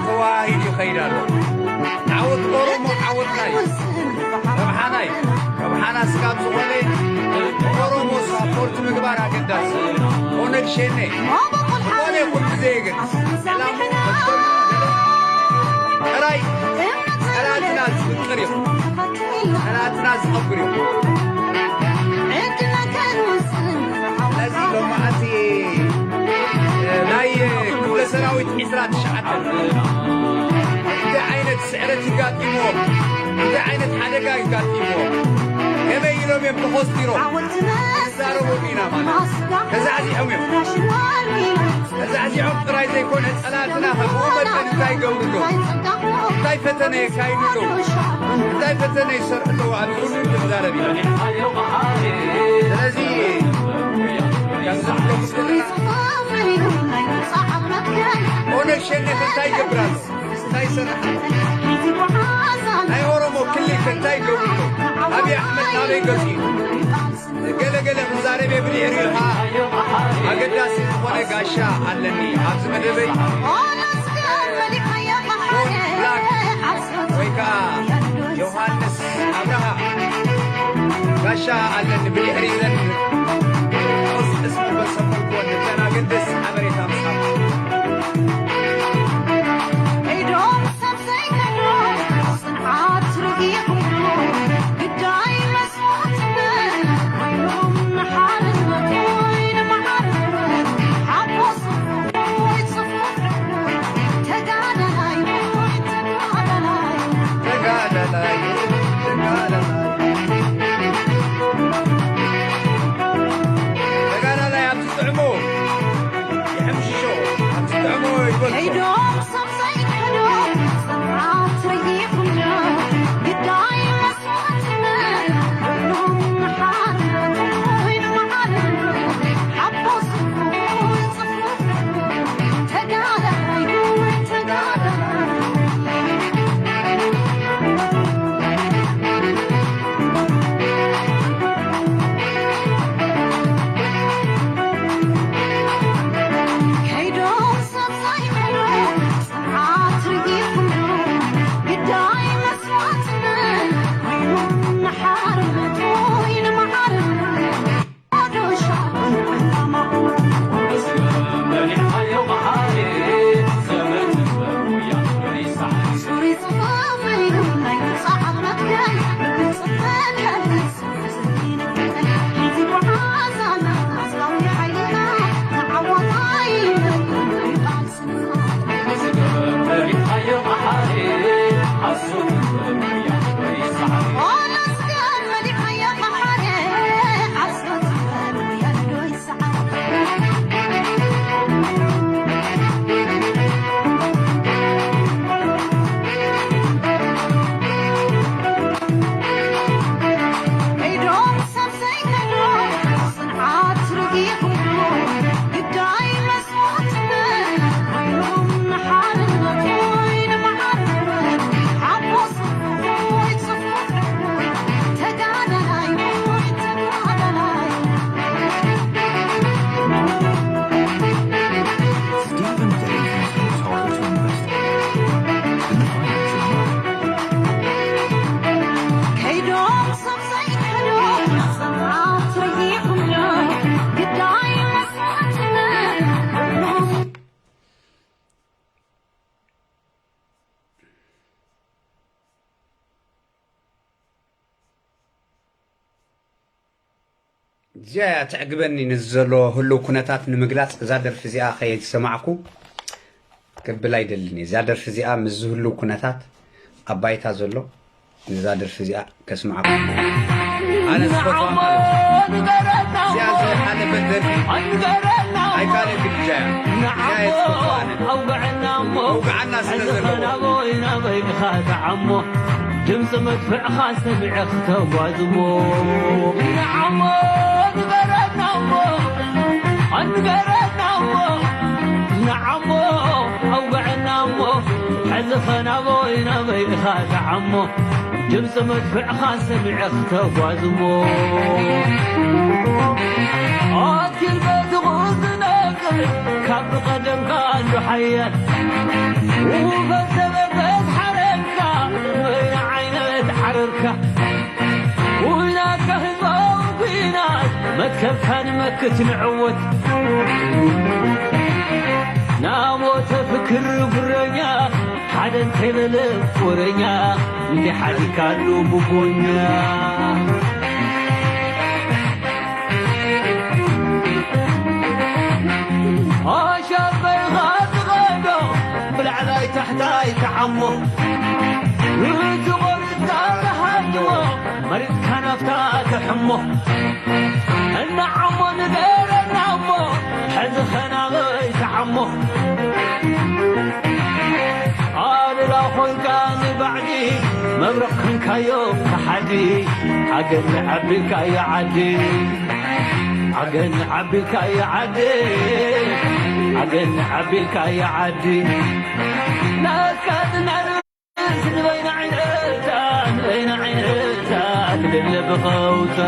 ተዋሂዱ ይኸይድ ኣሎ። ዓወት ኦሮሞ ዓወትና እዩ። ረብሓና እዩ። ረብሓና ስጋብ ዝኾነ ኦሮሞ ሳፖርት ምግባር ኣገዳሲ። ኦነግ ሸኔ ዝኾነ ይኹን ብዘየገድስ ዕላምኡ መትከሉ ጥራይ ጸላእትና ዝፍቅር እዩ። ጸላእትና ዝኸብር እዩ። ስለዚ ሎማዓንቲ ናይ ክፍለ ሰራዊት ዕስራ ትሽዓተ እንታይ ዓይነት ስዕረት ይጋጢምዎም፣ እንታይ ዓይነት ሓደጋ ይጋጢምዎም፣ ከመይ ኢሎም እዮም ተኾስቲሮም፣ ክንዛረበሉ ኢና ማለት እዩ። ተዛዕዚዖም እዮም። ተዛዕዚዖም ጥራይ ዘይኮነ፣ ጸላእትና ከ ብኡ መጠን እንታይ ይገብሩ ኣለዉ? እንታይ ፈተነ የካይዱ ኣለዉ? እንታይ ፈተነ ይሰርሑ ኣለዉ? ኣብዚ ኩሉ ክንዛረብ ኢና። ስለዚ፣ ከምዚ ክገብሩ ዘለና፣ ኦነግ ሸኔ ከ እንታይ ይገብር ኣሎ? እንታይ ይሰርሕ ኣሎ? ናይ ኦሮሞ ክልል ከ እንታይ ይገብሩ ኣለዉ? ኣብይ ኣሕመድ ናበይ ገጹ እዩ? ገለ ገለ ክዛረብ እየ፣ ብድሕሪኡ ኸዓ ኣገዳሲ ዝኾነ ጋሻ ኣለኒ ኣብዚ መደበይ። ጆን ብላክ ወይ ከዓ ዮሃንስ ኣብርሃ ጋሻ ኣለኒ፣ ብድሕሪኡ ዘን ቀስ ቀስ መበል ሰበልኩወን፣ እተን ኣገደስቲ ሓበሬታ ምስሓብ። ተጋዳላይ ኣብ ዝጥዕሞ ይሕምሽሾ፣ ኣብ ዝጥዕሞ ይበልዖ። እዚኣ እያ ተዕግበኒ፣ ነዚ ዘሎ ህሉው ኩነታት ንምግላጽ። እዛ ደርፊ እዚኣ ከየዝሰማዕኩ ክብል ኣይደልን እየ። እዛ ደርፊ እዚኣ ምስዚ ህሉው ኩነታት ኣብ ባይታ ዘሎ፣ ነዛ ደርፊ እዚኣ ከስምዓኩም። ኣነ ዝፈትዋ ማለት እዩ። እዚኣ ዝሓለፈት ደርፊ ናይ ካልእ ግድጃ እያ። እዚኣ እየ ዝፈትዋ ኣነ። ኣውግዓና ስለ ዘለዎ። ድምፂ መድፍዕኻ ሰሚዐ ክተጓዝሞ። ንዓሞ ንገረናሞ፣ ኣንገረናሞ፣ ንዓሞ ኣውግዐናሞ። ሕዚ ኸ ናበይ ናበይ ኢኻ ንዓሞ፣ ድምፂ መድፍዕኻ ሰሚዐ ክተጓዝሞ። ኣኪል በትኹ ዝነቅል ካብ ብቐደምካ ኣሉ ሓያል ውፈት ዘበበት ሓረርካ፣ ወይኒ ዓይነት ሓረርካ፣ ውናትካ ህዝባዊ ኲናት፣ መትከልካ ንመክት ንዕወት። ናሞተ ፍክር ጉረኛ፣ ሓደ እንተይበለ ወረኛ፣ እንዲሓዲካ ኣሉ ብጎኛ። ኣሻበይኻ ትኸዶ ብላዕላይ ታሕታይ ትዓሞ፣ ንዝቖርጽካ ትሃድሞ፣ መሪጽካ ናፍታ ትሕሞ። እናዓሞ ንገረና እሞ፣ ሕዚ ኸናበይ ትዓሞ? ኣሉላ ኾንካ ንባዕዲ፣ መብረቕ ኾንካዮ ከሓዲ። ዓገን ዓቢልካዮ ዓዲ፣ ዓገን ዓቢልካዮ ዓዲ፣ ዓገን ዓቢልካዮ ዓዲ። ናትካ ዝናር ንበይና ዓይነታ፣ ንበይና ዓይነታ ትልለ ብኸውታ።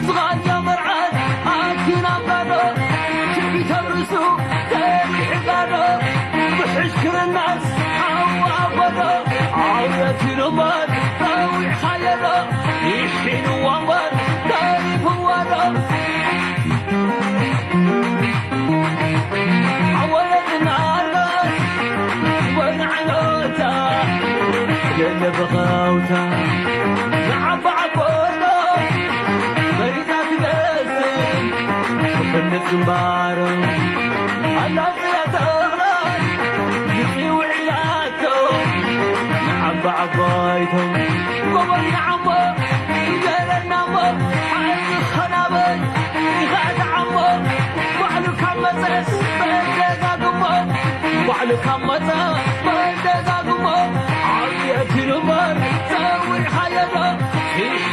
ዝቓልዮ መርዓት ኣኪና ባዶ፣ ትዕቢት ኣብ ርእሱ ተሪሑ ጋዶ፣ ብሕሽክርናስ ሓዊ ኣብ ጎዶ፣ ዓውየት ኢሉ እምበር ጸዊዕኻዮ ዶ? ይሒንዎ እምበር ተሪፍዎ ዶ? ዓወት እናርገት ወይኒ ዓይነታ ገለ ብኸውታ ንዓባ ዓቦዶ መሪታ ትገዝእ ትፈልጥ ግንባሮም ኣላጽያ ተኽላ ይጽውዕላቶ ንዓባ ዓባይቶም ጎቦ ንዓሞ ገረናሞ ሓይሊ ኸናበይ ይኸዕድ ዓሞ ባዕሉ ካብ መጸስ በደጋግሞ ባዕሉ ካብ መጸ በደጋግሞ ዓብየት ኢሉ እምበር ጸዊዕኻዮ ዶ?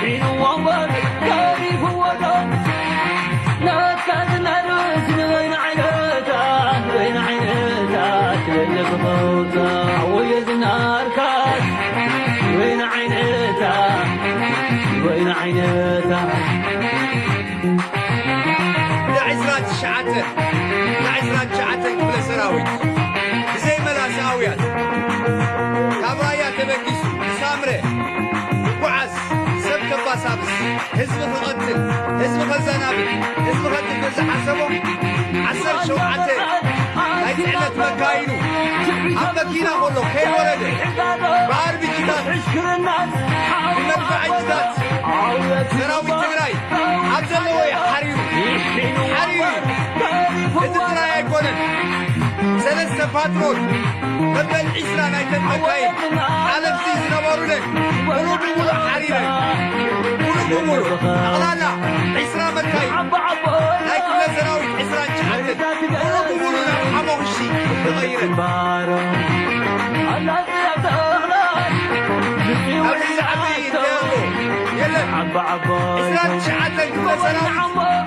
ሒንዎ እምበር ተሪፍዎ ዶ? ናትካ ዝናርስ ንበይኑ ዓይነታ ንበይኑ ዓይነታ ትበለ ብኸውታ ዓወየ ዝናርካስ ንበይኑ ዓይነታ ንበይኑ ዓይነታ። ንዕስራ ትሽዓተ ንዕስራ ትሽዓተ ክፍለ ሰራዊት ብዘይ መላሰኣውያን ካብ ራያ ተበጊሱ ንሳምረ ይጓዓዝ፣ ሰብ ከባሳብስ፣ ህዝቢ ክቐትል፣ ህዝቢ ከዘናብል፣ ህዝቢ ከጥፍእ ዝሓሰቦ ዓሰርተ ሸውዓተ ናይ ጽዕነት መካይኑ ኣብ መኪና ከሎ ከይወረደ ብኣርቢጂታት ብመድፍዐጅታት ሰራዊት ትግራይ ኣብ ዘለዎ እዩ ሓሪሩ፣ ሓሪሩ። እዚ ጥራይ ኣይኮነን። ሰለስተ ፓትሮል መበል ዒስራ ናይተን መካይን ሓለፍቲ ዝነበሩለን ሙሉ ብሙሉ ሓሪረን። ሙሉ ብሙሉ ጠቕላላ ዒስራ መካይን ናይ ክፍለ ሰራዊት ዒስራን ትሽዓተን ሙሉ ብሙሉ ናብ ሓሞኽሺ ተቐይረን። ኣብዚ ዝዓቢ እንተያሎ የለን። ዒስራን ትሽዓተን ክፍለ ሰራዊት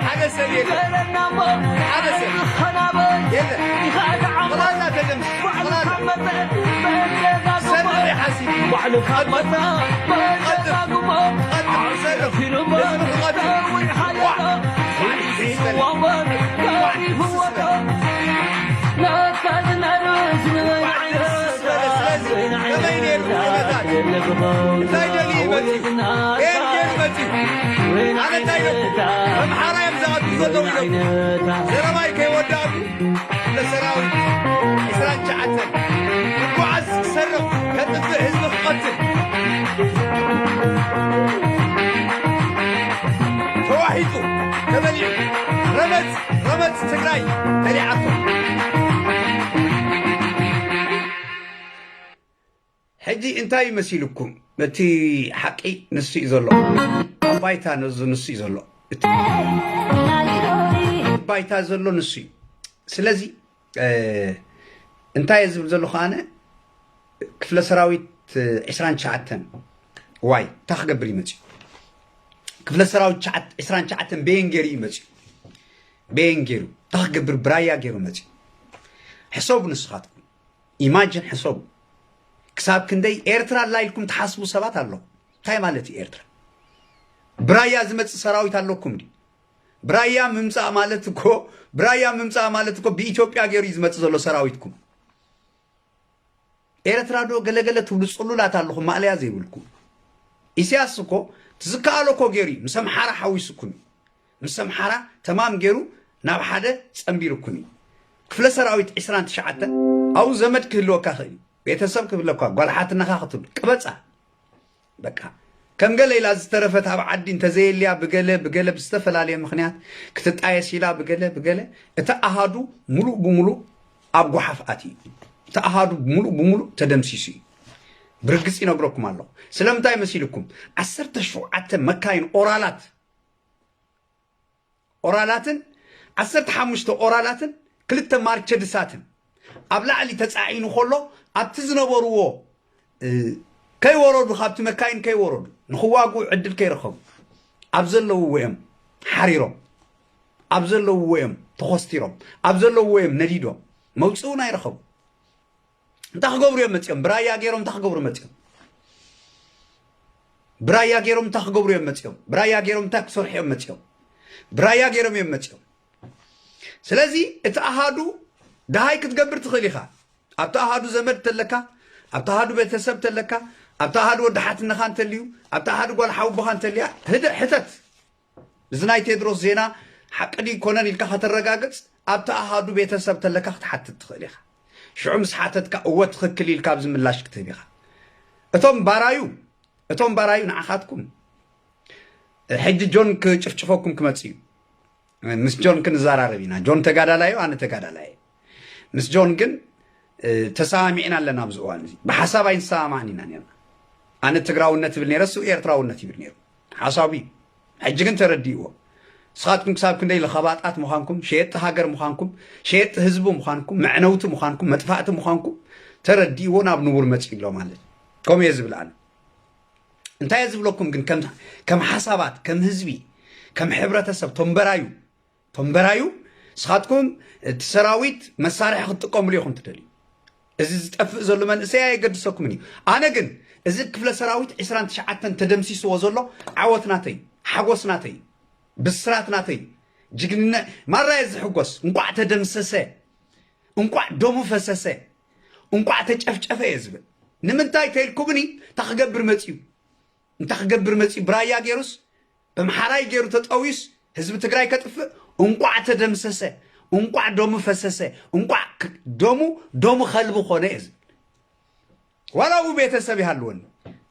ሓደ ሰብ የለን። ሓደ ሰብ። የለን። ጠቕላላ ተደምሲሱ። ጠቕላላ። ሰርቕ ይሓስብ። ቀጥፍ። ቀጥፍ። ሰርቕ። ህዝቢ ክቐትል። ኳዕ። ኳዕ። ስለዚ ከመይ ነይሩ ኩነታት? እንታይ ደልዩ መፂኡ? ከየን ገይሩ መፂኡ? ኣነ እንታይ ኢለኩም? ኣምሓራ እዮም ዝኣትዉ ዘለዉ ኢለኩም። ዘረባይ ከይወዳእኩ ንሰራዊት ዒስራን ትሽዓተን ክጓዓዝ ክሰርቕ ከጥፍእ ህዝቢ ክቐትል ተዋሒጡ ተበሊዑ ረመፅ ረመፅ ትግራይ በሊዓቶ። ሕጂ እንታይ እዩ መሲልኩም? እቲ ሓቂ ንሱ እዩ ዘሎ። ኣብ ባይታ ነዚ ንሱ እዩ ዘሎ። እቲ ባይታ ዘሎ ንሱ እዩ። ስለዚ፣ እ፣ እንታይ እየ ዝብል ዘለኹ ኣነ? ክፍለ ሰራዊት፣ እ፣ ዒስራን ትሽዓተን ዋይ፣ እንታይ ክገብር እዩ መፅዩ? ክፍለ ሰራዊት ትሽዓት-፣ ዒስራን ትሽዓተን በየን ገይሩ እዩ መፅዩ? በየን ገይሩ? እንታይ ክገብር ብራያ ገይሩ መፅዩ? ሕሰቡ ንስኻትኩም። ኢማጅን ሕሰቡ። ክሳብ ክንደይ ኤርትራ ኣላ ኢልኩም ትሓስቡ ሰባት ኣለኹም። እንታይ ማለት እዩ ኤርትራ? ብራያ ዝመጽእ ሰራዊት ኣለኩም ድዩ? ብራያ ምምጻእ ማለት እኮ፣ ብራያ ምምጻእ ማለት እኮ ብኢትዮጵያ ገይሩ እዩ ዝመጽእ ዘሎ ሰራዊትኩም። ኤርትራ ዶ ገለገለ ትብሉ ጽሉላት ኣለኹም፣ ማእለያ ዘይብልኩም። ኢሳያስ እኮ ትዝከኣሎ እኮ ገይሩ እዩ፣ ምስ ኣምሓራ ሓዊሱኩም እዩ። ምስ ኣምሓራ ተማም ገይሩ ናብ ሓደ ጸንቢሩኩም እዩ። ክፍለ ሰራዊት ዕስራን ትሽዓተን ኣብኡ ዘመድ ክህልወካ ክእል እዩ፣ ቤተሰብ ክህልወካ፣ ጓል ሓትነኻ ክትብል ቅበጻ። በቃ ከም ገለ ኢላ ዝተረፈት ኣብ ዓዲ እንተዘየልያ ብገለ ብገለ ብዝተፈላለየ ምኽንያት ክትጣየስ ኢላ ብገለ ብገለ እቲ ኣሃዱ ሙሉእ ብሙሉእ ኣብ ጓሓፍ ኣትዩ እዩ። እቲ ኣሃዱ ሙሉእ ብሙሉእ ተደምሲሱ እዩ። ብርግጽ ይነግረኩም ኣለኹ። ስለምንታይ መሲልኩም? ዓሰርተ ሸውዓተ መካይን ኦራላት ኦራላትን ዓሰርተ ሓሙሽተ ኦራላትን ክልተ ማርቸድሳትን ኣብ ላዕሊ ተጻዒኑ ከሎ ኣብቲ ዝነበርዎ እ፣ ከይወረዱ፣ ካብቲ መካይን ከይወረዱ፣ ንኽዋግኡ ዕድል ከይረኸቡ፣ ኣብ ዘለውዎ እዮም ሓሪሮም፣ ኣብ ዘለውዎ እዮም ተኾስቲሮም፣ ኣብ ዘለውዎ እዮም ነዲዶም። መውፅኡ ናይ ረኸቡ እንታይ ክገብሩ እዮም መፂኦም? ብራያ ገይሮም እንታይ ክገብሩ መፂኦም? ብራያ ገይሮም እንታይ ክገብሩ እዮም መፂኦም? ብራያ ገይሮም እንታይ ክሰርሑ እዮም መፂኦም? ብራያ ገይሮም እዮም መፂኦም። ስለዚ እቲ ኣሃዱ ደሃይ ክትገብር ትኽእል ኢኻ። ኣብቲ ኣሃዱ ዘመድ ተለካ፣ ኣብቲ ኣሃዱ ቤተሰብ ተለካ፣ ኣብቲ ኣሃዱ ወዲ ሓትነኻ እንተልዩ፣ ኣብቲ ኣሃዱ ጓል ሓውቦኻ እንተልያ፣ ህደ-፣ ሕተት። እዚ ናይ ቴድሮስ ዜና ሓቂ ድዩ ኮነን ኢልካ ከተረጋግጽ፣ ኣብቲ ኣሃዱ ቤተሰብ ተለካ ክትሓትት ትኽእል ኢኻ። ሽዑ ምስ ሓተትካ፣ እወ ትኽክል ኢልካ ኣብዚ ምላሽ ክትህብ ኢኻ። እቶም ባራዩ፣ እቶም ባራዩ ንዓኻትኩም፣ ሕጂ ጆን ክጭፍጭፈኩም ክመጽእ እዩ። ምስ ጆን ክንዘራረብ ኢና። ጆን ተጋዳላይ እዩ፣ ኣነ ተጋዳላይ እየ። ምስ ጆን ግን፣ እ፣ ተሰማሚዕና ኣለና ኣብዚ እዋን እዚ። ብሓሳብ ኣይንሰማማዕን ኢና ነርና። ኣነ ትግራውነት ይብል ነይረ፣ እሱ ኤርትራውነት ይብል ነይሩ። ሓሳቡ እዩ። ሕጂ ግን ተረዲእዎ። ንስኻትኩም ክሳብ ክንደይ ለኸባጣት ምዃንኩም፣ ሸየጥቲ ሃገር ምዃንኩም፣ ሸየጥቲ ህዝቢ ምዃንኩም፣ መዕነውቲ ምዃንኩም፣ መጥፋእቲ ምዃንኩም ተረዲእዎ ናብ ንቡር መጺኡ ኣሎ ማለት እዩ። ከምኡ እየ ዝብል ኣነ። እንታይ እየ ዝብለኩም ግን፣ ከም፣ ከም ሓሳባት፣ ከም ህዝቢ፣ ከም ሕብረተሰብ፣ ቶም በራዩ፣ ቶም በራዩ፣ ንስኻትኩም እቲ ሰራዊት መሳርሒ ክትጥቀምሉ ኢኹም ትደልዩ። እዚ ዝጠፍእ ዘሎ መንእሰይ ኣየገድሰኩምን እዩ። ኣነ ግን እዚ ክፍለ ሰራዊት ዕስራን ትሽዓተን ተደምሲስዎ ዘሎ ዓወት ናተይ፣ ሓጎስ ናተይ፣ ብስራት ናተይ፣ ጅግንነት ማራ እየ ዝሕጎስ። እንቋዕ ተደምሰሰ፣ እንቋዕ ደሙ ፈሰሰ፣ እንቋዕ ተጨፍጨፈ እየ ዝብል። ንምንታይ ተይልኩምኒ፣ እንታይ ክገብር መፅዩ? እንታይ ክገብር መፅዩ? ብራያ ገይሩስ፣ በምሓራይ ገይሩ ተጠውዩስ፣ ህዝቢ ትግራይ ከጥፍእ? እንቋዕ ተደምሰሰ፣ እንቋዕ ደሙ ፈሰሰ፣ እንቋዕ ክ-፣ ደሙ፣ ደሙ ከልቢ ኮነ እየ ዝብል። ዋላ ኣብኡ ቤተሰብ ይሃልወኒ፣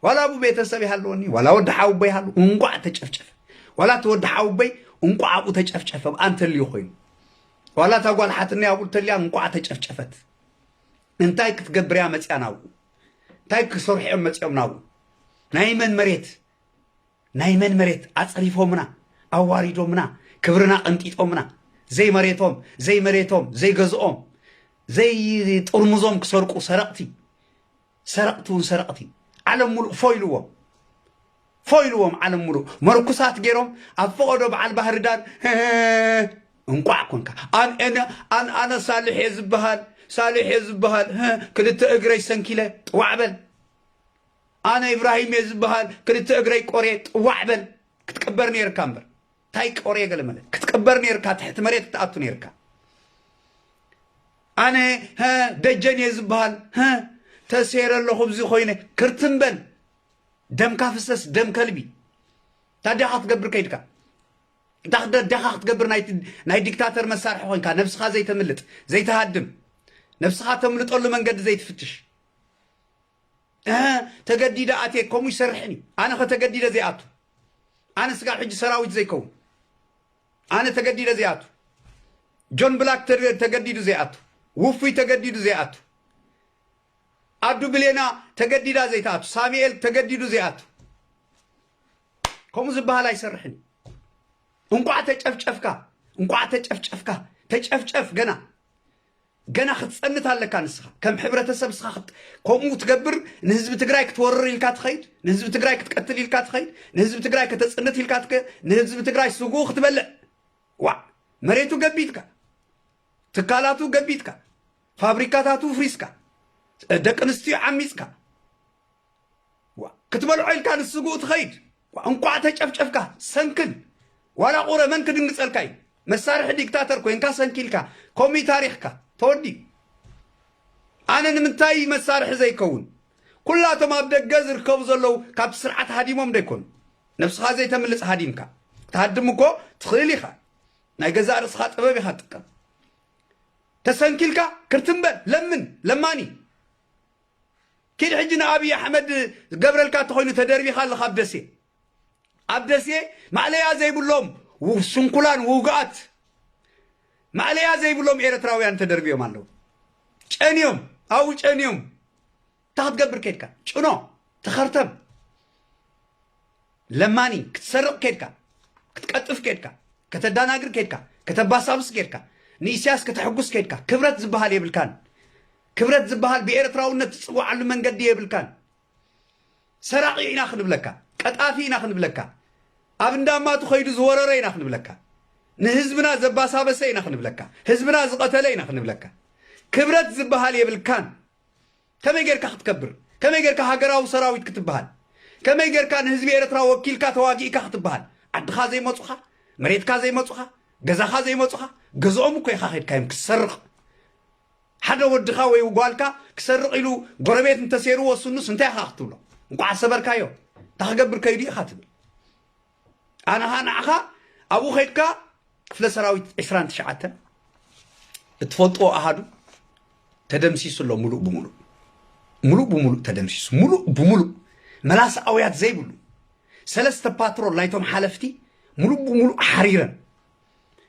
ዋላ ኣብኡ ቤተሰብ ይሃልወኒ፣ ዋላ ወዲ ሓውቦይ ይሃሉ፣ እንቋዕ ተጨፍጨፈ። ዋላ እቲ ወዲ ሓውቦይ እንቋዕ ኣብኡ ተጨፍጨፈ፣ ኣብኣ እንተልዩ ኮይኑ። ዋላ እታ ጓል ሓትነይ ኣብኡ እንተልያ እንቋዕ ተጨፍጨፈት። እንታይ ክትገብር እያ መፅያ ናብኡ? እንታይ ክሰርሑ እዮም መፅኦም ናብኡ? ናይ መን መሬት? ናይ መን መሬት? ኣፅሪፎምና፣ ኣዋሪዶምና፣ ክብርና ቀንጢጦምና፣ ዘይመሬቶም፣ ዘይመሬቶም፣ ዘይገዝኦም፣ ዘይጥርሙዞም ክሰርቁ ሰረቕቲ፣ ሰረቕቲ እውን ሰረቕቲ። ዓለም ሙሉእ ፎይልዎም፣ ፎይልዎም ዓለም ሙሉእ። መርኩሳት ገይሮም ኣብ ፈቐዶ በዓል ባህሪ ዳር፣ እንቋዕ ኮንካ። ኣን-፣ ኣነ፣ ኣን-፣ ኣነ ሳልሕ እየ ዝበሃል፣ ሳልሕ እየ ዝበሃል፣ ክልተ እግረይ ሰንኪለ፣ ጥዋዕ በል። ኣነ ኢብራሂም እየ ዝበሃል፣ ክልተ እግረይ ቆርየ፣ ጥዋዕ በል። ክትቅበር ነይርካ እምበር። እንታይ ቆርየ ገለ መለ? ክትቅበር ነይርካ፣ ትሕቲ መሬት ክትኣቱ ነይርካ። ኣነ፣ ሀ፣ ደጀን እየ ዝበሃል፣ ሀ፣ ተሰይረ ኣለኹ፣ ብዚ ኮይነ፣ ክርትም በል። ደምካ ፍሰስ፣ ደም ከልቢ። ታዲያ ክትገብር ከይድካ? እንታይ ክደ-፣ ደኻ ክትገብር ናይ፣ ናይ ዲክታተር መሳርሒ ኮይንካ፣ ነብስኻ ዘይተምልጥ፣ ዘይተሃድም፣ ነብስኻ ተምልጠሉ መንገዲ ዘይትፍትሽ። እህ፣ ተገዲደ ኣትየ፣ ከምኡ ይሰርሕን እዩ። ኣነ ኸ ተገዲደ ዘይኣቱ? ኣነ ስጋብ ሕጂ ሰራዊት ዘይከውን። ኣነ ተገዲደ ዘይኣቱ። ጆን ብላክ ተገ-፣ ተገዲዱ ዘይኣቱ። ውፉይ ተገዲዱ ዘይኣቱ። ኣዱ ብሌና ተገዲዳ ዘይትኣቱ። ሳሙኤል ተገዲዱ ዘይኣቱ። ከምኡ ዝበሃል ኣይሰርሕን እዩ። እንቋዕ ተጨፍጨፍካ፣ እንቋዕ ተጨፍጨፍካ። ተጨፍጨፍ ገና። ገና ክትጸንት ኣለካ ንስኻ። ከም ሕብረተሰብ ንስኻ ክት-፣ ከምኡ ትገብር፣ ንህዝቢ ትግራይ ክትወርር ኢልካ ትኸይድ፣ ንህዝቢ ትግራይ ክትቀትል ኢልካ ትኸይድ፣ ንህዝቢ ትግራይ ከተጽንት ኢልካ ትኸ-፣ ንህዝቢ ትግራይ ስግኡ ክትበልዕ። ዋዕ! መሬቱ ገቢትካ፣ ትካላቱ ገቢትካ፣ ፋብሪካታቱ ፍሪስካ፣ ደቂ ኣንስትዮ ዓሚጽካ፣ ክትበልዖ ኢልካ ንስግኡ ትኸይድ። እንቋዕ ተጨፍጨፍካ ሰንክል። ዋላ ቁረ መን ክድንግጸልካ እዩ? መሳርሒ ዲክታተር ኮይንካ ሰንኪልካ። ከምኡ ታሪኽካ ተወዲኡ። ኣነ ንምንታይ መሳርሒ ዘይከውን? ኩላቶም ኣብ ደገ ዝርከቡ ዘለዉ ካብቲ ስርዓት ሃዲሞም ዶ ይኮኑ? ነብስኻ ዘይተምልጽ ሃዲምካ ክትሃድም እኮ ትኽእል ኢኻ። ናይ ገዛእ ርእስኻ ጥበብ ኢኻ ትጥቀም። ተሰንኪልካ ክርትምበል ለምን ለማኒ። ኪድ ሕጂ ንኣብይ ኣሕመድ ዝገብረልካ እንተኾይኑ ተደርቢኻ ኣለኻ ኣብ ደሴ። ኣብ ደሴ ማእለያ ዘይብሎም ው- ስንኩላን ውጉኣት ማእለያ ዘይብሎም ኤርትራውያን ተደርቢዮም ኣለዉ። ጨንዮም ኣብኡ ጨንዮም። እንታይ ክትገብር ከድካ? ጭኖ ተኸርተም። ለማኒ ክትሰርቕ ከድካ፣ ክትቀጥፍ ከድካ፣ ከተዳናግር ከድካ፣ ከተባሳብስ ከድካ፣ ንኢሳያስ ከተሕጉስ ከድካ፣ ክብረት ዝበሃል የብልካን። ክብረት ዝበሃል ብኤርትራውነት ትጽዋዓሉ መንገዲ የብልካን። ሰራቒ ኢና ክንብለካ፣ ቀጣፊ ኢና ክንብለካ፣ ኣብ እንዳማቱ ከይዱ ዝወረረ ኢና ክንብለካ፣ ንህዝብና ዘባሳበሰ ኢና ክንብለካ፣ ህዝብና ዝቐተለ ኢና ክንብለካ። ክብረት ዝበሃል የብልካን። ከመይ ጌርካ ክትከብር? ከመይ ጌርካ ሃገራዊ ሰራዊት ክትበሃል? ከመይ ጌርካ ንህዝቢ ኤርትራ ወኪልካ ተዋጊእካ ክትበሃል? ዓድኻ ዘይመጹኻ፣ መሬትካ ዘይመጹኻ፣ ገዛኻ ዘይመጹኻ፣ ገዝኦም እኮ ኢኻ ኸድካዮም ክትሰርቕ። ሓደ ወድኻ ወይ ጓልካ ክሰርቕ ኢሉ ጎረቤት እንተሴርዎ ስኑስ እንታይ ኢኻ ክትብሎ? እንቋዕ ሰበርካዮ፣ እንታይ ክገብር ከይዱ ኢኻ ትብል። ኣነኻ ንዓኻ ኣብኡ ኸድካ ክፍለ ሰራዊት ዕስራን ትሽዓተን እትፈልጥዎ ኣሃዱ ተደምሲሱ ኣሎ። ሙሉእ ብሙሉእ ሙሉእ ብሙሉእ ተደምሲሱ፣ ሙሉእ ብሙሉእ መላስ ኣውያት ዘይብሉ ሰለስተ ፓትሮል ናይቶም ሓለፍቲ ሙሉእ ብሙሉእ ሓሪረን።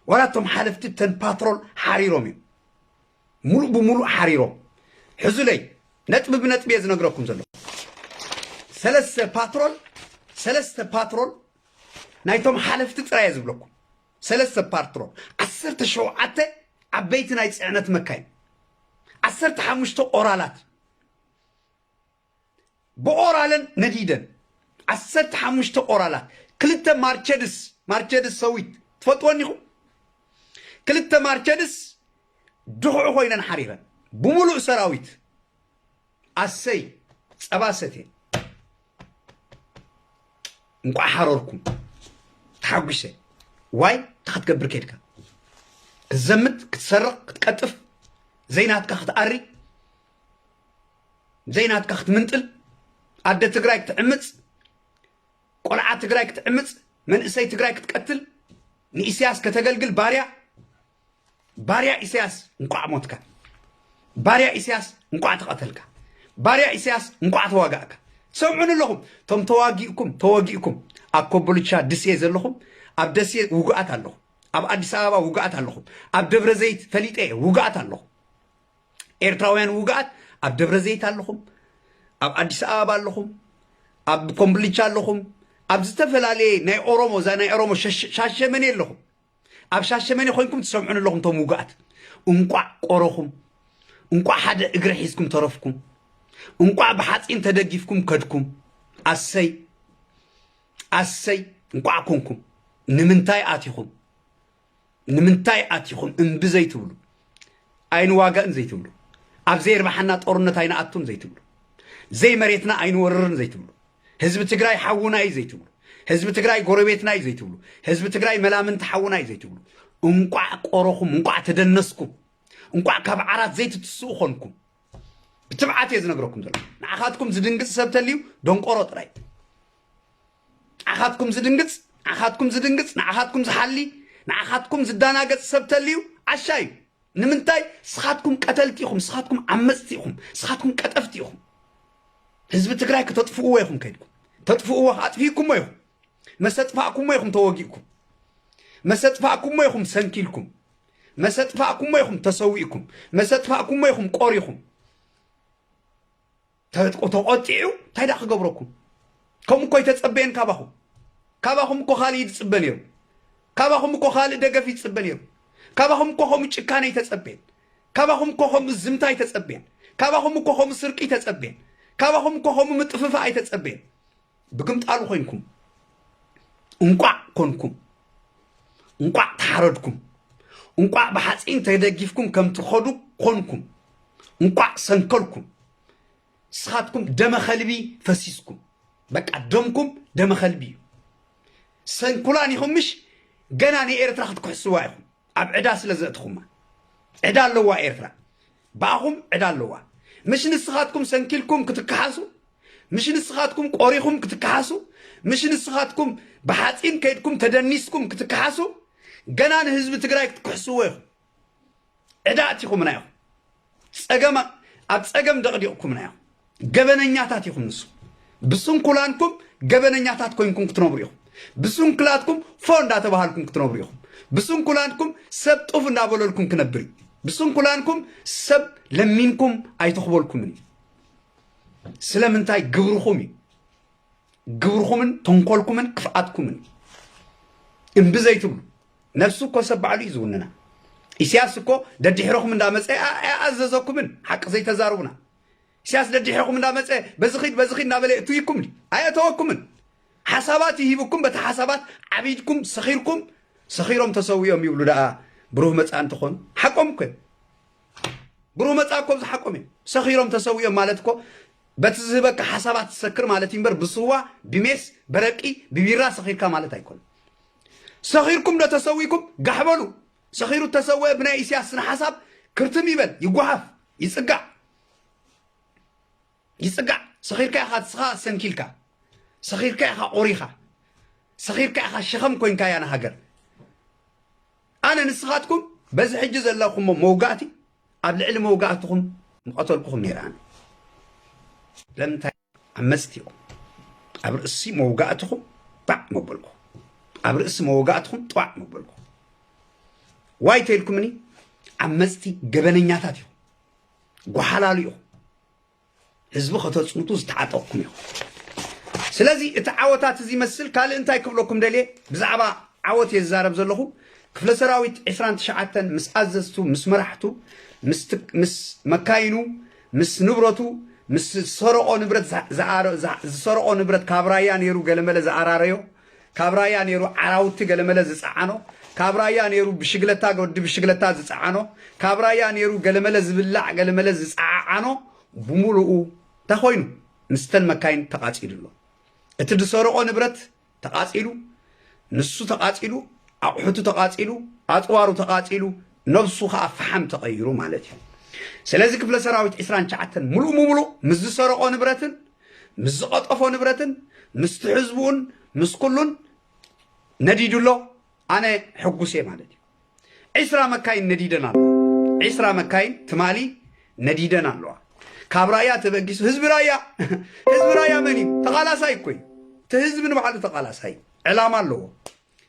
ዋላ እቶም ሓለፍቲ እተን ፓትሮል ሓሪሮም እዮም። ሙሉእ ብሙሉእ ሓሪሮም። ሕዙለይ፣ ነጥቢ ብነጥቢ እየ ዝነግረኩም ዘለኹ። ሰለስተ ፓትሮል ሰለስተ ፓትሮል ናይቶም ሓለፍቲ ጥራይ እየ ዝብለኩም። ሰለስተ ፓትሮል፣ ዓሰርተ ሸውዓተ ዓበይቲ ናይ ጽዕነት መካይን፣ ዓሰርተ ሓሙሽተ ኦራላት ብኦራለን ነዲደን፣ ዓሰርተ ሓሙሽተ ኦራላት፣ ክልተ ማርቸድስ፣ ማርቸድስ ሰዊት ትፈልጥወን ኢኹም? ክልተ ማርቸድስ ድኹዒ ኮይነን ሓሪረን ብሙሉእ ሰራዊት። ኣሰይ ጸባ ሰትየ እንቋዕ ሓረርኩም ተሓጒሰ። ዋይ እንታይ ክትገብር ከድካ ክትዘምት ክትሰርቕ ክትቀጥፍ ዘይናትካ ክትኣሪ ዘይናትካ ክትምንጥል ኣደ ትግራይ ክትዕምፅ ቆልዓ ትግራይ ክትዕምፅ መንእሰይ ትግራይ ክትቀትል ንኢሳያስ ከተገልግል ባርያ ባርያ ኢሳያስ እንቋዕ ሞትካ። ባርያ ኢሳያስ እንቋዕ ተቐተልካ። ባርያ ኢሳያስ እንቋዕ ተዋጋእካ። ትሰምዑኒ ኣለኹም? እቶም ተዋጊእኩም ተወጊእኩም ኣብ ኮቦልቻ ድሴ ዘለኹም ኣብ ደሴ ውጉኣት ኣለኹም። ኣብ ኣዲስ ኣበባ ውጉኣት ኣለኹም። ኣብ ደብረ ዘይት ፈሊጠ እየ ውጉኣት ኣለኹም። ኤርትራውያን ውጉኣት ኣብ ደብረ ዘይት ኣለኹም። ኣብ ኣዲስ ኣበባ ኣለኹም። ኣብ ኮምቦልቻ ኣለኹም። ኣብ ዝተፈላለየ ናይ ኦሮሞ እዛ ናይ ኦሮሞ ሸሽ- ሻሸመኔ ኣለኹም። ኣብ ሻሸመኔ ኮይንኩም ትሰምዑን ኣለኹም እቶም ውጉኣት። እንቋዕ ቆረኹም። እንቋዕ ሓደ እግሪ ሒዝኩም ተረፍኩም። እንቋዕ ብሓፂን ተደጊፍኩም ከድኩም። ኣሰይ ኣሰይ እንቋዕ ኮንኩም። ንምንታይ ኣቲኹም? ንምንታይ ኣቲኹም እምቢ ዘይትብሉ? ኣይንዋጋእን ዘይትብሉ? ኣብ ዘይርባሓና ጦርነት ኣይንኣቱን ዘይትብሉ? ዘይመሬትና ኣይንወርርን ዘይትብሉ? ህዝቢ ትግራይ ሓውና እዩ ዘይትብሉ? ህዝቢ ትግራይ ጎረቤትና እዩ ዘይትብሉ? ህዝቢ ትግራይ መላምንቲ ሓውና እዩ ዘይትብሉ? እንቋዕ ቆረኹም፣ እንቋዕ ተደነስኩም፣ እንቋዕ ካብ ዓራት ዘይትትስኡ ኾንኩም። ብትብዓት እየ ዝነግረኩም ዘሎ። ንዓኻትኩም ዝድንግፅ ሰብ ተልዩ ደንቆሮ ጥራይ። ንዓኻትኩም ዝድንግፅ ንዓኻትኩም ዝድንግፅ ንዓኻትኩም ዝሓሊ ንዓኻትኩም ዝዳናገፅ ሰብ ተልዩ ዓሻ እዩ። ንምንታይ? ስኻትኩም ቀተልቲ ኢኹም፣ ስኻትኩም ዓመፅቲ ኢኹም፣ ስኻትኩም ቀጠፍቲ ኢኹም። ህዝቢ ትግራይ ከተጥፍእዎ ኢኹም ከይድኩም ተጥፍእዎ ኣጥፊእኩሞ ኢኹም። መሰጥፋእኩሞ ኢኹም ተወጊእኩም። መሰጥፋእኩሞ ኢኹም ሰንኪልኩም። መሰጥፋእኩሞ ኢኹም ተሰዊእኩም። መሰጥፋእኩሞ ኢኹም ቆሪኹም። ተቆጢዑ እንታይ ዳ ክገብረኩም? ከምኡ እኮ ኣይተፀበየን ካባኹም። ካባኹም እኮ ካልእ ይትፅበ ነይሩ። ካባኹም እኮ ካልእ ደገፍ ይትፅበ ነይሩ። ካባኹም እኮ ከምኡ ጭካነ ኣይተፀበየን። ካባኹም እኮ ከምኡ ዝምታ ኣይተፀበየን። ካባኹም እኮ ከምኡ ስርቂ ኣይተፀበየን። ካባኹም እኮ ከምኡ ምጥፍፋእ ኣይተፀበየን። ብግምጣሉ ኮይንኩም እንቋዕ ኮንኩም፣ እንቋዕ ተሓረድኩም፣ እንቋዕ ብሓፂን ተደጊፍኩም ከም ትኸዱ ኮንኩም፣ እንቋዕ ሰንከልኩም። ንስኻትኩም ደመ ከልቢ ፈሲስኩም፣ በቃ ደምኩም ደመ ከልቢ እዩ። ሰንኩላን ኢኹም ምሽ? ገና ንኤርትራ ክትክሕስዋ ኢኹም። ኣብ ዕዳ ስለ ዘእትኹማ። ዕዳ ኣለዋ ኤርትራ። ብኣኹም ዕዳ ኣለዋ። ምሽ ንስኻትኩም ሰንኪልኩም ክትከሓሱ፣ ምሽ ንስኻትኩም ቆሪኹም ክትከሓሱ፣ ምሽ ንስኻትኩም ብሓጺን ከይድኩም ተደኒስኩም ክትከሓሱ፣ ገና ንህዝቢ ትግራይ ክትክሕስዎ ኢኹም። ዕዳ ኣቲኹምና ኢኹም። ጸገም ኣብ ጸገም ደቕዲቕኩምና ኢኹም። ገበነኛታት ኢኹም። ንሱ ብስንኩላንኩም ገበነኛታት ኮይንኩም ክትነብሩ ኢኹም። ብስንኩላትኩም ፎ እንዳተባሃልኩም ክትነብሩ ኢኹም። ብስንኩላንኩም ሰብ ጡፍ እንዳበለልኩም ክነብር እዩ። ብስንኩላንኩም ሰብ ለሚንኩም ኣይተኽበልኩምን እዩ። ስለምንታይ? ግብርኹም እዩ። ግብርኹምን ተንኮልኩምን ክፍኣትኩምን እምቢ ዘይትብሉ። ነብሱ እኮ ሰብ ባዕሉ እዩ ዝውንና። ኢሳያስ እኮ ደድሕረኹም እንዳመፀ ኣያኣዘዘኩምን ሓቂ ዘይተዛርቡና። ኢሳያስ ደድሕረኹም እንዳመፀ በዚ ኺድ በዚ ኺድ እናበለ እትይኩም ኣየእተወኩምን። ሓሳባት ይሂብኩም። በቲ ሓሳባት ዓቢድኩም ሰኺርኩም። ሰኺሮም ተሰዊኦም ይብሉ ደኣ ብሩህ መፃ እንተኾኑ ሓቆም እኮ። ብሩህ መፃ እኮ ዝሓቆም እዩ። ሰኺሮም ተሰዊኦም ማለት እኮ በቲ ዝህበካ ሓሳባት ትሰክር ማለት እዩ እምበር ብስዋ ብሜስ በረቂ ብቢራ ሰኺርካ ማለት ኣይኮነን። ሰኺርኩም ዶ ተሰዊኩም? ጋሕበሉ። ሰኺሩ ተሰወ ብናይ ኢሳያስ ስነ ሓሳብ ክርትም ይበል፣ ይጓሓፍ፣ ይፅጋዕ፣ ይፅጋዕ። ሰኺርካ ኢኻ ስኻ ሰንኪልካ፣ ሰኺርካ ኢኻ ቆሪኻ፣ ሰኺርካ ኢኻ ሸኸም ኮይንካያ ንሃገር። ኣነ ንስኻትኩም በዚ ሕጂ ዘለኹሞ መውጋእቲ ኣብ ልዕሊ መውጋእትኹም ምቐተልኩኹም ነይረ። ኣነ ለምንታይ ዓመፅቲ ኢኹም? ኣብ ርእሲ መውጋእትኹም ባዕ መበልኩ፣ ኣብ ርእሲ መወጋእትኹም ጠዋዕ መበልኩ። ዋይ ተይልኩምኒ? ዓመፅቲ ገበነኛታት ኢኹም፣ ጓሓላሉ ኢኹም። ህዝቢ ከተፅንቱ ዝተዓጠቕኩም ኢኹም። ስለዚ እቲ ዓወታት እዚ ይመስል። ካልእ እንታይ ክብለኩም ደልየ? ብዛዕባ ዓወት እየ ዝዛረብ ዘለኹ። ክፍለ ሰራዊት ዕስራን ትሽዓተን ምስ ኣዘዝቱ፣ ምስ መራሕቱ፣ ምስ ትክ-፣ ምስ መካይኑ፣ ምስ ንብረቱ፣ ምስ ዝሰረቆ ንብረት ዛ-፣ ዝኣረ-፣ ዛ-፣ ዝሰረቆ ንብረት ካብ ራያ ነይሩ ገለመለ ዝኣራረዮ፣ ካብ ራያ ነይሩ ዓራውቲ ገለመለ ዝፀዓኖ፣ ካብ ራያ ነይሩ ብሽግለታ ወዲ ብሽግለታ ዝፀዓኖ፣ ካብ ራያ ነይሩ ገለመለ ዝብላዕ ገለመለ ዝፀዓዓኖ፣ ብምሉኡ እንታይ ኮይኑ? ምስተን መካይን ተቓጺሉ ኣሎ። እቲ ዝሰረቆ ንብረት ተቓጺሉ፣ ንሱ ተቓጺሉ፣ ኣቑሑቱ ተቓጺሉ፣ ኣጽዋሩ ተቓጺሉ፣ ነብሱ ኸኣ ፈሓም ተቐይሩ ማለት እዩ። ስለዚ ክፍለ ሰራዊት ዕስራን ትሽዓተን ምሉእ ብምሉእ ምስ ዝሰረቆ ንብረትን ምስ ዝቐጠፎ ንብረትን ምስቲ ህዝቡን ምስ ኩሉን ነዲዱ ኣሎ። ኣነ ሕጉስ እየ ማለት እዩ። ዕስራ መካይን ነዲደን ኣለዋ። ዕስራ መካይን ትማሊ ነዲደን ኣለዋ። ካብ ራያ ተበጊሱ ህዝቢ ራያ፣ ህዝቢ ራያ መን እዩ? ተቓላሳይ እኮ እዩ። እቲ ህዝቢ ንባዕሉ ተቓላሳይ እዩ። ዕላማ ኣለዎ።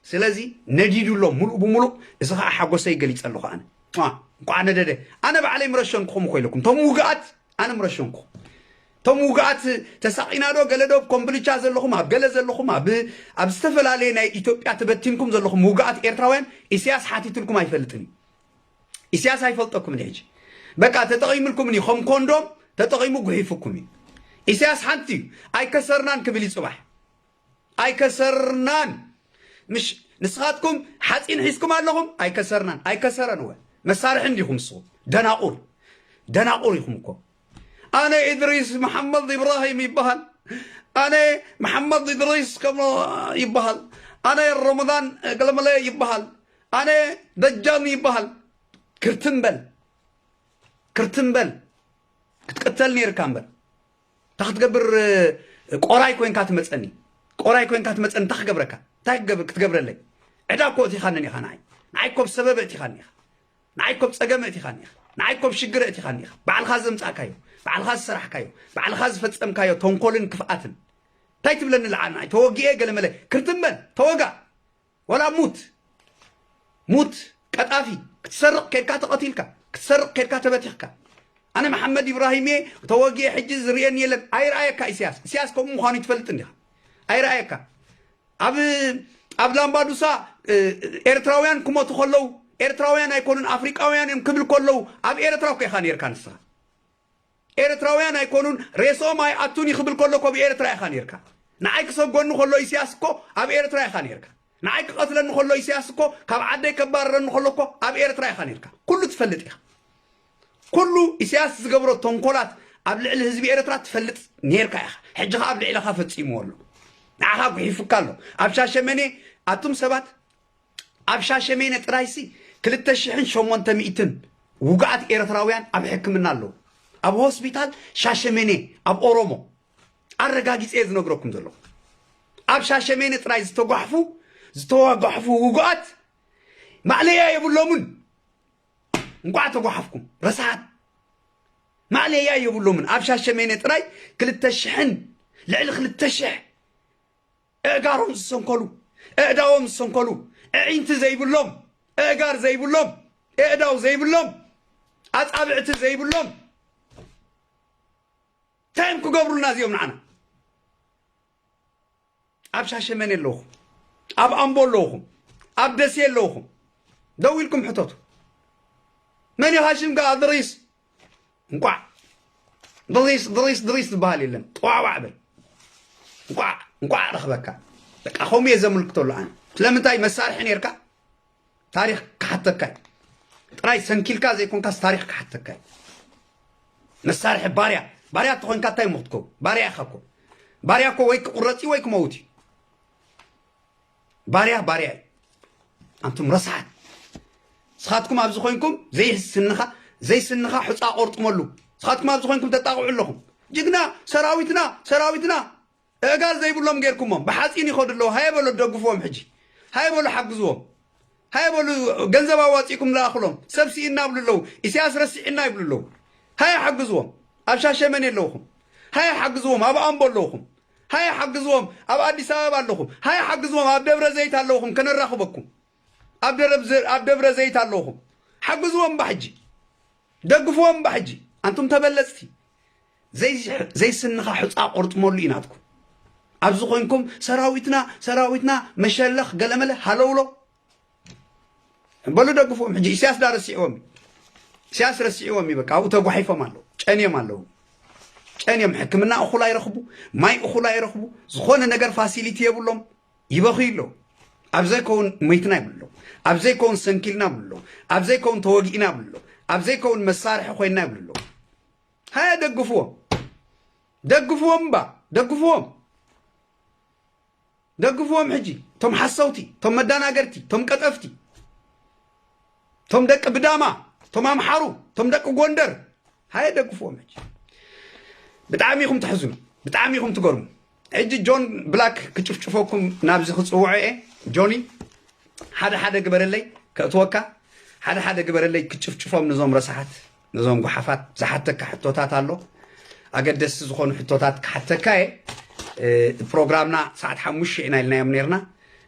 ስለዚ ነዲዱ ኣሎ ሙሉእ ብሙሉእ። እዚ ኸዓ ሓጎሰይ ገሊጸ ኣለኹ ኣነ። ሟ፣ እንቋዕ ነደደ። ኣነ ባዕለይ ምረሸንኩኹም እኮ ኢለኩም። እቶም ውግኣት ኣነ ምረሸንኩ። እቶም ውግኣት ተሳቒና ዶ ገለ ዶ ኣብ ኮምብልቻ ዘለኹም፣ ኣብ ገለ ዘለኹም፣ ኣብ፣ ኣብ ዝተፈላለየ ናይ ኢትዮጵያ ተበቲንኩም ዘለኹም ውግኣት ኤርትራውያን ኢሳያስ ሓቲትልኩም ኣይፈልጥን እዩ። ኢሳያስ ኣይፈልጠኩምን እዩ ሕጂ። በቃ ተጠቒምልኩምን እዩ። ከም ኮንዶም ተጠቒሙ ጉሒፉኩም እዩ። ኢሳያስ ሓንቲ እዩ። ኣይከሰርናን ክብል እዩ ጽባሕ። ኣይከሰርናን። ምሽ ንስኻትኩም ሓፂን ሒዝኩም ኣለኹም? ኣይከሰርናን። ኣይከሰረን እወ። መሳርሒ እንዲኹም ንስኹም። ደናቑር። ደናቑር ኢኹም እኮ። ኣነ ኢድሪስ መሓመድ ኢብራሂም ይበሃል። ኣነ መሓመድ ኢድሪስ ከም ይበሃል። ኣነ ረመዳን ገለመለ ይበሃል። ኣነ ደጃን ይበሃል። ክርትም በል። ክርትም በል። ክትቅተል ነይርካ እምበር። እንታይ ክትገብር፣ ቆራይ ኮይንካ ትመጸኒ? ቆራይ ኮይንካ ትመጸኒ እንታይ ክገብረካ? እንታይ ክገብር፣ ክትገብረለይ? ዕዳ እኮ እቲኻንን ኢኻ ንዓይ። ንዓይ እኮ ብሰበብ እቲኻኒ ኢኻ። ንዓይ እኮ ብጸገም እቲኻኒ ኢኻ። ንዓይ እኮ ብሽግር እቲኻኒ ኢኻ። ባዕልኻ ዘምጻእካዮ፣ ባዕልኻ ዝሰራሕካዮ፣ ባዕልኻ ዝፈጸምካዮ ተንኮልን ክፍኣትን። እንታይ ትብለኒ ለዓል ንዓይ? ተወጊኤ ገለመለ። ክርትም በል፣ ተወጋእ። ዋላ ሙት፣ ሙት፣ ቀጣፊ፣ ክትሰርቕ ኬድካ ተቐቲልካ፣ ክትሰርቕ ኬድካ ተበቲኽካ። ኣነ መሓመድ ኢብራሂም እየ፣ ተወጊኤ ሕጂ ዝርእየኒ የለን። ኣይረኣየካ ኢሳያስ። ኢሳያስ ከምኡ ምዃኑ ይትፈልጥ እንዲኻ? ኣይረኣየካ። ኣብ፣ ኣብ ላምባዱሳ፣ እ፣ ኤርትራውያን ክሞቱ ከለዉ፣ ኤርትራውያን ኣይኮኑን ኣፍሪቃውያን እዮም ክብል ከለዉ፣ ኣብ ኤርትራ እኮ ኢኻ ነይርካ ንስኻ። ኤርትራውያን ኣይኮኑን፣ ሬስኦም ኣይኣቱን እዩ ክብል ከሎ እኮ ኣብ ኤርትራ ኢኻ ነይርካ። ንዓይ ክሰጎኒ ከሎ ኢሳያስ እኮ ኣብ ኤርትራ ኢኻ ነይርካ። ንዓይ ክቐትለኒ ከሎ ኢሳያስ እኮ ካብ ዓደይ ከባረረኒ ከሎ እኮ ኣብ ኤርትራ ኢኻ ነይርካ። ኩሉ ትፈልጥ ኢኻ። ኩሉ ኢሳያስ ዝገብሮ ተንኮላት ኣብ ልዕሊ ህዝቢ ኤርትራ ትፈልጥ ነርካ ኢኻ። ሕጂ ኸኣ ኣብ ልዕለኻ ፈጺምዎ ኣሎ። ንዓኻ ጉሒፉካ ኣሎ። ኣብ ሻሸመኔ ኣቱም ሰባት ኣብ ሻሸመኔ ጥራይሲ ክልተ ሽሕን ሸሞንተ ሚእትን ውጉኣት ኤርትራውያን ኣብ ሕክምና ኣለዉ። ኣብ ሆስፒታል ሻሸመኔ ኣብ ኦሮሞ ኣረጋጊጸ እየ ዝነግረኩም ዘለኹ። ኣብ ሻሸመኔ ጥራይ ዝተጓሕፉ ዝተጓሕፉ ውጉኣት ማእለያ የብሎምን። እንቋዕ ተጓሓፍኩም ረሳሓት። ማእለያ የብሎምን። ኣብ ሻሸመኔ ጥራይ ክልተ ሽሕን ልዕሊ ክልተ ሽሕ እእጋሮም ዝሰንከሉ፣ እእዳዎም ዝሰንከሉ፣ እዒንቲ ዘይብሎም፣ እእጋር ዘይብሎም፣ እእዳው ዘይብሎም፣ ኣጻብዕቲ ዘይብሎም እንታይ እዮም ክገብሩልና እዚኦም ንዓና? ኣብ ሻሸመኔ ኣለኹም፣ ኣብ ኣምቦ ኣለኹም፣ ኣብ ደሴ ኣለኹም፣ ደው ኢልኩም ሕተቱ። መን ኢኻ ሽምካ? ኣድሪስ። እንቋዕ ድሪስ ድሪስ ድሪስ ዝበሃል የለን። ጠዋዋዕ በል። እንቋዕ እንቋዕ ረኽበካ። በቃ ከምኡ እየ ዘምልክተሉ ኣነ። ስለምንታይ መሳርሒ ነርካ? ታሪኽ ክሓተካ እዩ። ጥራይ ሰንኪልካ ዘይኮንካስ ታሪኽ ክሓተካ እዩ። መሳርሒ ባርያ፣ ባርያ ተኾይንካ እንታይ እሞ ክትከውን? ባርያ ኢኻ እኮ። ባርያ እኮ ወይ ክቁረጽ እዩ ወይ ክመውት እዩ። ባርያ ባርያ እዩ። ኣንቱም ረሳሓት። ንስኻትኩም ኣብዚ ኮይንኩም ዘይስንኻ ዘይስንኻ ሑጻ ቆርጥመሉ። ንስኻትኩም ኣብዚ ኮይንኩም ተጣቕዑ ኣለኹም። ጅግና ሰራዊትና ሰራዊትና እእጋር ዘይብሎም ጌርኩሞም ብሓጺን ይኸዱ ኣለዉ። ሃየ በሉ ደግፍዎም ሕጂ። ሃየ በሉ ሓግዝዎም። ሃየ በሉ ገንዘብ ኣዋጺእኩም ለኣኽሎም። ሰብ ስኢና ይብሉ ኣለዉ። ኢሳያስ ረሲዕና ይብሉ ኣለዉ። ሃየ ሓግዝዎም። ኣብ ሻሸመኔ ኣለውኹም። ሃየ ሓግዝዎም። ኣብ ኣምቦ ኣለውኹም። ሃየ ሓግዝዎም። ኣብ ኣዲስ ኣበባ ኣለኹም። ሃየ ሓግዝዎም። ኣብ ደብረ ዘይት ኣለውኹም። ከነራኽበኩም። ኣብ ደረብ ዘ-፣ ኣብ ደብረ ዘይት ኣለውኹም። ሓግዝዎም እባ ሕጂ። ደግፍዎም እባ ሕጂ። ኣንቱም ተበለጽቲ። ዘይ-፣ ዘይስንኻ ሑጻ ቆርጥመሉ እዩ ናትኩም። ኣብዚ ኮይንኩም ሰራዊትና፣ ሰራዊትና መሸለኽ ገለመለ ሃለውሎ። በሉ ደግፍዎም። ሕጂ ኢሳያስ ዳ ረሲዕዎም እዩ። ኢሳያስ ረሲዕዎም እዩ። በቃ ኣብኡ ተጓሒፎም ኣለዉ። ጨንዮም ኣለዉ። ጨንዮም ሕክምና እኹል ኣይረኽቡ፣ ማይ እኹል ኣይረኽቡ፣ ዝኾነ ነገር ፋሲሊቲ የብሎም። ይበኽዩ ኣለዉ። ኣብ ዘይከውን ሞይትና ይብሉ ኣለዉ። ኣብ ዘይከውን ሰንኪልና ይብሉ ኣለዉ። ኣብ ዘይከውን ተወጊእና ይብሉ ኣለዉ። ኣብ ዘይከውን መሳርሒ ኮይንና ይብሉ ኣለዉ። ሃያ ደግፍዎም። ደግፍዎም እባ፣ ደግፍዎም። ደግፍዎም ሕጂ። ቶም ሓሰውቲ፣ ቶም መዳናገርቲ፣ ቶም ቀጠፍቲ፣ ቶም ደቂ ብዳማ፣ ቶም ኣምሓሩ፣ ቶም ደቂ ጎንደር። ሃየ ደግፍዎም ሕጂ። ብጣዕሚ ኢኹም ትሕዝኑ፣ ብጣዕሚ ኢኹም ትገርሙ። ሕጂ ጆን ብላክ ክጭፍጭፈኩም ናብዚ ክጽውዖ እየ። ጆኒ፣ ሓደ ሓደ ግበረለይ፣ ከእትወካ፣ ሓደ ሓደ ግበረለይ፣ ክጭፍጭፎም ነዞም ረሳሓት፣ ነዞም ጓሓፋት። ዝሓተካ ሕቶታት ኣሎ፣ ኣገደስቲ ዝኾኑ ሕቶታት ክሓተካ እየ። እ፣ ፕሮግራምና ሰዓት ሓሙሽተ ኢና ኢልናዮም ነርና።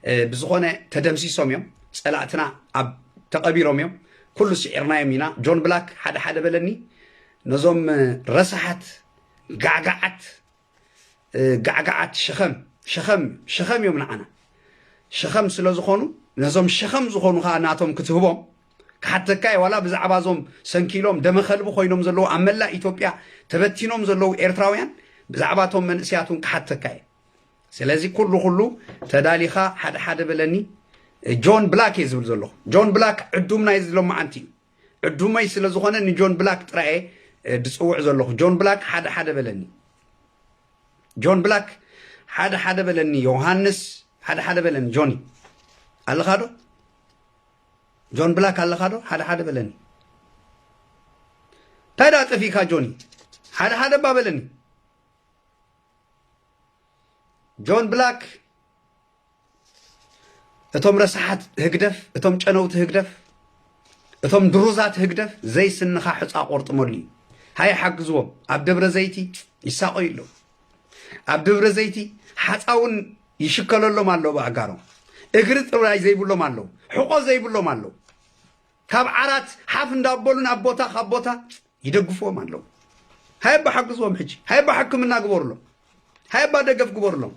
እ፣ ብዝኾነ ተደምሲሶም እዮም፣ ጸላእትና ኣብ፣ ተቐቢሮም እዮም። ኩሉ ስዒርናዮም ኢና። ጆን ብላክ ሓደ ሓደ በለኒ፣ ነዞም፣ እ፣ ረሳሓት ጋዕጋዓት እ፣ ጋዕጋዓት ሸኸም፣ ሸኸም፣ ሸኸም እዮም ንዓና። ሸኸም ስለ ዝኾኑ፣ ነዞም ሸኸም ዝኾኑ ኸኣ ናቶም ክትህቦም ክሓተካ እየ። ዋላ ብዛዕባ እዞም ሰንኪሎም ደመ ኸልቢ ኮይኖም ዘለዉ፣ ኣብ መላእ ኢትዮጵያ ተበቲኖም ዘለዉ ኤርትራውያን፣ ብዛዕባ እቶም መንእሰያት እውን ክሓተካ እየ። ስለዚ ኩሉ ኩሉ ተዳሊኻ ሓደ ሓደ በለኒ። እ፣ ጆን ብላክ እየ ዝብል ዘለኹ። ጆን ብላክ ዕዱምና እዩ፣ እዚ ሎማዓንቲ እዩ። ዕዱመይ ስለ ዝኾነ ንጆን ብላክ ጥራይ እየ፣ እ፣ ድጽውዕ ዘለኹ። ጆን ብላክ ሓደ ሓደ በለኒ። ጆን ብላክ ሓደ ሓደ በለኒ። ዮሃንስ ሓደ ሓደ በለኒ። ጆኒ ኣለኻ ዶ? ጆን ብላክ ኣለኻ ዶ? ሓደ ሓደ በለኒ። እንታይ ደኣ ጠፊእካ ጆኒ? ሓደ ሓደ እባ በለኒ። ጆን ብላክ እቶም ረሳሓት ህግደፍ፣ እቶም ጨነውቲ ህግደፍ፣ እቶም ድሩዛት ህግደፍ ዘይስንኻ ሑጻ ቆርጥመሉ እዩ። ሃየ ሓግዝዎም። ኣብ ደብረ ዘይቲ ይሳቐዩ ኣለዉ። ኣብ ደብረ ዘይቲ ሓጻውን ይሽከለሎም ኣለዉ ብኣጋሮም። እግሪ ጥራይ ዘይብሎም ኣለዉ። ሕቖ ዘይብሎም ኣለዉ። ካብ ዓራት ሓፍ እንዳበሉ ናብ ቦታ፣ ካብ ቦታ ይደግፍዎም ኣለዉ። ሃየባ ሓግዝዎም ሕጂ። ሃየባ ሕክምና ግበሩሎም። ሃየባ ደገፍ ግበሩሎም።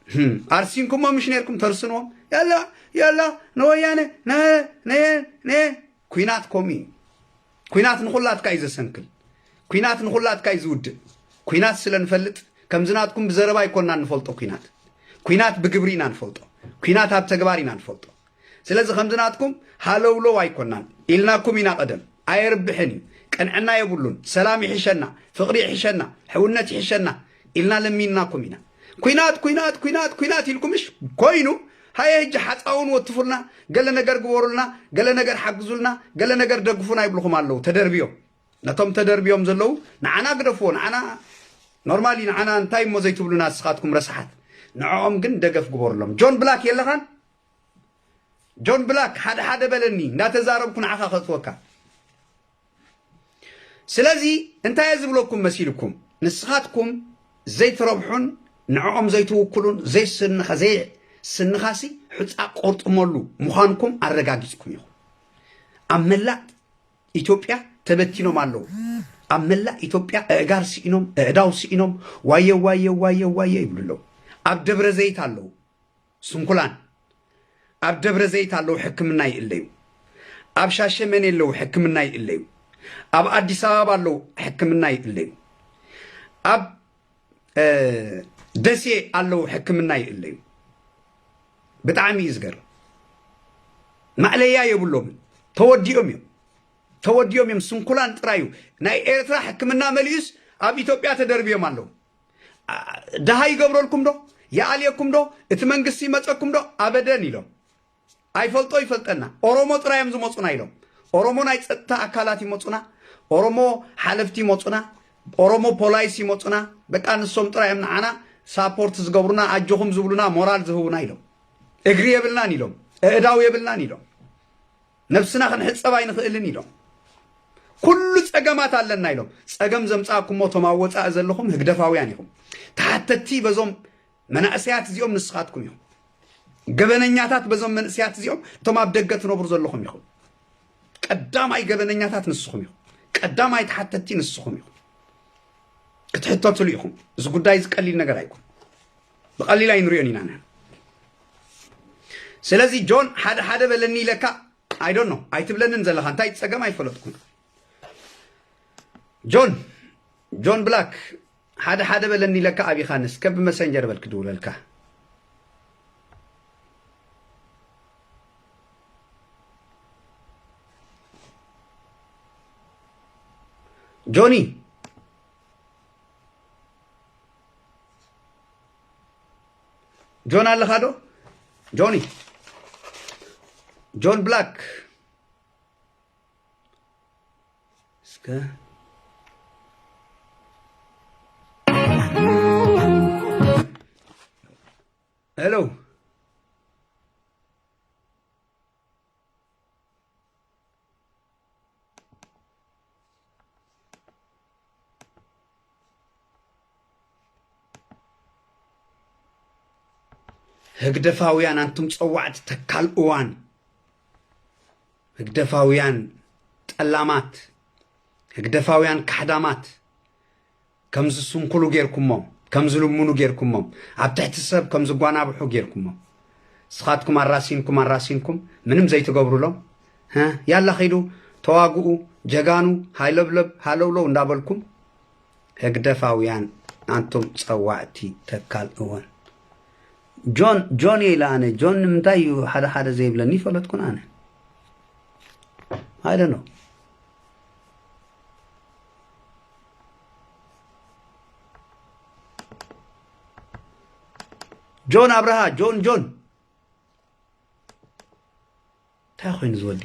ህም፣ ኣርሲንኩሞ ምሽ ነርኩም ተርስንዎም። ያላ፣ ያላ፣ ንወያነ፣ ነ-፣ ነ-፣ ነ-፣ ኩናት ከምኡ እዩ። ኩናት ንኹላትካ እዩ ዘሰንክል። ኩናት ንኹላትካ እዩ ዝውድእ። ኩናት ስለ ንፈልጥ፣ ከምዚ ናትኩም ብዘረባ ኣይኮንና ንፈልጦ ኩናት። ኩናት ብግብሪ ኢና ንፈልጦ። ኩናት ኣብ ተግባር ኢና ንፈልጦ። ስለዚ ከምዚ ናትኩም ሃለውለው ኣይኮናን ኢልናኩም ኢና ቀደም። ኣየርብሕን እዩ። ቅንዕና የብሉን። ሰላም ይሕሸና፣ ፍቕሪ ይሕሸና፣ ሕውነት ይሕሸና ኢልና ለሚንናኩም ኢና። ኲናት፣ ኲናት፣ ኲናት፣ ኲናት ኢልኩምሽ ኮይኑ፣ ሃየ፣ ሕጂ ሓጻውን ወትፉልና፣ ገለ ነገር ግበሩልና፣ ገለ ነገር ሓግዙልና፣ ገለ ነገር ደግፉና ይብልኹም ኣለዉ። ተደርብዮም፣ ነቶም ተደርብዮም ዘለዉ ንዓና ግደፍዎ። ንዓና ኖርማሊ፣ ንዓና እንታይ እሞ ዘይትብሉና ንስኻትኩም ረሳሓት። ንዕኦም ግን ደገፍ ግበሩሎም። ጆን ብላክ የለኻን? ጆን ብላክ ሓደ ሓደ በለኒ፣ እንዳተዛረብኩ ንዓኻ ከእትወካ። ስለዚ እንታይ እየ ዝብለኩም መሲልኩም? ንስኻትኩም ዘይትረብሑን ንዕኦም ዘይትውክሉን ዘይስንኻ፣ ዘይስንኻሲ ሑጻ ቆርጥመሉ ምዃንኩም ኣረጋጊጽኩም ኢኹም። ኣብ መላእ ኢትዮጵያ ተበቲኖም ኣለዉ። ኣብ መላእ ኢትዮጵያ ኣእጋር ስኢኖም፣ ኣእዳው ስኢኖም፣ ዋየ፣ ዋየ፣ ዋየ፣ ዋየ ይብሉ ኣለዉ። ኣብ ደብረ ዘይት ኣለዉ። ስንኩላን ኣብ ደብረ ዘይት ኣለዉ፣ ሕክምና ይእለዩ። ኣብ ሻሸመኔ ኣለዉ፣ ሕክምና ይእለዩ። ኣብ ኣዲስ ኣበባ ኣለዉ፣ ሕክምና ይእለዩ። ኣብ፣ እ፣ ደሴ ኣለዉ፣ ሕክምና ይእለዩ። ብጣዕሚ እዩ ዝገርም። ማእለያ የብሎምን። ተወዲኦም እዮም። ተወዲኦም እዮም። ስንኩላን ጥራይ እዩ። ናይ ኤርትራ ሕክምና መሊኡስ ኣብ ኢትዮጵያ ተደርብዮም ኣለዉ። ኣ፣ ደሃ ይገብረልኩም ዶ? ይኣልየኩም ዶ? እቲ መንግስቲ ይመጸኩም ዶ? ኣበደን ኢሎም። ኣይፈልጦ ይፈልጠና። ኦሮሞ ጥራይ እዮም ዝመጹና ኢሎም። ኦሮሞ ናይ ጸጥታ ኣካላት ይመጹና። ኦሮሞ ሓለፍቲ ይመጹና። ኦሮሞ ፖላይስ ይመጹና። በቃ ንሶም ጥራይ እዮም ንዓና ሳፖርት ዝገብሩና፣ ኣጆኹም ዝብሉና፣ ሞራል ዝህቡና ኢሎም። እግሪ የብልናን ኢሎም። ኣእዳው የብልናን ኢሎም። ነብስና ክንሕጸብ ኣይንኽእልን ኢሎም። ኩሉ ጸገማት ኣለና ኢሎም። ጸገም ዘምጻእኩሞ እቶም ኣብ ወጻኢ ዘለኹም ህግደፋውያን ኢኹም። ተሓተቲ በዞም መናእሰያት እዚኦም ንስኻትኩም ኢኹም። ገበነኛታት በዞም መንእሰያት እዚኦም እቶም ኣብ ደገ ትነብሩ ዘለኹም ኢኹም። ቀዳማይ ገበነኛታት ንስኹም ኢኹም። ቀዳማይ ተሓተቲ ንስኹም ኢኹም። ክትሕተትሉ ኢኹም። እዚ ጉዳይ እዚ ቀሊል ነገር ኣይኮን። ብቐሊል ኣይንሪኦን ኢና ንሕና። ስለዚ ጆን ሓደ ሓደ በለኒ ኢለካ፣ I don't know፣ ኣይትብለንን ዘለኻ። እንታይ ጸገም ኣይፈለጥኩን። ጆን፣ ጆን ብላክ፣ ሓደ ሓደ በለኒ ኢለካ ኣቢኻንስ፣ ከ ብመሰንጀር በል ክድውለልካ። ጆኒ፣ ጆን ኣለኻ ዶ? ጆኒ፣ ጆን ብላክ። እስከ ሄሎ። ህግደፋውያን ኣንቱም ጸዋዕቲ ተካል እዋን፣ ህግደፋውያን ጠላማት፣ ህግደፋውያን ካሕዳማት፣ ከም ዝስንኩሉ ጌርኩሞም፣ ከም ዝልምኑ ጌርኩሞም፣ ኣብ ትሕቲ ሰብ ከም ዝጓናብሑ ጌርኩሞም። ንስኻትኩም ኣራሲንኩም፣ ኣራሲንኩም ምንም ዘይትገብሩሎም፣ ሀ? ያላ ኺዱ ተዋግኡ፣ ጀጋኑ፣ ሃይለብለብ፣ ሃለውለው እንዳበልኩም፣ ህግደፋውያን ኣንቱም ጸዋዕቲ ተካል እወን። ጆን፣ ጆን ኢለ ኣነ፣ ጆን ንምንታይ እዩ ሓደ ሓደ ዘይብለኒ ይፈለጥኩን ኣነ። I don't know። ጆን ኣብርሃ፣ ጆን፣ ጆን። እንታይ ኮይኑ ዝወዲ?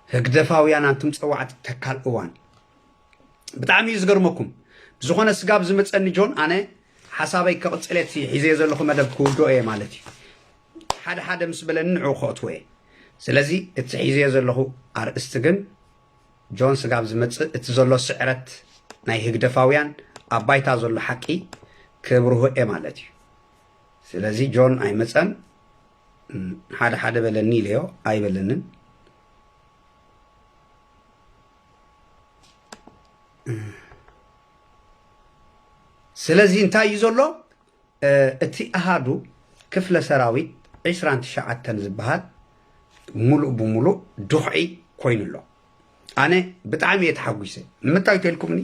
ህግደፋውያን ኣንቱም ጸዋዕቲ ተካል እዋን። ብጣዕሚ እዩ ዝገርመኩም። ብዝኾነ ስጋብ ዝመጸኒ ጆን፣ ኣነ ሓሳበይ ከቕጽል እየ፣ እቲ ሒዘዮ ዘለኹ መደብ ክውድኦ እየ ማለት እዩ። ሓደ ሓደ ምስ በለኒ ንዕኡ ከእትዎ እየ። ስለዚ እቲ ሒዘዮ ዘለኹ ኣርእስቲ ግን ጆን ስጋብ ዝመጽእ እቲ ዘሎ ስዕረት ናይ ህግደፋውያን ኣብ ባይታ ዘሎ ሓቂ ክብርሁ እየ ማለት እዩ። ስለዚ ጆን ኣይመጸን፣ ሓደ ሓደ በለኒ ኢለዮ፣ ኣይበለንን። ስለዚ እንታይ እዩ ዘሎ? እ፣ እቲ ኣሃዱ ክፍለ ሰራዊት ዕስራን ትሽዓተን ዝበሃል ሙሉእ ብሙሉእ ድኹዒ ኮይኑ ኣሎ። ኣነ ብጣዕሚ እየ ተሓጒሰ። ንምንታይ ተልኩምኒ?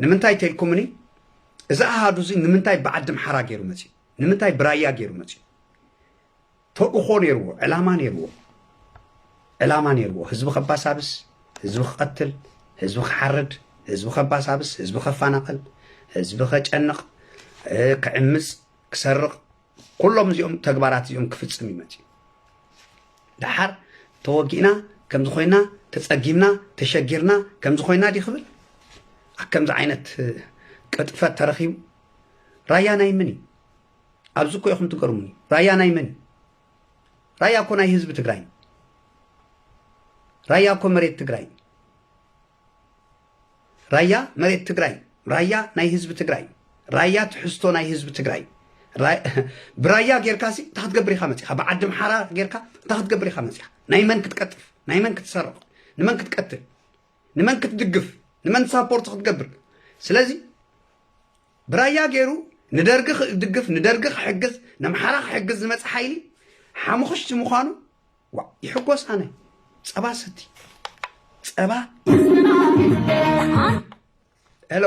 ንምንታይ ተልኩምኒ? እዚ ኣሃዱ እዚ ንምንታይ ብዓዲ ኣምሓራ ገይሩ መፅዩ? ንምንታይ ብራያ ገይሩ መፅዩ? ተልእኾ ነይርዎ፣ ዕላማ ነይርዎ። ዕላማ ነይርዎ። ህዝቢ ከባሳብስ፣ ህዝቢ ክቐትል፣ ህዝቢ ክሓርድ፣ ህዝቢ ከባሳብስ፣ ህዝቢ ከፋናቐል፣ ህዝቢ ከጨንቕ፣ እ፣ ክዕምጽ፣ ክሰርቕ፣ ኩሎም እዚኦም ተግባራት እዚኦም ክፍጽም ይመጽእ። ደሓር ተወጊእና፣ ከምዚ ኮይና፣ ተጸጊምና፣ ተሸጊርና፣ ከምዚ ኮይና ድዩ ክብል? ኣብ ከምዚ ዓይነት፣ እ፣ ቅጥፈት ተረኺቡ? ራያ ናይ መን እዩ? ኣብዚ እኮ ኢኹም ትገርሙኒ። ራያ ናይ መን እዩ? ራያ እኮ ናይ ህዝቢ ትግራይ። ራያ እኮ መሬት ትግራይ። ራያ መሬት ትግራይ። ራያ ናይ ህዝቢ ትግራይ። ራያ ትሕዝቶ ናይ ህዝቢ ትግራይ። ራይ-፣ ብራያ ጌርካ ሲ እንታይ ክትገብር ኢኻ መፂኻ? ብዓዲ ኣምሓራ ጌርካ እንታይ ክትገብር ኢኻ መፂኻ? ናይ መን ክትቀጥፍ? ናይ መን ክትሰርቕ? ንመን ክትቀትል? ንመን ክትድግፍ? ንመን ሳፖርት ክትገብር? ስለዚ ብራያ ገይሩ ንደርጊ ክድግፍ፣ ንደርጊ ክሕግዝ፣ ነምሓራ ክሕግዝ ዝመጽእ ሓይሊ ሓሙኽሽቲ ምዃኑ፣ ዋ፣ ይሕጎስ ኣነ። ጸባ ሰቲ። ጸባ። ሄሎ።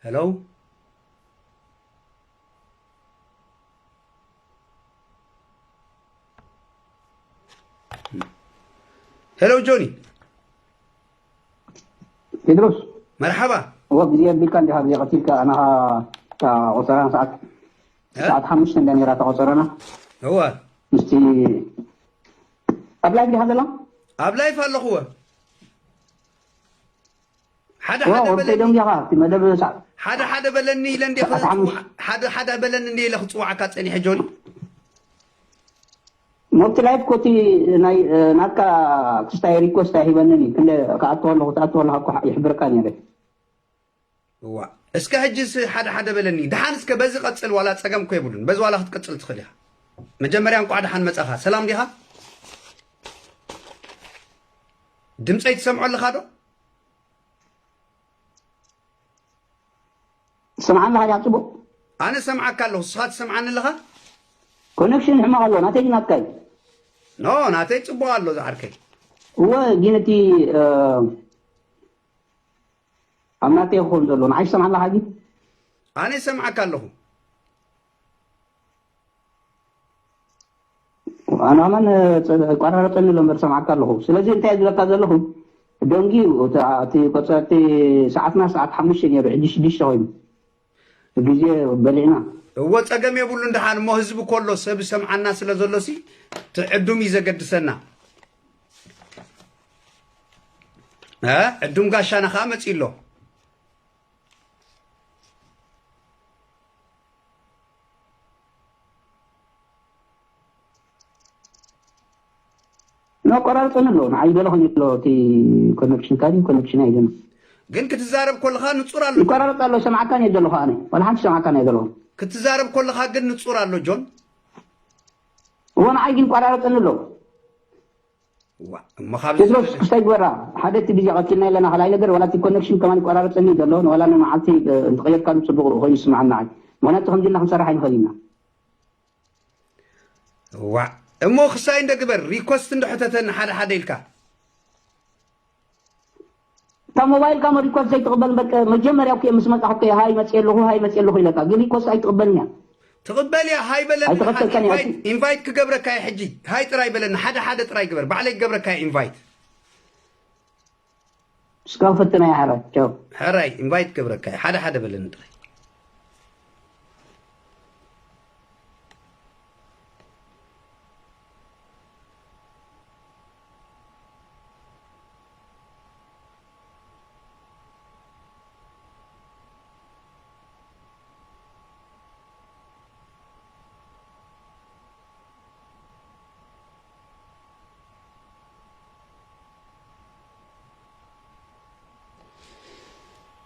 ሄሎ። ሄሎ ጆኒ። ቴድሮስ። መርሓባ። እወ፣ ግዜ ኣቢልካ እንዲኻ፣ ግዜ ቀቲልካ፣ ኣና እታ ቆጸራና ሰዓት፣ እ? ሰዓት ሓሙሽተ እንዳ ነይራ እታ ቆጸራና። እወ። ምስቲ ኣብ ላይፍ ዲኻ ዘሎ? ኣብ ላይፍ ኣለኹ፣ እወ። ሓደ ዋ፣ ሓደ ወብተይ በለኒ። ደንጊኻ፣ እቲ መደብ ሰዓት ሓደ ሓደ በለኒ ኢለ እንዴ ሰዓት ክጽውዓ-፣ ሓሙሽተ። ሓደ ሓደ በለኒ እንዴ ኢለ ክጽውዓካ ጸኒሐ ጆኒ። ሞብቲ ላይፍ ኮቲ ናይ፣ እ፣ ናትካ ክስታይ ሪኮስት ኣይሂበንን እዩ። ክንደ ክኣትዎ ኣለኹ፣ ክኣትዎ ኣለኻ እኮ ይሕብረካ ነይረ። እዋ፣ እስከ ሕጂ ስ-፣ ሓደ ሓደ በለኒ። ደሓን እስከ በዚ ቀጽል፣ ዋላ ጸገም እኮ የብሉን። በዚ ዋላ ክትቅጽል ትኽእል ኢኻ። መጀመርያ እንቋዕ ደሓን መጻኻ። ሰላም ዲኻ? ድምጸይ ትሰምዖ ኣለኻ ዶ? ትሰምዓኒ ኣለኻ ዲኻ ጽቡቕ? ኣነ ሰምዓካ ኣለኹ፣ ንስኻ ትሰምዓኒ ኣለኻ? ኮኔክሽን ሕማቕ ኣሎ፣ ናተይ ናትካ እዩ። ኖ፣ ናተይ ጽቡቕ ኣሎ ዝዓርከይ። እወ፣ ግን እቲ፣ እ፣ ኣብ ናተይ ክኸውን ዘሎ፣ ንዓይ ትሰምዓኒ ኣለኻ ግን? ኣነ ይሰምዓካ ኣለኹ። ኣነ ከማን፣ እ፣ ጸ-፣ ይቋራረጸኒ ኣሎ እምበር ሰምዓካ ኣለኹ። ስለዚ እንታይ ዝብለካ ዘለኹ፣ ደንጊ፣ እቲ፣ እቲ ቆጸ-፣ እቲ ሰዓትና ሰዓት ሓሙሽተ ነይሩ፣ ሕጂ ሽዱሽተ ኮይኑ። ግዜ በሊዕና። እወ፣ ጸገም የብሉን። ደሓን እሞ ህዝቢ ኮሎ ሰብ ይሰምዓና ስለ ዘሎሲ፣ እቲ ዕዱም እዩ ዘገድሰና። እ፣ ዕዱም ጋሻና ከኣ መጺኡ ኣሎ። ኖ፣ ቆራርጽን ኣሎ። ንዓይ ገለ ኮይኑ ኣሎ፣ እቲ ኮኔክሽን ካዲ ኮኔክሽን ኣይደለም። ግን ክትዛረብ ከለኻ ንጹር ኣሎ። ይቆራረጽ ኣሎ፣ ሰማዕካን እየ ዘለኹ ኣነ። ዋላ ሓንቲ ሰማዕካን እየ ዘለኹ። ክትዛረብ ከለኻ ግን ንጹር ኣሎ፣ ጆን። እዎ፣ ንዓይ ግን ቆራረጽን ኣሎ። ዋ፣ እሞ ካብዚ ቴድሮስ ዝበለ ክስታይ ግበራ። ሓደ እቲ ግዜ ቀቲልና ኣለና፣ ካልኣይ ነገር ዋላ እቲ ኮኔክሽን ከማን ይቆራረጸኒ ዘሎ፣ ዋላ ንመዓልቲ፣ እ፣ እንተቐየርካሉ ጽቡቕ ኮይኑ ይስምዓና። ምኽንያቱ ከምዚ ኢልና ክንሰርሕ ኣይንኽእል ኢና። ዋ፣ እሞ ክሳይ እንደ ግበር፣ ሪኮስት እንደ ሕተተኒ ሓደ ሓደ ኢልካ። እታ ሞባይልካ ሞ ሪኮስት ዘይትቕበል፣ በቃ መጀመርያ እኮ ምስ መጻኹ እኮ ሃይ መጽእ ኣለኹ፣ ሃይ መጽእ ኣለኹ ኢለካ፣ ግን ሪኮስት ኣይትቕበልን እያ። ትቕበል እያ፣ ሃይ በለኒ። ኣይተኸተልካን እያ። ኢንቫይት፣ ኢንቫይት ክገብረካ እየ ሕጂ። ሃይ ጥራይ በለኒ፣ ሓደ ሓደ ጥራይ ግበር፣ ባዕለይ ክገብረካ እየ ኢንቫይት። እስካብ ፈትና ይሓራ። ቻው። ሕራይ፣ ኢንቫይት ክገብረካ እየ። ሓደ ሓደ በለኒ ጥራይ።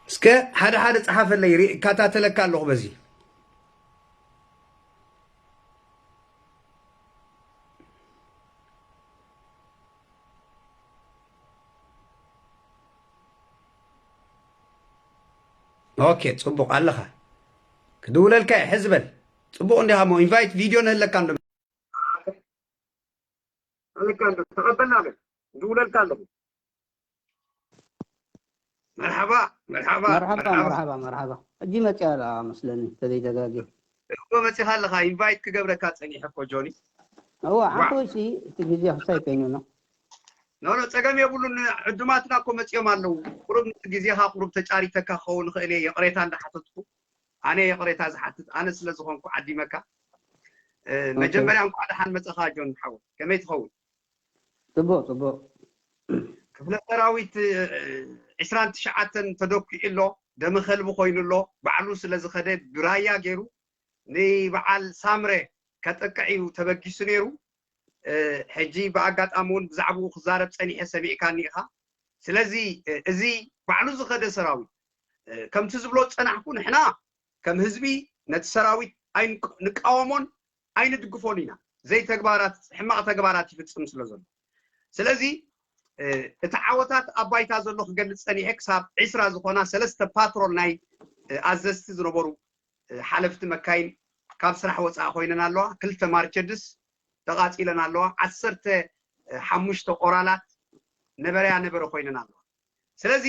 እስከ ሓደ ሓደ ጸሓፈለይ፣ ሪ-፣ እከታተለካ ኣለኹ በዚ። ኦኬ፣ ጽቡቕ ኣለኻ። ክድውለልካ እየ፣ ሕዚ በል። ጽቡቕ እንዲኻ እሞ ኢንቫይት ቪድዮ ንህለካ እንዶ። ኣለካ እንዶ፣ ተቐበልና በል። ድውለልካ ኣለኹ። መርሓባ፣ መርሓባ፣ መርሓባ፣ መርሓባ። መርሓባ፣ መርሓባ። ሕጂ መጽያ ኣላ መስለኒ፣ ተዘይተጋግየ። እኮ መጺኻ ኣለኻ፣ ኢንቫይት ክገብረካ ጸኒሐ እኮ ጆኒ። እዋ፣ ዋ። ሓንኮይሲ እቲ ግዜ ክሳይ ኮይኑ ነው። ኖ፣ ኖ፣ ጸገም የብሉን። ዕዱማትና እኮ መጺኦም ኣለዉ። ቁሩብ ግዜኻ ቁሩብ ተጫሪተካ ክኸውን ይኽእል እየ፣ ይቕሬታ እንዳሓተትኩ። ኣነ ይቕሬታ ዝሓትት፣ ኣነ ስለ ዝኾንኩ ዓዲመካ። እ፣ ኦኬ። መጀመርያ እንኳዕ ደሓን መጸኻ ጆን ሓወይ። ከመይ ትኸውን? ጽቡቕ፣ ጽቡቕ። ክፍለ ሰራዊት፣ እ፣ ዕስራን ትሽዓተን ተደኲዑ ኣሎ፣ ደመ ከልቢ ኮይኑ ኣሎ። ባዕሉ ስለ ዝኸደ ብራያ ገይሩ ንበዓል ሳምረ ከጥቅዕ እዩ ተበጊሱ ነይሩ። እ፣ ሕጂ ብኣጋጣሚ እውን ብዛዕባኡ ክዛረብ ጸኒሐ፣ ሰሚዕካኒ ኢኻ። ስለዚ፣ እ፣ እዚ ባዕሉ ዝኸደ ሰራዊት፣ እ፣ ከምቲ ዝብሎ ዝጸናሕኩ፣ ንሕና ከም ህዝቢ ነቲ ሰራዊት ኣይንቅ-፣ ንቃወሞን ኣይንድግፎን ኢና። ዘይተግባራት፣ ሕማቕ ተግባራት ይፍጽም ስለ ዘሎ። ስለዚ፣ እ፣ እቲ ዓወታት ኣብ ባይታ ዘሎ ክገልጽ ጸኒሐ፣ ክሳብ ዕስራ ዝኾና ሰለስተ ፓትሮል ናይ፣ እ፣ ኣዘዝቲ ዝነበሩ፣ እ፣ ሓለፍቲ መካይን ካብ ስራሕ ወጻኢ ኮይነን ኣለዋ። ክልተ ማርቸድስ ተቓጺለን ኣለዋ። ዓሰርተ ሓሙሽተ ኦራላት ነበረያ ነበረ ኮይነን ኣለዋ። ስለዚ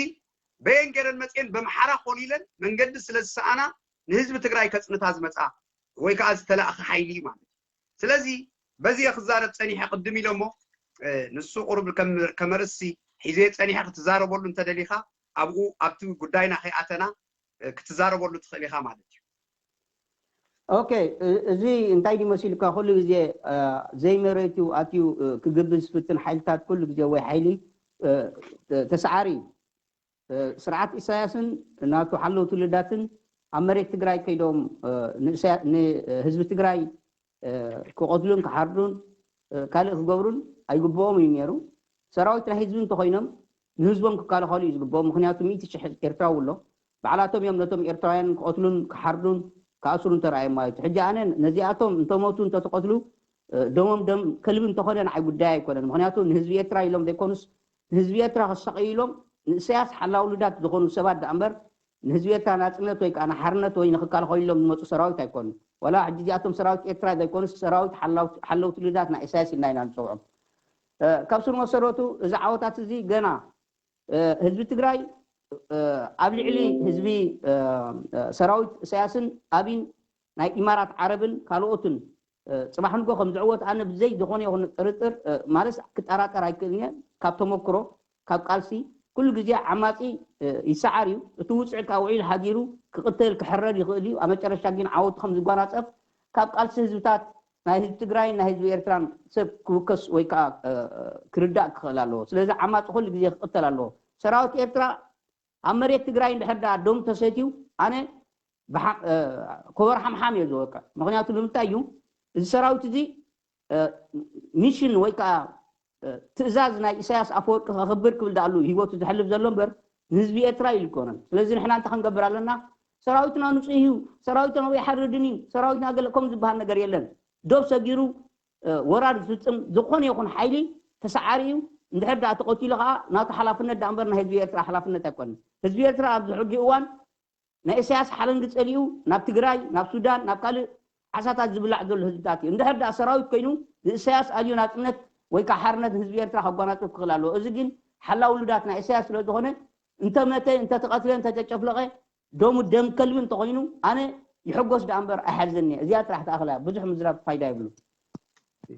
በየን ገይረን መጽየን በምሓራ ኮሊለን መንገዲ ስለ ዝሰኣና ንህዝቢ ትግራይ ከጽንታ ዝመጻ ወይ ከዓ ዝተላእኸ ሓይሊ እዩ ማለት እዩ። ስለዚ በዚ እየ ክዛረብ ጸኒሐ ቅድም ኢለ እሞ፣ እ፣ ንሱ ቁሩብ ከም፣ ከም ኣርእስቲ ሒዘ ጸኒሐ ክትዛረበሉ እንተደሊኻ ኣብኡ ኣብቲ ጉዳይና ከይኣተና፣ እ፣ ክትዛረበሉ ትኽእል ኢኻ ማለት እዩ። ኦኬ፣ እ-፣ እዚ እንታይ ድዩ መሲልካ? ኩሉ ግዜ፣ እ፣ ዘይመሬቱ ኣትዩ፣ እ፣ ክግብዝ ዝፍትን ሓይልታት ኩሉ ግዜ ወይ ሓይሊ፣ እ፣ ተ-፣ ተሰዓሪ እዩ። እ፣ ስርዓት ኢሳያስን ናቱ ሓለውቲ ውልዳትን ኣብ መሬት ትግራይ ከይዶም፣ እ፣ ንእሳያ-፣ ንህዝቢ ትግራይ፣ እ፣ ክቐትሉን ክሓርዱን፣ እ፣ ካልእ ክገብሩን ኣይግብኦም እዩ ነይሩ። ሰራዊት ናይ ህዝቢ እንተኾይኖም ንህዝቦም ክከላኸሉ እዩ ዝግብኦም። ምኽንያቱ ሚእቲ ሽሕ ኤርትራዊ ኣሎ። ባዕላቶም እዮም ነቶም ኤርትራውያን ክቐትሉን ክሓርዱን ክኣስሩን ተራእዮም ማለት እዩ። ሕጂ ኣነ ነዚኣቶም እንተሞቱ እንተተቐትሉ፣ እ፣ ደሞም ደም ከልቢ እንተኾነ ንዓይ ጉዳይ ኣይኮነን። ምኽንያቱ ንህዝቢ ኤርትራ ኢሎም ዘይኮኑስ ንህዝቢ ኤርትራ ከሳቕዩ ኢሎም ንእሳያስ ሓላው ልዳት ዝኾኑ ሰባት ደኣ እምበር ንህዝቢ ኤርትራ ናጽነት ወይ ከዓ ንሓርነት ወይ ንክከላኸሉ ኢሎም ዝመጹ ሰራዊት ኣይኮኑን። ዋላ ሕጂ እዚኣቶም ሰራዊት ኤርትራ ዘይኮኑስ ሰራዊት ሓላው-፣ ሓለውቲ ልዳት ናይ ኢሳያስ ኢልና ኢና ንጸውዖም። እ፣ ካብ ስር መሰረቱ እዚ ዓወታት እዚ ገና፣ እ፣ ህዝቢ ትግራይ፣ እ፣ ኣብ ልዕሊ ህዝቢ፣ እ፣ እ፣ ሰራዊት ኢሳያስን ኣብይን ናይ ኢማራት ዓረብን ካልኦትን፣ እ፣ ጽባሕ ንጎ ከም ዝዕወት ኣነ ብዘይ ዝኾነ ይኹን ጥርጥር፣ እ፣ ማለት ክጠራጠር ኣይክእልን እየ። ካብ ተመክሮ፣ ካብ ቃልሲ፣ ኩሉ ግዜ ዓማጺ፣ እ፣ ይሰዓር እዩ። እቲ ውጽዕ ካብ ውዒል ሓዲሩ ክቕተል፣ ክሕረድ ይኽእል እዩ። ኣብ መጨረሻ ግን ዓወቱ ከም ዝጓናጸፍ ካብ ቃልሲ ህዝብታት ናይ ህዝቢ ትግራይን ናይ ህዝቢ ኤርትራን ሰብ ክውከስ ወይ ከዓ፣ እ፣ ክርዳእ ክኽእል ኣለዎ። ስለዚ ዓማጺ ኩሉ ግዜ ክቕተል ኣለዎ። ሰራዊት ኤርትራ ኣብ መሬት ትግራይ እንድሕር ደኣ ደም ተሰትዩ ኣነ ብሓ-፣ እ፣ ኮበር ሓምሓም እየ ዝወቅዕ። ምኽንያቱ ንምንታይ እዩ? እዚ ሰራዊት እዚ፣ እ፣ ሚሽን ወይ ከዓ፣ እ፣ ትእዛዝ ናይ ኢሳያስ ኣፈወርቂ ከኽብር ክብል ደኣሉ ህይወቱ ዘሕልፍ ዘሎ እምበር ንህዝቢ ኤርትራ ኢሉ ኣይኮነን። ስለዚ ንሕና እንታይ ክንገብር ኣለና? ሰራዊትና ንጹህ እዩ፣ ሰራዊትና ኣይሓርድን እዩ፣ ሰራዊትና ገለ ከም ዝበሃል ነገር የለን። ዶብ ሰጊሩ፣ እ፣ ወራር ዝፍጽም ዝኾነ ይኹን ሓይሊ ተሰዓሪ እዩ። እንድሕር ደኣ ተቐቲሉ ኸዓ ናቱ ሓላፍነት ደኣ እምበር ናይ ህዝቢ ኤርትራ ሓላፍነት ኣይኮነን። ህዝቢ ኤርትራ ኣብዚ ሕጂ እዋን ናይ ኢሳያስ ሓለንጊ ጸሊኡ ናብ ትግራይ፣ ናብ ሱዳን፣ ናብ ካልእ ዓሳታት ዝብላዕ ዘሎ ህዝብታት እዩ። እንድሕር ደኣ ሰራዊት ኮይኑ ንኢሳያስ ኣልዩ ናጽነት ወይ ከዓ ሓርነት ንህዝቢ ኤርትራ ከጓናጽፍ ክኽእል ኣለዎ። እዚ ግን ሓላው ውሉዳት ናይ ኢሳያስ ስለ ዝኾነ እንተመተ፣ እንተተቐትለ፣ እንተተጨፍለቐ ደሙ ደም ከልቢ እንተኾይኑ ኣነ ይሕጎስ ደኣ እምበር ኣይሓዝን እየ። እዚኣ ጥራሕ ትኣኽል እያ። ብዙሕ ምዝራብ ፋይዳ የብሉን።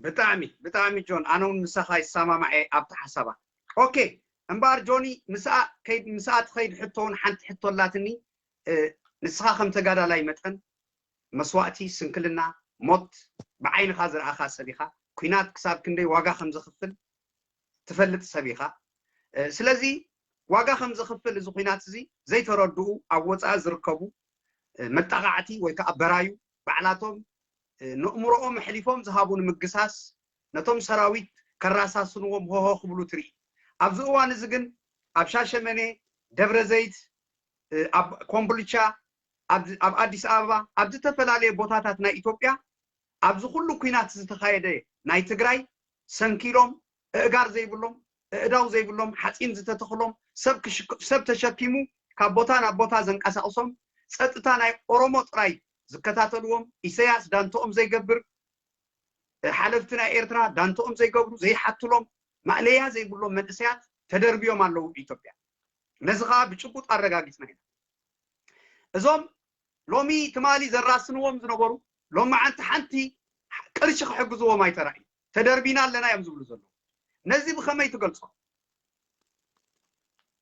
ብጣዕሚ፣ ብጣዕሚ ጆን፣ ኣነ እውን ምሳኻ ይሰማማዕ እየ ኣብቲ ሓሳባ። ኦኬ፣ እምበኣር ጆኒ፣ ምስኣ ከይድ-፣ ምስኣ ትኸይድ ሕቶ እውን ሓንቲ ሕቶ ኣላትኒ። እ፣ ንስኻ ከም ተጋዳላይ መጠን መስዋእቲ፣ ስንክልና፣ ሞት ብዓይንኻ ዝረኣኻ ሰብ ኢኻ። ኲናት ክሳብ ክንደይ ዋጋ ከም ዘኽፍል ትፈልጥ ሰብ ኢኻ። እ፣ ስለዚ ዋጋ ከም ዘኽፍል እዚ ኲናት እዚ ዘይተረድኡ ኣብ ወጻኢ ዝርከቡ፣ እ፣ መጣቓዕቲ ወይ ከዓ በራዩ ባዕላቶም፣ እ፣ ነእምሮኦም ኣሕሊፎም ዝሃቡ ንምግሳስ ነቶም ሰራዊት ከራሳስንዎም ሆሆ ክብሉ ትርኢ። ኣብዚ እዋን እዚ ግን ኣብ ሻሸመኔ፣ ደብረ ዘይት፣ እ፣ ኣብ ኮምቦልቻ፣ ኣብ፣ ኣብ ኣዲስ ኣበባ፣ ኣብ ዝተፈላለየ ቦታታት ናይ ኢትዮጵያ ኣብዚ ኩሉ ኲናት ዝተኻየደ ናይ ትግራይ ሰንኪሎም፣ እእጋር ዘይብሎም፣ እእዳው ዘይብሎም፣ ሓፂን ዝተተኽሎም፣ ሰብ ክሽክ-፣ ሰብ ተሸኪሙ ካብ ቦታ ናብ ቦታ ዘንቀሳቕሶም፣ ጸጥታ ናይ ኦሮሞ ጥራይ ዝከታተልዎም፣ ኢሰያስ ዳንተኦም ዘይገብር፣ ሓለፍቲ ናይ ኤርትራ ዳንተኦም ዘይገብሩ፣ ዘይሓትሎም፣ ማእለያ ዘይብሎም መንእሰያት ተደርብዮም ኣለዉ ኢትዮጵያ። ነዚ ኸኣ ብጭቡጥ ኣረጋጊጽና ኢና። እዞም ሎሚ ትማሊ ዘራስንዎም ዝነበሩ፣ ሎማዓንቲ ሓንቲ ቅርሺ ክሕግዝዎም ኣይተራእዩ። ተደርቢና ኣለና እዮም ዝብሉ ዘለዉ። ነዚ ብኸመይ ትገልጾ?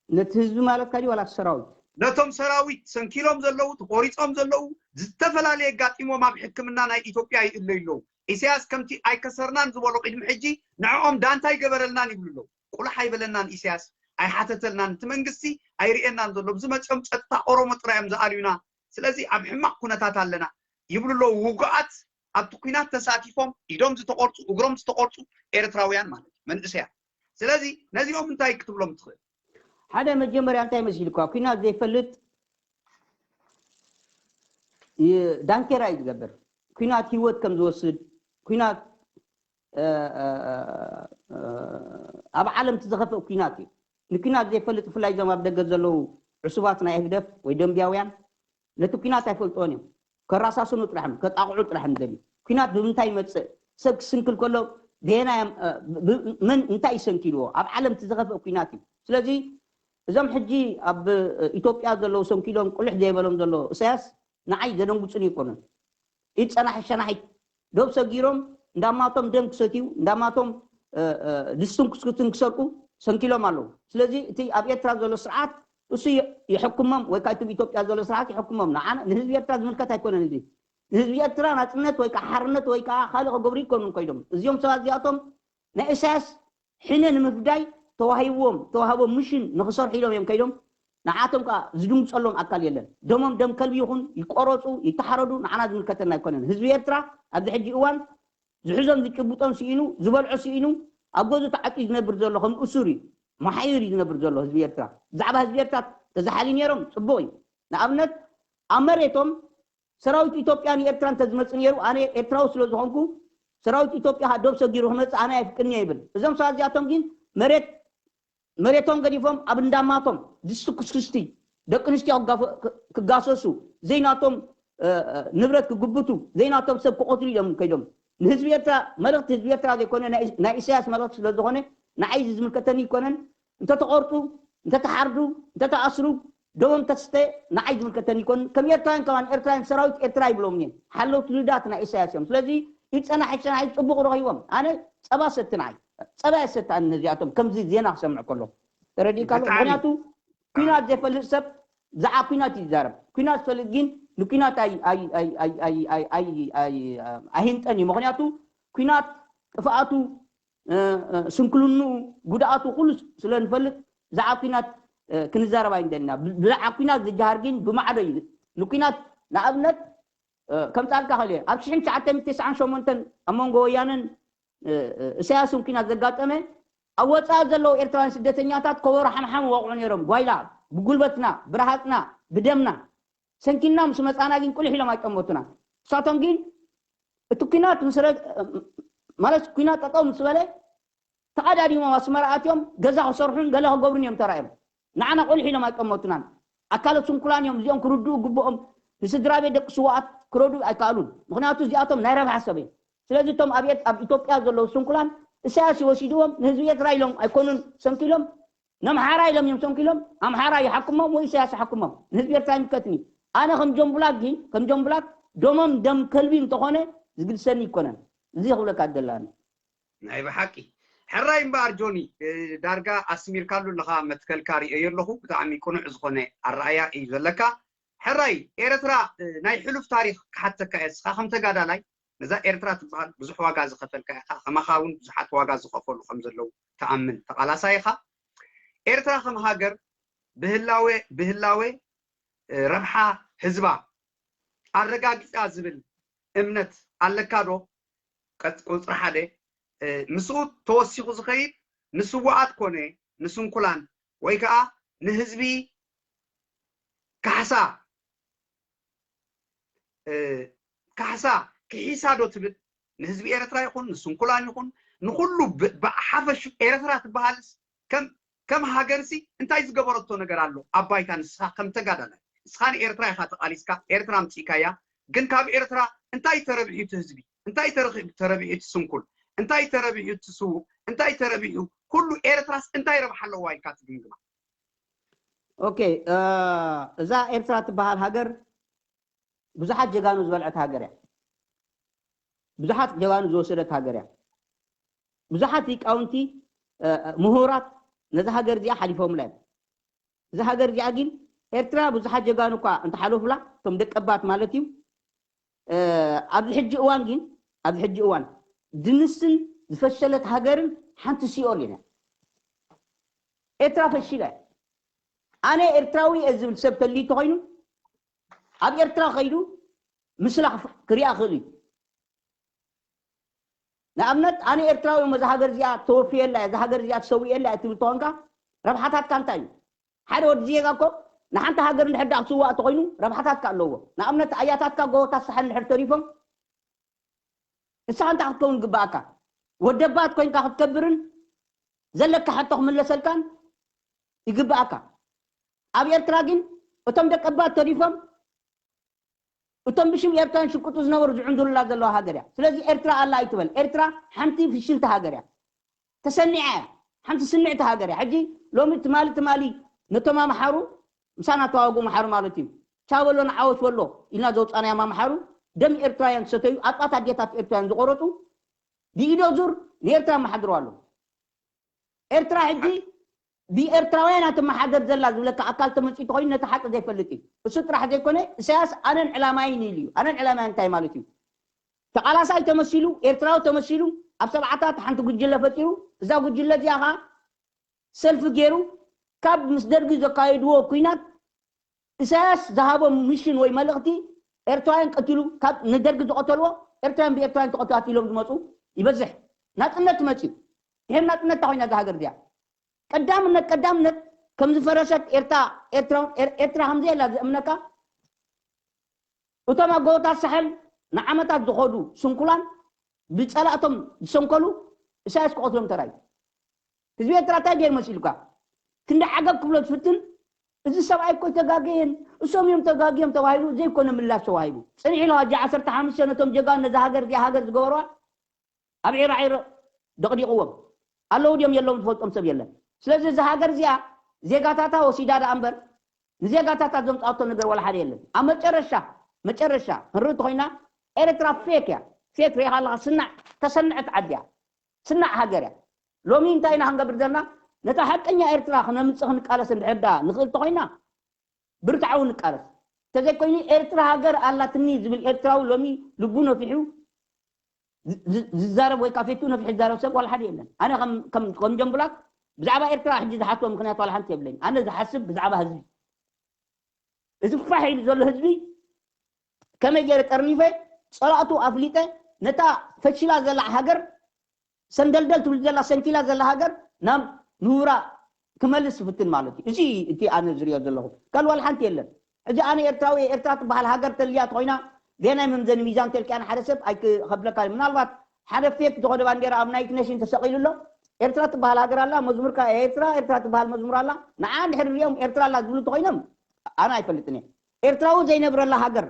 ነቲ ህዝቢ ማለትካ ድዩ ዋላ ሰራዊት? ነቶም ሰራዊት ሰንኪሎም ዘለዉ፣ ተቖሪጾም ዘለዉ፣ ዝተፈላለየ ኣጋጢሞም ኣብ ሕክምና ናይ ኢትዮጵያ ይእለዩ ኣለዉ። ኢሳያስ ከምቲ ኣይከሰርናን ዝበሎ ቅድሚ ሕጂ ንዕኦም ዳንታ ኣይገበረልናን ይብሉ ኣለዉ። ቁልሕ ኣይበለናን ኢሳያስ፣ ኣይሓተተልናን፣ እቲ መንግስቲ ኣይርእየናን ዘሎ። ብዝመጽኦም ጸጥታ ኦሮሞ ጥራይ እዮም ዝኣልዩና። ስለዚ ኣብ ሕማቕ ኩነታት ኣለና ይብሉ ኣለዉ። ውጉኣት ኣብቲ ኲናት ተሳቲፎም ኢዶም ዝተቖርጹ እግሮም ዝተቖርጹ ኤርትራውያን ማለት እዩ መንእሰያት። ስለዚ ነዚኦም እንታይ ክትብሎም ትኽእል? ሓደ መጀመርያ እንታይ መሲልኳ ኲናት ዘይፈልጥ ዳንኬራ እዩ ዝገብር። ኲናት ህይወት ከም ዝወስድ ኲናት ኣብ ዓለም እቲ ዝኸፍእ ኲናት እዩ። ንኲናት ዘይፈልጥ ብፍላይ እዞም ኣብ ደገ ዘለዉ ዕሱባት ናይ ህግደፍ ወይ ደንብያውያን ነቲ ኲናት ኣይፈልጥዎን እዮም። ከራሳስኑ ጥራሕም ከጣቕዑ ጥራሕም ደልዩ። ኲናት ብምንታይ ይመፅእ? ሰብ ክስንክል ከሎ ደየናይ መን እንታይ ይሰንኪልዎ? ኣብ ዓለም እቲ ዝኸፍእ ኲናት እዩ። ስለዚ እዞም ሕጂ ኣብ ኢትዮጵያ ዘለዉ ሰንኪሎም ቁልሕ ዘይበሎም ዘሎ እሳያስ ንዓይ ዘደንጉፁን ይኮኑን። ኢድ ፀናሒ ሸናሒት ዶብ ሰጊሮም እንዳማቶም ደም ክሰትዩ እንዳማቶም ድስትን ኩስኩስትን ክሰርቁ ሰንኪሎም ኣለዉ። ስለዚ እቲ ኣብ ኤርትራ ዘሎ ስርዓት እሱ ይሕክሞም ወይ ከዓ እቲ ኢትዮጵያ ዘሎ ስርዓት ይሕክሞም። ንዓና ንህዝቢ ኤርትራ ዝምልከት ኣይኮነን። እዚ ንህዝቢ ኤርትራ ናፅነት ወይ ከዓ ሓርነት ወይ ከዓ ካልእ ክገብሩ ይኮኑን ኮይዶም እዚኦም ሰባት እዚኣቶም ናይ ኢሳያስ ሕነ ንምፍዳይ ተዋሂብዎም ተዋህቦም ምሽን ንክሰርሑ ኢሎም እዮም ከይዶም። ንዓቶም ከዓ ዝድምፀሎም ኣካል የለን። ደሞም ደም ከልቢ ይኹን ይቆረፁ ይተሓረዱ ንዓና ዝምልከተና ኣይኮነን። ህዝቢ ኤርትራ ኣብዚ ሕጂ እዋን ዝሕዞን ዝጭብጦን ስኢኑ ዝበልዖ ስኢኑ ኣብ ገዙ ተዓፅዩ ዝነብር ዘሎ ከም እሱር እዩ። መሓይር እዩ ዝነብር ዘሎ ህዝቢ ኤርትራ። ብዛዕባ ህዝቢ ኤርትራ ተዝሓልዩ ነይሮም ፅቡቕ እዩ። ንኣብነት ኣብ መሬቶም ሰራዊት ኢትዮጵያ ንኤርትራ እንተዝመጽእ ነይሩ ኣነ ኤርትራዊ ስለ ዝኾንኩ ሰራዊት ኢትዮጵያ ዶብ ሰጊሩ ክመጽእ ኣነ ኣይፍቅድን እየ ይብል። እዞም ሰባት እዚኣቶም ግን መሬት መሬቶም ገዲፎም ኣብ እንዳማቶም ድስቲ ኩስኩስቲ ደቂ ኣንስትዮ ክጋፈ- ክ- ክጋሰሱ ዘይናቶም እ፣ እ፣ ንብረት ክግብቱ ዘይናቶም ሰብ ክቆትሉ እዮም ከይዶም። ንህዝቢ ኤርትራ መልእኽቲ ህዝቢ ኤርትራ ዘይኮነ ናይ- ናይ ኢሳያስ መልእኽቲ ስለ ዝኾነ ንዓይ እዚ ዝምልከተኒ ይኮነን። እንተተቆርጡ እንተተሓርዱ እንተተኣስሩ ደሞም ተስተ ንዓይ ዝምልከተኒ ይኮን ከም ኤርትራውያን ከማን ኤርትራውያን ሰራዊት ኤርትራ ይብሎም እየ ሓለውቲ ልዳት ናይ ኢሳያስ እዮም። ስለዚ ይፀናሕ ይፀናሕ ፅቡቅ ረኪቦም ኣነ ፀባ ሰቲ ንዓይ ፀባ የሰትኣኒ ነዚኣቶም ከምዚ ዜና ክሰምዕ ከሎ ተረዲእካ ኣሎ። ብጣዕሚ። ምክንያቱ ኩናት ዘይፈልጥ ሰብ ብዛዕባ ኩናት እዩ ዝዛረብ። ኩናት ዝፈልጥ ግን ንኩናት ኣይ- ኣይ- ኣይ- ኣይ- ኣይ- ኣይ- ኣይ- ኣይ- ኣይ- ኣይህንጠን እዩ። ምክንያቱ ኩናት ጥፍኣቱ እ፣ እ፣ ስንክልንኡ ጉድኣቱ ኩሉ ስለ ንፈልጥ ብዛዕባ ኩናት እ፣ ክንዛረብ ኣይንደልና። ብ- ብዛዕባ ኩናት ዝጀሃር ግን ብማዕዶ እዩ። ንኩናት ንኣብነት እ፣ ከምፃልካ ክእል እየ። ኣብ ሽሕን ትሽዓተ ሚእትን ተስዓን ሸሞንተን ኣብ መንጎ ወያነን እ፣ እ፣ እሳያስን ኩናት ዘጋጠመ ኣብ ወፃኢ ዘለዉ ኤርትራውያን ስደተኛታት ከበሮ ሓምሓም ይወቕዑ ነይሮም። ጓይላ ብጉልበትና ብረሃፅና ብደምና ሰንኪና ምስ መፃና ግን ቁልሕ ኢሎም ኣይጠመቱና። ንሳቶም ግን እቲ ኩናት ምስ ረ- ማለት ኩናት ጠጠው ምስ በለ ተቐዳዲሞም ኣስመራ ኣትዮም ገዛ ክሰርሑን ገለ ክገብሩን እዮም ተራእዮም። ንዓና ቁልሕ ኢሎም ኣይጠመቱናን። ኣካለ ስንኩላን እዮም እዚኦም ክርድኡ ግብኦም ንስድራ ቤት ደቂ ስዋኣት ክረድኡ ኣይከኣሉን። ምክንያቱ እዚኣቶም ናይ ረብሓ ሰብ እዮም። ስለዚ እቶም ኣብ ኤት- ኣብ ኢትዮጵያ ዘለዉ ስንኩላን እሳያስ ይወሲድዎም ንህዝቢ ኤርትራ ኢሎም ኣይኮኑን ሰንኪሎም ነምሓራ ኢሎም እዮም ሰንኪሎም ኣምሓራ ይሓክሞም ወይ ኢሳያስ ይሓክሞም ንህዝቢ ኤርትራ ይምልከትኒ። ኣነ ከም ጆምቡላክ ግን ከም ጆምቡላክ ደሞም ደም ከልቢ እንተኾነ ዝግድሰኒ ይኮነን። እዚ ክብለካ ደላኒ። ናይ ብሓቂ ሕራይ እምበኣር ጆኒ እ፣ ዳርጋ ኣስሚርካሉ ኣለኻ መትከልካ ርእዮ ኣለኹ ብጣዕሚ ቅኑዕ ዝኾነ ኣረኣያ እዩ ዘለካ። ሕራይ ኤርትራ እ፣ ናይ ሕሉፍ ታሪኽ ክሓተካ እየ እስኻ ከም ተጋዳላይ ነዛ ኤርትራ ትበሃል ብዙሕ ዋጋ ዝኸፈልካ ኢኻ ከማኻ እውን ብዙሓት ዋጋ ዝኸፈሉ ከም ዘለዉ ትኣምን ተቓላሳይ ኢኻ። ኤርትራ ከም ሃገር ብህላወ ብህላወ እ፣ ረብሓ ህዝባ ኣረጋጊጻ ዝብል እምነት ኣለካ ዶ? ቀጽ- ቁጽሪ ሓደ እ፣ ምስኡ ተወሲኹ ዝኸይድ ንስዋኣት ኮነ ንስንኩላን ወይ ከዓ ንህዝቢ ካሕሳ እ፣ ካሕሳ ክሒሳ ዶ ትብል ንህዝቢ ኤርትራ ይኹን ንስንኩላን ይኹን ንኩሉ ብ- ብሓፈሹ ኤርትራ ትበሃልስ ከም ከም ሃገርሲ እንታይ ዝገበረቶ ነገር ኣሎ ኣብ ባይታ? ንስኻ ከም ተጋዳላይ፣ ንስኻ ንኤርትራ ኢኻ ተቓሊስካ፣ ኤርትራ ኣምጺእካያ። ግን ካብ ኤርትራ እንታይ ተረቢሑ እቲ ህዝቢ? እንታይ ተረኺቡ፣ ተረቢሑ እቲ ስንኩል? እንታይ ተረቢሑ እቲ ስዉእ? እንታይ ተረቢሑ? ኩሉ ኤርትራስ እንታይ ረብሓ ኣለዋ ኢልካ ትግምግማ? ኦኬ፣ እዛ ኤርትራ ትበሃል ሃገር ብዙሓት ጀጋኑ ዝበልዐት ሃገር እያ። ብዙሓት ጀጋኑ ዝወሰደት ሃገር እያ። ብዙሓት ሊቃውንቲ፣ ምሁራት ነዛ ሃገር እዚኣ ሓሊፎምላ እዮም። እዛ ሃገር እዚኣ ግን፣ ኤርትራ ብዙሓት ጀጋኑ እኳ እንተሓለፉላ፣ እቶም ደቀባት ማለት እዩ። ኣብዚ ሕጂ እዋን ግን፣ ኣብዚ ሕጂ እዋን ድንስን ዝፈሸለት ሃገርን ሓንቲ ሲኦል ኢና። ኤርትራ ፈሺላ እያ። ኣነ ኤርትራዊ እየ ዝብል ሰብ ተልዩ ተኾይኑ፣ ኣብ ኤርትራ ከይዱ ምስላ ክፍ-፣ ክሪኣ ክእል እዩ። ንኣብነት፣ ኣነ ኤርትራዊ እሞ እዛ ሃገር እዚኣ ተወፍየላ እያ፣ እዛ ሃገር እዚኣ ተሰዊኤላ እያ ትብል ተኾንካ፣ ረብሓታትካ እንታይ እዩ? ሓደ ወዲ ዜጋ እኮ ንሓንቲ ሃገር እንድሕር ደኣ ክስዋእ ተኾይኑ ረብሓታትካ ኣለዎ። ንኣብነት፣ ኣያታትካ ጎቦታት ሳሕል እንድሕር ተሪፎም፣ ንስኻ እንታይ ክትከውን ይግባኣካ? ወደባት ኮይንካ ክትከብርን ዘለካ ሕቶ ክምለሰልካን ይግባኣካ። ኣብ ኤርትራ ግን እቶም ደቀባት ተሪፎም፣ እቶም ብሽም ኤርትራን ሽቅጡ ዝነበሩ ዝዕንድሩላ ዘለዋ ሃገር እያ። ስለዚ ኤርትራ ኣላ ኣይትበል። ኤርትራ ሓንቲ ፍሽልቲ ሃገር እያ። ተሰኒዓ እያ። ሓንቲ ስንዕቲ ሃገር እያ። ሕጂ ሎሚ ትማሊ ትማሊ ነቶም ኣምሓሩ፣ ምሳና ተዋግኡ ኣምሓሩ ማለት እዩ፣ ቻው በሎ ንዓወት በሎ ኢልና ዘውፃናዮም ኣምሓሩ፣ ደም ኤርትራውያን ዝሰተዩ፣ ኣጥባት ኣዴታት ኤርትራውያን ዝቆረፁ፣ ብኢዶ ዙር ንኤርትራ ኣመሓድርዋ ኣሎ። ኤርትራ ሕጂ ብኤርትራውያን እያ ትመሓደር ዘላ ዝብለካ ኣካል ተመፂኡ ተኾይኑ ነቲ ሓቂ ዘይፈልጥ እዩ። እሱ ጥራሕ ዘይኮነ፣ ኢሳያስ ኣነን ዕላማይን ኢሉ እዩ። ኣነን ዕላማይን እንታይ ማለት እዩ? ተቓላሳይ ተመሲሉ፣ ኤርትራዊ ተመሲሉ፣ ኣብ ሰብዓታት ሓንቲ ጉጅለ ፈጢሩ፣ እዛ ጉጅለ እዚኣ ኸዓ ሰልፊ ገይሩ፣ ካብ ምስ ደርጊ ዘካየድዎ ኲናት፣ ኢሳያስ ዝሃቦም ሚሽን ወይ መልእኽቲ፣ ኤርትራውያን ቀቲሉ፣ ካብ ንደርጊ ዝቐተልዎ ኤርትራውያን ብኤርትራውያን ተቐታቲሎም ዝመፁ ይበዝሕ። ናፅነት መፅዩ። ድሕሪ ናፅነት እንታይ ኮይና እዛ ሃገር እዚኣ? ቀዳምነት፣ ቀዳምነት ከም ዝፈረሰት ኤርትራ፣ ኤርትራ፣ ኤር-፣ ኤርትራ ከም ዘየላ ዘእምነካ፣ እቶም ኣብ ጎቦታት ሳሕል ንዓመታት ዝኸዱ ስንኩላን ብፀላእቶም ዝሰንከሉ ኢሳያስ ክቐትሎም ተራዩ። ህዝቢ ኤርትራ እንታይ ገይሩ መሲሉካ? ክንዲ ዓገብ ክብሎ ዝፍትን፣ እዚ ሰብኣይ እኮ ኣይተጋገየን፣ እሶም እዮም ተጋግዮም ተባሂሉ ዘይኮነ ምላሽ ተዋሂቡ። ፅንሕ ኢሉ ሕጂ ዓሰርተ ሓሙሽተ ነቶም ጀጋኑ ነዛ ሃገር እዚኣ ሃገር ዝገበርዋ ኣብ ዒራዒሮ ደቕዲቕዎም ኣለዉ ድዮም የለውን ዝፈልጦም ሰብ የለን። ስለዚ እዛ ሃገር እዚኣ ዜጋታታ ወሲዳ ደኣ እምበር ንዜጋታታ ዘምፅኣቶ ነገር ዋላ ሓደ የለን። ኣብ መጨረሻ፣ መጨረሻ ክንርኢ እንተኾይና ኤርትራ ፌክ እያ። ፌክ ሪኢኻ ኣለኻ፣ ስናዕ ተሰንዐት ዓዲ እያ። ስናዕ ሃገር እያ። ሎሚ እንታይ ኢና ክንገብር ዘለና? ነታ ሓቀኛ ኤርትራ ክነምፅእ ክንቃለስ እንድሕር ደኣ ንኽእል እንተኾይና ብርትዓዊ ንቃለስ። እንተዘይኮይኑ ኤርትራ ሃገር ኣላትኒ ዝብል ኤርትራዊ ሎሚ ልቡ ነፊሑ ዝ-፣ ዝ-፣ ዝዛረብ ወይ ከዓ ፌቱ ነፊሑ ዝዛረብ ሰብ ዋላ ሓደ የለን። ኣነ ከም፣ ከም፣ ከም ጀምቡላት ብዛዕባ ኤርትራ ሕጂ ዝሓትዎ ምኽንያት ዋላ ሓንቲ የብለኝ። ኣነ ዝሓስብ ብዛዕባ ህዝቢ። እዚ ፋሕ ኢሉ ዘሎ ህዝቢ ከመይ ገይረ ጠርኒፈ፣ ፀላእቱ ኣፍሊጠ፣ ነታ ፈሺላ ዘላ ሃገር፣ ሰንደልደል ትብል ዘላ፣ ሰንኪላ ዘላ ሃገር ናብ ንቡራ ክመልስ ዝፍትን ማለት እዩ። እዚ እቲ ኣነ ዝሪኦ ዘለኹ። ካልእ ዋላ ሓንቲ የለን። ሕጂ ኣነ ኤርትራዊ፣ ኤርትራ ትበሃል ሃገር ተልያ ተኾይና፣ ገናይ መምዘኒ ሚዛን ተልክያ ንሓደ ሰብ ኣይክኸብለካ እዩ። ምናልባት ሓደ ፌክ ዝኾነ ባንዴራ ኣብ ናይት ኔሽን ተሰቒሉ ኣሎ። ኤርትራ ትበሃል ሃገር ኣላ፣ መዝሙርካ ኤርትራ፣ ኤርትራ ትበሃል መዝሙር ኣላ። ንዓ እንድሕር ሪኦም ኤርትራ ኣላ ዝብሉ ተኾይኖም፣ ኣነ ኣይፈልጥን እየ። ኤርትራዊ ዘይነብረላ ሃገር፣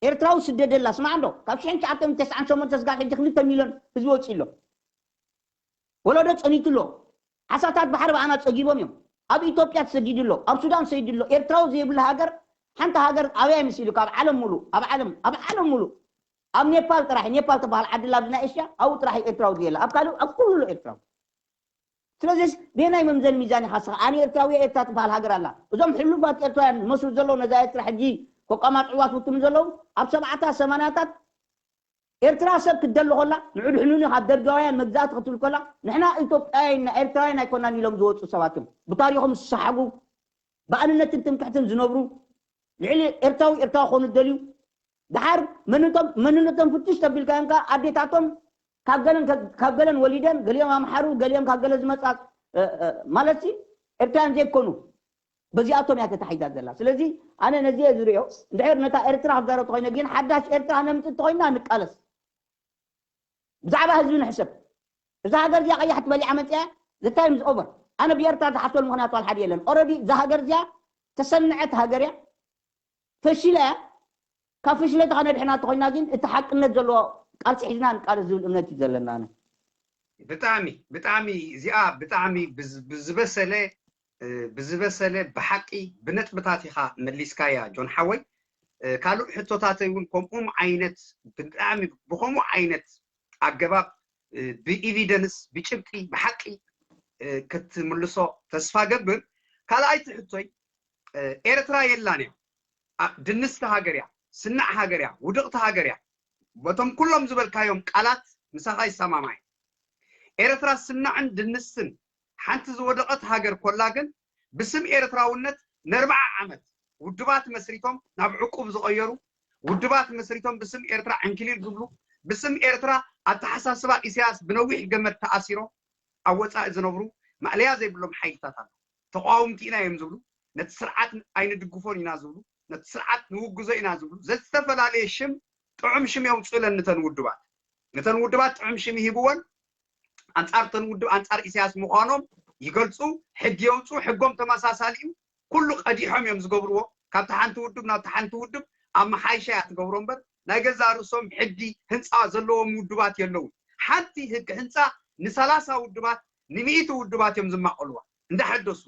ኤርትራዊ ስደደላ፣ ስማዕ እንዶ፣ ካብ ሽሕን ትሽዓተ ሚእትን ተስዓን ሸሞንተን ስጋብ ሕጂ ክልተ ሚልዮን ህዝቢ ወፂኡ ኣሎ። ወለዶ ፀኒቱ ኣሎ። ዓሳታት ባሕሪ ብኣና ፀጊቦም እዮም። ኣብ ኢትዮጵያ ተሰዲዱ ኣሎ፣ ኣብ ሱዳን ተሰዲዱ ኣሎ። ኤርትራዊ ዘይብሉ ሃገር፣ ሓንቲ ሃገር ኣበይ ይመስልካ? ኣብ ዓለም ሙሉእ፣ ኣብ ዓለም፣ ኣብ ዓለም ሙሉእ፣ ኣብ ኔፓል ጥራሕ፣ ኔፓል ትበሃል ዓዲ ኣብዚ ናይ ኤሽያ፣ ኣብኡ ጥራሕ እዩ ኤርትራዊ ዘየለ። ኣብ ካልእ፣ ኣብ ኩሉ ኣሎ ኤርትራዊ። ስለዚስ በየናይ መምዘኒ ሚዛን ኢኻ ንስኻ? ኣነ ኤርትራዊ እየ፣ ኤርትራ ትበሃል ሃገር ኣላ። እዞም ሕሉፋት ኤርትራውያን ዝመስሉ ዘለዉ ነዛ ኤርትራ ሕጂ ከቋማጥዕዋ ዝፍትኑ ዘለዉ፣ ኣብ ሰብዓታት ሰማንያታት ኤርትራ ሰብ ክትደሊ ከላ፣ ንዑ ድሕኑኒ ካብ ደርጋውያን መግዛእቲ ክትብል ከላ፣ ንሕና ኢትዮጵያውያን ኢና፣ ኤርትራውያን ኣይኮናን ኢሎም ዝወፁ ሰባት እዮም። ብታሪኾም ዝሰሓጉ፣ ብኣንነትን ትምክሕትን ዝነብሩ፣ ልዕሊ ኤርትራዊ ኤርትራዊ ክኾኑ ዝደልዩ፣ ደሓር መንነቶም፣ መንነቶም ፍትሽ ተቢልካዮም ከኣ ኣዴታቶም ካብ ገለን፣ ካብ ገለን ወሊደን፣ ገሊኦም ኣምሓሩ፣ ገሊኦም ካብ ገለ ዝመጻ፣ እ፣ እ፣ ማለትሲ ኤርትራውያን ዘይኮኑ፣ በዚኣቶም እያ ተታሒዛ ዘላ። ስለዚ ኣነ ነዚ እየ ዝሪኦ። እንድሕር ነታ ኤርትራ ክዛረብ ተኾይነ ግን፣ ሓዳሽ ኤርትራ ነምጽእ ተኾይና ንቃለስ። ብዛዕባ ህዝቢ ንሕሰብ። እዛ ሃገር እዚኣ ቀያሕቲ በሊዓ መጽያ፣ the time is over። ኣነ ብኤርትራ ዝሓፍተሉ ምኽንያት ዋላ ሓደ የለን። ኦረዲ እዛ ሃገር እዚኣ ተሰንዐት ሃገር እያ፣ ፈሺላ እያ። ካብ ፍሽለታ ከነድሕና ተኾይና ግን እቲ ሓቅነት ዘለዎ ቃልሲ ሒዝና ንቃለስ ዝብል እምነት እዩ ዘለና። ኣነ ብጣዕሚ ብጣዕሚ እዚኣ ብጣዕሚ ብዝ- ብዝበሰለ እ፣ ብዝበሰለ ብሓቂ ብነጥብታት ኢኻ መሊስካያ ጆን ሓወይ። እ፣ ካልእ ሕቶታተይ እውን ከምኡም ዓይነት ብጣዕሚ ብኸምኡ ዓይነት ኣገባብ እ፣ ብኢቪደንስ ብጭብጢ ብሓቂ እ፣ ክትምልሶ ተስፋ ገብር። ካልኣይቲ ሕቶይ እ፣ ኤርትራ የላን እያ። ኣ- ድንስቲ ሃገር እያ፣ ስናዕ ሃገር እያ፣ ውድቕቲ ሃገር እያ። በቶም ኩሎም ዝበልካዮም ቃላት ምሳኻ ይሰማማዕ። ኤርትራ ስናዕን ድንስትን ሓንቲ ዝወደቐት ሃገር ኮላ ግን ብስም ኤርትራውነት ነርብዓ ዓመት ውድባት መስሪቶም ናብ ዕቁብ ዝቐየሩ ውድባት መስሪቶም ብስም ኤርትራ ዕንክሊል ዝብሉ ብስም ኤርትራ ኣተሓሳስባ ኢሳያስ ብነዊሕ ገመድ ተኣሲሮም ኣብ ወፃኢ ዝነብሩ ማእለያ ዘይብሎም ሓይልታት ኣለዉ። ተቃወምቲ ኢና እዮም ዝብሉ፣ ነቲ ስርዓት ኣይንድግፎን ኢና ዝብሉ፣ ነቲ ስርዓት ንውግዞ ኢና ዝብሉ ዘዝተፈላለየ ሽም ጥዑም ሽም የውፅእለን ንተን ውድባት ነተን ውድባት ጥዑም ሽም ይህብወን። ኣንፃር ተን ውድብ ኣንፃር ኢሳያስ ምዃኖም ይገልፁ። ሕጊ የውፁ። ሕጎም ተመሳሳሊ እዩ። ኩሉ ቀዲሖም እዮም ዝገብርዎ። ካብቲ ሓንቲ ውድብ ናብቲ ሓንቲ ውድብ ኣመሓይሻ እያ ትገብሮ እምበር ናይ ገዛ ርእሶም ሕጊ ህንፃ ዘለዎም ውድባት የለውን። ሓንቲ ህግ ህንፃ ንሰላሳ ውድባት ንሚእቲ ውድባት እዮም ዝማቐልዋ እንዳሐደሱ።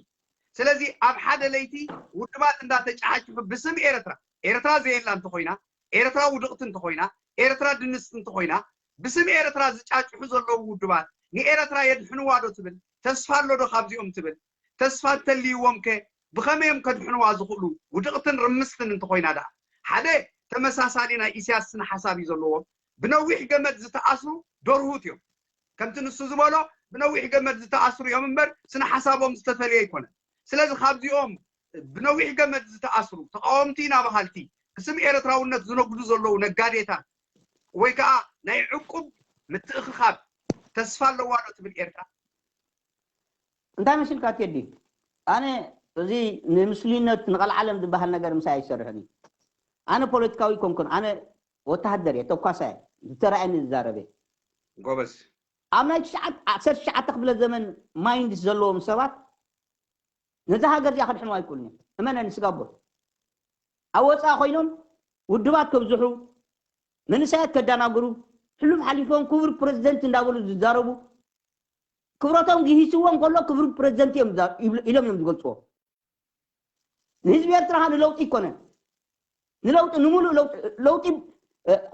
ስለዚ ኣብ ሓደ ለይቲ ውድባት እንዳተጫሓጭሑ ብስም ኤርትራ ኤርትራ ዘየላ እንተኮይና ኤርትራ ውድቕቲ እንተኮይና ኤርትራ ድንስቲ እንተኮይና ብስም ኤርትራ ዝጫጭሑ ዘለዉ ውድባት ንኤርትራ የድሕንዋ ዶ ትብል? ተስፋ ኣሎ ዶ ካብዚኦም ትብል? ተስፋ እንተልይዎም ከ ብኸመይ እዮም ከድሕንዋ ዝኽእሉ? ውድቕትን ርምስትን እንተኾይና ደኣ ሓደ ተመሳሳሊ ናይ ኢሳያስ ስነ ሓሳብ እዩ ዘለዎም። ብነዊሕ ገመድ ዝተኣስሩ ደርሁት እዮም። ከምቲ ንሱ ዝበሎ ብነዊሕ ገመድ ዝተኣስሩ እዮም እምበር ስነ ሓሳቦም ዝተፈልየ ኣይኮነን። ስለዚ ካብዚኦም ብነዊሕ ገመድ ዝተኣስሩ ተቃወምቲ ኢና በሃልቲ ብስም ኤርትራውነት ዝነግዱ ዘለዉ ነጋዴታት ወይ ከዓ ናይ ዕቁብ ምትእኽኻብ ተስፋ ኣለዋ ዶ ትብል ኤርትራ? እንታይ መሲልካ ቴዲ? ኣነ እዚ ንምስሉይነት ንቐልዓለም ዝበሃል ነገር ምሳይ ኣይሰርሕን እዩ። ኣነ ፖለቲካዊ ኣይኮንኩን። ኣነ ወተሃደር እየ፣ ተኳሳ እየ። ዝተራእየኒ ዝዛረብ እየ። ጎበዝ። ኣብ ናይ ትሽዓተ ዓሰርተ ትሽዓተ ክፍለ ዘመን ማይንድስ ዘለዎም ሰባት ነዛ ሃገር እዚኣ ከድሕኑ ኣይክእሉን እዮም። እመነኒ ስጋቦት። ኣብ ወፃኢ ኮይኖም ውድባት ከብዝሑ፣ መንእሰያት ከዳናግሩ፣ ሕሉፍ ሓሊፎም ክቡር ፕረዚደንት እንዳበሉ ዝዛረቡ ክብረቶም ግሂስዎም ከሎ ክቡር ፕረዚደንት እዮም ኢሎም እዮም ዝገልፅዎ። ንህዝቢ ኤርትራ ንለውጢ ይኮነ ንለውጢ ንምሉእ ለውጢ ለውጢ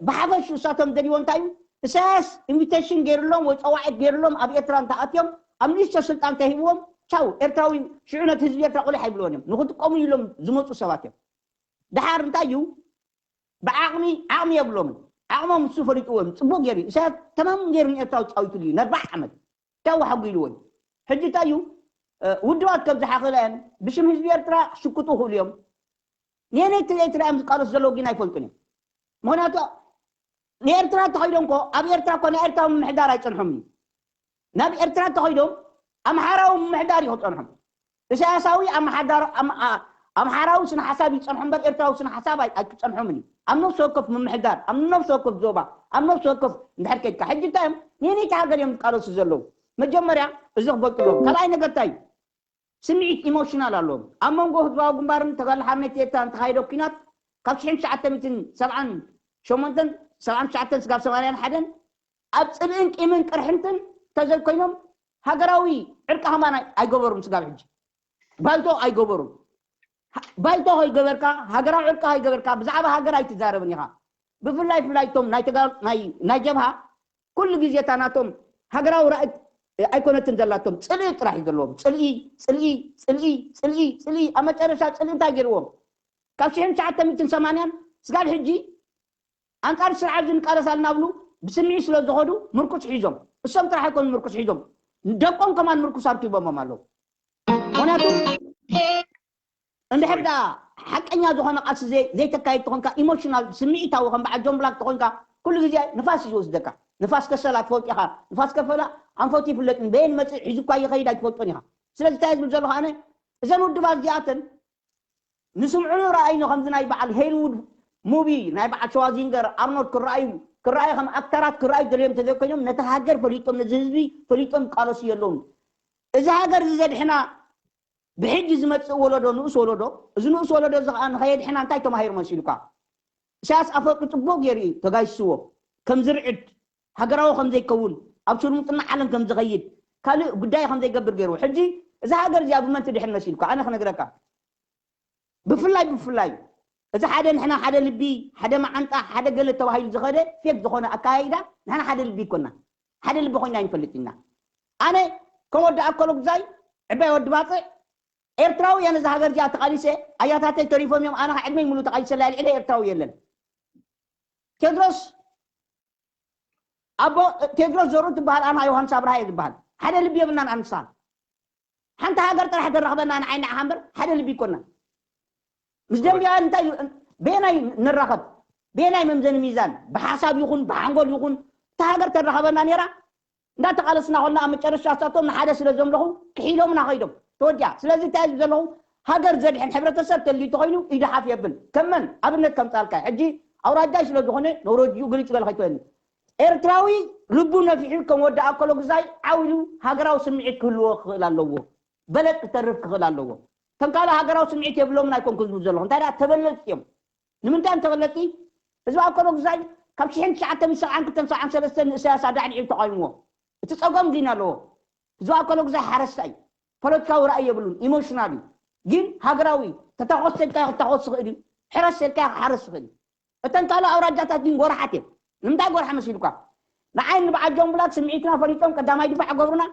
ብሓፈሽ እሳቶም ደልይዎ እንታይ እዩ? ኢሳያስ ኢንቪቴሽን ገይርሎም ወይ ፀዋዒት ገይርሎም ኣብ ኤርትራ እንተኣትዮም ኣብ ሚኒስተር ስልጣን ተሂብዎም ቻው ኤርትራዊ ሽዑ ነቲ ህዝቢ ኤርትራ ቆሊሕ ኣይብልዎን እዮም። ንክጥቀሙ ኢሎም ዝመፁ ሰባት እዮም። ድሓር እንታይ እዩ? ብዓቕሚ ዓቕሚ የብሎምን። ዓቕሞም ንሱ ፈሊጥዎ እዩ። ፅቡቅ ገይሩ እዩ። ኢሳያስ ተማም ገይሩ ንኤርትራ ውፃዊትሉ እዩ ነርባዕ ዓመት። ዳዋ ሓጒልዎ እዩ። ሕጂ እንታይ እዩ ውድባት ከብዝሓ ክእላየን ብሽም ህዝቢ ኤርትራ ክሽቅጡ ይኽእሉ እዮም። ንየነይቲ ኤርትራ እዮም ዝቃለሱ ዘለዉ ግን ኣይፈልጡን እዮም። ምክንያቱ ንኤርትራ ተኸይዶም ኮ ኣብ ኤርትራ ኮ ናይ ኤርትራዊ ምምሕዳር ኣይፀንሖም እዩ። ናብ ኤርትራ ተኸይዶም ኣምሓራዊ ምምሕዳር እዩ ክፀንሖም። ኢሳያሳዊ ኣምሓራዊ ስነ ሓሳብ ይፀንሖ እምበር ኤርትራዊ ስነ ሓሳብ ኣይክፀንሖምን እዩ። ኣብ ነፍሲ ወከፍ ምምሕዳር ኣብ ነፍሲ ወከፍ ዞባ ኣብ ነፍሲ ወከፍ እንድሕር ከድካ ሕጂ እንታይ እዮም ንየነይቲ ሃገር እዮም ዝቃለሱ ዘለዉ? መጀመርያ እዚ ክፈልጡ ኣለዎም። ካልኣይ ነገር እንታይ እዩ? ስምዒት ኢሞሽናል ኣለዎም። ኣብ መንጎ ህዝባዊ ግንባርን ተጋድሎ ሓርነት ኤርትራን ዝተኻየደ ኲናት ካብ ሽሕን ትሽዓተ ሚእትን ሰብዓን ሸሞንተን ሰብዓን ትሽዓተን ስጋብ ሰማንያን ሓደን ኣብ ፅልእን ቂምን ቅርሕንትን ተዘይኮይኖም ሃገራዊ ዕርቂ ከማን ኣይገበሩን። ስጋብ ሕጂ ባይቶ ኣይገበሩን። ባይቶ ከይገበርካ ሃገራዊ ዕርቂ ከይገበርካ ብዛዕባ ሃገር ኣይትዛረብን ኢኻ። ብፍላይ ፍላይ እቶም ናይ ተጋ ናይ ናይ ጀብሃ ኩሉ ግዜ እታ ናቶም ሃገራዊ ራእይ ኣይኮነትን ዘላቶም ፅልኢ ጥራሕ እዩ ዘለዎም። ፅልኢ ፅልኢ ፅልኢ ፅልኢ ፅልኢ ኣብ መጨረሻ ፅልኢ እንታይ ገይርዎም? ካብ ሽሕን ትሽዓተ ሚእትን ሰማንያን ስጋብ ሕጂ ኣንጻር ስርዓት እዚ ንቃለስ ኣለና ብሉ ብስምዒት ስለ ዝኸዱ ምርኩስ ሒዞም እሶም ጥራሕ ኣይኮኑ ምርኩስ ሒዞም ደቆም ከማን ምርኩስ ኣርኪቦሞም ኣለዉ። ምክንያቱ እንድሕር ዳ ሓቀኛ ዝኾነ ቃልሲ ዘይተካየድ ተኾንካ ኢሞሽናል ስምዒታዊ ከም በዓል ጆን ብላክ ተኾንካ ኩሉ ግዜ ንፋስ እዩ ዝወስደካ። ንፋስ ከሰላ ትፈልጥ ኢኻ። ንፋስ ከፈላ ኣንፈቱ ይፍለጥ በየን መፅእ ሒዙኳ ይኸይድ ኣይትፈልጦን ኢኻ። ስለዚ እንታይ ዝብል ዘለኹ ኣነ እዘን ውድባት እዚኣተን ንስምዕሉ ረኣይኖ ከምዚ ናይ በዓል ሄሊውድ ሙቪ ናይ በዓል ሸዋዚንገር ኣርኖልድ ክረኣዩ ክረኣዩ ከም ኣክተራት ክረኣዩ ደልዮም እንተዘይኮይኖም ነቲ ሃገር ፈሊጦም ነዚ ህዝቢ ፈሊጦም ይቃለሱ የለውን። እዚ ሃገር እዚ ዘድሕና ብሕጂ ዝመጽእ ወለዶ፣ ንኡስ ወለዶ፣ እዚ ንኡስ ወለዶ እዚ ከዓ ንኸየድሕና እንታይ ተማሂሩ መሲሉካ? ኢሳያስ ኣፈወርቂ ጽቡቕ ገይሩ እዩ ተጋይስዎ። ከም ዝርዕድ፣ ሃገራዊ ከም ዘይከውን፣ ኣብ ሽርሙጥና ዓለም ከም ዝኸይድ፣ ካልእ ጉዳይ ከም ዘይገብር ገይርዎ። ሕጂ እዛ ሃገር እዚኣ ብመን ትድሕን መሲልካ? ኣነ ክነግረካ። ብፍላይ፣ ብፍላይ፣ እዚ ሓደ ንሕና ሓደ ልቢ፣ ሓደ መዓንጣ፣ ሓደ ገለ ተባሂሉ ዝኸደ ፌክ ዝኾነ ኣካያይዳ፣ ንሕና ሓደ ልቢ ይኮና። ሓደ ልቢ ኮይና ኣይንፈልጥ ኢና። ኣነ ከም ወዲ ኣከሎ ግዛይ፣ ዕባይ ወዲ ባጽዕ፣ ኤርትራዊ እየ ነዛ ሃገር እዚኣ ተቓሊሰ፣ ኣያታተይ ተሪፎም እዮም፣ ኣነ ኸዓ ዕድመይ ሙሉ ተቓሊሰላ፣ ልዕሊ ኤርትራዊ የለን። ቴድሮስ ኣቦ ቴድሮስ ዘሩ ትበሃል፣ ኣና ዮሃንስ ኣብርሃ እየ ዝበሃል። ሓደ ልቢ የብልናን ኣንሳን። ሓንቲ ሃገር ጥራሕ ተረኽበና ንዓይ ንዓኻ እምበር ሓደ ልቢ ይኮና። ምስ ደንቢያ እንታይ እዩ? በየናይ ንራኸብ? በየናይ መምዘኒ ሚዛን? ብሓሳብ ይኹን ብሓንጎል ይኹን እታ ሃገር ተረኸበና ነይራ። እንዳተቓለስና ኮና ኣብ መጨረሻ እሳቶም ንሓደ ስለ ዘምለኹ ክሒዶምና ኸይዶም። ተወዲኣ። ስለዚ እንታይ ዝብል ዘለኹ? ሃገር ዘድሕን ሕብረተሰብ ተልዩ ተኾይኑ ኢዱ ሓፍ የብል። ከመን ኣብነት ከምጻልካ ሕጂ ኣውራጃይ ስለ ዝኾነ ነውረጅኡ ግልጭ በል ከይትበልኒ። ኤርትራዊ ልቡ ነፊሑ ከም ወዲ ኣከሎ ግዛይ ዓው ኢሉ ሃገራዊ ስምዒት ክህልዎ ክኽእል ኣለዎ። በለጥ ክተርፍ ክኽእል ኣለዎ። ተንካለ ሃገራዊ ስምዒት የብሎምን ኣይኮንኩ ዝብል ዘለኹ። እንታይ ደኣ ተበለጽቲ እዮም። ንምንታይ እዮም ተበለጽቲ? ህዝቢ ኣከሎ ግዛይ ካብ ሽሕን ትሽዓተ ሚእትን ሰብዓን ክልተን ሰብዓን ሰለስተን ንእሳያስ ኣዳዕዲዑ ተቃዊምዎ። እቲ ጸገም ግን ኣለዎ። ህዝቢ ኣከሎ ግዛይ ሓረስታይ እዩ። ፖለቲካዊ ራእይ የብሉን፣ ኢሞሽናል እዩ። ግን ሃገራዊ እዩ። ተታኾስ ተልካዮ ክታኾስ ይኽእል እዩ። ሕረስ ተልካዮ ክሓረስ ይኽእል እዩ። እተን ካልእ ኣውራጃታት ግን ጎራሓት እዮም። ንምንታይ ጎርሓ መሲሉካ? ንዓይ ንበዓል ጆን ብላክ ስምዒትና ፈሊጦም ቀዳማይ ድፋዕ ገብሩና።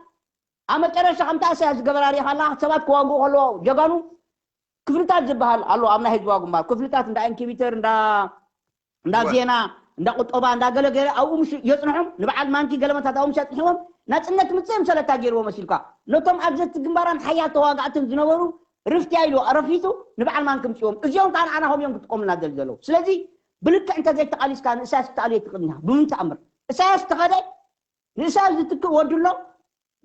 ኣብ መጨረሻ ከምታ እሳያስ ዝገበራ ሪኢኻ ኣለኻ። ሰባት ክዋግኡ ከለዉ ጀጋኑ ክፍልታት ዝበሃል ኣሎ ኣብ ናይ ህዝባዊ ግንባር። ክፍልታት እንዳ ኢንኪቢተር፣ እንዳ እንዳ ዜና፣ እንዳ ቁጠባ፣ እንዳ ገለገለ ኣብኡ ምሽ የጽንሖም። ንበዓል ማንኪ ገለመታት ኣብኡ ምሽ ኣጽንሕዎም። ናጽነት ምጽእ ምሰለታ ገይርዎ መሲልካ። ነቶም ኣብ ዘቲ ግንባራን ሓያል ተዋጋእትን ዝነበሩ ርፍት ኢሉ ኣረፊቱ ንበዓል ማንኪ ምጽዎም። እዚኦም ከዓ ንዓና ከምኦም ክጥቀሙልና ደል ዘለዉ። ስለዚ ብልክዕ እንተ ዘይተቓሊስካ ንእሳያስ ክትኣልዮ ትኽእል ኢኻ። ብምንም ተኣምር። እሳያስ ተኸደ ንእሳያስ ዝትክእ ወዲ ኣሎ።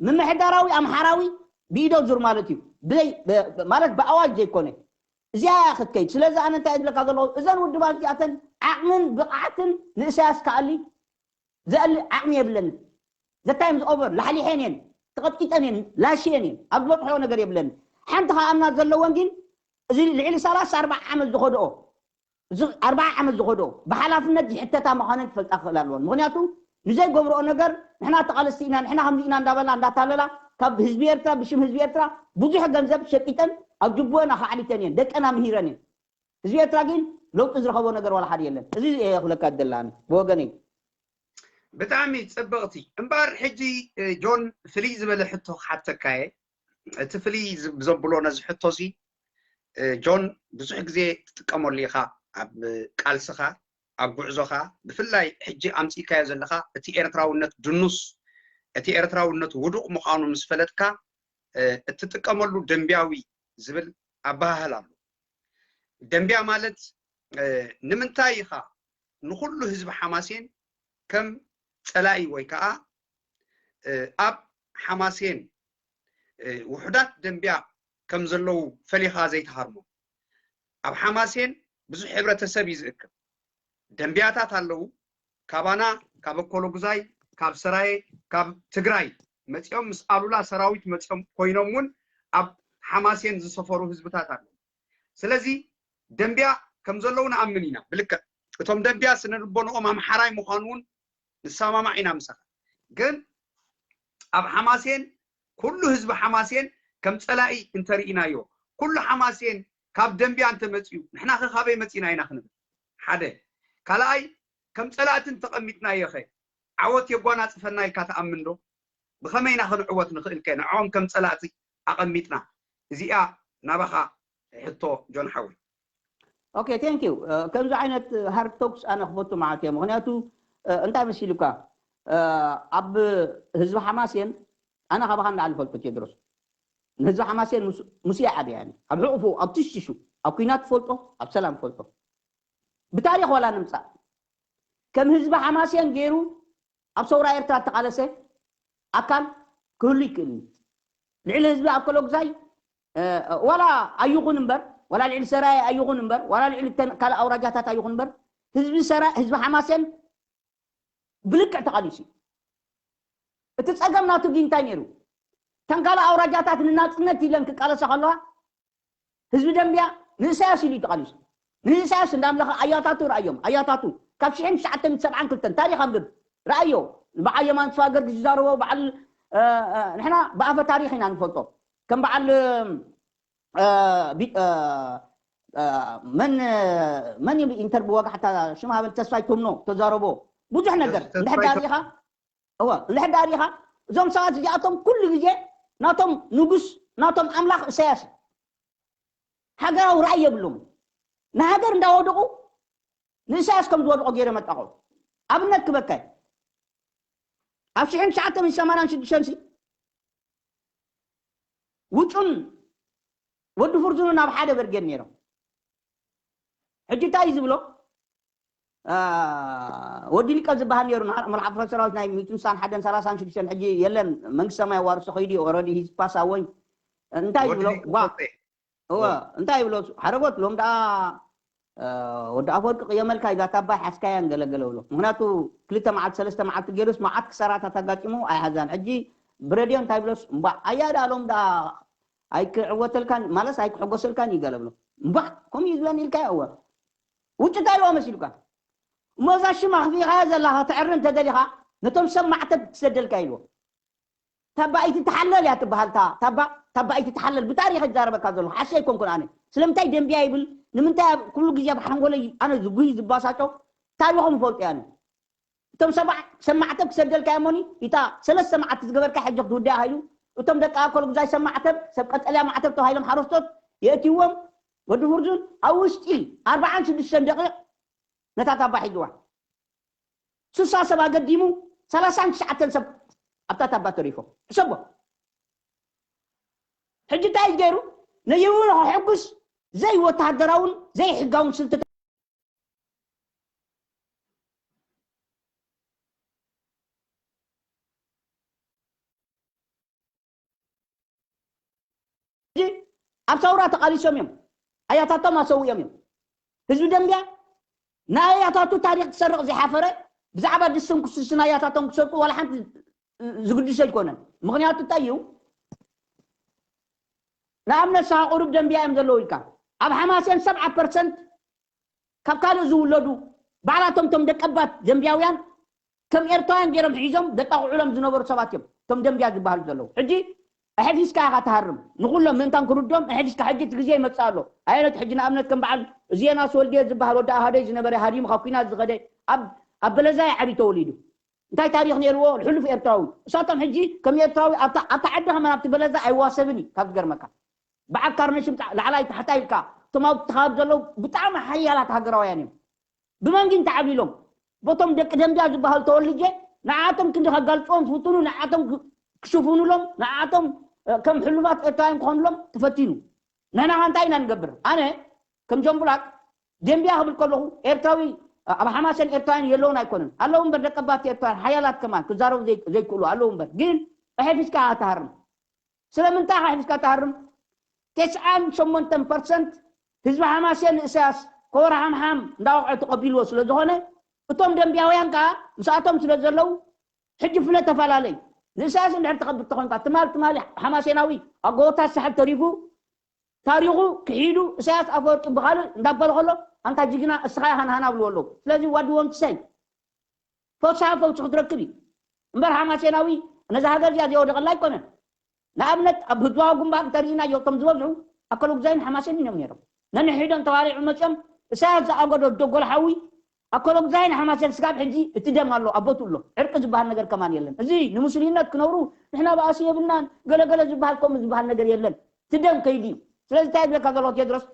ምምሕዳራዊ ኣምሓራዊ ብኢዶ ዙር ማለት እዩ። ብዘይ ብ- ብ- ማለት ብኣዋጅ ዘይኮነ እዚኣ እያ ክትከይድ። ስለዚ ኣነ እንታይ ዝብለካ ዘለኹ እዘን ውድባት እዚኣተን ዓቕምን ብቕዓትን ንእሳያስ ክኣሊ ዘእሊ ዓቕሚ የብለንን። The time is over። ላሕሊሐን እየን፣ ተቐጥቂጠን እየን፣ ላሽየን እየን። ኣብ ዝበፅሖ ነገር የብለንን። ሓንቲ ከኣምና ዘለወን ግን እዚ ልዕሊ ሰላሳ ኣርባዓ ዓመት ዝኸድኦ እዚ ኣርባዓ ዓመት ዝኸዶ ብሓላፍነት ዝሕተታ ምዃነን ክፈልጣ ክኽእል ኣለወን። ምኽንያቱ ንዘይገብርኦ ነገር ንሕና ተቓለስቲ ኢና፣ ንሕና ከምዚ ኢና እንዳበላ እንዳታለላ ካብ ህዝቢ ኤርትራ ብሽም ህዝቢ ኤርትራ ብዙሕ ገንዘብ ሸቂጠን ኣብ ጅቡኤን ኣኻዕሊተን እየን፣ ደቀን ኣምሂረን እየን። ህዝቢ ኤርትራ ግን ለውጢ ዝረኸቦ ነገር ዋላ ሓደ የለን። እዚ እየ ክብለካ ዝደሊ ኣነ ብወገነይ። ብጣዕሚ ጽብቕቲ እምበኣር ሕጂ እ፣ ጆን ፍልይ ዝበለ ሕቶ ክሓተካ እየ። እቲ ፍልይ ዝ- ዘብሎ ነዚ ሕቶ እዚ እ፣ ጆን ብዙሕ ግዜ ትጥቀመሉ ኢኻ ኣብ ቃልስኻ ኣብ ጉዕዞኻ ብፍላይ ሕጂ ኣምጺእካዮ ዘለኻ እቲ ኤርትራውነት ድኑስ እቲ ኤርትራውነት ውዱቕ ምዃኑ ምስ ፈለጥካ እ፣ እትጥቀመሉ ደንብያዊ ዝብል ኣበሃህላ ኣሎ። ደንብያ ማለት እ፣ ንምንታይ ኢኻ ንኹሉ ህዝቢ ሓማሴን ከም ጸላኢ ወይ ከዓ እ፣ ኣብ ሓማሴን እ፣ ውሑዳት ደንብያ ከም ዘለዉ ፈሊኻ ዘይትሃርሞ? ኣብ ሓማሴን ብዙሕ ሕብረተሰብ እዩ ዝእክብ። ደንብያታት ኣለዉ። ካባና፣ ካብ ኣኮሎጉዛይ፣ ካብ ሰራየ፣ ካብ ትግራይ መፂኦም ምስ ኣሉላ ሰራዊት መፂኦም ኮይኖም እውን ኣብ ሓማሴን ዝሰፈሩ ህዝብታት ኣለዉ። ስለዚ ደንብያ ከም ዘለዉ ንኣምን ኢና። ብልክዕ እቶም ደንብያ ስነ ልቦንኦም ኣምሓራይ ምዃኑ እውን ንሰማማዕ ኢና ምሳኻ። ግን ኣብ ሓማሴን ኩሉ ህዝቢ ሓማሴን ከም ፀላኢ እንተርኢናዮ፣ ኩሉ ሓማሴን ካብ ደንብያ እንተመፅዩ ንሕና ኸ ካበይ መፂና ኢና ክንብል ሓደ። ካልኣይ ከም ፀላእቲ እንተቐሚጥናዮ ኸ ዓወት የጓናፅፈና ኢልካ ትኣምን ዶ? ብኸመይ ኢና ክንዕወት ንኽእል ከ ንዕኦም ከም ፀላእቲ ኣቐሚጥና? እዚኣ ናባኻ ሕቶ ጆን ሓወይ። Okay, thank you. ከምዚ ዓይነት ሃርድ ቶክስ ኣነ ክፈቱ ማለት እየ። ምክንያቱ እንታይ መሲሉካ ኣብ ህዝቢ ሓማሴን ኣነ ካባኻ ንላዕሊ ፈልጦ ቴድሮስ ንህዝቢ ሓማሴን ሙስያ ዓብያ ኣብ ሕቑፉ ኣብ ትሽሹ ኣብ ኩናት ፈልጦ ኣብ ሰላም ፈልጦ ብታሪክ ዋላ ንምፃእ ከም ህዝቢ ሓማሴን ገይሩ ኣብ ሰውራ ኤርትራ እተቃለሰ ኣካል ክህሉ ይክእል እዩ። ልዕሊ ህዝቢ ኣከሎግዛይ ዋላ ኣይኹን እምበር ዋላ ልዕሊ ሰራየ ኣይኹን እምበር ዋላ ልዕሊ ካልእ ኣውራጃታት ኣይኹን እምበር ህዝቢ ሰራ ህዝቢ ሓማሴን ብልክዕ ተቃሊሱ እዩ። እቲ ጸገም ናቱ ግን እንታይ ነይሩ? እተን ካልእ ኣውራጃታት ንናጽነት ኢለን ክቃለሳ ከለዋ ህዝቢ ደንብያ ንእሳያስ ኢሉ እዩ ተቓሊሱ። ንእሳያስ እንዳምለኸ ኣያታቱ ረኣዮም። ኣያታቱ ካብ ሽሕን ትሽዓተ ሚእትን ሰብዓን ክልተን ታሪኽ ኣንብብ ረኣዮ። በዓል የማነ ተስፋ ጊዮርጊስ ዝዛረቦ በዓል ንሕና ብኣፈ ታሪኽ ኢና ንፈልጦ። ከም በዓል መን መን ኢንተር ብዋጋ ሓታ ሽም ሃበል ተስፋይ ቶምኖ ተዛረቦ ብዙሕ ነገር እንድሕር ዳሪኻ እወ እንድሕር ዳሪኻ እዞም ሰባት እዚኣቶም ኩሉ ግዜ ናቶም ንጉስ ናቶም ኣምላኽ እሳያስ ሃገራዊ ራእይ የብሎም። ንሃገር እንዳወደቑ ንእሳያስ ከም ዝወድቑ ገይረ መጣቑ። ኣብነት ክበካይ ኣብ ሽሕን ትሽዓተ ሚእትን ሰማንያን ሽዱሽተን ሲ ውጩን ወዲ ፍርዙኑ ናብ ሓደ በርጌድ ነይሮም። ሕጂ እንታይ እዩ ዝብሎ? ወዲ ሊቀ ዝበሃል ነይሩ መልሓፍ ሰራዊት ናይ ሚእትን ሓደን ሰላሳን ሽዱሽተን ሕጂ የለን መንግስቲ ሰማይ ዋርሶ ከይዱ ኦረዲ ሂዝ ፓስ ኣወይ እንታይ ዝብሎ ዋ እወ እንታይ ይብሎ ሓረጎት ሎም ደኣ ወዲ ኣፈወርቂ ቅየመልካ ኢዛ ታባይ ሓስካያን ገለገለ ብሎ ምክንያቱ ክልተ መዓልቲ ሰለስተ መዓልቲ ገይሩስ መዓት ክሰራታት ኣጋጢሙ ኣይሓዛን ሕጂ ብረድዮ እንታይ ብሎስ እምባዕ ኣያ ደኣ ሎም ደኣ ኣይክዕወተልካን ማለስ ኣይክሕጎሰልካን እዩ ገለ ብሎ እምባዕ ከምኡ እዩ ዝበኒ ኢልካ እወ ውጭ እንታይ ኢልዎ መሲሉካ እሞ እዛ ሽም ኣኽፊኻያ ዘለኻ ተዕሪ እንተደሊኻ ነቶም ሰብ ማዕተብ ትሰደልካ ኢልዎ ታባ ኣይትተሓለል እያ ትበሃል እታ ታባ ታባ ኣይትተሓለል ብታሪኽ ይዛረበካ ዘለኹ ሓሰ ኣይኮንኩን ኣነ ስለምንታይ ደንብያ ይብል ንምንታይ ኣብ ኩሉ ግዜ ኣብ ሓንጎለይ ኣነ ዝጉይ ዝባሳጮ ታሪኾም ይፈልጡ እያ ኣነ እቶም ሰማዕተብ ክሰደልካ እሞኒ እታ ሰለስተ መዓልቲ ዝገበርካ ሕጂ ክትውድያ ሃይሉ እቶም ደቂ ኣኮል ጉዛይ ሰብ ማዕተብ ሰብ ቀጠልያ ማዕተብ ተባሂሎም ሓረስቶት የእትይዎም ወዲ ፍርዙን ኣብ ውሽጢ ኣርባዓን ሽዱሽተን ደቂቕ ነታ ታባ ሒዝዋ ስሳ ሰብ ኣገዲሙ ሰላሳን ትሽዓተን ሰብ ኣብታ ታባ ተሪፎም ሕሰቦ ሕጂ እንታይ ገይሩ ነይሩ ከሕጉስ ዘይወተሃደራውን ዘይሕጋውን ስልትታት ኣብ ሰውራ ተቓሊሶም እዮም ኣያታቶም ኣሰዊኦም እዮም ህዝቢ ደንብያ ንኣያታቱ ታሪክ ትሰርቕ ዝሓፈረ ብዛዕባ ድስን ክስስን ኣያታቶም ክሰርቁ ዋላ ሓንቲ ዝግድሶ ኣይኮነን ምክንያቱ እንታይ እዩ ንኣብነት ሰሃ ቁሩብ ደንብያ እዮም ዘለዉ ኢልካ ኣብ ሓማሴን ሰብዓ ፐርሰንት ካብ ካልእ ዝውለዱ ባዕላቶም ቶም ደቀባት ደንብያውያን ከም ኤርትራውያን ገይሮም ሒዞም ደጣቕዑሎም ዝነበሩ ሰባት እዮም ቶም ደንብያ ዝበሃሉ ዘለዉ ሕጂ ኣሕፊስካ ኢኻ ትሃርም ንኩሎም ምእንታን ክርዶም ኣሕፊስካ ሕጂ እቲ ግዜ ይመፅእ ኣሎ ኣየነት ሕጂ ንኣብነት ከም በዓል እዚኤናስ ወልድየ ዝበሃል ወዲ ኣሃደይ ዝነበረ ሃዲሙ ካብ ኩናት ዝኸደ ኣብ በለዛይ ዓብዩ ተወሊዱ እንታይ ታሪኽ ነይርዎ ሕሉፍ ኤርትራዊ እሳቶም ሕጂ ከም ኤርትራዊ ኣብታ ዓዲ ከም ኣብቲ በለዛ ኣይዋሰብን እዩ ካብ ዝገርመካ ብዓካር ነሽም ላዕላይ ታሕታይ ኢልካ እቶም ኣብ ትኻብ ዘለዉ ብጣዕሚ ሓያላት ሃገራውያን እዮም ብመንጊን ተዓቢሎም በቶም ደቂ ደንብያ ዝበሃሉ ተወልጀ ንዓቶም ክንዲ ከጋልፅዎም ዝፍትኑ ንዓቶም ክሽፍኑሎም ንዓቶም ከም ሕሉፋት ኤርትራውያን ክኾኑሎም ተፈቲኑ ንሕና ከ እንታይ ኢና ንገብር ኣነ ከም ጀምቡላቅ ደንብያ ክብል ከለኹ ኤርትራዊ ኣብ ሓማሰን ኤርትራውያን የለውን ኣይኮነን ኣለዉ እምበር ደቀባት ኤርትራውያን ሓያላት ከማን ክዛረቡ ዘይክእሉ ኣለዉ እምበር ግን ኣሕፊስካ ኣትሃርም ስለምንታይ ኣሕፊስካ ትሃርም ተስዓን ሸሞንተን ፐርሰንት ህዝቢ ሓማሴን ንእሳያስ ከወር ሓምሓም እንዳወቕዐ ተቐቢልዎ ስለ ዝኾነ እቶም ደንብያውያን ከዓ ምስኣቶም ስለ ዘለዉ ሕጂ ፍለ ተፈላለይ ንእሳያስ እንድሕር ተኸብር ተኾንካ ትማል ትማሊ ሓማሴናዊ ኣጎቦታት ሳሕል ተሪፉ ታሪኹ ክሒዱ እሳያስ ኣፈወርቂ ብኻልእ እንዳበለ ከሎ ኣንታ ጅግና እስኻ ኢኻ ንሃና ብልዎ ኣለዉ ስለዚ ዋዲ ወንት ሰይ ፈውስኻ ፈውሲ ክትረክብ እዩ እምበር ሓማሴናዊ ነዚ ሃገር እዚኣ ዘይወደቐላ ኣይኮነን ንኣብነት ኣብ ህዝባዊ ግንባር እንተርኢናዮ እቶም ዝበዝሑ ኣከለጉዛይን ሓማሴን እዮም ነይሮም ነንሕዶም ተባሪዑ መፅኦም እሳያስ ዝኣገዶ ደጎል ሓዊ ኣከለጉዛይን ሓማሴን ስጋብ ሕጂ እቲ ደም ኣሎ ኣብ ቦትኡ ኣሎ ዕርቂ ዝበሃል ነገር ከማን የለን እዚ ንምስልይነት ክነብሩ ንሕና በኣሲ የብልናን ገለገለ ዝበሃል ከምኡ ዝበሃል ነገር የለን እቲ ደም ከይዲ እዩ ስለዚ እንታይ ዝብለካ ዘለኹ ቴድሮስ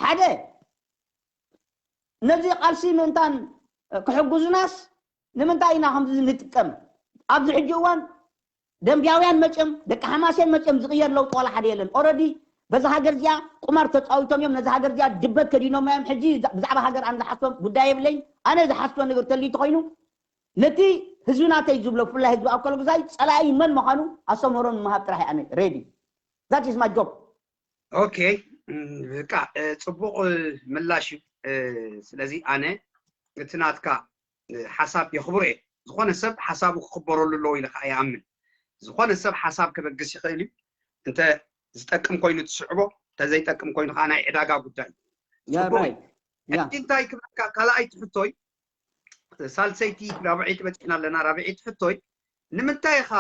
ሓደ ነዚ ቃልሲ ምእንታን ክሕግዙናስ ንምንታይ ኢና ከምዚ ንጥቀም ኣብዚ ሕጂ እዋን ደንብያውያን መፅዮም ደቂ ሓማሴን መፅዮም ዝቕየር ለውጢ ዋላ ሓደ የለን ኦረዲ በዛ ሃገር እዚኣ ቁማር ተፃዊቶም እዮም ነዚ ሃገር እዚኣ ድበት ከዲኖም እዮም ሕጂ ብዛዕባ ሃገር ኣነ ዝሓስቦም ጉዳይ የብለይ ኣነ ዝሓስቦ ነገር ተልዩ ተኮይኑ ነቲ ህዝቢ ናተይ ዝብሎ ብፍላይ ህዝቢ ኣብ ከለጉዛይ ፀላኢ መን ምዃኑ ኣስተምህሮ ንምሃብ ጥራሕ ኣነ ሬዲ that is my job ኦኬ በቃ ፅቡቕ ምላሽ እዩ ስለዚ ኣነ እቲ ናትካ ሓሳብ የኽብሮ እየ ዝኾነ ሰብ ሓሳቡ ክኽበረሉ ኣለዎ ኢለ ከዓ ይኣምን ዝኾነ ሰብ ሓሳብ ከበግስ ይኽእል እዩ። እንተ ዝጠቅም ኮይኑ ትስዕቦ፣ እንተ ዘይጠቅም ኮይኑ ከዓ ናይ ዕዳጋ ጉዳይ እዩ። ያ ጽቡቅ ራይ ያ ሕጂ እንታይ ክብለካ፣ ካልኣይቲ ሕቶይ፣ ሳልሰይቲ ራብዐይቲ በፂሕና ኣለና። ራብዐይቲ ሕቶይ፣ ንምንታይ ኢኻ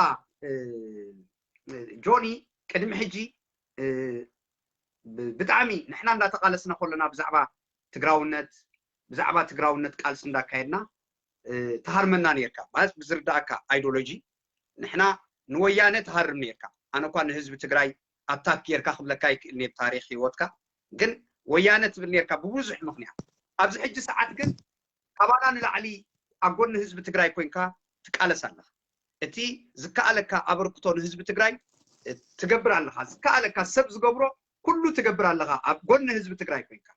እ፣ ጆኒ ቅድሚ ሕጂ እ፣ ብ- ብጣዕሚ ንሕና እንዳተቃለስና ከለና ብዛዕባ ትግራውነት ብዛዕባ ትግራውነት ቃልሲ እንዳካየድና እ፣ ተሃርመና ነርካ ማለት ብዝርዳእካ ኣይዲዮሎጂ ንሕና ንወያነ ተሃርም ነርካ። ኣነ እኳ ንህዝቢ ትግራይ ኣታክ ጌርካ ክብለካ ይክእል እየ ብታሪክ ህይወትካ፣ ግን ወያነ ትብል ነርካ ብብዙሕ ምክንያት። ኣብዚ ሕጂ ሰዓት ግን ካባና ንላዕሊ ኣብ ጎኒ ህዝቢ ትግራይ ኮይንካ ትቃለስ ኣለኻ። እቲ ዝከኣለካ ኣበርክቶ ንህዝቢ ትግራይ እ፣ ትገብር ኣለኻ። ዝከኣለካ ሰብ ዝገብሮ ኩሉ ትገብር ኣለኻ ኣብ ጎኒ ህዝቢ ትግራይ ኮይንካ።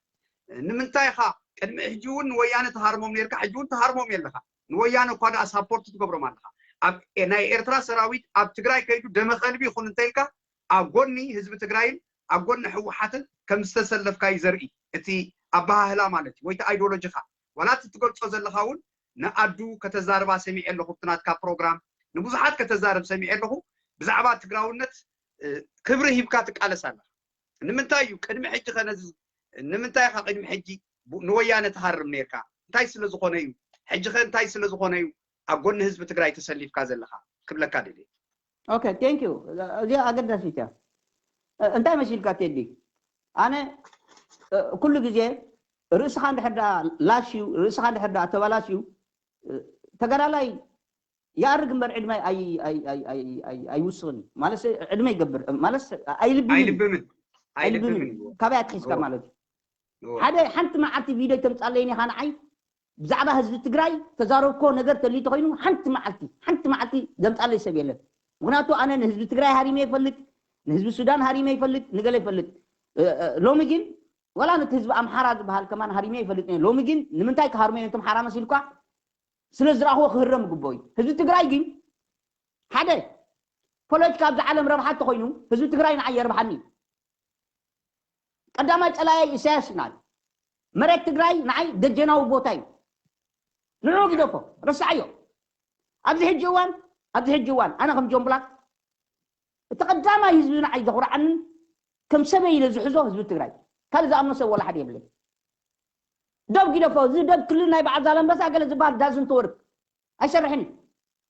ንምንታይ ኢኻ ቅድሚ ሕጂ እውን ንወያነ ተሃርሞም ነርካ፣ ሕጂ እውን ተሃርሞም የለኻ። ንወያነ እኳ ደኣ ሳፖርት ትገብሮም ኣለኻ። ኣብ ናይ ኤርትራ ሰራዊት ኣብ ትግራይ ከይዱ ደመ ከልቢ ይኹን እንተኢልካ ኣብ ጎኒ ህዝቢ ትግራይን ኣብ ጎኒ ህወሓትን ከም ዝተሰለፍካ እዩ ዘርኢ እቲ ኣበሃህላ ማለት እዩ፣ ወይ እቲ ኣይዲዮሎጂኻ። ዋላ እቲ ትገልጾ ዘለኻ እውን ንኣዱ ከተዛርባ ሰሚዐ ኣለኹ፣ ኣብቲ ናትካ ፕሮግራም ንብዙሓት ከተዛርብ ሰሚዐ ኣለኹ። ብዛዕባ ትግራውነት እ፣ ክብሪ ሂብካ ትቃለስ ኣለኻ። ንምንታይ እዩ ቅድሚ ሕጂ ከ ነዚ ንምንታይ ኢኻ ቅድሚ ሕጂ ቡ- ንወያነ ትሃርም ነርካ? እንታይ ስለ ዝኾነ እዩ? ሕጂ ከ እንታይ ስለ ዝኾነ እዩ ኣብ ጎኒ ህዝቢ ትግራይ ተሰሊፍካ ዘለኻ ክብለካ ደልየ። ኦኬ ቴንክ ዩ። እዚኣ ኣገዳሲት እያ። እ፣ እንታይ መሲልካ ቴዲ? ኣነ እ፣ ኩሉ ግዜ ርእስኻ እንድሕር ደኣ ላሽ እዩ፣ ርእስኻ እንድሕር ደኣ ተባላሽ እዩ፣ እ፣ ተጋዳላይ ይኣርግ እምበር ዕድመ ኣይ- ኣይ- ኣይ- ኣይ- ኣይ- ኣይውስኽን እዩ። ማለት ዕድመ ይገብር ማለት ኣይልብምን እዩ። ኣይልብምን ኣይልብምን ኣይልብምን እዩ። እዩ። ካበይ ኣትሒዝካ እዎ። ማለት እዩ። እዎ። ሓደ ሓንቲ መዓልቲ ቪድዮ ተምጻለይ ኢኻ ንዓይ ብዛዕባ ህዝቢ ትግራይ ተዛረብኮ ነገር ተሊቶ ኮይኑ ሓንቲ መዓልቲ ሓንቲ መዓልቲ ዘምጻለይ ሰብ የለን። ምክንያቱ ኣነ ንህዝቢ ትግራይ ሃሪመ ይፈልጥ፣ ንህዝቢ ሱዳን ሃሪመ ይፈልጥ፣ ንገለ ይፈልጥ። እ፣ እ፣ ሎሚ ግን ዋላ ነቲ ህዝቢ ኣምሓራ ዝበሃል ከማን ሃሪመ ይፈልጥ እየ። ሎሚ ግን ንምንታይ ክሃርሞ እዮም እቶም ሓራ መሲልኳ? ስለ ዝረኣኽዎ ክህረም ይግብኦ እዩ። ህዝቢ ትግራይ ግን ሓደ ፖለቲካ ኣብዚ ዓለም ረብሓ እንተኾይኑ ህዝቢ ትግራይ ንዓይ የርብሓኒ እዩ። ቀዳማይ ጸላኢ ኢሳያስ ናል መሬት ትግራይ ንዓይ ደጀናዊ ቦታ እዩ። ንዑ ግደፎ ረስዓዮ። ኣብዚ ሕጂ እዋን ኣብዚ ሕጂ እዋን ኣነ ከም ጆን ብላክ እቲ ቀዳማይ ህዝቢ ንዓይ ዘኹርዓንን ከም ሰበይ ኢለ ዝሕዞ ህዝቢ ትግራይ ካልእ ዝኣምኖ ሰብ ወላ ሓደ የብለይ። ደብ ግደፎ እዚ ደብ ክልል ናይ በዓል ዛላንበሳ ገለ ዝበሃል ዳዝንት ወርክ ኣይሰርሕን እዩ።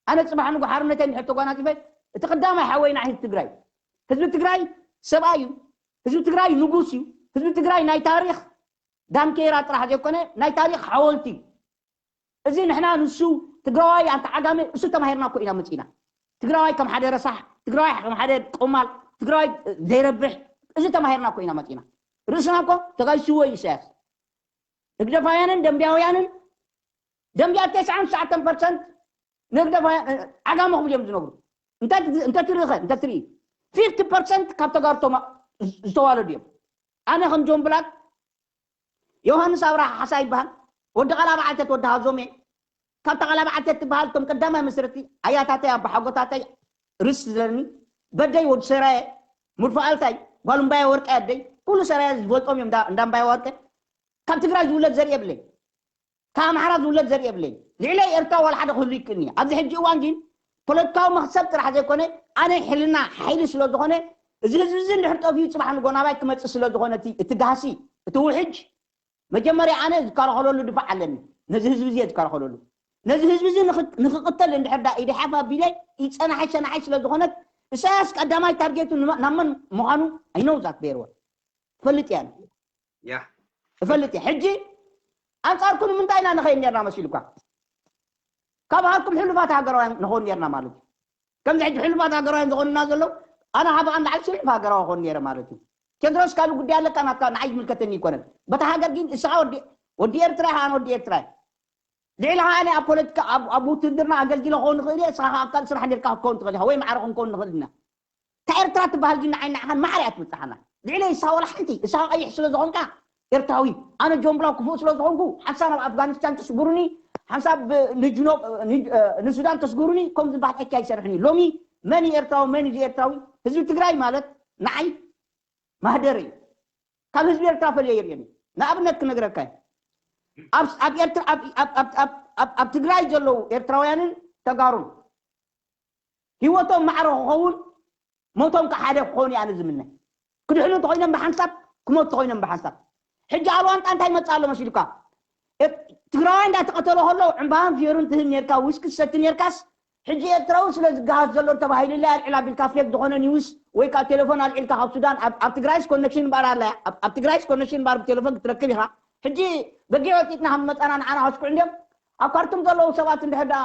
ኣነ ፅባሕ ንጉ ሓርነተይ እንድሕር ተጓናፂፈ እቲ ቀዳማይ ሓወይ ንዓይ ህዝቢ ትግራይ ህዝቢ ትግራይ ሰብኣይ እዩ። ህዝቢ ትግራይ ንጉስ እዩ። ህዝቢ ትግራይ ናይ ታሪክ ዳንኬራ ጥራሕ ዘይኮነ ናይ ታሪክ ሓወልቲ እዩ። እዚ ንሕና ንሱ ትግራዋይ ኣንተ ዓጋመ እሱ ተማሂርና እኮ ኢና መፂና። ትግራዋይ ከም ሓደ ረሳሕ፣ ትግራዋይ ከም ሓደ ቆማል፣ ትግራዋይ ዘይረብሕ እዚ ተማሂርና እኮ ኢና መፂና። ርእስና እኮ ተጋይስዎ እዩ ኢሳያስ። ህግደፋውያንን ደንቢያውያንን ደንቢያ ተስዓን ትሽዓተን ፐርሰንት ንህግደፋውያን ዓጋመ ክብሉ እዮም ዝነብሩ። እንተ ትርኢ ከ እንተ ትርኢ ፊፍቲ ፐርሰንት ካብ ተጋሩ ዝተዋለዱ እዮም። ኣነ ከም ጆን ብላክ ዮሃንስ ኣብርሃ ሓሳ ይበሃል። ወዲ ቃላበዓልተት ወዲ ሃዞሜ ካብታ ቃላበዓልተት ትበሃል እቶም ቀዳማይ መስረቲ ኣያታተይ ኣባሓጎታተይ ርስ ዝለኒ በደይ ወዲ ሰራየ ሙርፋኣልታይ ጓልምባየ ወርቀ ኣደይ ኩሉ ሰራየ ዝፈልጦም እዮም። እንዳ እምባየ ወርቀ ካብ ትግራይ ዝውለድ ዘርኢ የብለይ። ካብ ኣምሓራ ዝውለድ ዘርኢ የብለይ። ልዕለይ ኤርትራ ዋላ ሓደ ክህሉ ይክእልኒ። ኣብዚ ሕጂ እዋን ግን ፖለቲካዊ መክሰብ ጥራሕ ዘይኮነ ኣነ ሕልና ሓይሊ ስለ ዝኾነ እዚ ህዝቢ እዚ እንድሕር ጠፊኡ ፅባሕ ንጎ ናባይ ክመፅእ ስለ ዝኾነ እቲ እቲ ጋህሲ እቲ ውሕጅ መጀመርያ ኣነ ዝከላኸለሉ ድፋዕ ኣለኒ። ነዚ ህዝቢ እዚ ዝከላኸለሉ ነዚ ህዝቢ እዚ ንኽቅተል እንድሕር ዳ ኢድሓፍ ኣቢለ ይፀናሓይ ሸናሓይ ስለ ዝኾነት እሳያስ ቀዳማይ ታርጌቱ ናብ መን ምዃኑ ኣይነው ዛት ቤርወ ፈልጥ እያ። ያ እፈልጥ እየ። ሕጂ ኣንጻርኩ ንምንታይ ኢና ንኸይድ ነርና መሲሉካ? ካብ ሃርኩም ሕሉፋት ሃገራውያን ንኸውን ነርና ማለት እዩ። ከምዚ ሕጂ ሕሉፋት ሃገራውያን ዝኾኑና ዘለዉ ኣነ ካብ ኣንድ ዓብሲ ሕሉፍ ሃገራዊ ኾን ነረ ማለት እዩ። ቴድሮስ ካልእ ጉዳይ ኣለካ ናትካ ንዓይ ዝምልከተኒ ይኮነን። በታ ሃገር ግን እስኻ ወዲ ወዲ ኤርትራ ኢኻ ኣነ ወዲ ኤርትራ እየ። ልዕሊ ኣነ ኣብ ፖለቲካ ኣብ ኣብ ውትድርና ኣገልጊለ ክኸውን ንኽእል እየ እስኻ ኣብ ካልእ ስራሕ ኔርካ ክትከውን ትኽእል ኢኻ ወይ ማዕረ ክንከውን ንኽእል ኢና። እታ ኤርትራ ትበሃል ግን ንዓይ ንዓኻን ማዕረ እያ ትብጽሓና። ልዕለይ እሳ ወላ ሓንቲ እሳ ቀይሕ ስለ ዝኾንካ ኤርትራዊ ኣነ ጆን ብላው ክፉእ ስለ ዝኾንኩ ሓንሳ ናብ ኣፍጋኒስታን ተስጉሩኒ ሓንሳ ንጅኖ ንሱዳን ተስጉሩኒ ከም ዝበሃል ሕኪ ኣይሰርሕን እዩ። ሎሚ መን እዩ ኤርትራዊ መን እዩ ኤርትራዊ? ህዝቢ ትግራይ ማለት ንዓይ ማህደር እዩ። ካብ ህዝቢ ኤርትራ ፈልዮ ይርእየኒ። ንኣብነት ክነግረካ እዩ። ኣብ ኣብ ኤርትራ ኣብ ኣብ ኣብ ኣብ ኣብ ትግራይ ዘለዉ ኤርትራውያንን ተጋሩን ህይወቶም ማዕረ ክኸውን፣ ሞቶም ከዓ ሓደ ክኾኑ እየ ኣነ ዝምነ። ክድሕኑ እንተኾይኖም ብሓንሳብ፣ ክሞት እንተኾይኖም ብሓንሳብ። ሕጂ ኣልዋንጣ እንታይ ይመጽእ ኣሎ መሲልካ? ትግራዋይ እንዳተቐተለ ከሎ ዕምባባን ፍዮርን ትህብ ኔርካ፣ ዊስኪ ትሰቲ ኔርካስ፣ ሕጂ ኤርትራዊ ስለ ዝገሃስ ዘሎ ተባሂሉለይ ኣልዕል ኣቢልካ፣ ፌክ ዝኾነ ኒውስ ወይ ከዓ ቴሌፎን ኣልዒልካ ካብ ሱዳን፣ ኣብ ትግራይስ ኮኔክሽን እምበኣር ኣላ እያ። ኣብ ትግራይስ ኮኔክሽን እምበኣር ብቴሌፎን ክትረክብ ኢኻ። ሕጂ በጊዕ ወፂእትና ከም መፃና ንዓና ከስኩዑ እንድዮም። ኣብ ካርቱም ዘለዉ ሰባት እንድሕር ደኣ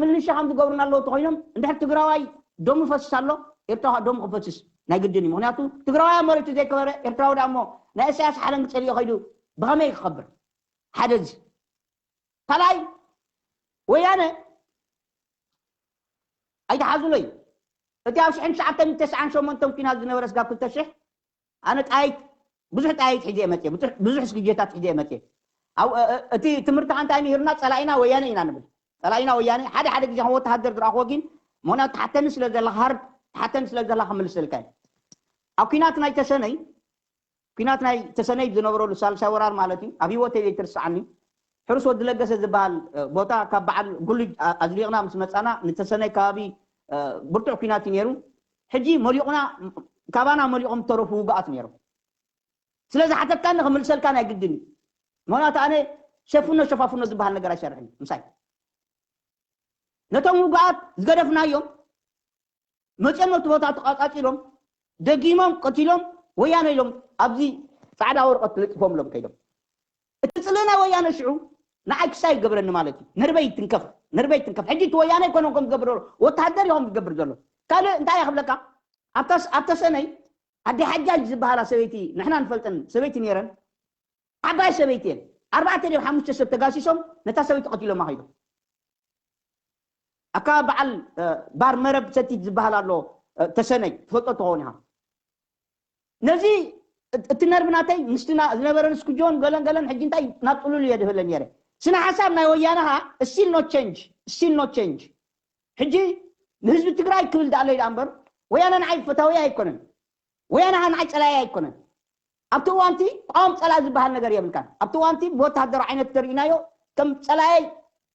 ምልሻ ከም ዝገብሩና ኣለዉ ተኮይኖም፣ እንድሕር ትግራዋይ ደሙ ይፈስስ ኣሎ፣ ኤርትራ ደሙ ክፈስስ ናይ ግድን እዩ። ምክንያቱ ትግራዋይ ኣብ መሬቱ ዘይከበረ ኤርትራዊ ደኣ እሞ ናይ ኢሳያስ ሓለንጊ ፀሊኡ ከይዱ ብኸመይ ክኸብር? ሓደ እዚ። ካልኣይ፣ ወያነ ኣይትሓዙለይ። እቲ ኣብ ሽሕን ትሽዓተ ሚእትን ተስዓን ሸሞንተን ኲናት ዝነበረ ስጋብ ክልተ ሽሕ፣ ኣነ ጣይት፣ ብዙሕ ጣይት ሒዘ እየ መፅየ፣ ብዙሕ፣ ብዙሕ ስግጀታት ሒዘ እየ መፅየ። ኣብ፣ እ-፣ እ-፣ እቲ ትምህርትኻ እንታይ ምሂርና? ፀላኢና ወያነ ኢና ንብል። ፀላኢና ወያነ፣ ሓደ ሓደ ግዜ ከም ወተሃደር ዝረኣኽዎ ግን፣ ምኽንያቱ ትሓተኒ ስለ ዘለኻ፣ ሃርድ ትሓተኒ ስለ ዘለኻ ክምልሰልካ እየ። ኣብ ኲናት ናይ ተሰነይ፣ ኲናት ናይ ተሰነይ ዝነበረሉ ሳልሳይ ወራር ማለት እዩ። ኣብ ህይወተይ ዘይትርስዓኒ። ሕሩስ ወዲ ለገሰ ዝበሃል፣ እ፣ ቦታ ካብ በዓል ጉልጅ ኣ-፣ ኣዝሊቕና ምስ መጻና ንተሰነይ ከባቢ፣ እ፣ ብርቱዕ ኲናት እዩ ነይሩ። ሕጂ መሊቑና፣ ካባና መሊቖም ዝተረፉ ውጉኣት ነይሮም። ስለ ዝሓተትካኒ ክምልሰልካ ናይ ግድን እዩ። ምኽንያቱ ኣነ ሸፍኖ ሸፋፍኖ ዝበሃል ነገር ኣይሰርሕን ምሳይ። ነቶም ውጉኣት ዝገደፍናዮም መፅኦም ነቲ ቦታ ተቃፃፂሎም፣ ደጊሞም ቀቲሎም፣ ወያነ ኢሎም ኣብዚ ፃዕዳ ወረቀት ለጢፎምሎም ከይዶም። እቲ ፅልኢ ናይ ወያነ ሽዑ ንዓይ ክሳይ ይገብረኒ ማለት እዩ። ነርበይ ይትንከፍ፣ ነርበይ ይትንከፍ። ሕጂ እቲ ወያነ ኣይኮነን ከም ዝገብር ዘሎ፣ ወተሃደር እዩ ከም ዝገብር ዘሎ። ካልእ እንታይ እየ ክብለካ? ኣብታ ስ-፣ ኣብታ ሰነይ ኣደ ሓጃጅ ዝበሃላ ሰበይቲ ንሕና ንፈልጠን ሰበይቲ ነይረን። ዓባይ ሰበይቲ እየን። ኣርባዕተ ድዮም ሓሙሽተ ሰብ ተጋሲሶም ነታ ሰበይቲ ቀቲሎማ ከይዶም። ኣካባቢ በዓል፣ እ፣ ባር መረብ ሰቲት ዝበሃል ኣሎ፣ እ፣ ተሰነይ፣ ትፈልጦ ትኸውን ኢኻ። ነዚ እት-፣ እቲ ነርቢ ናተይ ምስቲ ና-፣ ዝነበረን ስኩጆን ገለን ገለን ሕጂ እንታይ ናብ ጥሉል እየ ድህለ ነይረ። ስነ ሓሳብ ናይ ወያነ ኸዓ still no change፣ still no change። ሕጂ ንህዝቢ ትግራይ ክብል ደኣለይ ደኣ እምበር ወያነ ንዓይ ፈታዊ ኣይኮነን። ወያነ ኸዓ ንዓይ ጸላኢ ኣይኮነን። ኣብቲ እዋንቲ ቋም ጸላኢ ዝበሃል ነገር የብልካን። ኣብቲ እዋንቲ ብወተሃደራዊ ዓይነት ተርእናዮ ከም ጸላኢ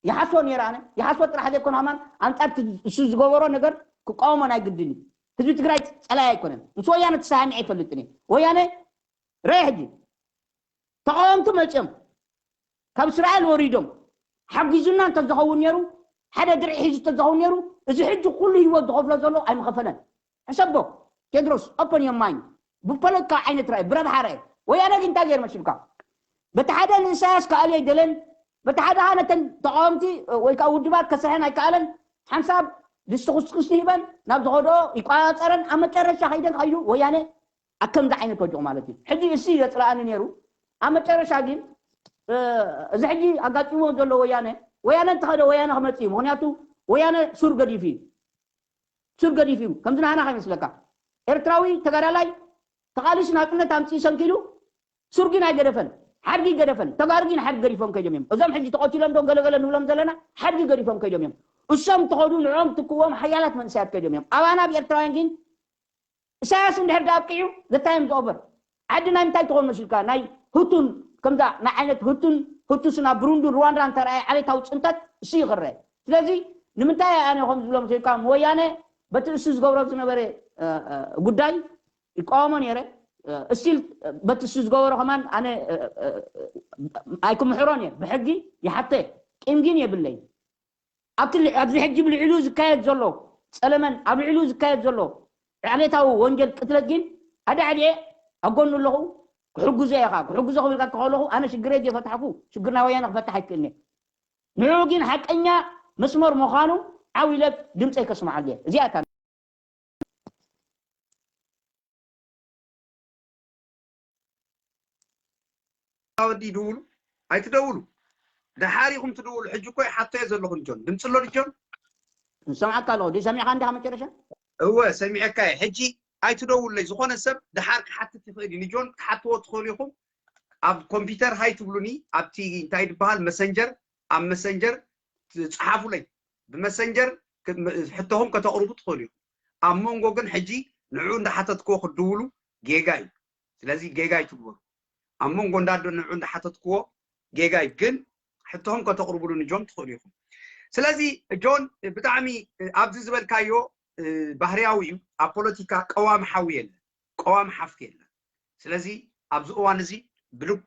ይሓስቦ ነይረ ኣነ። ይሓስቦ ጥራሕ ዘይኮነ ከማን ኣንጻር እቲ እሱ ዝገበሮ ነገር ክቃወሞ ናይ ግድን እዩ። ህዝቢ ትግራይ ጸላኢ ኣይኮነን። ምስ ወያነ ተሰማሚዐ ኣይፈልጥን እየ። ወያነ ርአ ሕጂ ተቃወምቲ መፅዮም ካብ እስራኤል ወሪዶም ሓጊዙና እንተዝኸውን ነይሩ፣ ሓደ ድርዒ ሒዙ እንተዝኸውን ነይሩ፣ እዚ ሕጂ ኩሉ ህይወት ዝኸፍሎ ዘሎ ኣይምኸፈለን። ሕሰቦ ቴድሮስ፣ open your mind። ብፖለቲካ ዓይነት ራእይ፣ ብረብሓ ራእይ። ወያነ ግን እንታይ ገይሩ መሲልካ? በቲ ሓደ ንኢሳያስ ክኣልዮ ኣይደለን፣ በቲ ሓደ ከዓ ነተን ተቃወምቲ ወይ ከዓ ውድባት ከስርሐን ኣይከኣለን። ሓንሳብ ድስቲ ኩስኩስ ንሂበን ናብ ዝኸድኦ ይቆፃፀረን። ኣብ መጨረሻ ከይደን ከይዱ ወያነ ኣብ ከምዚ ዓይነት ወዲቑ ማለት እዩ። ሕጂ እሱ እዩ ዘፅልኣኒ ነይሩ። ኣብ መጨረሻ ግን፣ እ፣ እዚ ሕጂ ኣጋጢሞ ዘሎ ወያነ፣ ወያነ እንተኸደ ወያነ ክመፅእ እዩ። ምኽንያቱ ወያነ ሱር ገዲፉ እዩ። ሱር ገዲፉ እዩ። ከምዚ ናህና ከይመስለካ። ኤርትራዊ ተጋዳላይ ተቓሊሱ ናጽነት ኣምፅኡ ሰንኪሉ ሱር ግን ኣይገደፈን። ሓድጊ ገደፈን። ተጋሩ ግን ሓድጊ ገዲፎም ከይዶም እዮም። እዞም ሕጂ ተቐቲሎም ዶ ገለገለ ንብሎም ዘለና ሓድጊ ገዲፎም ከይዶም እዮም። እሶም ተኸዱ ንዕኦም ትክዎም ሓያላት መንእሰያት ከይዶም እዮም። ኣባና ኣብ ኤርትራውያን ግን ኢሳያስ እንድሕር ደኣ ኣብቂዑ፣ the time is over። ዓዲ ናይ ምንታይ ትኾን መሲልካ? ናይ ሁቱን፣ ከምዛ ናይ ዓይነት ሁቱን፣ ሁቱስን ኣብ ብሩንዲ፣ ሩዋንዳ እንተረኣየ ዓሌታዊ ፅንተት እሱ ይኽረ። ስለዚ ንምንታይ ኣነ ከም ዝብሎ መሲልካ? ወያነ በቲ እሱ ዝገብሮ ዝነበረ፣ እ፣ እ፣ ጉዳይ ይቃወሞ ነይረ። እ፣ እስቲል በቲ እሱ ዝገበሮ ከማን ኣነ፣ እ፣ እ፣ እ፣ ኣይክምሕሮን እየ። ብሕጊ ይሓቶ እየ። ቂም ግን የብለይ። ኣብቲ ል-፣ ኣብዚ ሕጂ ብልዕሊኡ ዝካየድ ዘሎ ጸለመን ኣብ ልዕሊኡ ዝካየድ ዘሎ ዓሌታዊ ወንጀል ቅትለት ግን ኣዳዕድየ ኣብ ጎኑ ኣለኹ፣ ክሕግዞ እየ። ክሕግዞ ክብል ከለኹ ኣነ ሽግረይ ዘይፈታሕኩ ሽግር ናይ ወያነ ክፈትሕ ኣይክእልን እየ። ንዕኡ ግን ሓቀኛ መስመር ምዃኑ ዓው ኢለ ድምፀይ ከስምዓሉ እየ። እዚኣ እታ ወዲ ይድውሉ ኣይትደውሉ። ደሓር ኢኹም ትድውሉ። ሕጂ እኮ ይሓቶ እየ ዘለኹ ንጆን። ድምፂ ኣሎ ድጆን? ንሰምዓካ ኣለኹ። ድዩ ሰሚዕካ እንዲኻ መጨረሻ? እወ፣ ሰሚዐካ እየ። ሕጂ ኣይትደውሉለይ። ዝኾነ ሰብ ደሓር ክሓትት ይኽእል እዩ። ንጆን ክትሓትዎ ትኽእሉ ኢኹም። ኣብ ኮምፒውተር ሃይ ትብሉኒ፣ ኣብቲ እንታይ ዝበሃል መሰንጀር፣ ኣብ መሰንጀር ትፅሓፉለይ። ብመሰንጀር ክ-፣ ም-፣ ሕቶኹም ከተቕርቡ ትኽእሉ ኢኹም። ኣብ መንጎ ግን ሕጂ ንዕኡ እንዳሓተትክዎ ክትድውሉ ጌጋ እዩ። ስለዚ ጌጋ ኣይትግበሩ። ኣብ መንጎ እንዳ ንዑ እንዳሓተትክዎ ጌጋ እዩ። ግን ሕቶኹም ከተቕርቡሉ ንጆን ትኽእሉ ኢኹም። ስለዚ ጆን ብጣዕሚ ኣብዚ ዝበልካዮ ባህርያዊ እዩ። ኣብ ፖለቲካ ቀዋሚ ሓዊ የለን፣ ቀዋሚ ሓፍቲ የለን። ስለዚ ኣብዚ እዋን እዚ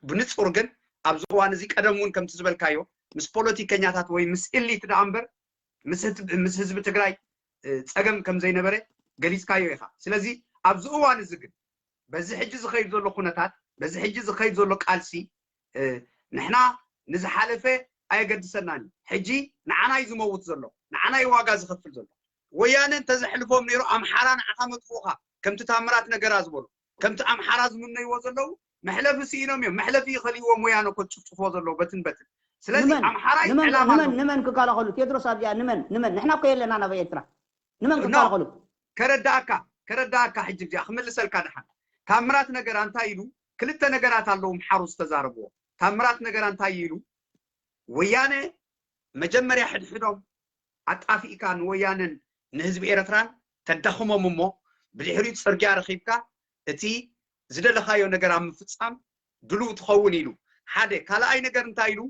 ብንፁር ግን ኣብዚ እዋን እዚ ቀደም እውን ከምቲ ዝበልካዮ ምስ ፖለቲከኛታት ወይ ምስ ኢሊት ደኣ እምበር ምስ ህዝቢ ትግራይ ፀገም ከም ዘይነበረ ገሊፅካዮ ኢኻ። ስለዚ ኣብዚ እዋን እዚ ግን በዚ ሕጂ ዝኸይድ ዘሎ ኩነታት በዚ ሕጂ ዝኸይድ ዘሎ ቃልሲ ንሕና ንዝሓለፈ ኣየገድሰናን እዩ። ሕጂ ንዓና እዩ ዝመውት ዘሎ፣ ንዓና እዩ ዋጋ ዝኸፍል ዘሎ። ወያነ እንተዘሕልፎም ነይሩ ኣምሓራ ንዓኻ መጥፍኡኻ ከምቲ ታምራት ነገራ ዝበሎ ከምቲ ኣምሓራ ዝምነይዎ ዘለዉ መሕለፊ ስኢኖም እዮም። መሕለፊ ይኸልእዎም ወያነ እኮ ዝጭፍጭፍዎ ዘለዉ በትን በትን። ስለዚ ኣምሓራ እዩ ዕላማ ንመን ክከላኸሉ? ቴድሮስ ኣብዚኣ ንመን ንመን ንሕና እኮ የለና ናብ ኤርትራ ንመን ክከላኸሉ? ከረዳእካ ከረዳእካ ሕጂ እዚኣ ክምልሰልካ ደሓን። ታምራት ነገራ እንታይ ኢሉ? ክልተ ነገራት ኣለዉ ኣምሓሩ ዝተዛረብዎ። ታምራት ነገራ እንታይ ኢሉ? ወያነ መጀመርያ ሕድሕዶም ኣጣፊእካ ንወያነን ንህዝቢ ኤረትራን ተዳኽሞም እሞ ብድሕሪኡ ጽርግያ ረኺብካ እቲ ዝደለኻዮ ነገር ኣብ ምፍጻም ድሉው ትኸውን ኢሉ ሓደ። ካልኣይ ነገር እንታይ ኢሉ?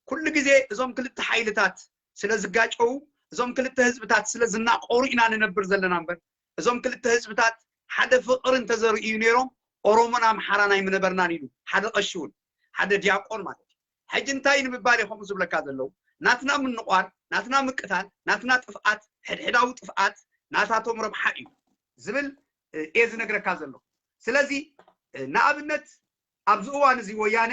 ኩሉ ግዜ እዞም ክልተ ሓይልታት ስለ ዝጋጨዉ እዞም ክልተ ህዝብታት ስለ ዝናቆሩ ኢና ንነብር ዘለና እምበር እዞም ክልተ ህዝብታት ሓደ ፍቕሪ እንተዘርእዩ ነይሮም ኦሮሞን ኣምሓራን ኣይምነበርናን ኢሉ ሓደ ቀሺ እውን ሓደ ዲያቆን ማለት እዩ። ሕጂ እንታይ ንምባል እዩ ከምኡ ዝብለካ ዘለዉ? ናትና ምንቋር፣ ናትና ምቅታል፣ ናትና ጥፍኣት፣ ሕድሕዳዊ ጥፍኣት ናታቶም ረብሓ እዩ ዝብል እየ ዝነግረካ ዘለኹ። ስለዚ ንኣብነት ኣብዚ እዋን እዚ ወያነ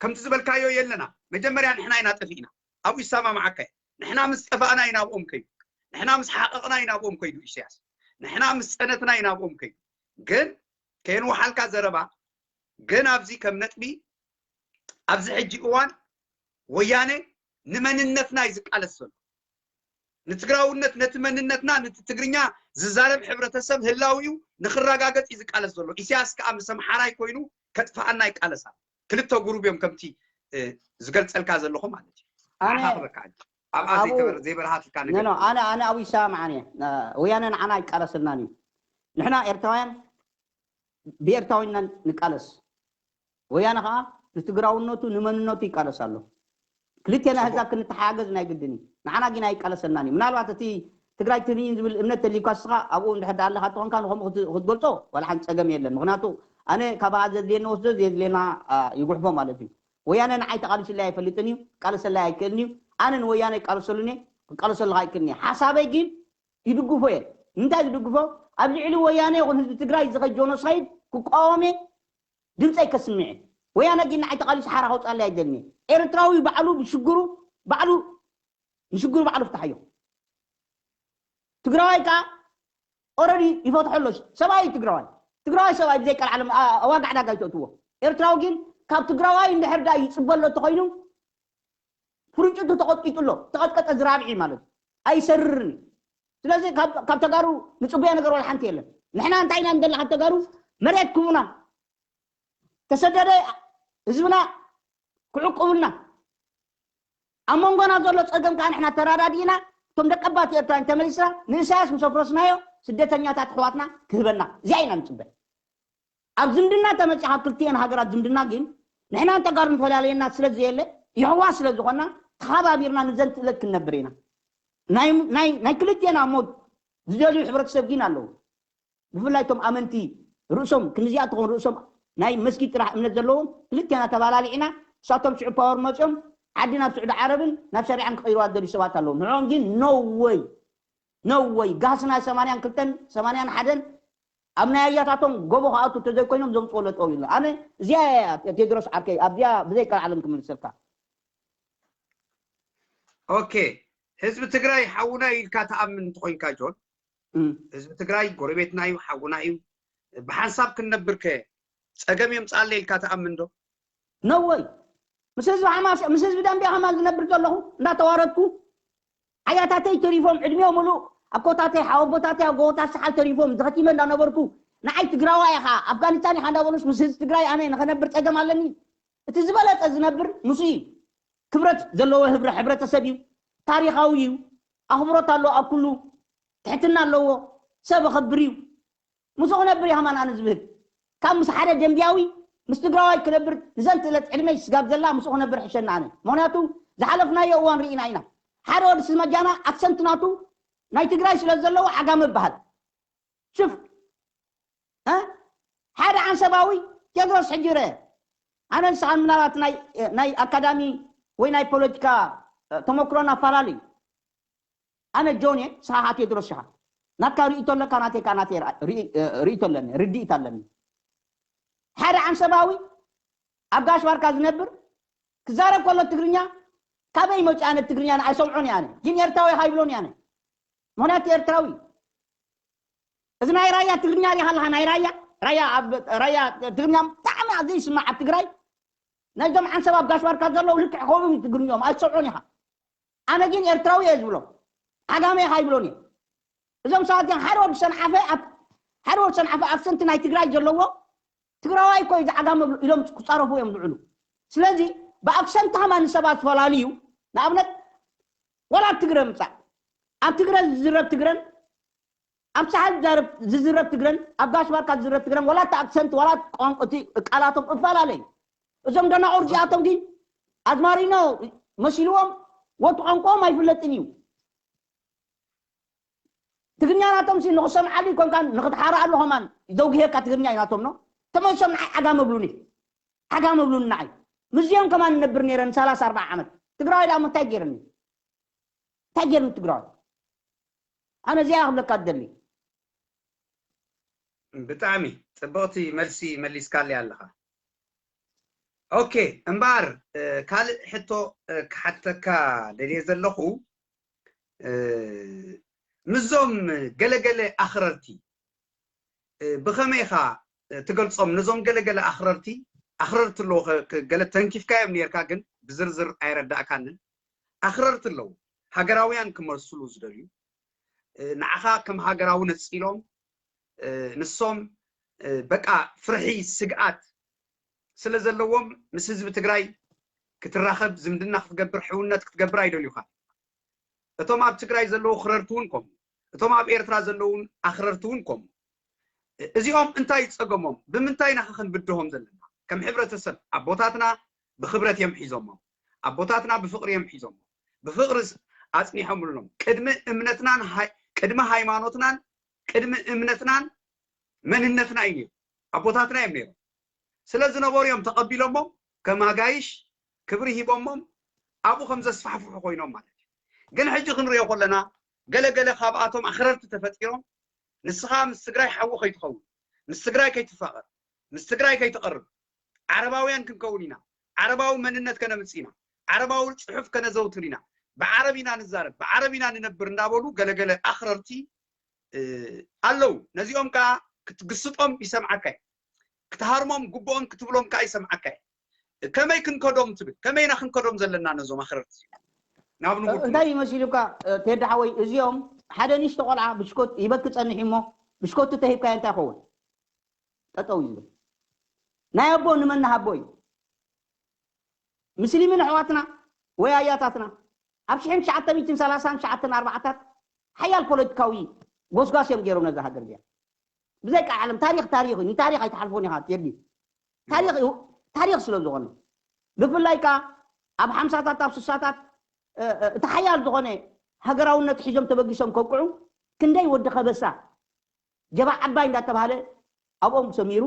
ከምቲ ዝበልካዮ የለና። መጀመርያ ንሕና ኢና ጠፊእና። ኣብኡ ይሰማምዓካ እየ። ንሕና ምስ ጠፋእና እዩ ናብኦም ከይዱ። ንሕና ምስ ሓቐቕና እዩ ናብኦም ከይዱ ኢሳያስ። ንሕና ምስ ጸነትና እዩ ናብኦም ከይዱ። ግን ከየንውሓልካ ዘረባ ግን ኣብዚ ከም ነጥቢ ኣብዚ ሕጂ እዋን ወያነ ንመንነትና እዩ ዝቃለስ ዘሎ። ንትግራውነት ነቲ መንነትና ነቲ ትግርኛ ዝዛረብ ሕብረተሰብ ህላዊኡ ንክረጋገፅ እዩ ዝቃለስ ዘሎ። ኢሳያስ ከዓ ምስ ኣምሓራይ ኮይኑ ከጥፍኣና ይቃለስ ኣሎ። ክልተ ጉሩብ እዮም ከምቲ ዝገልፀልካ ዘለኹ ማለት እዩ። ኣነ ንዓኻ ክበካ ሕጂ ኣብኣ ኣብኡ ዘይተበረ- ዘይበረሃትልካ ነገር ኖ፣ ኣነ ኣነ ኣብኡ ይሰማማዕ እየ። ወያነ ንዓና ኣይቃለሰልናን እዩ። ንሕና ኤርትራውያን ብኤርትራውያን ንቃለስ። ወያነ ከዓ ንትግራውነቱ ንመንነቱ ይቃለስ ኣሎ። ክልቴና ኣሕዛብ ክንተሓጋገዝ ናይ ግድን እዩ። ንዓና ግን ኣይቃለሰልናን እዩ። ምናልባት እቲ ትግራይ ትንይን ዝብል እምነት ተልዩካ ንስኻ ኣብኡ እንድሕር ደኣ ኣለኻ እንተኾንካ ንኸምኡ ክት- ክትገልጾ ዋላ ሓንቲ ጸገም የለን። ምኽንያቱ ኣነ ካባኣ ዘድልየኒ ወስዶ ዘየድልየና ኣ፣ ይጉሕፎ ማለት እዩ። ወያነ ንዓይ ተቓሊሱለይ ኣይፈልጥን እዩ፣ ቃለሰለይ ኣይክእልን እዩ። ኣነ ንወያነ ይቃለሰሉን እየ፣ ክቃለሰሉ ኣይክእልን እየ። ሓሳበይ ግን ይድግፎ እየ። ንምንታይ ዝድግፎ? ኣብ ልዕሊ ወያነ ይኹን ህዝቢ ትግራይ ዝኸድ ጆኖሳይድ ክቃወም እየ። ድምፀይ ከስምዕ እየ። ወያነ ግን ንዓይ ተቓሊሱ ሓራ ከውፅኣለይ ኣይደልን እየ። ኤርትራዊ ባዕሉ ብሽግሩ ባዕሉ ንሽግሩ ባዕሉ ፍታሓዮ። ትግራዋይ ከዓ ኦረዲ ይፈትሖ ኣሎ። ሰብኣይ እዩ ትግራዋይ። ትግራዋይ ሰብኣይ ብዘይ ቀልዓለም ኣዋጋ ዕዳጋ ይተእትዎ። ኤርትራዊ ግን ካብ ትግራዋይ እንድሕር ዳ ይፅበ ኣሎ እንተኮይኑ ፍርጭቱ ተቐጥቂጡ ኣሎ። ተቐጥቀጠ ዝራብዒ ማለት እዩ። ኣይሰርርን እዩ። ስለዚ ካብ ካብ ተጋሩ ንፅበዮ ነገር ዋላ ሓንቲ የለን። ንሕና እንታይ ኢና ንደሊ ካብ ተጋሩ መሬት ክቡና ተሰደደ ህዝብና ክዕቁብልና ኣብ መንጎና ዘሎ ፀገም ከዓ ንሕና ተራዳዲእና እቶም ደቀባት ኤርትራ እንተመሊስና ንእሳያስ ምስ ኣፍረስናዮ ስደተኛታት ኣሕዋትና ክህበና እዚኣ ኢና ንፅበ። ኣብ ዝምድና ተመፂ ካብ ክልቲኤን ሃገራት ዝምድና ግን ንሕናን ተጋሩን ፈላለየና ስለ ዘየለ የሕዋት ስለ ዝኾና ተሓባቢርና ንዘንትእለት ክንነብር ኢና። ናይ ናይ ናይ ክልቲኤን ኣብ ሞት ዝደልዩ ሕብረተሰብ ግን ኣለዉ። ብፍላይ እቶም ኣመንቲ ርእሶም ክንዚኣ ትኾን ርእሶም ናይ መስጊድ ጥራሕ እምነት ዘለዎም ክልቴና ተባላሊዕና እሳቶም ሽዑ ፓወር መፅኦም ዓዲ ናብ ስዑዲ ዓረብን ናብ ሸሪዓን ክቐይርዋ ዝደልዩ ሰባት ኣለዉ። ንዕኦም ግን no way no way ጋስና ሰማንያን ክልተን ሰማንያን ሓደን ኣብ ናይ ኣያታቶም ጎቦ ክኣቱ እንተዘይኮይኖም ዘምፅዎ ለጠው ኢሉ ኣነ እዚኣ እያ ቴድሮስ ዓርከይ ኣብዚኣ ብዘይቀልዓለም ክምልሰልካ። ኦኬ ህዝቢ ትግራይ ሓውና ኢልካ ተኣምን እንተኮይንካ ጆን ህዝቢ ትግራይ ጎረቤትና እዩ ሓውና እዩ ብሓንሳብ ክንነብር ከ ፀገም የምፅኣለ ኢልካ ተኣምን ዶ? ነወይ ምስ ህዝቢ ሓማስ ምስ ህዝቢ ደንቢያ ከማን ዝነብር ዘለኹ እንዳተዋረድኩ ሓያታተይ ተሪፎም ዕድሚኦም ሙሉእ ኣኮታተይ ሓወቦታተይ ኣብ ጎቦታት ሰሓል ተሪፎም ዝኸቲመ እንዳነበርኩ ንዓይ ትግራዋይ ኢኻ ኣፍጋኒስታን ኢኻ እንዳበሉስ ምስ ህዝቢ ትግራይ ኣነ ንኸነብር ፀገም ኣለኒ? እቲ ዝበለፀ ዝነብር ምስ እዩ። ክብረት ዘለዎ ህብረ ሕብረተሰብ እዩ። ታሪኻዊ እዩ። ኣኽብሮት ኣለዎ ኣብ ኩሉ። ትሕትና ኣለዎ። ሰብ ኣኸብር እዩ። ምስኡ ክነብር እየ ከማን ኣነ ዝብህግ። ካብ ምስ ሓደ ደንብያዊ ምስ ትግራዋይ ክነብር ንዘንትእለት ዕድመይ ስጋብ ዘላ ምስኡ ክነብር ሕሸኒ ኣነ። ምኽንያቱ ዝሓለፍናዮ እዋን ርኢና ኢና። ሓደ ወዲ ስመጃና ኣክሰንት ናቱ ናይ ትግራይ ስለ ዘለዎ ዓጋመ ይበሃል። ሽፍ ሓደ ዓንሰባዊ ቴድሮስ ሕጂ ርአ። ኣነ ንስኻን ምናልባት ናይ ኣካዳሚ ወይ ናይ ፖለቲካ ተመክሮና ኣፈላለዩ። ኣነ ጆን እየ፣ ንስኻ ከዓ ቴድሮስ ኢኻ። ናትካ ርእይቶ ኣለካ፣ ናተይ ከዓ ናተይ ርእይቶ ኣለኒ፣ ርድኢት ኣለኒ። ሓደ ዓንሰባዊ ኣብ ጋሽ ባርካ ዝነብር ክዛረብ ከሎ ትግርኛ ካበይ መፂኡ? ኣነ ትግርኛ ኣይሰምዖን እየ። ኣነ ግን ኤርትራዊ ኢኻ ይብሎን እየ። ኣነ ምኽንያቱ ኤርትራዊ። እዚ ናይ ራያ ትግርኛ ሪኻ ኣለኻ፣ ናይ ራያ ራያ ኣብ ራያ ትግርኛ ብጣዕሚ ኣብ ዘይስማዕ ኣብ ትግራይ ናይዞም ዓንሰብ ኣብ ጋሽ ባርካ ዘለዉ ልክዕ ከምኡ ትግርኛኦም ኣይሰምዖን ኢኻ። ኣነ ግን ኤርትራዊ እየ ዝብሎም፣ ዓጋመ ኢኻ ይብሎን እየ። እዞም ሰባት ግን ሓደ ወዲ ሰንዓፈ ሓደ ወዲ ሰንዓፈ ኣክሰንት ናይ ትግራይ ዘለዎ ትግራዋይ እኮ እዩ ዝዓጋመ ኢሎም ክፃረፉ እዮም ዝውዕሉ። ስለዚ ብኣክሰንት ከማን ሰባት ዝፈላልዩ። ንኣብነት ዋላ ኣብ ትግረ ምፃእ፣ ኣብ ትግረ ዝዝረብ ትግረን ኣብ ሳሕል ዝዛረብ ዝዝረብ ትግረን ኣብ ጋሽ ባርካ ዝዝረብ ትግረን ዋላ እቲ ኣክሰንት ዋላ እቲ ቋንቋ እቲ ቃላቶም እፈላለ እዩ። እዞም ደናቑር እዚኣቶም ግን ኣዝማሪኖ መሲልዎም ወቲ ቋንቋኦም ኣይፍለጥን እዩ። ትግርኛ ናቶም ሲ ንኽሰምዓሉ ይኮንካ ንኽትሓርኣሉ ከማን ዘውግሄካ ትግርኛ እዩ ናቶም ነው። ተመልሶም ንዓይ ዓጋመ ብሉኒ። ዓጋመ ብሉኒ ንዓይ። ምስዚኦም ከማን እነብር ነይረ ን ሰላሳ ኣርባዓ ዓመት። ትግራዋይ ደኣ እንታይ ገይረኒ? እንታይ ገይርኒ ትግራዋይ? ኣነ እዚኣ ክብለካ ትደሊ። ብጣዕሚ ፅብቕቲ መልሲ መሊስካለይ ኣለኻ። ኦኬ፣ እምበኣር ካልእ ሕቶ ክሓተካ ደልየ ዘለኹ፣ ምስዞም ገለገለ ኣኽረርቲ ብኸመይ ኢኻ ትገልጾም? ነዞም ገለገለ ኣኽረርቲ፣ ኣኽረርቲ ኣለዉ፣ ገለ ተንኪፍካዮም ነርካ፣ ግን ብዝርዝር ኣይረዳእካንን። ኣኽረርቲ ኣለዉ፣ ሃገራውያን ክመስሉ ዝደልዩ፣ ንዓኻ ከም ሃገራዊ ነጺሎም፣ ንሶም በቃ ፍርሒ፣ ስግኣት ስለ ዘለዎም ምስ ህዝቢ ትግራይ ክትራኸብ፣ ዝምድና ክትገብር፣ ሕውነት ክትገብር ኣይደልዩኻ። እቶም ኣብ ትግራይ ዘለዉ ኣኽረርቲ እውን ከምኡ፣ እቶም ኣብ ኤርትራ ዘለዉ ኣኽረርቲ እውን ከምኡ። እዚኦም እንታይ ጸገሞም? ብምንታይ ኢና ክንብድሆም ዘለና? ከም ሕብረተሰብ ኣቦታትና ብኽብረት እዮም ሒዞሞም። ኣቦታትና ብፍቕሪ እዮም ሒዞሞም። ብፍቕሪ ኣጽኒሖምሎም። ቅድሚ እምነትናን ቅድሚ ሃይማኖትናን ቅድሚ እምነትናን መንነትና እዩ ነይሩ። ኣቦታትና እዮም ነይሮም። ስለ ዝነበሩ እዮም ተቐቢሎሞም፣ ከም ኣጋይሽ ክብሪ ሂቦሞም ኣብኡ ከም ዘስፋሕፍሑ ኮይኖም ማለት እዩ። ግን ሕጂ ክንሪኦ ከለና ገለ ገለ ካብኣቶም ኣኽረርቲ ተፈጢሮም፣ ንስኻ ምስ ትግራይ ሓዊ ከይትኸውን፣ ምስ ትግራይ ከይትፋቐር፣ ምስ ትግራይ ከይትቐርብ፣ ዓረባውያን ክንከውን ኢና፣ ዓረባዊ መንነት ከነምጽእ ኢና፣ ዓረባዊ ጽሑፍ ከነዘውትር ኢና፣ ብዓረብ ኢና ንዛረብ፣ ብዓረብ ኢና ንነብር እናበሉ ገለገለ ኣኽረርቲ ኣለዉ። ነዚኦም ከዓ ክትግስጦም ይሰምዓካ እዩ። ክትሃርሞም ግቡኦም ክትብሎም ከዓ ይሰምዓካ እዩ። ከመይ ክንከዶም ትብል? ከመይ ኢና ክንከዶም ዘለና ነዞም ኣኽረርቲ? ናብ ንቡር እንታይ ይመሲሉካ ቴዲ ሓወይ? እዚኦም ሓደ ንእሽቶ ቆልዓ ብሽኮት ይበኪ ጸኒሑ እሞ ብሽኮቱ ተሂብካዮ እንታይ ይኸውን? ጠጠው እዩ ዝብል። ናይ ኣቦ ንመን ንሃቦ እዩ? ምስሊምን ኣሕዋትና ወይ ኣያታትና ኣብ ሽሕን ትሽዓተ ሚእትን ሰላሳን ትሽዓተን ኣርባዓታት ሓያል ፖለቲካዊ ጎስጓስ እዮም ገይሮም ነዛ ሃገር እዚኣ። ብዘይ ቃል ዓለም ታሪኽ ታሪኽ እዩ። ንታሪኽ ኣይትሓልፎን ኢኻ ቴዲ። ታሪኽ እዩ፣ ታሪኽ ስለ ዝኾነ። ብፍላይ ከኣ ኣብ ሓምሳታት ኣብ ስሳታት እቲ ሓያል ዝኾነ ሃገራውነት ሒዞም ተበጊሶም ከውቅዑ ክንደይ ወዲ ከበሳ ጀባ ዓባይ እንዳተባሃለ ኣብኦም ሰሚሩ።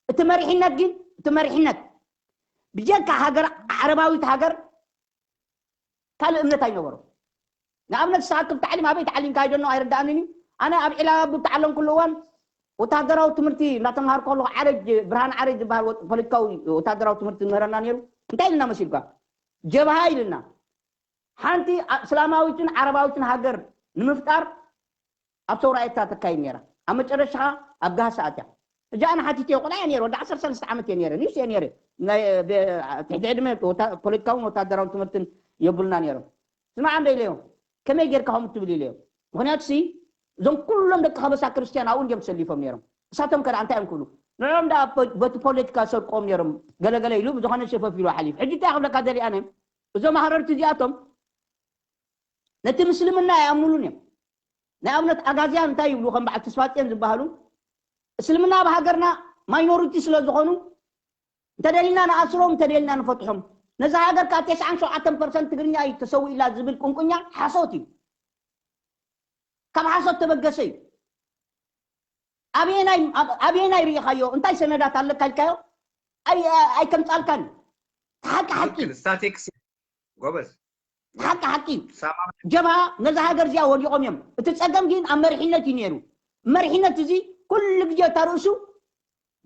እቲ መሪሕነት ግን እቲ መሪሕነት ብጀካ ሃገር ዓረባዊት ሃገር ካልእ እምነት ኣይነበሮም። ንኣብነት ንስኻ ክብ ታዕሊም ኣበይ ተዓሊምካ ኣይደኖ ኣይርድኣንን እዩ። ኣነ ኣብ ዒላባ ኣብ ተዓለምኩሉ እዋን ወታደራዊ ትምህርቲ እንዳተምሃርኩ ከለኹ ዓረጅ ብርሃን ዓረጅ ዝበሃል ፖለቲካዊ ወታደራዊ ትምህርቲ ዝምህረና ነይሩ። እንታይ ኢልና መሲልካ? ጀብሃ ኢልና። ሓንቲ እስላማዊትን ዓረባዊትን ሃገር ንምፍጣር ኣብ ሰውራ ኤርትራ ተካይድ ነይራ። ኣብ መጨረሻ ኣብ ጋህሲ ኣትያ። ሕጂ ኣነ ሓቲተ ቆልዓ እየ ነይረ፣ ወዲ ዓሰርተ ሰለስተ ዓመት እየ ነይረ፣ ንእሽቶ እየ ነይረ። ናይ ትሕቲ ዕድመ ፖለቲካውን ወታደራውን ትምህርትን የብሉና ነይሮም። ስማዕ እንደ ኢለዮም ከመይ ጌርካ ከምኡ ትብል ኢለዮም። ምኽንያቱ ሲ እዞም ኩሎም ደቂ ከበሳ ክርስትያን ኣብኡ እንዲዮም ተሰሊፎም ነይሮም። እሳቶም ከ እንታይ እዮም ክብሉ? ንዕኦም ደኣ በቲ ፖለቲካ ሰርቆም ነይሮም። ገለገለ ኢሉ ብዝኾነ ሸፈፍ ኢሉ ሓሊፉ። ሕጂ እንታይ ክብለካ ደሊ ኣነ እዞም ኣኽረርቲ እዚኣቶም ነቲ ምስልምና ኣይኣምኑሉን እዮም። ንኣብነት ኣጋዝያን እንታይ ይብሉ ከም በዓል ተስፋጽዮን ዝበሃሉ እስልምና ኣብ ሃገርና ማይኖሪቲ ስለ ዝኾኑ እንተደሊና ንኣስሮም እንተደሊና ንፈትሖም ነዛ ሃገር ካብ ተስዓን ሸውዓተን ፐርሰንት ትግርኛ እዩ ተሰዊእላ ዝብል ቁንቁኛ ሓሶት እዩ። ካብ ሓሶት ተበገሰ እዩ። ኣበየናይ ርኢኻዮ? እንታይ ሰነዳት ኣለካ ኢልካዮ? ኣይከምፃልካን። ሓቂ ሓቂ ስታቲክስ ጎበዝ ሓቂ ሓቂ ጀብሃ ነዛ ሃገር እዚኣ ወዲቖም እዮም። እቲ ፀገም ግን ኣብ መሪሕነት እዩ ነይሩ። መሪሕነት እዚ ኩሉ ግዜ እታ ርእሱ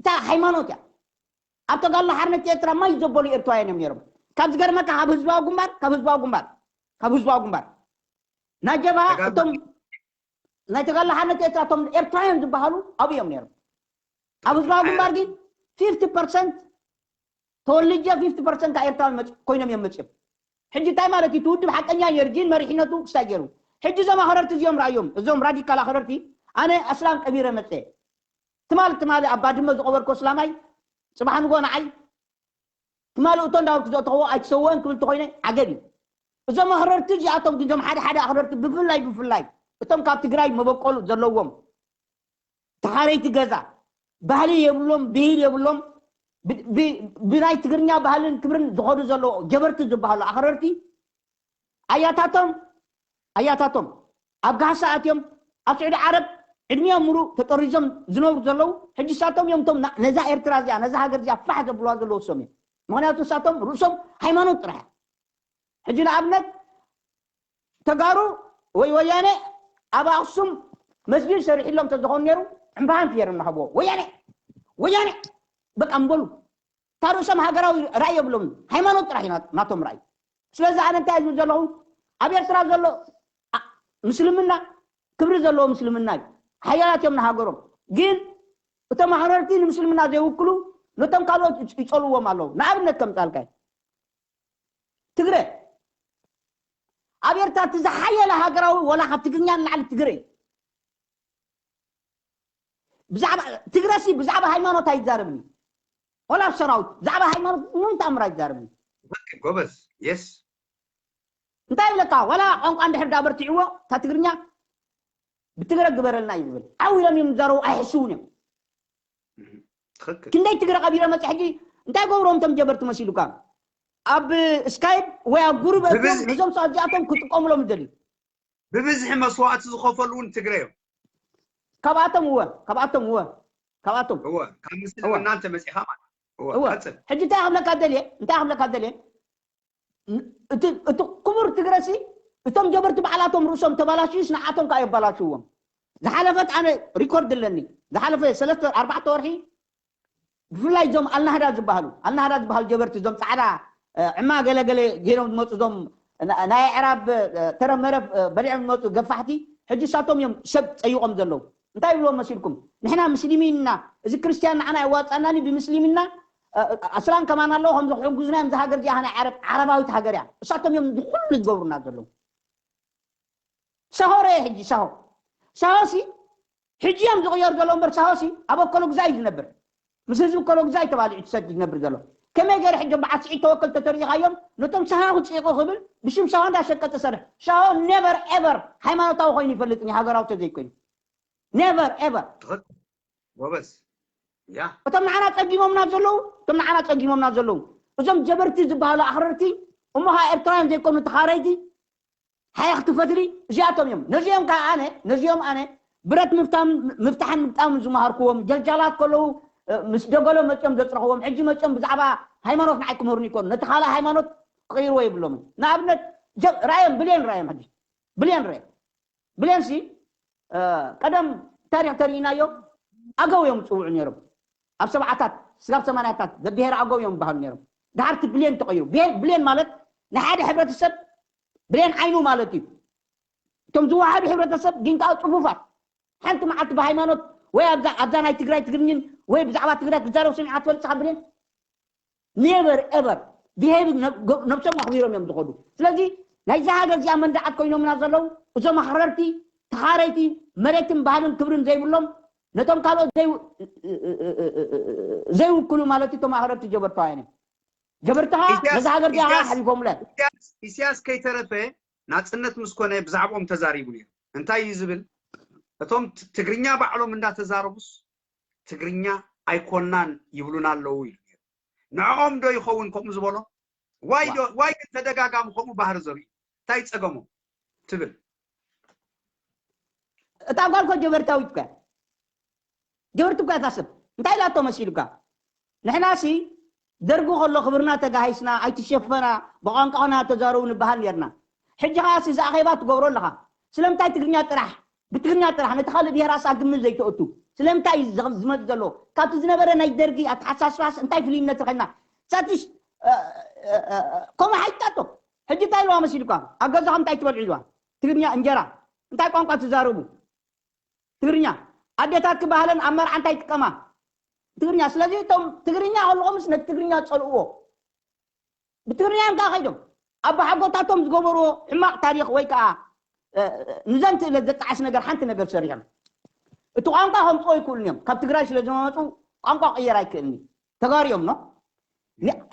እታ ሃይማኖት እያ። ኣብ ተጋድሎ ሓርነት ኤርትራ ማይ ዘበሉ ኤርትራውያን እዮም ነይሮም። ካብ ዝገርመካ ካብ ህዝባዊ ግንባር ካብ ህዝባዊ ግንባር ካብ ህዝባዊ ግንባር ናይ ጀብሃ እቶም ናይ ተጋድሎ ሓርነት ኤርትራ እቶም ኤርትራውያን ዝበሃሉ ኣብኡ እዮም ነይሮም። ኣብ ህዝባዊ ግንባር ግን ፊፍቲ ፐርሰንት ተወልጀ ፊፍቲ ፐርሰንት ካብ ኤርትራውያን ኮይኖም እዮም መፅኦም። ሕጂ እንታይ ማለት እዩ? እቲ ውድብ ሓቀኛ ነይሩ ግን መሪሕነቱ ክስታይ ገይሩ። ሕጂ እዞም ኣኽረርቲ እዚኦም ረኣዮም፣ እዞም ራዲካል ኣኽረርቲ ኣነ ኣስላም ቀቢረ መፀ ትማል ትማሊ ኣብ ባድመ ዝቐበርኮ እስላማይ ፅባሕ ንጎ ንዓይ ትማሊ እቶ እንዳበልኩ ዘእተኽዎ ኣይትሰወን ክብል ተኾይነ ዓገብ እዩ። እዞም ኣኽረርቲ እዚኣቶም ግን እዞም ሓደ ሓደ ኣኽረርቲ ብፍላይ ብፍላይ እቶም ካብ ትግራይ መበቆሉ ዘለዎም ተኻረይቲ ገዛ ባህሊ የብሎም ብሂል የብሎም ብናይ ትግርኛ ባህልን ክብርን ዝኸዱ ዘለዎ ጀበርቲ ዝበሃሉ ኣኽረርቲ ኣያታቶም ኣያታቶም ኣብ ጋህሳ ኣትዮም ኣብ ስዑዲ ዓረብ ዕድሚኦም ምሩእ ተጠሪዞም ዝነብሩ ዘለዉ ሕጂ ሳቶም እዮም ቶም ነዛ ኤርትራ እዚኣ ነዛ ሃገር እዚኣ ፋሕ ዘብልዋ ዘለዉ ሶም እዮም። ምክንያቱ ሳቶም ርእሶም ሃይማኖት ጥራሕ ሕጂ ንኣብነት ተጋሩ ወይ ወያነ ኣብ ኣክሱም መስጊድ ሰሪሕሎም ተዝኾኑ ነይሩ ዕምባባን ፍየርን ንሃብዎ ወያነ ወያነ በቃ እምበሉ እታ ርእሶም ሃገራዊ ራእይ የብሎም ሃይማኖት ጥራሕ ናቶም ራእይ ስለዚ ኣነ እንታይ ዝብል ዘለኹ ኣብ ኤርትራ ዘሎ ምስልምና ክብሪ ዘለዎ ምስልምና እዩ ሓያላት እዮም ንሃገሮም ግን እቶም ኣኽረርቲ ንምስልምና ዘይውክሉ ነቶም ካልኦት ይፀልዎም ኣለዉ ንኣብነት ከምፃልካ ትግረ ኣብ ኤርትራ እቲ ዝሓየለ ሃገራዊ ወላ ካብ ትግርኛ ንላዕሊ ትግረ እዩ ብዛዕባ ትግረሲ ብዛዕባ ሃይማኖት ኣይዛረብን እዩ ወላ ኣብ ሰራዊት ብዛዕባ ሃይማኖት ምንም ተኣምር ኣይዛረብን እዩ ጎበዝ የስ እንታይ ይብለካ ወላ ቋንቋ እንድሕር ዳበርትዕዎ እታ ትግርኛ ብትግረ ግበረልና እዩ ዝብል ዓው ኢሎም እዮም ዝዛረቡ ኣይሕስውን እዮም ክንደይ ትግረ ቀቢረ መፅእ ሕጂ እንታይ ገብሮም ቶም ጀበርቲ መሲሉካ ኣብ ስካይፕ ወይ ኣብ ጉሩብ ነዞም ሰዓት እዚኣቶም ክጥቀሙሎም ይደልዩ ብብዝሒ መስዋእቲ ዝኸፈሉ እውን ትግረ እዮም ካብኣቶም እወ ካብኣቶም እወ ካብኣቶም እወ ካብ ምስልምና እንተመፂኻ ማለት እወ እወ ቀፅል ሕጂ እንታይ ክብለካ ደልየ እንታይ ክብለካ ደልየ እቲ እቲ ክቡር ትግረሲ እቶም ጀበርቲ ባዕላቶም ርእሶም ተባላሽዩስ ንዓቶም ከዓ የባላሽዎም ዝሓለፈት ኣነ ሪኮርድ ኣለኒ ዝሓለፈ ሰለስተ ኣርባዕተ ወርሒ ብፍላይ እዞም ኣልናህዳ ዝበሃሉ ኣልናህዳ ዝበሃሉ ጀበርቲ እዞም ፃዕዳ ዕማ ገለገለ ገይሮም ዝመፁ እዞም ናይ ኣዕራብ ተረመረፍ በሊዖም ዝመፁ ገፋሕቲ ሕጂ እሳቶም እዮም ሰብ ፀይቖም ዘለዉ እንታይ ይብልዎም መሲልኩም ንሕና ምስሊሚን ኢና እዚ ክርስትያን ንዓና የዋፃናኒ ብምስሊምና ኣስላም ከማን ኣለዉ ከምዚ ክሕጉዝና እዮም ዝሃገር እዚኣ ናይ ዓረብ ዓረባዊት ሃገር እያ እሳቶም እዮም ዝኩሉ ዝገብሩና ዘለዉ ሳሆ ረየ ሕጂ ሳሆ ሳሆሲ ሕጂ እዮም ዝቕየሩ ዘሎ እምበር ሳሆሲ ኣብ ኣከሎ ግዛይ ዝነብር ምስ ህዝቢ ከሎ ግዛይ ተባሊዑ ትሰድ ዝነብር ዘሎ ከመይ ገይረ ሕጂ በዓል ስዒድ ተወከል ተተሪኢኻዮም ነቶም ሳሆ ክፅይቑ ክብል ብሽም ሳሆ እንዳሸቀጠ ሰርሕ ሳሆ ኔቨር ኤቨር ሃይማኖታዊ ኮይኑ ይፈልጥን ሃገራዊ ተዘይኮይኑ ኔቨር ኤቨር ጎበዝ ያ እቶም ንዓና ፀጊሞምና ዘለዉ እቶም ንዓና ፀጊሞምና ዘለዉ እዞም ጀበርቲ ዝበሃሉ ኣኽረርቲ እሞ ከዓ ኤርትራውያን ዘይኮኑ ተኻረይቲ ሓያ ክትፈትሊ እዚኣቶም እዮም ነዚኦም ከዓ ኣነ ነዚኦም ኣነ ብረት ምፍታም ምፍታሕን ምግጣም ዝመሃርክዎም ጀልጃላት ከለዉ ምስ ደገሎ መፅኦም ዘፅረኽዎም ሕጂ መፅኦም ብዛዕባ ሃይማኖት ንዓይ ክምህሩኒ ይኮኑ ነቲ ካልእ ሃይማኖት ክቕይርዎ የብሎምን ንኣብነት ራእዮም ብሌን ራእዮም ሕጂ ብሌን ራእዮም ብሌንሲ ቀደም ታሪክ ተሪኢናዮ ኣገው እዮም ዝፅውዑ ነይሮም ኣብ ሰብዓታት ስጋብ ሰማንያታት ዘብሄር ኣገው እዮም ዝበሃሉ ነይሮም ድሓርቲ ብሌን ተቀይሩ ብሌን ማለት ናይ ሓደ ሕብረተሰብ ብሌን ዓይኑ ማለት እዩ እቶም ዝወሓዱ ሕብረተሰብ ግን ከዓ ፅፉፋት ሓንቲ መዓልቲ ብሃይማኖት ወይ ኣብዛ ናይ ትግራይ ትግርኝን ወይ ብዛዕባ ትግራይ ክዛረብ ሰሚዓ ትፈልፅካ ብሌን ኔቨር ኤቨር ቢሄቪ ነብሶም ኣኽቢሮም እዮም ዝኸዱ ስለዚ ናይዚ ሃገር እዚኣ መንዳዓት ኮይኖምና ዘለዉ እዞም ኣኽረርቲ ተኻረይቲ መሬትን ባህልን ክብርን ዘይብሎም ነቶም ካልኦት ዘይውክሉ ማለት እቶም ኣኽረርቲ ጀበርታውያን እዮም ጀበርትኻ ነዚ ሃገር እዚኣ ሓሊፎምለ ኢሳያስ ከይተረፈ ናፅነት ምስ ኮነ ብዛዕባኦም ተዛሪቡ ነይሩ እንታይ እዩ ዝብል እቶም ትግርኛ ባዕሎም እንዳተዛረቡስ ትግርኛ ኣይኮናን ይብሉና ኣለዉ ኢሉ ነይሩ ንዕኦም ዶ ይኸውን ከምኡ ዝበሎ ዋይ ዶ ዋይ ግን ተደጋጋሚ ከምኡ ባህሪ ዘርእዩ እንታይ ፀገሞም ትብል እታ ጓል ኮ ጀበርታዊት ከ ጀበርቲ እኳ እያ እታ ሰብ። እንታይ ኢላቶ መሲሉካ? ንሕናሲ ደርጊ ከሎ ክብርና ተጋሂስና፣ ኣይትሸፈና፣ ብቋንቋና ተዛረቡ ንበሃል ነርና። ሕጂ ኸኣሲ እዚ ኣኼባ ትገብሮ ኣለኻ። ስለምንታይ ትግርኛ ጥራሕ፣ ብትግርኛ ጥራሕ፣ ነቲ ካልእ ብሄራስ ኣብ ግምት ዘይተእቱ? ስለምንታይ እዩ ዝመጽእ ዘሎ? ካብቲ ዝነበረ ናይ ደርጊ ኣተሓሳስባስ እንታይ ፍልይነት ረኺብና? ሳትሽ ከምኡ ሓይጣቶ። ሕጂ እንታይ ኢልዋ መሲልኳ? ኣብ ገዛኹም እንታይ ትበልዑ ኢልዋ? ትግርኛ እንጀራ። እንታይ ቋንቋ ትዛረቡ? ትግርኛ። ኣዴታትኪ ባህለን ኣብ መርዓ እንታይ ይጥቀማ? ትግርኛ። ስለዚ እቶም ትግርኛ ከለኹምስ ነቲ ትግርኛ ጸልእዎ። ብትግርኛ እዮም ከኣ ከይዶም። ኣቦሓጎታቶም ዝገበርዎ ሕማቕ ታሪኽ ወይ ከኣ ንዘንትእለት ዘጣዕስ ነገር ሓንቲ ነገር ሰሪሖም። እቲ ቋንቋ ከምፅኦ ይክእሉን እዮም። ካብ ትግራይ ስለ ዝመፁ ቋንቋ ክቕየር ኣይክእልን እዩ። ተጋሩ እዮም ኖ።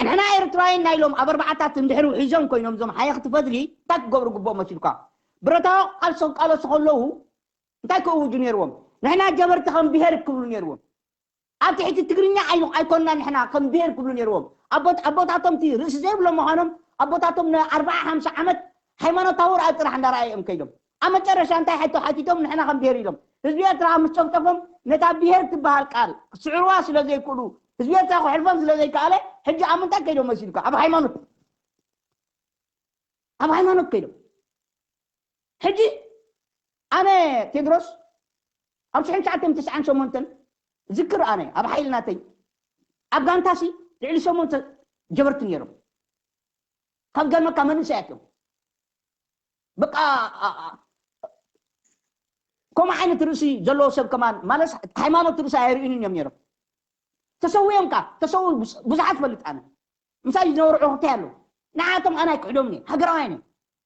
ንሕና ኤርትራውያን ናይ ኢሎም ኣብ ኣርባዓታት እንድሕር ውሒዞም ኮይኖም እዞም ሓየኽቲ ፈትሊ እንታይ ክገብሩ ግብኦም መሲልካ? ብረታዊ ቃልሲ ክቃለሱ ከለዉ እንታይ ክእውጁ ነይርዎም? ንሕና ጀበርቲ ከም ብሄር ክብሉ ነይርዎም። ኣብ ትሕቲ ትግርኛ ኣይኮንና ንሕና ከም ብሄር ክብሉ ነይርዎም። ኣቦታቶም እቲ ርእሲ ዘይብሎም ምዃኖም ኣቦታቶም ንኣርባዓ ሓምሳ ዓመት ሃይማኖታዊ ርኣይ ጥራሕ እንዳረኣየ እዮም ከይዶም። ኣብ መጨረሻ እንታይ ሕቶ ሓቲቶም ንሕና ከም ብሄር ኢሎም ህዝቢ ኤርትራ ምስ ጨፍጨፎም ነታ ብሄር ትበሃል ቃል ክስዕርዋ ስለ ዘይክእሉ ህዝቢ ኤርትራ ክሕልፎም ስለ ዘይከኣለ ሕጂ ኣብ ምንታይ ከይዶም መሲልካ? ኣብ ሃይማኖት ኣብ ሃይማኖት ከይዶም ሕጂ ኣነ ቴድሮስ ኣብ ሽሕን ትሽዓተ ሚእትን ተስዓን ሸሞንተን ዝክር ኣነ ኣብ ሓይሊ ናተይ ኣብ ጋንታሲ ልዕሊ ሸሞንተ ጀበርቲ ነይሮም። ካብ ገርመካ መንእሰያት እዮም። በቃ ከምኡ ዓይነት ርእሲ ዘለዎ ሰብ ከማን ማለት ሃይማኖት ርእሲ ኣየርእዩንን እዮም ነይሮም። ተሰዊኦም ካ ተሰው ብዙሓት ፈልጥ ኣነ ምሳይ ዝነበሩ ዕኹብተይ ኣለዉ። ንዓቶም ኣነ ኣይክሕዶምን እየ። ሃገራውያን እዮም።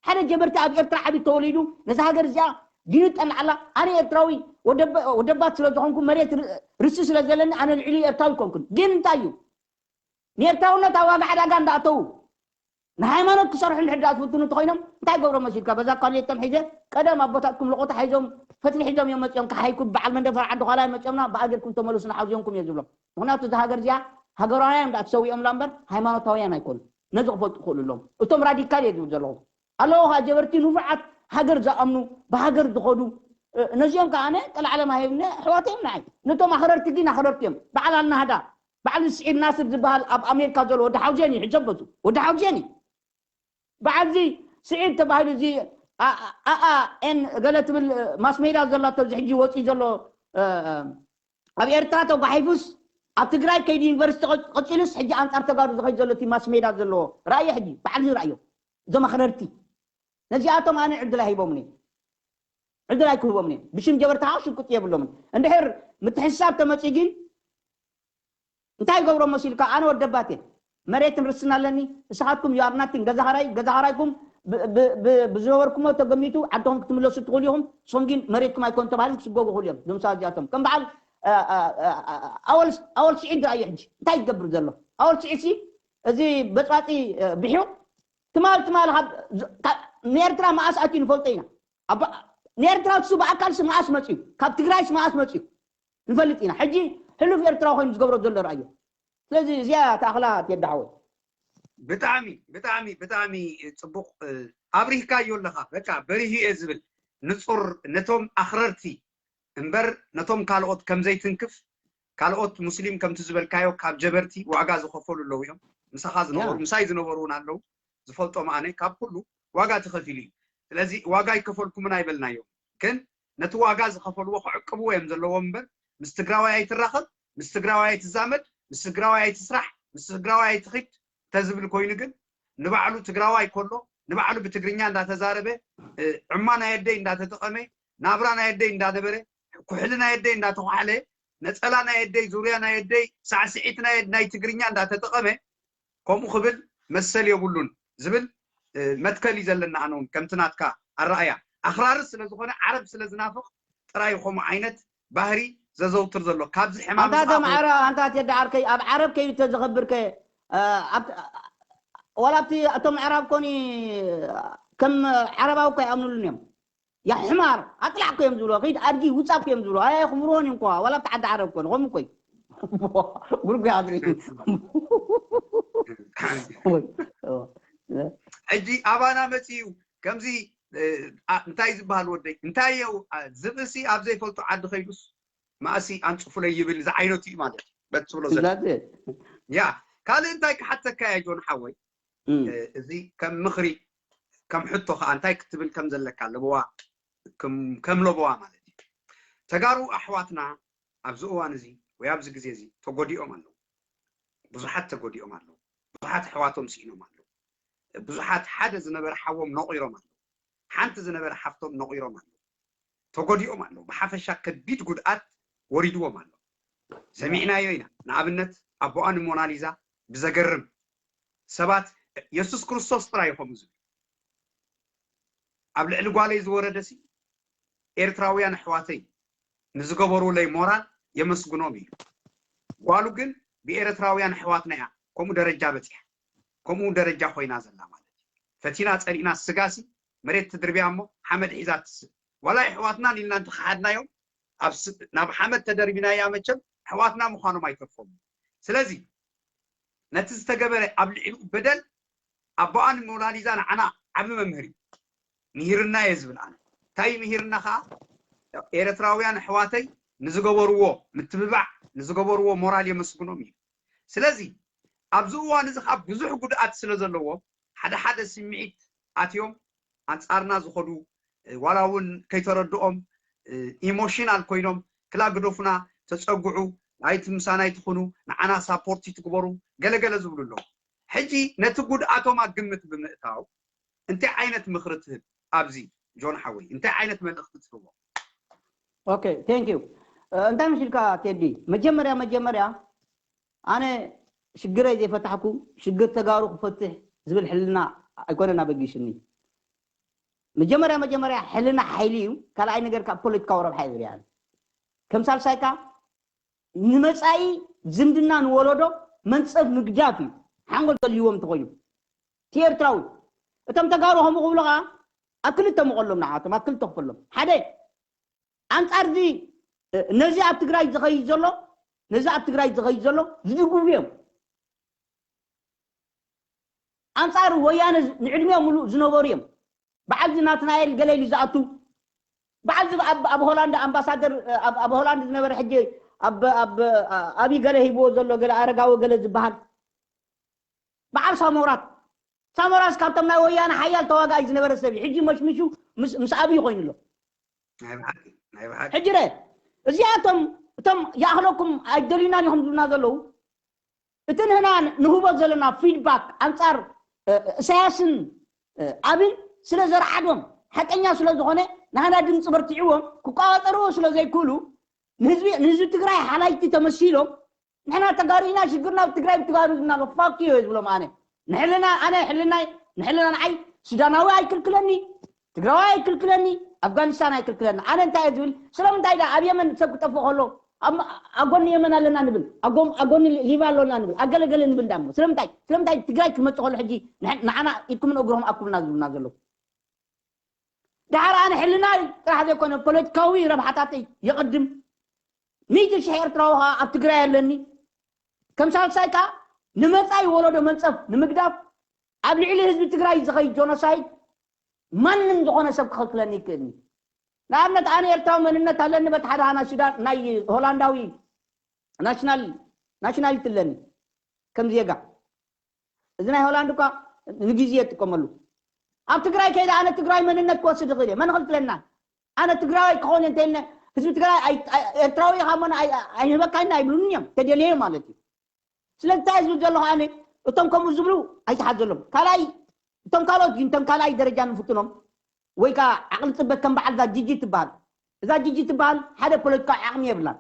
ሓደ ጀበርቲ ኣብ ኤርትራ ዓብዩ ተወሊዱ ነዛ ሃገር እዚኣ ዲኑ ጠላዕላ ኣነ ኤርትራዊ ወደባት ስለ ዝኾንኩ መሬት ርሲ ስለ ዘለኒ ኣነ ልዕሊ ኤርትራዊ ኣይኮንኩን። ግን እንታይ እዩ ንኤርትራውነት ኣብ ዋጋ ዕዳጋ እንዳኣተዉ ንሃይማኖት ክሰርሑ እንድሕር ዝፍትኑ እንተኮይኖም እንታይ ገብሮም መሲልካ? በዛ ኳሌቶም ሒዘ ቀደም ኣቦታትኩም ለቆታ ሒዞም ፈትሊ ሒዞም እዮም መፅኦም ካሓይኩ በዓል መንደፈር ዓዲ ኳላ እዮም መፅኦምና ብኣገርኩም ተመለሱና ሓዚኦምኩም እየ ዝብሎም። ምክንያቱ እዛ ሃገር እዚኣ ሃገራውያን እዮም ዳኣ ተሰዊኦምላ እምበር ሃይማኖታውያን ኣይኮኑ። ነዚ ክፈልጡ ክኽእሉ ኣለዎም። እቶም ራዲካል እየ ዝብል ዘለኹ ኣለዉ ከዓ ጀበርቲ ንፉዓት ሃገር ዝኣምኑ ብሃገር ዝኸዱ ነዚኦም ከዓ ኣነ ቀልዓለም ሃይብነ ኣሕዋተይ እዮም ንዓይ። ነቶም ኣኽረርቲ ግን ኣኽረርቲ እዮም። በዓል ኣልናህዳ በዓል ስዒድ ናስር ዝበሃል ኣብ ኣሜሪካ ዘሎ ወዲ ሓውዜን እዩ ሕጂ ኣበቱ ወዲ ሓውዜን እዩ። በዓል እዚ ስዒድ ተባሂሉ እዚ ኣኣ ኤን ገለ ትብል ማስሜዳ ዘላቶ እዚ ሕጂ ወፂኡ ዘሎ ኣብ ኤርትራ ተጓሒፉስ ኣብ ትግራይ ከይዲ ዩኒቨርሲቲ ቀፂሉስ ሕጂ ኣንፃር ተጋሩ ዝኸይድ ዘሎ እቲ ማስሜዳ ዘለዎ ራእዮ ሕጂ በዓል እዚ ራእዮ እዞም ኣኽረርቲ ነዚኣቶም ኣነ ዕድል ኣይሂቦምን እየ። ዕድል ኣይክህቦምን እየ። ብሽም ጀበርቲ ከዓ ሽቁጥ የብሎምን። እንድሕር ምትሕስሳብ ተመፂ ግን እንታይ ይገብሮ መሲልካ? ኣነ ወደባት እየ። መሬትን ርስን ኣለኒ። ንስኻትኩም you are nothing። ገዛ ኸራይ ገዛ ኸራይኩም ብዝነበርኩሞ ተገሚቱ ዓድኹም ክትምለሱ ትኽእሉ ኢኹም። ንስኹም ግን መሬትኩም ኣይኮን ተባሂሉ ክስጎጉ ይኽእሉ እዮም። ዞም ሰባት እዚኣቶም ከም በዓል ኣወል ስዒድ ዶ ኣዩ ሕጂ እንታይ ይገብር ዘሎ? ኣወል ስዒድ ሲ እዚ በፅባፂ ብሒቑ ትማል ትማል ንኤርትራ መኣስ ኣትዩ ንፈልጦ ኢና። ንኤርትራ እሱ ብኣካል ሲ መኣስ መፅዩ ካብ ትግራይ ሲ መኣስ መፅዩ ንፈልጥ ኢና። ሕጂ ሕሉፍ ኤርትራዊ ኮይኑ ዝገብሮ ዘሎ ረኣዮ። ስለዚ እዚኣ ተኣኽላ ትየዳሓወይ። ብጣዕሚ ብጣዕሚ ብጣዕሚ ፅቡቕ ኣብሪህካዮ ኣለኻ። በቃ በሪሁ እየ ዝብል ንፁር ነቶም ኣኽረርቲ እምበር ነቶም ካልኦት ከምዘይትንክፍ ካልኦት ሙስሊም ከምቲ ዝበልካዮ ካብ ጀበርቲ ዋጋ ዝኸፈሉ ኣለዉ እዮም። ምሳኻ ዝነበሩ ምሳይ ዝነበሩ እውን ኣለዉ ዝፈልጦም ኣነ ካብ ኩሉ ዋጋ ተኸፊሉ እዩ። ስለዚ ዋጋ ኣይከፈልኩምን ኣይበልናዮም፣ ግን ነቲ ዋጋ ዝኸፈልዎ ክዕቅብዎ እዮም ዘለዎም እምበር ምስ ትግራዋይ ኣይትራኸብ፣ ምስ ትግራዋይ ኣይትዛመድ፣ ምስ ትግራዋይ ኣይትስራሕ፣ ምስ ትግራዋይ ኣይትኺድ ተዝብል ኮይኑ ግን ንባዕሉ ትግራዋይ ከሎ ንባዕሉ ብትግርኛ እንዳተዛረበ ዕማ ናይ ኣደይ እንዳተጠቐመ ናብራ ናይ ኣደይ እንዳነበረ ኩሕሊ ናይ ኣደይ እንዳተኳሕለ ነፀላ ናይ ኣደይ ዙርያ ናይ ኣደይ ሳዕስዒት ናይ ናይ ትግርኛ እንዳተጠቐመ ከምኡ ክብል መሰል የብሉን ዝብል መትከል እዩ ዘለና። ኣነ እውን ከምቲ ናትካ ኣረኣያ ኣኽራሪ ስለ ዝኾነ ዓረብ ስለ ዝናፍቕ ጥራይ እዩ ከምኡ ዓይነት ባህሪ ዘዘውትር ዘሎ። ካብዚ ሕማም ኣንታ እቶም ዝኣኽሉ ዓረ- ኣንታ ቴዲ ዓርከይ ኣብ ዓረብ ከይዱ ተዘኸብርከ ዋላ ኣብቲ እቶም ኣዕራብ ኮኒ ከም ዓረባዊ እኮ ይኣምኑሉን እዮም። ያ ሕማር ኣጥላዕ እኮ እዮም ዝብሎ። ኺድ ኣድጊ ውፃእ እኮ እዮም ዝብሎ። ኣይ ክምርዎን እዮም እኮ ዋላ ኣብቲ ዓዲ ዓረብ ኮኒ ከምኡ እኮ እዩ። ጉርጉ ኣድሪ ሕጂ ኣባና መፅዩ ከምዚ እንታይ ዝበሃል ወደይ እንታይ የው ዝብእሲ ኣብ ዘይፈልጦ ዓዲ ከይዱስ ማእሲ ኣንፅፉለይ ይብል ዝዓይነቱ እዩ ማለት እዩ። በቲ ትብሎ ዘሎ። That's it. ያ ካልእ እንታይ ክሓተካ እየ ጆን ሓወይ? እም፣ እ፣ እዚ ከም ምኽሪ ከም ሕቶ ከዓ እንታይ ክትብል ከም ዘለካ ለበዋ ከም ከም ለበዋ ማለት እዩ። ተጋሩ ኣሕዋትና ኣብዚ እዋን እዚ ወይ ኣብዚ ግዜ እዚ ተጎዲኦም ኣለዉ። ብዙሓት ተጎዲኦም ኣለዉ። ብዙሓት ኣሕዋቶም ስኢኖም ኣለዉ። ብዙሓት ሓደ ዝነበረ ሓዎም ነቒሮም ኣለዉ። ሓንቲ ዝነበረ ሓፍቶም ነቒሮም ኣለዉ። ተጎዲኦም ኣለዉ። ብሓፈሻ ከቢድ ጉድኣት ወሪድዎም ኣሎ። ሰሚዕናዮ ኢና። ንኣብነት ኣቦኣ ንሞናሊዛ ብዘገርም ሰባት የሱስ ክርስቶስ ጥራይ እዩ ከምኡ ዝብል። ኣብ ልዕሊ ጓለይ ዝወረደ ሲ ኤርትራውያን ኣሕዋተይ ንዝገበሩለይ ሞራል የመስግኖም እዩ። ጓሉ ግን ብኤርትራውያን ኣሕዋትና እያ ከምኡ ደረጃ በፂሓ ከምኡ ደረጃ ኮይና ዘላ ማለት እዩ። ፈቲና ፀሊእና ስጋሲ መሬት ትድርብያ እሞ ሓመድ ሒዛ ትስእ። ዋላ ኣሕዋትናን ኢልና እንተኸሓድናዮም ኣብ ስ- ናብ ሓመድ ተደርቢናያ መቸም ኣሕዋትና ምዃኖም ኣይተርፎም። ስለዚ ነቲ ዝተገበረ ኣብ ልዕሊኡ በደል ኣቦኣ ንሞናሊዛ ንዓና ዓቢ መምህር እዩ። ምሂርና እየ ዝብል ኣነ። እንታይ እዩ ምሂርና ከዓ? ኤርትራውያን ኣሕዋተይ ንዝገበርዎ ምትብባዕ ንዝገበርዎ ሞራል የመስግኖም እዩ። ስለዚ ኣብዚ እዋን እዚ ከዓ ብዙሕ ጉድኣት ስለ ዘለዎ ሓደ ሓደ ስምዒት ኣትዮም ኣንፃርና ዝኸዱ ዋላ እውን ከይተረድኦም ኢሞሽናል ኮይኖም ክላ ግደፉና ተፀግዑ ናይቲ ምሳና ይትኹኑ ንዓና ሳፖርት ይትግበሩ ገለገለ ዝብሉ ኣለዉ። ሕጂ ነቲ ጉድኣቶም ኣብ ግምት ብምእታው እንታይ ዓይነት ምኽሪ ትህብ? ኣብዚ ጆን ሓወይ እንታይ ዓይነት መልእኽቲ ትህቦ? Okay, thank you. እንታይ ምሽልካ ቴዲ? መጀመርያ መጀመርያ ኣነ ሽግረይ ዘይፈታሕኩ ሽግር ተጋሩ ክፈትሕ ዝብል ሕልና ኣይኮነን ኣበጊሽኒ። መጀመርያ መጀመርያ ሕልና ሓይሊ እዩ። ካልኣይ ነገር ካብ ፖለቲካዊ ረብሓ እዩ ዝሪኣ። ከም ሳልሳይ ከ ንመፃኢ ዝምድና ንወለዶ መንፀፍ ምግዳፍ እዩ። ሓንጎል ዘልይዎም እንተኮይኑ እቲ ኤርትራዊ እቶም ተጋሩ ከምኡ ክብሉ ከዓ ኣብ ክልተ መቐሎም ንዓቶም ኣብ ክልተ ክፈሎም ሓደ ኣንፃር እዚ ነዚ ኣብ ትግራይ ዝኸይድ ዘሎ ነዚ ኣብ ትግራይ ዝኸይድ ዘሎ ዝድግፉ እዮም። ኣንፃር ወያነ ንዕድሚኦም ሙሉእ ዝነበሩ እዮም። በዓል እዚ ናትናኤል ገለ ኢሉ ዝኣቱ በዓል እዚ ኣብ ሆላንድ ኣምባሳደር ኣብ ሆላንድ ዝነበረ ሕጂ ኣብ ኣብ ኣብይ ገለ ሂብዎ ዘሎ ገለ ኣረጋዊ ገለ ዝበሃል በዓል ሳሞራት ሳሞራስ ካብቶም ናይ ወያነ ሓያል ተዋጋኢ ዝነበረ ሰብ እዩ። ሕጂ መሽሚሹ ምስ ኣብይ ኮይኑ ኣሎ። ሕጂ ረ እዚኣቶም እቶም ይኣኽለኩም ኣይደልዩናን ኢኹም ዝብሉና ዘለዉ እቲ ንህና ንህቦ ዘለና ፊድባክ ኣንፃር እሳያስን ኣብን ስለ ዘረዓዶም ሓቀኛ ስለ ዝኾነ ናህና ድምፂ በርትዕዎም ክቋፀርዎ ስለ ዘይክእሉ ንህዝቢ ትግራይ ሓላይቲ ተመሲሎም ንሕና ተጋሩ ኢና ሽግርና ኣብ ትግራይ ብትጋሩ ዝብና ኣሎ ፋክ ዩ ዝብሎም ኣነ ንሕልና ኣነ ሕልናይ ንሕልና ንዓይ ሱዳናዊ ኣይክልክለኒ ትግራዋይ ኣይክልክለኒ ኣፍጋኒስታን ኣይክልክለኒ ኣነ እንታይ እየ ዝብል ስለምንታይ ዳ ኣብ የመን ሰብ ክጠፍእ ከሎ ኣጎኒ የመን ኣለና ንብል ኣጎኒ ሊባ ኣሎና ንብል ኣገለገለ ንብል ዳሞ ስለምንታይ ስለምንታይ ትግራይ ክመፅእ ከሎ ሕጂ ንዓና ኢድኩምን እግሮም ኣኩብና ዝብሉና ዘለዉ ደሓር ኣነ ሕልናይ ጥራሕ ዘይኮነ ፖለቲካዊ ረብሓታተይ የቐድም ሚእቲ ሽሕ ኤርትራዊ ከዓ ኣብ ትግራይ ኣለኒ ከም ሳልሳይ ከዓ ንመፃኢ ወለዶ መንፀፍ ንምግዳፍ ኣብ ልዕሊ ህዝቢ ትግራይ ዝኸይድ ጆኖሳይድ ማንም ዝኾነ ሰብ ክኸልክለኒ ይክእልኒ ንኣብነት ኣነ ኤርትራዊ መንነት ኣለኒ በቲ ሓደ ሃና ሱዳን ናይ ሆላንዳዊ ናሽናል ናሽናሊቲ ኣለኒ ከም ዜጋ እዚ ናይ ሆላንድ እኳ ንግዜ ይጥቀመሉ ኣብ ትግራይ ከይደ ኣነ ትግራይ መንነት ክወስድ ይኽእል እየ መን ኽልክለና ኣነ ትግራዋይ ክኾን እንተይልነ ህዝቢ ትግራይ ኤርትራዊ ኢኻ ሞ ኣይህበካና ኣይብሉን እዮም ተደልየ ማለት እዩ ስለዚ እንታይ ዝብል ዘለኹ ኣነ እቶም ከምኡ ዝብሉ ኣይትሓዘሎም ካልኣይ እቶም ካልኦት ግን እቶም ካልኣይ ደረጃ ንፍትኖም ወይ ከዓ ዓቕሊ ፅበት ከም በዓል እዛ ጂጂ ትበሃል እዛ ጂጂ ትበሃል ሓደ ፖለቲካዊ ዓቕሚ የብላን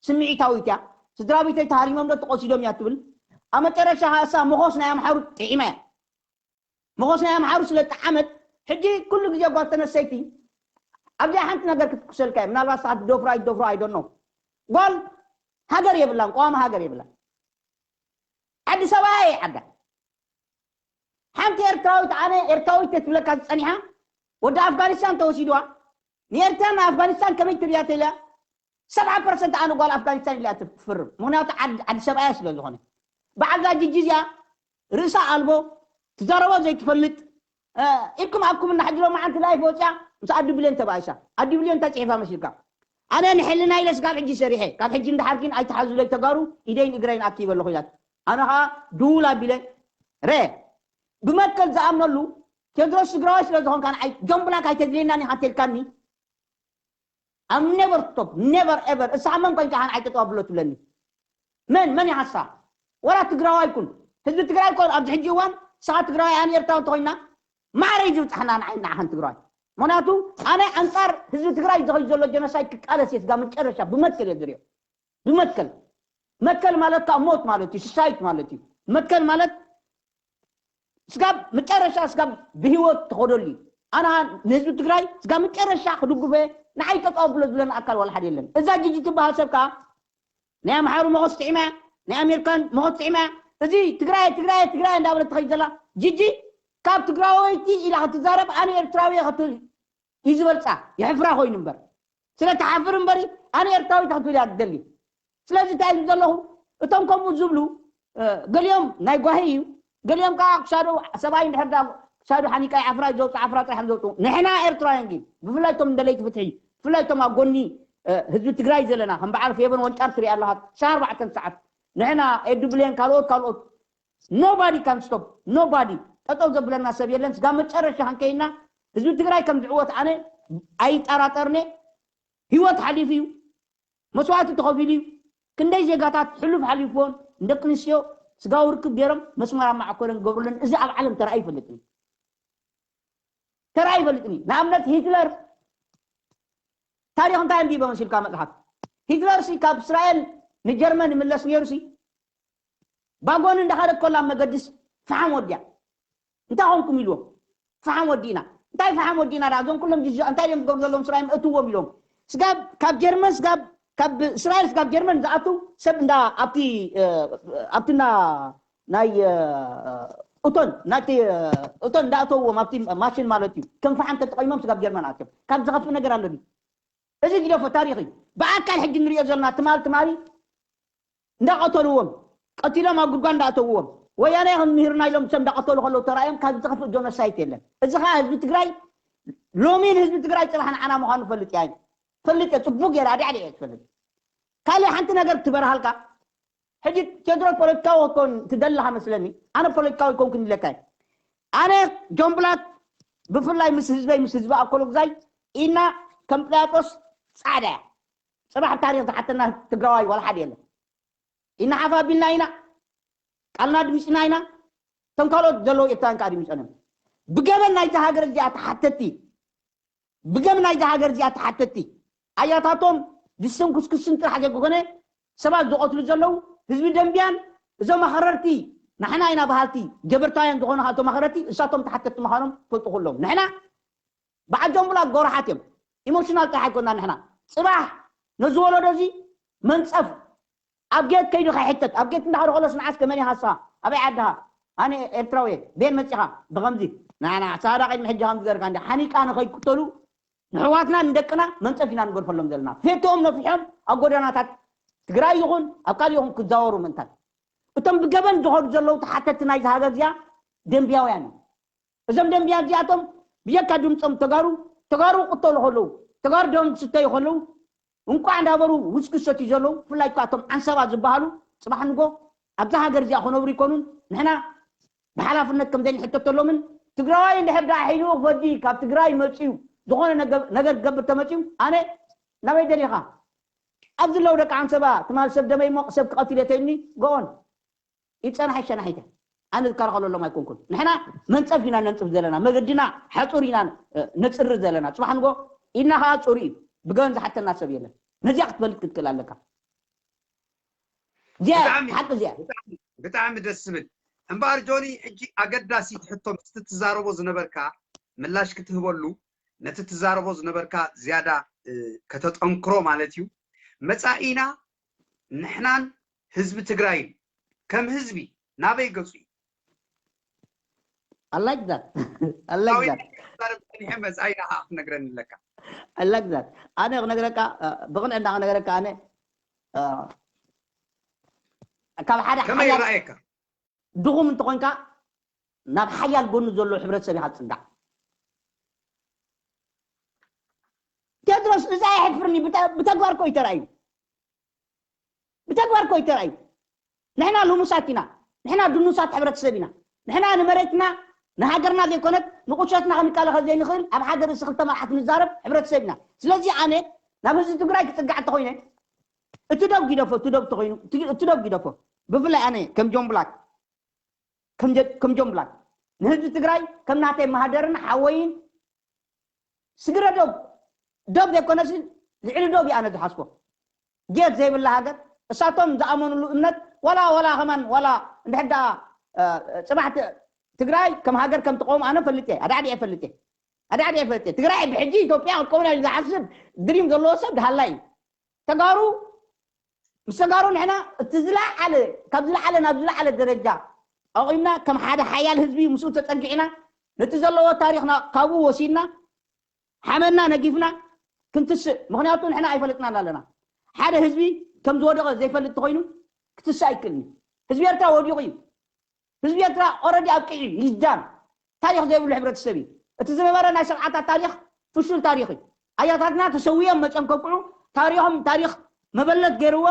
ስምዒታዊት እያ ስድራ ቤተይ ተሃሪሞም ዶ ተቆሲዶም እያ ትብል ኣብ መጨረሻ እሳ መኾስ ናይ ኣምሓሩ ጥዒማ እያ መኾስ ናይ ኣምሓሩ ስለ ጠዓመት ሕጂ ኩሉ ግዜ ጓል ተነሰይቲ ኣብዚኣ ሓንቲ ነገር ክትኩሰልካ እየ ምናልባት ሰዓት ደፍሮ ኣይደፍሮ ኣይደኖ ጓል ሃገር የብላን ቀዋሚ ሃገር የብላን ዓዲ ሰብኣያ እየ ዓዳ ሓንቲ ኤርትራዊት ኣነ ኤርትራዊት ትብለካ ዝፀኒሓ ወዲ ኣፍጋኒስታን ተወሲድዋ ንኤርትራ ንኣፍጋኒስታን ከመይ ትብያ ተልያ ሰብዓ ፐርሰንት ኣነ ጓል ኣፍጋኒስታን ኢላ ትፍርም ምክንያቱ ዓዲ ሰብኣያ ስለ ዝኾነ በዓል ዛ ጅጂ እዚኣ ርእሳ ኣልቦ ትዛረቦ ዘይትፈልጥ ኢልኩም ኣብኩም እና ሕጂ ሎማዓንቲ ላይፍ ወፅያ ምስ ኣዲ ብሌን ተባኢሳ ኣዲ ብሌን እንታይ ፅሒፋ መሲልካ ኣነ ንሕልና ኢለ ስጋብ ሕጂ ሰሪሐ፣ ካብ ሕጂ እንዳሓርኪን ኣይተሓዙለይ ተጋሩ፣ ኢደይን እግረይን ኣኪበ ኣለኹ ኢላት። ኣነ ኸዓ ድውል ኣቢለ ረ ብመትከል ዝኣምነሉ ቴድሮስ ትግራዋይ ስለ ዝኾንካ ንዓይ ጆምብላክ ኣይተድልየናን ኢኻ እንተልካኒ፣ I'm never stop, never ever። እሳ መን ኮይንካ ኢኻ ንዓይ ጠጠው ኣብሎ ትብለኒ? መን መን ኢኻ እሳ? ወላ ትግራዋይ ኩን፣ ህዝቢ ትግራይ ኮን ኣብዚ ሕጂ እዋን ንስኻ ትግራዋይ ኣነ ኤርትራዊ እንተኮይና ማዕረ እዩ ዝብፅሓና ንዓይ ንዓኻን ትግራዋይ። ምክንያቱ ኣነ ኣንፃር ህዝቢ ትግራይ ዝኸይድ ዘሎ ጀኖሳይድ ክቃለስ እየ ስጋ መጨረሻ ብመትከል እየ ዝሪኦ። ብመትከል መትከል ማለት ከዓ ሞት ማለት እዩ፣ ስሳይት ማለት እዩ። መትከል ማለት ስጋብ መጨረሻ ስጋብ ብህይወት ትኸደሉ እዩ። ኣና ንህዝቢ ትግራይ ስጋብ መጨረሻ ክድግፈ ንዓይ ጠጠው ኣብሎ ዝብለና ኣካል ዋላ ሓደ የለን። እዛ ጂጂ ትበሃል ሰብ ከዓ ናይ ኣምሓሩ መኸት ጥዒማ እያ፣ ናይ ኣሜሪካን መኸት ጥዒማ እያ። እዚ ትግራይ ትግራይ ትግራይ እንዳበለት ትኸይድ ዘላ ጂጂ ካብ ትግራወይቲ ኢላ ክትዛረብ ኣነ ኤርትራዊ እየ ክትብል እዩ ዝበልፃ። የሕፍራ ኮይኑ እምበር ስለ ትሓፍር እምበሪ ኣነ ኤርትራዊት ክትብል እያ ትደሊ። ስለዚ እንታይ ኢሉ ዘለኹ እቶም ከምኡ ዝብሉ እ፣ ገሊኦም ናይ ጓሂ እዩ፣ ገሊኦም ከዓ ክሳዱ ሰብኣይ እንድሕር ዳ ክሳዱ ሓኒቃ ዓፍራ ዘውፅእ ዓፍራ ጥራሕ ዘውፅኡ። ንሕና ኤርትራውያን ግን ብፍላይ እቶም እንደለይቲ ፍትሒ ብፍላይ እቶም ኣብ ጎኒ እ፣ ህዝቢ ትግራይ ዘለና ከም በዓል ፌቨን ወንጫር ትሪኣ ኣለኻ ሻ ኣርባዕተ ሰዓት ንሕና ኤዱ ብሌን ካልኦት ካልኦት nobody can stop nobody። ጠጠው ዘብለና ሰብ የለን። ስጋ መጨረሻ ክንከይና ህዝቢ ትግራይ ከም ዝዕወት ኣነ ኣይጠራጠርነ። ህይወት ሓሊፉ እዩ፣ መስዋእቲ ተኸፊሉ እዩ። ክንደይ ዜጋታት ሕሉፍ ሓሊፍዎን ንደቂ ኣንስትዮ ስጋዊ ርክብ ገይሮም መስመር ኣብ ማዕኮረን ክገብሩለን እዚ ኣብ ዓለም ተራእዩ ይፈልጥን ተራእዩ ይፈልጥን እዩ። ንኣብነት ሂትለር ታሪክ እንታይ ኣንቢበ መሲልካ መፅሓፍ ሂትለር ሲ ካብ እስራኤል ንጀርመን ይምለስ ነይሩ ሲ ባጎኒ እንዳኸደት ከላ ኣብ መገድስ ፈሓም ወዲያ እንታይ ኾንኩም ኢልዎም ፈሓም ወዲእና እንታይ ፈሓም ወዲእና ዳ እዞም ኩሎም ጅ እንታይ እዮም ዝገብሩ ዘለዎም ስራዮም እትዎም ኢሎም ስጋብ ካብ ጀርመን ስጋብ ካብ እስራኤል ስጋብ ጀርመን ዝኣቱ ሰብ እንዳ ኣብቲ ኣብትና ናይ እቶን ናቲ እቶን እንዳኣተውዎም ኣብቲ ማሽን ማለት እዩ ከም ፈሓም ተጠቂሞም ስጋብ ጀርመን ኣትዮም ካብ ዝኸፍእ ነገር ኣሎ ድዩ እዚ ግደፎ ታሪኽ እዩ ብኣካል ሕጂ ንሪኦ ዘለና ትማል ትማሊ እንዳቐተልዎም ቀቲሎም ኣብ ጉድጓድ እንዳእተውዎም ወያነ ይኹን ምህርና ኢሎም ሰብ እንዳቐተሉ ከለዉ ተራእዮም ካብ ዝኸፍእ ጆኖሳይት የለን። እዚ ከዓ ህዝቢ ትግራይ ሎሚ ንህዝቢ ትግራይ ፅባሕ ንዓና ምዃኑ ፈልጥ እያ ፈልጥ እየ ፅቡቅ ገይረ ኣዲዕዲ እየ ትፈልጥ ካልእ ሓንቲ ነገር ትበርሃልካ ሕጂ ቴድሮስ ፖለቲካዊ ክኮን ትደልኻ መስለኒ ኣነ ፖለቲካዊ ኮንኩን ኢለካ እየ ኣነ ጆን ብላክ ብፍላይ ምስ ህዝበይ ምስ ህዝቢ ኣኮሎ ግዛይ ኢና ከም ጲላጦስ ፃዕዳ እያ ፅባሕ ታሪክ ዝሓተና ትግራዋይ ዋላ ሓደ የለን። ኢና ሓፍ ኣቢልና ኢና፣ ቃልና ኣድሚፅና ኢና። እቶም ካልኦት ዘለዉ ኤርትራውያን ከዓ ኣድሚፆም እዮም። ብገበን ናይዛ ሃገር እዚኣ ተሓተቲ፣ ብገበን ናይዛ ሃገር እዚኣ ተሓተቲ ኣያታቶም ድስን ኩስኩስን ጥራሕ ዘይኮነ ሰባት ዝቐትሉ ዘለዉ ህዝቢ ደንብያን እዞም ኣኽረርቲ ንሕና ኢና በሃልቲ ጀበርታውያን ዝኾኑ እቶም ኣኽረርቲ እሳቶም ተሓተቲ ምዃኖም ትፈልጡ ኩሎም ንሕና በዓል ጆምብላ ጎራሓት እዮም። ኢሞሽናል ጥራሕ ኣይኮና ንሕና። ፅባሕ ነዚ ወለዶ እዚ መንፀፍ ኣብ ጌት ከይዱ ከይሕተት ኣብ ጌት እንዳኸደ ከሎስ ንዓስ ከመን ኢኻ ንስኻ ኣበይ ዓድኻ ኣነ ኤርትራዊ እየ ቤን መፂኻ ብኸምዚ ንዓና ሳዳ ቅድሚ ሕጂ ከምዚ ገርካ እንዲ ሓኒቃ ንኸይክተሉ ንሕዋትና ንደቅና መንፀፍ ኢና ንገድፈሎም ዘለና ፌትኦም ነፊሖም ኣብ ጎደናታት ትግራይ ይኹን ኣብ ካልእ ይኹን ክዛወሩ ምእንታን እቶም ብገበን ዝኸዱ ዘለዉ ተሓተቲ ናይዚ ሃገር እዚኣ ደንብያውያን እዮም እዞም ደንብያ እዚኣቶም ብጀካ ድምፆም ተጋሩ ተጋሩ ክቅተሉ ከለዉ ተጋሩ ደም ክስተዩ ከለዉ እንቋዕ እንዳበሩ ውስኪ ዝሰትዩ ዘለዉ ብፍላይ ከዓ እቶም ዓንሰባ ዝበሃሉ ፅባሕ ንጎ ኣብዛ ሃገር እዚኣ ክነብሩ ይኮኑን ንሕና ብሓላፍነት ከም ዘይንሕተተሎምን ትግራዋይ እንድሕር ደኣ ሒሉ ክፈዲ ካብ ትግራይ መፅዩ ዝኾነ ነገር ክገብር ተመፅዩ ኣነ ናበይ ደሊኻ ኣብዚ ዘለዉ ደቂ ዓንሰባ ትማል ሰብ ደመይ ሞቕ ሰብ ክቐትል የተይኒ ጎኦን ይፀናሕ ይሸናሒተ ኣነ ዝከላኸለሎም ኣይኮንኩን ንሕና መንፀፍ ኢና ነንፅፍ ዘለና መገድና ሓፁር ኢና ነፅሪ ዘለና ፅባሕ ንጎ ኢድና ከዓ ፅሩ እዩ ብገበን ዝሓተና ሰብ የለን ነዚኣ ክትፈልጥ ክትክእል ኣለካ እዚኣ ሓቂ እዚኣ ብጣዕሚ ደስ ዝብል እምበኣር ጆኒ ሕጂ ኣገዳሲት ሕቶ ምስቲ ትዛረቦ ዝነበርካ ምላሽ ክትህበሉ ነቲ ትዛረቦ ዝነበርካ ዝያዳ ከተጠንክሮ ማለት እዩ መፃኢና ንሕናን ህዝቢ ትግራይን ከም ህዝቢ ናበይ ገፁ እዩ? I like that. I like that. ዛረብ ጸኒሐ መጻኢና ከዓ ክትነግረኒ ኣለካ። I like that. ኣነ ክነግረካ ብቕንዕና ክነግረካ ኣነ ካብ ሓደ ከመይ ይረኣየካ? ድኹም እንተኾንካ ናብ ሓያል ጎኑ ዘሎ ሕብረተሰብ ኢኻ ትጽጋዕ። ቴድሮስ እዛ ኣሕፍርኒ። ብተ- ብተግባር እኮ እዩ ተራእዩ። ብተግባር እኮ እዩ ተራእዩ። ንሕና ልሙሳት ኢና። ንሕና ድኑሳት ሕብረተሰብ ኢና። ንሕና ንመሬትና ንሃገርና ዘይኮነት ንቁሸትና ክንከላኸል ዘይንኽእል ኣብ ሓደ ርእሲ ክልተ መርዓት ንዛረብ ሕብረተሰብ ኢና። ስለዚ ኣነ ናብ ህዝቢ ትግራይ ክፅጋዕ እንተኾይነ እቲ ዶብ ግደፎ፣ እቲ ዶብ ተኾይኑ እቲ ዶብ ግደፎ። ብፍላይ ኣነ ከም ጆን ብላክ ከም ጆን ብላክ ንህዝቢ ትግራይ ከም ናተይ ማህደርን ሓወይን ስግረ ዶብ ዶብ ዘይኮነሲ ልዕሊ ዶብ እያ ኣነ ዝሓስቦ። ጌት ዘይብላ ሃገር እሳቶም ዝኣመኑሉ እምነት ዋላ ዋላ ከማን ዋላ እንድሕር ደኣ ፅባሕ ትግራይ ከም ሃገር ከም ትቆም ኣነ ፈልጥ እየ ኣዳዕዲ እየ ፈልጥ እየ ኣዳዕዲ እየ ፈልጥ እየ ትግራይ ብሕጂ ኢትዮጵያ ክትቆምና ኢሉ ዝሓስብ ድሪም ዘለዎ ሰብ ድሃላ እዩ። ተጋሩ ምስ ተጋሩ ንሕና እቲ ዝለዓለ ካብ ዝለዓለ ናብ ዝለዓለ ደረጃ ኣቑምና ከም ሓደ ሓያል ህዝቢ ምስኡ ተፀጊዕና ነቲ ዘለዎ ታሪኽና ካብኡ ወሲድና ሓመድና ነጊፍና ክንትስእ። ምኽንያቱ ንሕና ኣይፈለጥናን ኣለና። ሓደ ህዝቢ ከም ዝወደቐ ዘይፈልጥ ተኾይኑ ክትስእ ኣይክእልን እዩ። ህዝቢ ኤርትራ ወዲቑ እዩ። ህዝቢ ኤርትራ ኦረዲ ኣብቂዑ እዩ። ይዳን ታሪኽ ዘይብሉ ሕብረተሰብ እዩ። እቲ ዝነበረ ናይ ሰብዓታት ታሪኽ ፍሹል ታሪኽ እዩ። ኣያታትና ተሰዊኦም መፀም ከብቅዑ ታሪኾም ታሪኽ መበለት ገይርዎ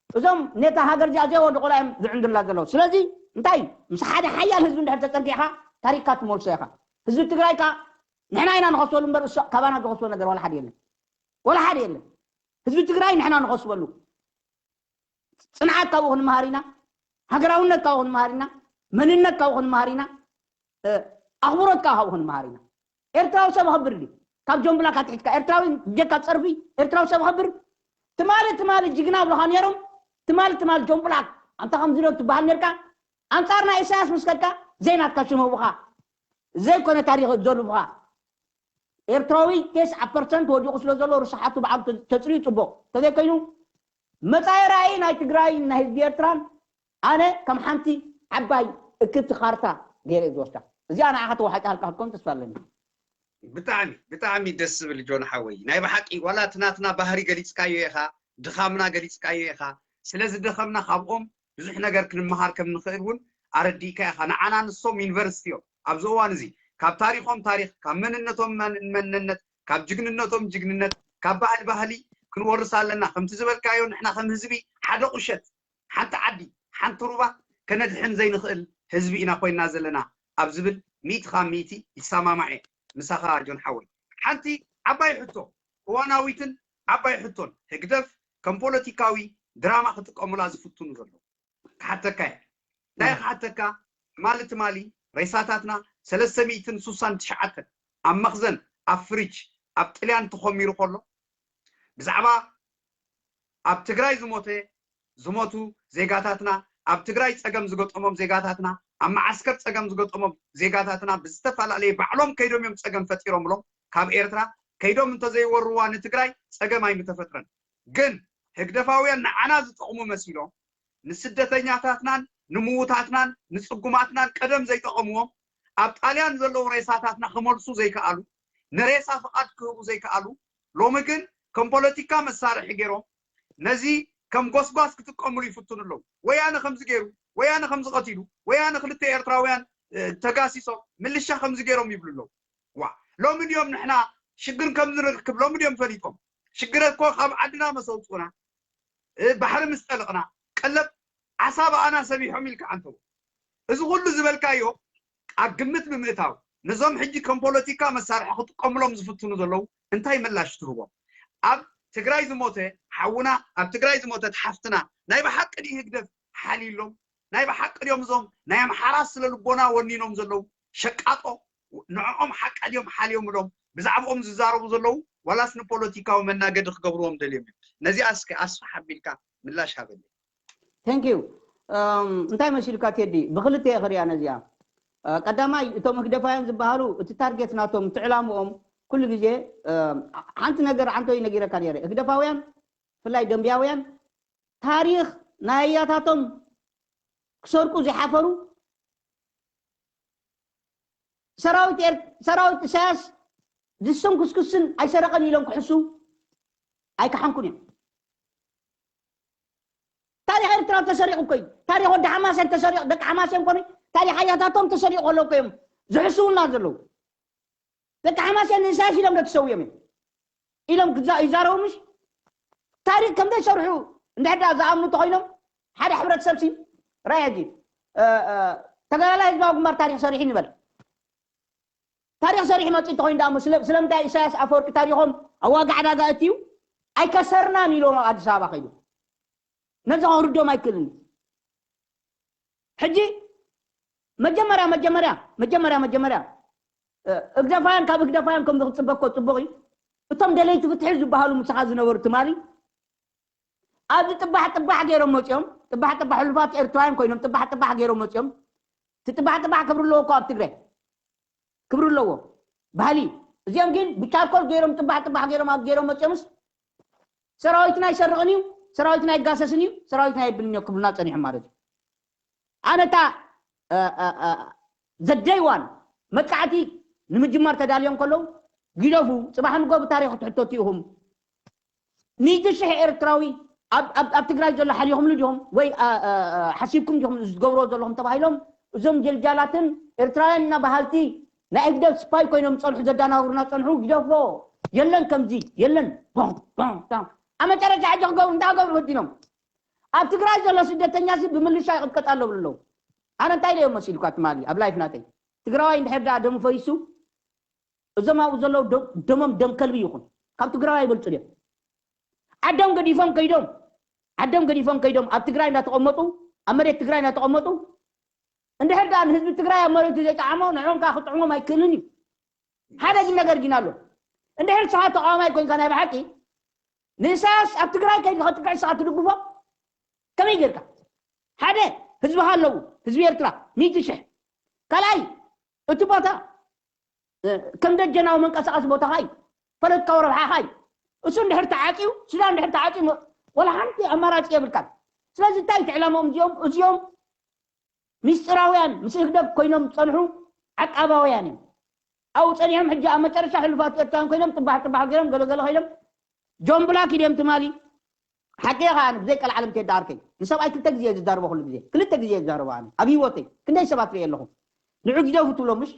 እዞም ነታ ሃገር እዚኣ ዘይወደቑላ እዮም ዝዕንዱላ ዘለዉ። ስለዚ እንታይ ምስ ሓደ ሓያል ህዝቢ እንድሕር ተፀጊዕካ ታሪኽካ ትመልሶ ኢኻ። ህዝቢ ትግራይ ከ ንሕና ኢና ንኸስበሉ እምበር እሱ ካባና ዝኸስቦ ነገር ዋላ ሓደ የለን። ዋላ ሓደ የለን። ህዝቢ ትግራይ ንሕና ንኸስበሉ ፅንዓት ካብኡ ክንመሃር ኢና። ሃገራውነት ካብኡ ክንመሃር ኢና። መንነት ካብኡ ክንመሃር ኢና። ኣኽብሮት ካብኡ ክንመሃር ኢና። ኤርትራዊ ሰብ ኣኽብር ድዩ? ካብ ጆን ብላክ ኣትሒዝካ ኤርትራዊ ጀካ ፀርፊ ኤርትራዊ ሰብ ኣኽብር። ትማሊ ትማሊ ጅግና ብለኻ ነይሮም። ትማሊ ትማሊ ጆን ብላክ ኣንታ ከምዚ ዶ ትበሃል ነርካ? ኣንጻር ናይ ኢሳያስ ምስ ከድካ ዘይናትካ ሽም ህቡኻ ዘይኮነ ታሪኽ ዘልቡኻ። ኤርትራዊ ቴስዓ ፐርሰንት ወዲቑ ስለ ዘሎ ርስሓቱ ብዓሉ ተፅርዩ ፅቡቕ ተዘይኮይኑ መፃኢ ራእይ ናይ ትግራይን ናይ ህዝቢ ኤርትራን ኣነ ከም ሓንቲ ዓባይ እክብቲ ካርታ ገይረ ዝወስዳ እዚኣ ንዓኻ ተዋሓጫ ሃልካ ክትኮን ተስፋ ኣለኒ። ብጣዕሚ ብጣዕሚ ደስ ዝብል ጆን ሓወይ ናይ ብሓቂ ዋላ እቲ ናትና ባህሪ ገሊፅካዮ ኢኻ ድኻምና ገሊፅካዮ ኢኻ ስለዚ ደኸምና ካብኦም ብዙሕ ነገር ክንመሃር ከም ንኽእል እውን ኣረዲእካ ኢኻ ንዓና ንሶም ዩኒቨርሲቲ እዮም ኣብዚ እዋን እዚ ካብ ታሪኾም ታሪኽ ካብ መንነቶም መንነት ካብ ጅግንነቶም ጅግንነት ካብ ባህሊ ባህሊ ክንወርስ ኣለና ከምቲ ዝበልካዮ ንሕና ከም ህዝቢ ሓደ ቁሸት ሓንቲ ዓዲ ሓንቲ ሩባ ከነድሕን ዘይንኽእል ህዝቢ ኢና ኮይና ዘለና ኣብ ዝብል ሚእቲ ካብ ሚእቲ ይሰማማዕ እየ ምሳኻ ጆን ሓወይ ሓንቲ ዓባይ ሕቶ እዋናዊትን ዓባይ ሕቶን ህግደፍ ከም ፖለቲካዊ ድራማ ክጥቀሙላ ዝፍትኑ ዘለዉ ክሓተካ እየ እንታይ ክሓተካ ትማሊ ትማሊ ሬሳታትና ሰለስተ ሚእትን ሱሳን ትሽዓተን ኣብ መኽዘን ኣብ ፍሪጅ ኣብ ጥልያን ተኾሚሩ ከሎ ብዛዕባ ኣብ ትግራይ ዝሞተ ዝሞቱ ዜጋታትና ኣብ ትግራይ ፀገም ዝገጠሞም ዜጋታትና ኣብ መዓስከር ፀገም ዝገጠሞም ዜጋታትና ብዝተፈላለየ ባዕሎም ከይዶም እዮም ፀገም ፈጢሮምሎም ካብ ኤርትራ ከይዶም እንተዘይወርዋ ንትግራይ ፀገም ኣይምተፈጥረን ግን ህግደፋውያን ንዓና ዝጠቕሙ መሲሎም ንስደተኛታትናን ንምዉታትናን ንፅጉማትናን ቀደም ዘይጠቐምዎም ኣብ ጣልያን ዘለዉ ሬሳታትና ክመልሱ ዘይከኣሉ ንሬሳ ፍቓድ ክህቡ ዘይከኣሉ ሎሚ ግን ከም ፖለቲካ መሳርሒ ገይሮም ነዚ ከም ጎስጓስ ክጥቀምሉ ይፍትኑ ኣለዉ። ወያነ ከምዚ ገይሩ፣ ወያነ ከምዚ ቀቲሉ፣ ወያነ ክልተ ኤርትራውያን ተጋሲሶም፣ ምልሻ ከምዚ ገይሮም ይብሉ ኣለዉ። ዋ ሎሚ ድዮም ንሕና ሽግር ከም ዝንርክብ ሎሚ ድዮም ፈሊጦም? ሽግረ እኮ ካብ ዓድና መሰውፅኡና ባሕሪ ምስ ጠልቕና ቀለብ ዓሳ ብኣና ሰቢሖም ኢልካ ዓንተው። እዚ ኩሉ ዝበልካዮ ኣብ ግምት ብምእታው ነዞም ሕጂ ከም ፖለቲካ መሳርሒ ክጥቀምሎም ዝፍትኑ ዘለዉ እንታይ ምላሽ ትህቦም? ኣብ ትግራይ ዝሞተ ሓውና ኣብ ትግራይ ዝሞተት ሓፍትና ናይ ብሓቂ ድዩ ህግደፍ ሓልዩሎም? ናይ ብሓቂ ድዮም እዞም ናይ ኣምሓራ ስለ ልቦና ወኒኖም ዘለዉ ሸቃጦ ንዕኦም ሓቃ ድዮም ሓልዮምሎም ብዛዕብኦም ዝዛረቡ ዘለዉ ዋላስ ንፖለቲካዊ መናገዲ ክገብርዎም ደልዮም እዮም? ነዚኣ እስከ ኣስፍሕ ኣቢልካ ምላሽ ሃበለይ። Thank you እንታይ መሲልካ ቴዲ ብክልተ እየ ክሪኣ ነዚኣ ቀዳማይ እቶም ህግደፋውያን ዝበሃሉ እቲ ታርጌት ናቶም እቲ ዕላምኦም ኩሉ ግዜ ሓንቲ ነገር ዓንተይ ነጊረካ ነይረ ህግደፋውያን ብፍላይ ደንብያውያን ታሪኽ ናይ ኣያታቶም ክሰርቁ ዝሓፈሩ ሰራዊት ኢሳያስ ድስን ኩስኩስን ኣይሰረቀን ኢሎም ክሕሱ ኣይከሓንኩን እዮም። ታሪኽ ኤርትራ ተሰሪቑ እኮ እዩ። ታሪኽ ወዲ ሓማሴን ተሰሪቑ ደቂ ሓማሴን ኮነ ታሪኽ ኣያታቶም ተሰሪቑ ከሎ እኮ እዮም ዝሕስውና ዘለዉ። ደቂ ሓማሴን ንኢሳያስ ኢሎም ዶ ተሰዊኦም እዮም? ኢሎም ክዛ- ይዛረቡ ምሽ? ታሪክ ከም ዘይሰርሑ እንድሕር ደኣ ዝኣምኑ እንተኾይኖም፣ ሓደ ሕብረተሰብ ሲ ራይ ሕጂ፣ እ፣ እ፣ ተጋዳላይ ህዝባዊ ግንባር ታሪክ ሰሪሑ ንበል። ታሪክ ሰሪሑ መፂ እንተኾይኑ ደኣ እሞ ስለ- ስለምንታይ ኢሳያስ ኣፈወርቂ ታሪኾም ኣብ ዋጋ ዕዳጋ እትዩ ኣይከሰርናን ኢሎም ኣብ ኣዲስ ኣበባ ከይዱ? ነዚ ከውርዶም ኣይክእልን። ሕጂ መጀመርያ መጀመርያ መጀመርያ መጀመርያ፣ እ፣ ህግደፋውያን ካብ ህግደፋውያን ከም ክትፅበ እኮ ፅቡቕ እዩ። እቶም ደለይቲ ፍትሒ ዝበሃሉ ምሳኻ ዝነበሩ ትማሊ ኣብዚ ጥባሕ ጥባሕ ገይሮም መፂኦም። ጥባሕ ጥባሕ፣ ሕሉፋት ኤርትራውያን ኮይኖም ጥባሕ ጥባሕ ገይሮም መፂኦም። እቲ ጥባሕ ጥባሕ ክብሪ ኣለዎ እኮ ኣብ ትግራይ፣ ክብሪ ኣለዎ፣ ባህሊ እዩ። እዚኦም ግን ብቻርኮል ገይሮም ጥባሕ ጥባሕ ገይሮም ኣብ ገይሮም መፂኦምስ ሰራዊትና ኣይሰርቕን እዩ፣ ሰራዊትና ኣይጋሰስን እዩ፣ ሰራዊትና ኣይብልን እዩ ክብሉና ፀኒሖም ማለት እዩ። ኣነ እታ ዘደይዋን መጥቃዕቲ ንምጅማር ተዳልዮም ከለዉ፣ ግደፉ፣ ፅባሕ ንጎ ብታሪክ ትሕተቱ ኢኹም። ሚእቲ ሽሕ ኤርትራዊ ኣብ- ኣብ ኣብ ትግራይ ዘሎ ሓሊኹምሉ ዲኹም ወይ ኣ- ኣ- ኣ- ሓሲብኩም ዲኹም እዚ ትገብርዎ ዘለኹም ተባሂሎም፣ እዞም ጀልጃላትን ኤርትራውያን እና በሃልቲ ናይ ህግደፍ ስፓይ ኮይኖም ዝፀንሑ፣ ዘዳናግሩና ዝፀንሑ፣ ግደፎ፣ የለን ከምዚ የለን። ቦም ቦም ቦም። ኣብ መጨረሻ ሕጂ ክገብሩ እንታይ ክገብሩ ፈቲኖም? ኣብ ትግራይ ዘሎ ስደተኛ ሲ ብምልሻ ይቕጥቀጥ ኣሎ ብሉ ኣለዉ። ኣነ እንታይ ኢለዮም መሲልኳ ትማሊ ኣብ ላይፍ ናተይ? ትግራዋይ እንድሕር ደኣ ደሙ ፈይሱ፣ እዞም ኣብኡ ዘለዉ ደ- ደሞም ደም ከልቢ ይኹን፣ ካብ ትግራዋይ ይበልፁ ድዮም? ዓዶም ገዲፎም ከይዶም፣ ዓዶም ገዲፎም ከይዶም ኣብ ትግራይ እንዳተቐመጡ፣ ኣብ መሬት ትግራይ እንዳተቐመጡ፣ እንድሕር ደኣ ንህዝቢ ትግራይ ኣብ መሬቱ ዘይጠዓሞ ንዕኦም ከዓ ክጥዕሞም ኣይክእልን እዩ። ሓደ ግን ነገር ግን ኣሎ። እንድሕር ንስኻ ተቃዋማይ ኮይንካ ናይ ብሓቂ ንኢሳያስ ኣብ ትግራይ ከይዱ ከጥቅዕ ንስኻ ትድግፎ? ከመይ ጌርካ? ሓደ፣ ህዝብኻ ኣለዉ፣ ህዝቢ ኤርትራ ሚእቲ ሽሕ። ካልኣይ፣ እቲ ቦታ እ፣ ከም ደጀናዊ መንቀሳቐሲ ቦታኻ እዩ፣ ፖለቲካዊ ረብሓኻ እዩ። እሱ እንድሕር ተዓፅዩ፣ ሱዳን እንድሕር ተዓፅዩ፣ ወላ ሓንቲ ኣማራፂ የብልካን። ስለዚ እንታይ እቲ ዕላማኦም እዚኦም? እዚኦም ሚስጥራውያን ምስ ህግደፍ ኮይኖም ዝፀንሑ ዓቃባውያን እዮም። ኣብኡ ፀኒሖም ሕጂ ኣብ መጨረሻ ሕሉፋት ኤርትራውያን ኮይኖም ጥባሕ ጥባሕ ገይሮም ገለገለ ኮይኖም ጆን ብላክ ኢድዮም ትማሊ። ሓቂ ኢኻ፣ ኣነ ብዘይ ቀልዓለም ቴዲ ዓርከይ ንሰብኣይ ክልተ ግዜ እየ ዝዛረቦ፣ ኩሉ ግዜ ክልተ ግዜ እየ ዝዛረቦ። ኣነ ኣብ ህይወተይ ክንደይ ሰባት ርእየ ኣለኹ። ንዑ ግደፉ ትብሎም ምሽ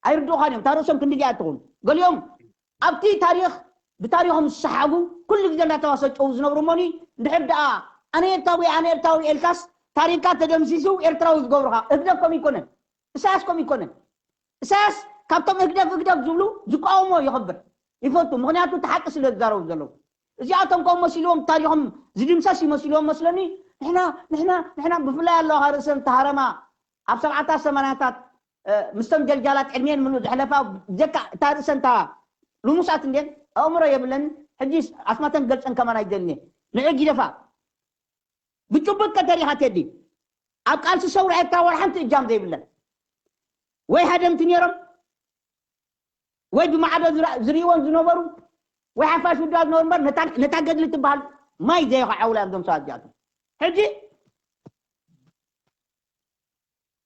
ኣይርድኡኻን እዮም። እታ ርእሶም ክንዲ እዚኣ ትኹን። ገሊኦም ኣብቲ ታሪኽ ብታሪኾም ዝሰሓጉ ኩሉ ግዜ እንዳተዋሰጨው ዝነብሩ እሞኒ፣ እንድሕር ደኣ ኣነ ኤርትራዊ ኣነ ኤርትራዊ ኤልካስ ታሪኽካ ተደምሲሱ ኤርትራዊ ዝገብሩኻ። ህግደፍ ከምኡ ይኮነን፣ እሳያስ ከምኡ ይኮነን። እሳያስ ካብቶም ህግደፍ ህግደፍ ዝብሉ ዝቃወሞ ይኸብር ይፈቱ፣ ምኽንያቱ እቲ ሓቂ ስለ ዝዛረቡ ዘለዉ። እዚኣቶም ከም መሲልዎም ታሪኾም ዝድምሰስ ይመስልዎም መስለኒ። ንሕና ንሕና ንሕና ብፍላይ ኣለዋ ርእሰን ተሃረማ ኣብ ሰብዓታት ሰማንያታት፣ እ፣ ምስቶም ጀልጃላት ዕድሜን ምሉ ዘሕለፋ፣ ብጀካ እታ ርእሰን እታ ልሙሳት እንዴን ኣእምሮ የብለን። ሕጂ ኣስማተን ክገልጸን ከማን ኣይደልን እየ። ንዑ ጊደፋ ብጭቡጥ ከተሪኻ ቴዲ ኣብ ቃልሲ ሰውራ ኤርትራ ወላ ሓንቲ እጃም ዘይብለን ወይ ሃደምቲ ነይሮም ወይ ብማዕዶ ዝራ- ዝርእይዎን ዝነበሩ ወይ ሓፋሽ ውዳብ ዝነበሩ እምበር ነታ- ነታ ገድሊ ትበሃል ማይ ዘይኸዓውላ እዮም እዞም ሰባት እዚኣቶም። ሕጂ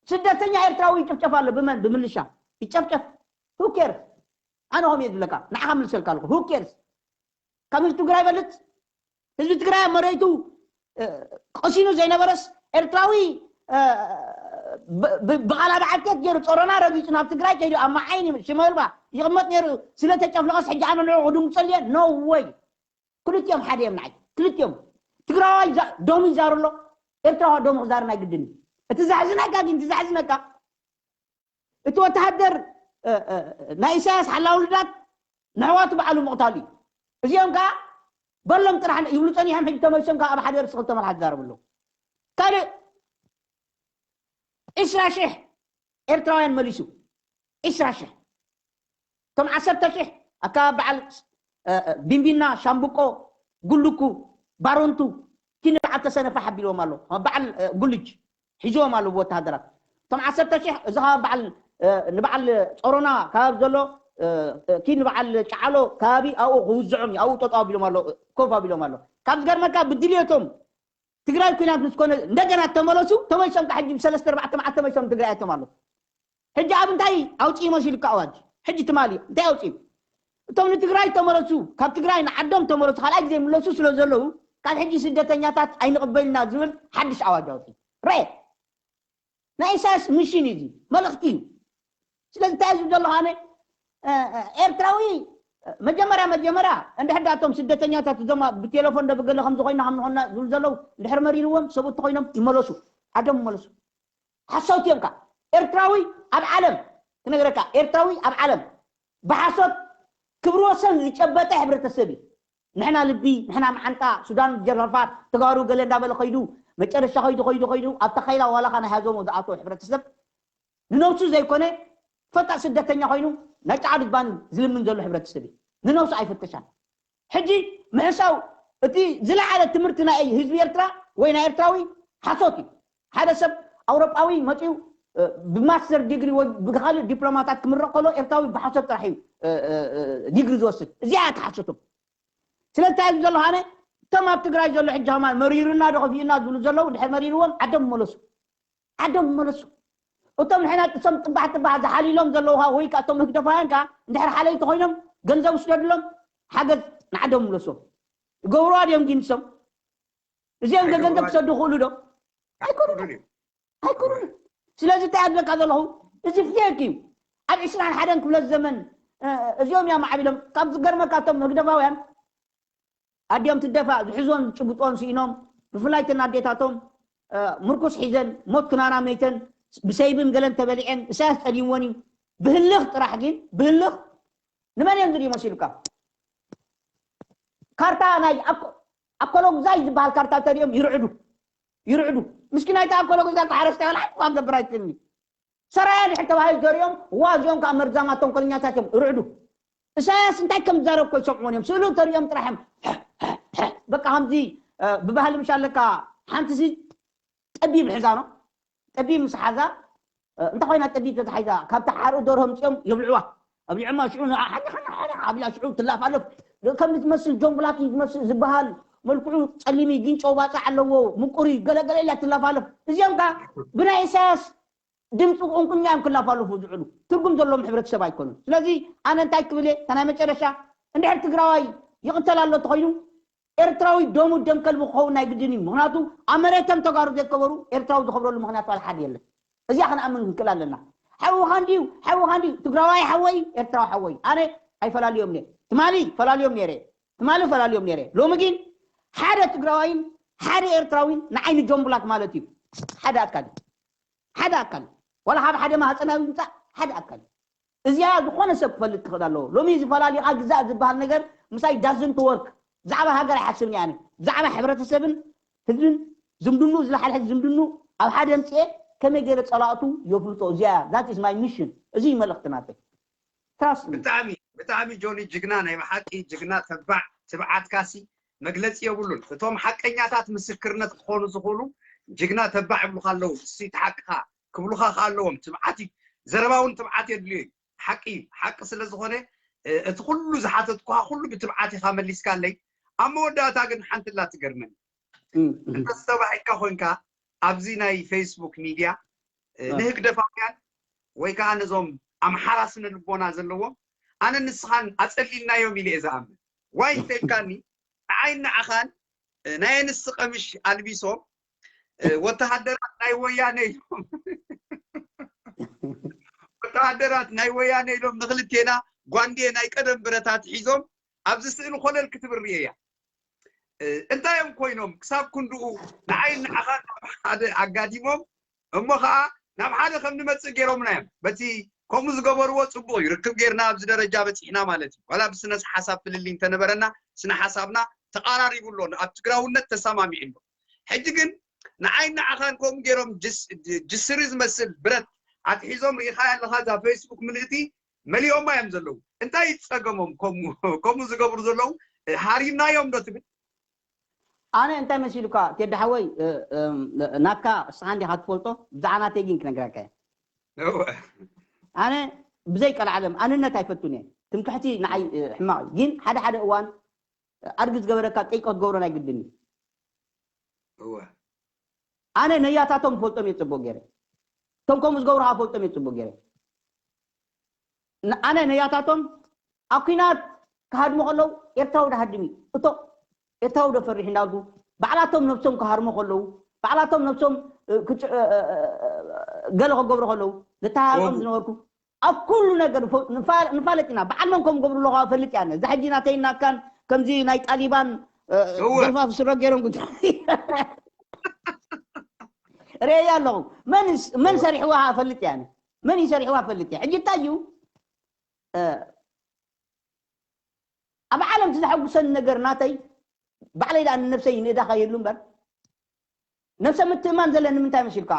ስደተኛ ኤርትራዊ ይጭፍጨፍ ኣሎ። ብመን? ብምልሻ ይጨፍጨፍ። Who cares? ኣነ ኸም እየ ዝብለካ፣ ንዓኻ ምልሰልካ ኣለኹ። Who cares? ካብ ህዝቢ ትግራይ ይበልፅ? ህዝቢ ትግራይ ኣብ መሬቱ፣ እ፣ ቀሲኑ ዘይነበረስ ኤርትራዊ፣ እ፣ ብ- ብ- ብቓላ በዓልቴት ገይሩ ጾሮና ረጊጹ ናብ ትግራይ ከይዱ ኣብ መዓይኒ ሽመልባ ይቕመጥ ነይሩ ስለ ተጨፍለቐስ ሕጂ ኣነ ንዕኡ ክድምፀሉ እየ? No way። ክልቲኦም ሓደ እዮም ንዓይ። ክልቲኦም። ትግራዋይ ዛ- ደሙ ይዛሩ ኣሎ፣ ኤርትራዋ ደሙ ክዛር ናይ ግድን እዩ። እቲ ዘሕዝነካ ግን፣ እቲ ዘሕዝነካ እቲ ወተሃደር፣ እ፣ እ፣ ናይ ኢሳያስ ሓላው ልዳት ንሕዋቱ ባዕሉ ምቕታሉ እዩ። እዚኦም ከዓ በሎም ጥራሕ ይብሉ ጸኒሖም፣ ሕጂ ተመልሶም ከዓ ኣብ ሓደ ርእሲ ክልተ መልሓስ ይዛረቡ ኣለዉ። ካልእ ዕስራ ሽሕ ኤርትራውያን መሊሱ፣ ዕስራ ሽሕ። እቶም ዓሰርተ ሽሕ ኣካባቢ በዓል፣ እ፣ እ፣ ቢንቢና፣ ሻምብቆ፣ ጉልኩ፣ ባሮንቱ፣ ኪንዲ በዓል ተሰነፋሕ ኣቢልዎም ኣሎ። በዓል፣ እ፣ ጉልጅ ሒዝዎም ኣለዉ ወተሃደራት። እቶም ዓሰርተ ሽሕ እዚ ከባቢ በዓል፣ እ፣ ንበዓል ጾሮና ከባቢ ዘሎ፣ እ፣ እ፣ ኪንዲ በዓል ጨዓሎ ከባቢ ኣብኡ ክውዝዖም እዩ። ኣብኡ ጠጠው ኣቢሎም ኣሎ፣ ኮፍ ኣቢሎም ኣሎ። ካብ ዝገርመካ ብድልየቶም ትግራይ ኩናት ምስ ኮነ እንደገና ተመለሱ፣ ተመሊሶም ከዓ ሕጂ ብሰለስተ ኣርባዕተ መዓልቲ ተመሊሶም ትግራይ ኣቶም ኣለዉ። ሕጂ ኣብ እንታይ ኣውፅኡ መሲሉካ ኣዋጅ? ሕጂ ትማሊ እንታይ ኣውፅኡ? እቶም ንትግራይ ተመለሱ፣ ካብ ትግራይ ንዓዶም ተመለሱ፣ ካልኣይ ግዜ ይምለሱ ስለ ዘለዉ ካብ ሕጂ ስደተኛታት ኣይንቕበልና ዝብል ሓድሽ ኣዋጅ ኣውፅኡ። ርአ፣ ናይ ኢሳያስ ሚሽን እዩ፣ እዚ መልእኽቲ እዩ። ስለዚ እንታይ ዝብል ዘለኹ ኣነ፣ እ፣ እ፣ ኤርትራዊ መጀመርያ መጀመርያ እንድሕር ዳቶም ስደተኛታት እዞም ብቴሌፎን ዶ ብገለ ከም ዝኾይና ከም ዝኾንና ዝብሉ ዘለዉ እንድሕር መሪርዎም ሰብኡት ተኾይኖም ይመለሱ፣ ዓዶም ይመለሱ። ሓሰውቲ እዮም ካ። ኤርትራዊ ኣብ ዓለም ክነግረካ፣ ኤርትራዊ ኣብ ዓለም ብሓሶት ክብሪ ወሰን ዝጨበጠ ሕብረተሰብ እዩ። ንሕና ልቢ፣ ንሕና መዓንጣ፣ ሱዳን ጀራፋት፣ ተጋሩ ገለ እንዳበለ ከይዱ፣ መጨረሻ ከይዱ ከይዱ ከይዱ ኣብታ ካይላ ዋላኻ ናይ ሃዞሞ ዝኣተወ ሕብረተሰብ ንነብሱ ዘይኮነ ፈጣ ስደተኛ ኮይኑ ናይ ጫዓዱ ዝባን ዝልምን ዘሎ ሕብረተሰብ እዩ። ንነብሱ ኣይፈተሻን። ሕጂ ምሕሳው እቲ ዝለዓለ ትምህርቲ ናይ ህዝቢ ኤርትራ ወይ ናይ ኤርትራዊ ሓሶት እዩ። ሓደ ሰብ ኣውሮጳዊ መፂኡ ብማስተር ዲግሪ ወይ ብካልእ ዲፕሎማታት ክምረቕ ከሎ ኤርትራዊ ብሓሶት ጥራሕ እዩ ዲግሪ ዝወስድ። እዚኣ እያ ትሓስቶም። ስለዚ እንታይ ዘሎ ኣነ እቶም ኣብ ትግራይ ዘሎ ሕጂ ከማን መሪሩና ዶ ከፊኡና ዝብሉ ዘለዉ እንድሕር መሪርዎም ዓዶም ይመለሱ። ዓዶም ይመለሱ። እቶም ንሕና ጥሶም ጥባሕ ጥባሕ ዝሓልይሎም ዘለዉ ወይ ከዓ እቶም ህግደፋውያን ከዓ እንድሕር ሓለይቲ ኮይኖም ገንዘብ ውስደድሎም፣ ሓገዝ ንዓዶም ይመለሶም። ይገብሩዋ ድዮም ግን ንሶም? እዚኦም ገንዘብ ክሰዱ ክእሉ ዶ? ኣይኮኑን። ኣይኮኑን። ስለዚ እንታይ ኣብለካ ዘለኹ፣ እዚ ፌክ እዩ። ኣብ ዕስራን ሓደን ክፍለ ዘመን እዚኦም እዮም ዓቢሎም። ካብ ዝገርመካ እቶም ህግደፋውያን ኣዲኦም ትደፋእ ዝሕዞን ዝጭብጦን ስኢኖም፣ ብፍላይ ተን ኣዴታቶም ምርኩስ ሒዘን ሞት ክናና መይተን ብሰይብን ገለን ተበሊዐን እሳያስ ጠሊምወን እዩ። ብህልኽ ጥራሕ ግን ብህልኽ ንመን እዮም ዝድዩ መሲሉካ? ካርታ ናይ ኣኮሎግዛይ ዝበሃል ካርታ ተሪኦም ይርዕዱ ይርዕዱ። ምስኪናይታ ኣኮሎግዛይ ሓረስታይ ወላ ሓንቲ ኳ ክገብር ኣይክእልኒ። ሰራያ ድሕር ተባሂሉ ተሪኦም እዋ እዚኦም ከዓ መርዛማ ተንኮለኛታት እዮም ርዕዱ። እሳያስ እንታይ ከም ዝዛረብ እኮ ይሰምዕዎን እዮም። ስእሉ ተሪኦም ጥራሕ እዮም በቃ ከምዚ ብባህሊ ምሽ ኣለካ ሓንቲ ሲ ጠቢብ ሕዛ ነው። ጠቢብ ምስ ሓዛ እንታይ ኮይና ጠቢብ ተታሒዛ ካብታ ሓርኢ ደርሆ ምፅኦም የብልዕዋ ኣብሊዕማ ሽዑ ሓቢላ ሽዑ ትላፋለፍ ከም ትመስል ጆን ብላክ ዝመስል ዝበሃል መልክዑ ፀሊሚ ጊንጮ ባፃ ኣለዎ ምቁሪ ገለገለ ኢላ ትላፋለፍ። እዚኦም ከዓ ብናይ ኢሳያስ ድምፂ ቁንቁኛ እዮም ክላፋለፉ ዝውዕሉ። ትርጉም ዘለዎም ሕብረተሰብ ኣይኮኑን። ስለዚ ኣነ እንታይ ክብል እየ እታ ናይ መጨረሻ እንድሕር ትግራዋይ ይቕተል ኣሎ ተኾይኑ ኤርትራዊ ደሙ ደም ከልቢ ክኸውን ናይ ግድን እዩ። ምክንያቱ ኣብ መሬቶም ተጋሩ ዘይከበሩ ኤርትራዊ ዝኸብረሉ ምክንያት ዋላ ሓደ የለን። እዚኣ ክንኣምን ክንክእል ኣለና። ሓውኻ እንድዩ ሓውኻ እንድዩ ትግራዋይ ሓወይ ኤርትራዊ ሓወይ ኣነ ኣይፈላልዮም እየ። ትማሊ ፈላልዮም ነይረ ትማሊ ፈላልዮም ነይረ ሎሚ ግን ሓደ ትግራዋይን ሓደ ኤርትራዊን ንዓይኒ ጆን ብላክ ማለት እዩ። ሓደ ኣካል እዩ። ሓደ ኣካል ዋላ ካብ ሓደ ማህፀናዊ ይምፃእ ሓደ ኣካል እዩ። እዚኣ ዝኾነ ሰብ ክፈልጥ ክኽእል ኣለዎ። ሎሚ እዚ ፈላሊኻ ግዛእ ዝበሃል ነገር ምሳይ doesn't work። ብዛዕባ ሃገር ኣይሓስብን እየ ኣነ። ብዛዕባ ሕብረተሰብን ህዝብን ዝምድንኡ ዝለሓልሐ ዝምድንኡ ኣብ ሓደ ኣምፅኤ ከመይ ገይረ ፀላእቱ የፍልጦ። እዚኣ እያ። That is my mission። እዚ እዩ መልእኽቲ ናተይ። Trust me። ብጣዕሚ ብጣዕሚ ጆኒ ጅግና ናይ ብሓቂ ጅግና ተባዕ ትብዓትካሲ መግለፂ የብሉን። እቶም ሓቀኛታት ምስክርነት ክኾኑ ዝኽእሉ ጅግና ተባዕ ይብሉኻ ኣለዉ። እሱ እቲ ሓቅኻ ክብሉኻ ከዓ ኣለዎም። ትብዓት እዩ። ዘረባ እውን ትብዓት የድልዮ እዩ። ሓቂ እዩ። ሓቂ ስለ ዝኾነ እቲ ኩሉ ዝሓተትኩኻ ኩሉ ብትብዓት ኢኻ መሊስካለይ። ኣብ መወዳእታ ግን ሓንቲ ላ ትገርመኒ። እንተስተባሂልካ ኮንካ ኣብዚ ናይ ፌስቡክ ሚድያ ንህግደፋውያን ወይ ከዓ ነዞም ኣምሓራ ስነ ልቦና ዘለዎም ኣነ ንስኻን ኣፀሊልናዮም ኢለ እየ ዝኣምን። ዋይ እንተልካኒ ንዓይን ንዓኻን ናይ ኣንስቲ ቀምሽ ኣልቢሶም ወተሃደራት ናይ ወያነ ኢሎም ወተሃደራት ናይ ወያነ ኢሎም ንክልቴና ጓንዴ ናይ ቀደም ብረታት ሒዞም ኣብዚ ስእሊ ኮለል ክትብል ርእየያ። እንታይ እዮም ኮይኖም ክሳብ ክንድኡ ንዓይን ንዓኻን ሓደ ኣጋዲሞም እሞ ከዓ ናብ ሓደ ከም ንመፅእ ገይሮምና እዮም። በቲ ከምኡ ዝገበርዎ ፅቡቅ እዩ። ርክብ ጌርና ኣብዚ ደረጃ በፂሕና ማለት እዩ። ዋላ ብስነ ሓሳብ ፍልልይ እንተነበረና ስነ ሓሳብና ተቃራሪቡ ኣሎ፣ ኣብ ትግራውነት ተሰማሚዑ ኣሎ። ሕጂ ግን ንዓይ ንዓኻን ከምኡ ገይሮም ጅስሪ ዝመስል ብረት ኣትሒዞም ርኢኻ ኣለኻ። እዛ ፌስቡክ ምልእቲ መሊኦማ እዮም ዘለዉ። እንታይ ጸገሞም ከምኡ ዝገብሩ ዘለዉ? ሃሪምናዮም ዶ ትብል? ኣነ እንታይ መሲሉካ ቴዲ ሓወይ፣ ናትካ እስኻ እንዲኻ ትፈልጦ፣ ብዛዕባ ናተይ ግን ክነግረካ እየ። ኣነ ብዘይ ቀልዓለም ኣንነት ኣይፈቱን እየ። ትምክሕቲ ንዓይ ሕማቕ እዩ። ግን ሓደ ሓደ እዋን ኣድጊ ዝገበረካ ጨይቆ ክትገብሮ ናይ ግድን እዩ። ኣነ ነያታቶም ፈልጦም እየ ጽቡቕ ገይረ። እቶም ከምኡ ዝገብሩ ከዓ ፈልጦም እየ ጽቡቕ ገይረ። ኣነ ነያታቶም ኣብ ኲናት ክሃድሙ ከለዉ ኤርትራዊ ድሃድም እዩ እቶ ኤርትራዊ ዶ ፈሪሕ እንዳልኩ ባዕላቶም ነብሶም ክሃርሙ ከለዉ ባዕላቶም ነብሶም ገለ ክገብሩ ከለዉ ንተሃሮም ዝነበርኩ ኣብ ኩሉ ነገር ንፋለጥ ኢና። በዓል መን ከም ገብሩ ኣለኹ ፈልጥ ያነ። እዛ ሕጂ ናተይ ናካን ከምዚ ናይ ጣሊባን ደርፋ ስረ ገይሮም ርእያ ኣለኹ። መን ሰሪሕዋ ፈልጥ ያነ። መን ይሰሪሕዋ ፈልጥ ያ። ሕጂ እንታይ እዩ ኣብ ዓለም እቲ ዘሐጉሰኒ ነገር ናተይ ባዕለይ ደኣ ንነብሰይ ንእዳ ከየሉ እምበር ነብሰ ምትእማን ዘለኒ ንምንታይ መሲልካ?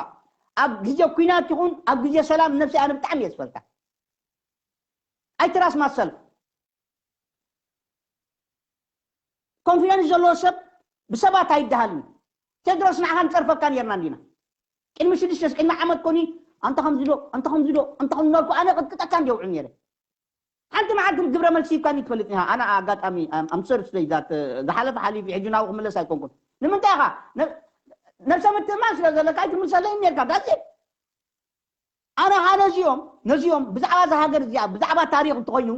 ኣብ ግዜ ኩናት ይኹን ኣብ ግዜ ሰላም ነብሰይ ኣነ ብጣዕሚ እየ ዝፈልጣ። ኣይትራስ ማሰል ኮንፊደንስ ዘለዎ ሰብ ብሰባት ኣይደሃልን። ቴድሮስ ንዓኻ ንጸርፈካ ነርና እንዲና። ቅድሚ ሽዱሽተ ቅድሚ ዓመት ኮኒ ኣንተ ከምዚ ዶ ኣንተ ከምዚ ዶ ኣንተ ከምዚ ዶ ኣነ ቅጥቅጠካ እንዲ የውዕል ነይረ። ሓንቲ መዓልቲ ግብረ መልሲ ይብካኒ ትፈልጥ ኢኻ። ኣነ ኣጋጣሚ ኣምሰር ስለይ ዛት ዝሓለፈ ሓሊፉ ሕጂ ናብኡ ክምለስ ኣይኮንኩን። ንምንታይ ኢኻ ነብሰ ምትእማን ስለ ዘለካ ኣይትምልሰለይ ነርካ ጋዜ ኣነ ኻ ነዚኦም ነዚኦም ብዛዕባ እዛ ሃገር እዚኣ ብዛዕባ ታሪኽ እንተኾይኑ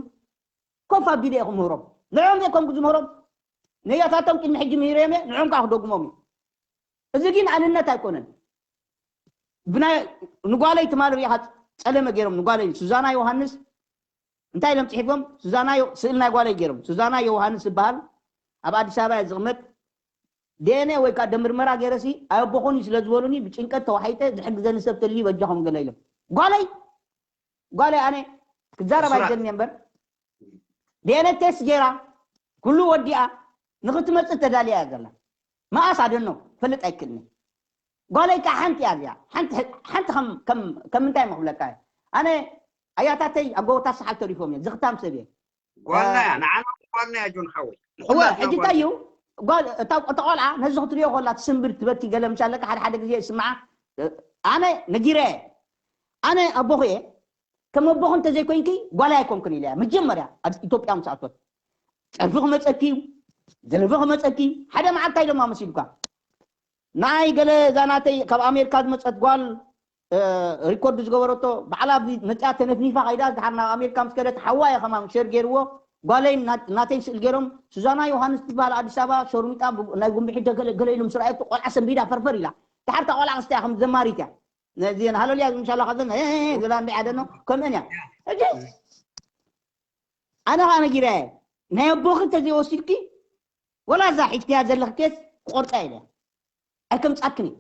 ኮፍ ኣቢለ እየ ክምህሮም። ንዕኦም እየ ከምኩ ዝምህሮም። ነያታቶም ቅድሚ ሕጂ ምሂረዮም እየ፣ ንዕኦም ከዓ ክደግሞም እዩ። እዚ ግን ኣንነት ኣይኮነን። ብናይ ንጓለይ ትማል ሪኢኻ ጸለመ ገይሮም ንጓለይ ሱዛና ዮሃንስ እንታይ ኢሎም ጽሒፎም? ሱዛና ስእል ናይ ጓለይ ገይሮም ሱዛና ዮሃንስ ዝበሃል ኣብ ኣዲስ ኣበባ እየ ዝቕመጥ። ዲኤንኤ ወይ ከዓ ደምርመራ ገይረሲ ኣየቦኹን እዩ ስለ ዝበሉኒ ብጭንቀት ተዋሒጠ ዝሕግዘኒ ሰብ ተልዩ በጃኹም ገለ ኢሎም ጓለይ ጓለይ ኣነ ክዛረብ ኣይደልን እየ እምበር ዲኤንኤ ቴስት ገይራ ኩሉ ወዲኣ ንክትመፅእ ተዳልያ እያ ዘላ። መኣስ ኣደኖ ፈልጥ ኣይክእልኒ። ጓለይ ከዓ ሓንቲ እያ እዚኣ ሓንቲ ከም ምንታይ መክብለካ እየ ኣነ ኣያታተይ ኣጎቦታት ሰሓል ተሪፎም እየ ዝኽታም ሰብ እየ። ጓልና እያ ንዓና ጓልና እያ ጆን ሓወይ። እወ ሕጂ እንታይ እዩ እታ ቆልዓ ነዚ ክትሪኦ ከላ ትስንብድ ትበኪ ገለ ምሻለካ ሓደ ሓደ ግዜ ይስምዓ። ኣነ ነጊረ ኣነ ኣቦኹ እየ ከም ኣቦኹ እንተዘይኮይንኪ ጓል ኣይኮንክን ኢለያ መጀመርያ ኣብ ኢትዮጵያ ምስ ኣቶት ጨርፊ ክመፀኪ እዩ ዘለፊ ክመፀኪ እዩ ሓደ መዓልታ ኢሎማ መሲሉካ ናይ ገለ እዛ ናተይ ካብ ኣሜሪካ ዝመፀት ጓል ሪኮርድ ዝገበረቶ ባዕላ ኣብዚ መፅያ ተነፍኒፋ ከይዳ ዝድሓር ናብ ኣሜሪካ ምስ ከደት ሓዋ እየ ከማን ሸር ገይርዎ ጓለይ ናተይ ስእል ገይሮም ሱዛና ዮሃንስ ትበሃል ኣዲስ ኣበባ ሸሩሚጣ ናይ ጉንብሒ ገለ ኢሉ ምስ ረኣየቶ ቆልዓ ሰንቢዳ ፈርፈር ኢላ ድሓር እታ ቆልዓ ክስቲያ ከም ዘማሪት እያ ነዚአን ሃለሉያ ዝምሻላ ከዘን ዝላ እንዲ ዓደኖ ከምአን እያ ሕጂ ኣነ ከዓ ነጊረ ናይ ኣቦኺ እንተዘይወሲድኪ ወላ እዛ ሒዝክያ ዘለኺ ኬስ ክቆርፃ ኢለ ኣይከምፃክን እዩ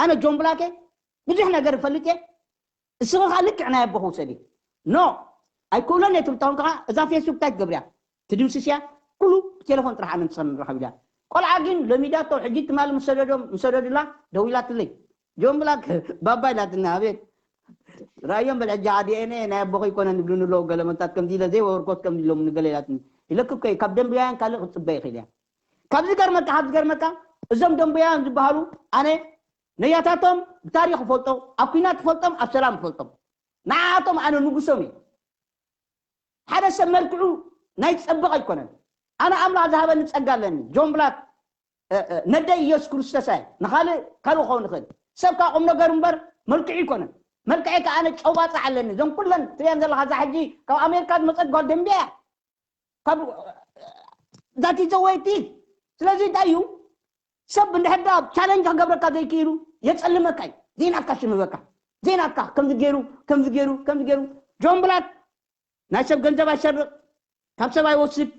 ኣነ ጆን ብላክ እየ ብዙሕ ነገር እፈልጥ እየ እስኺ ከዓ ልክዕ ናይ ኣቦኺ ውሰዲ ኖ ኣይክእሎን እየ ትብል ተኾንካ ከዓ እዛ ፌስቡክ እንታይ ትገብርያ ትድምስስያ ኩሉ ብቴሌፎን ጥራሕ ኣነ ንስኽን ንራኸብ ኢላ ቆልዓ ግን ለሚዳቶ ሕጂ ትማሊ ምሰደዶም ምሰደዱላ ደዊላትለይ ጆን ብላክ ባባ ኢላትና ኣቤት ራእዮም በል ሕጂ ዲኤንኤ ናይ ኣቦኸ ይኮነ ንብሉኒ ኣለዉ ገለመታት ከምዚ ኢለ ዘይወርኮት ከምዚ ኢሎም ንገለ ኢላትኒ ኢለክከ ካብ ደንብያውያን ካልእ ክትፅበ ይኽእል እያ ካብ ዝገርመካ ካብ ዝገርመካ እዞም ደንብያውያን ዝበሃሉ ኣነ ነያታቶም ብታሪክ ይፈልጦ ኣብ ኩናት ይፈልጦም ኣብ ሰላም ይፈልጦም ንዓኣቶም ኣነ ንጉሶም እዩ ሓደ ሰብ መልክዑ ናይ ዝፀብቕ ኣይኮነን ኣነ ኣምላኽ ዝሃበኒ ፀጋ ኣለኒ ጆን ብላክ ነደይ ኢየሱስ ክርስቶስ ኣየ ንኻልእ ካልእ ክኸውን ይኽእል ሰብ ካብ ቁም ነገሩ እምበር መልክዑ ኣይኮነን መልክዐይ ከዓ ኣነ ጨዋፃ ኣለኒ እዞም ኩለን ትሪአን ዘለካ እዛ ሕጂ ካብ ኣሜሪካ ዝመፀት ጓል ደንቢያ እያ ካብ ዛት ዘወይቲ ስለዚ እንታይ እዩ ሰብ እንድሕር ዳ ቻለንጅ ክገብረካ ዘይክኢሉ የፀልመካ እዩ ዘይናትካ ሽም ህበካ ዘይናትካ ከምዚ ገይሩ ከምዚ ገይሩ ከምዚ ገይሩ ጆን ብላክ ናይ ሰብ ገንዘብ ኣይሰርቕ ካብ ሰብ ኣይወስድ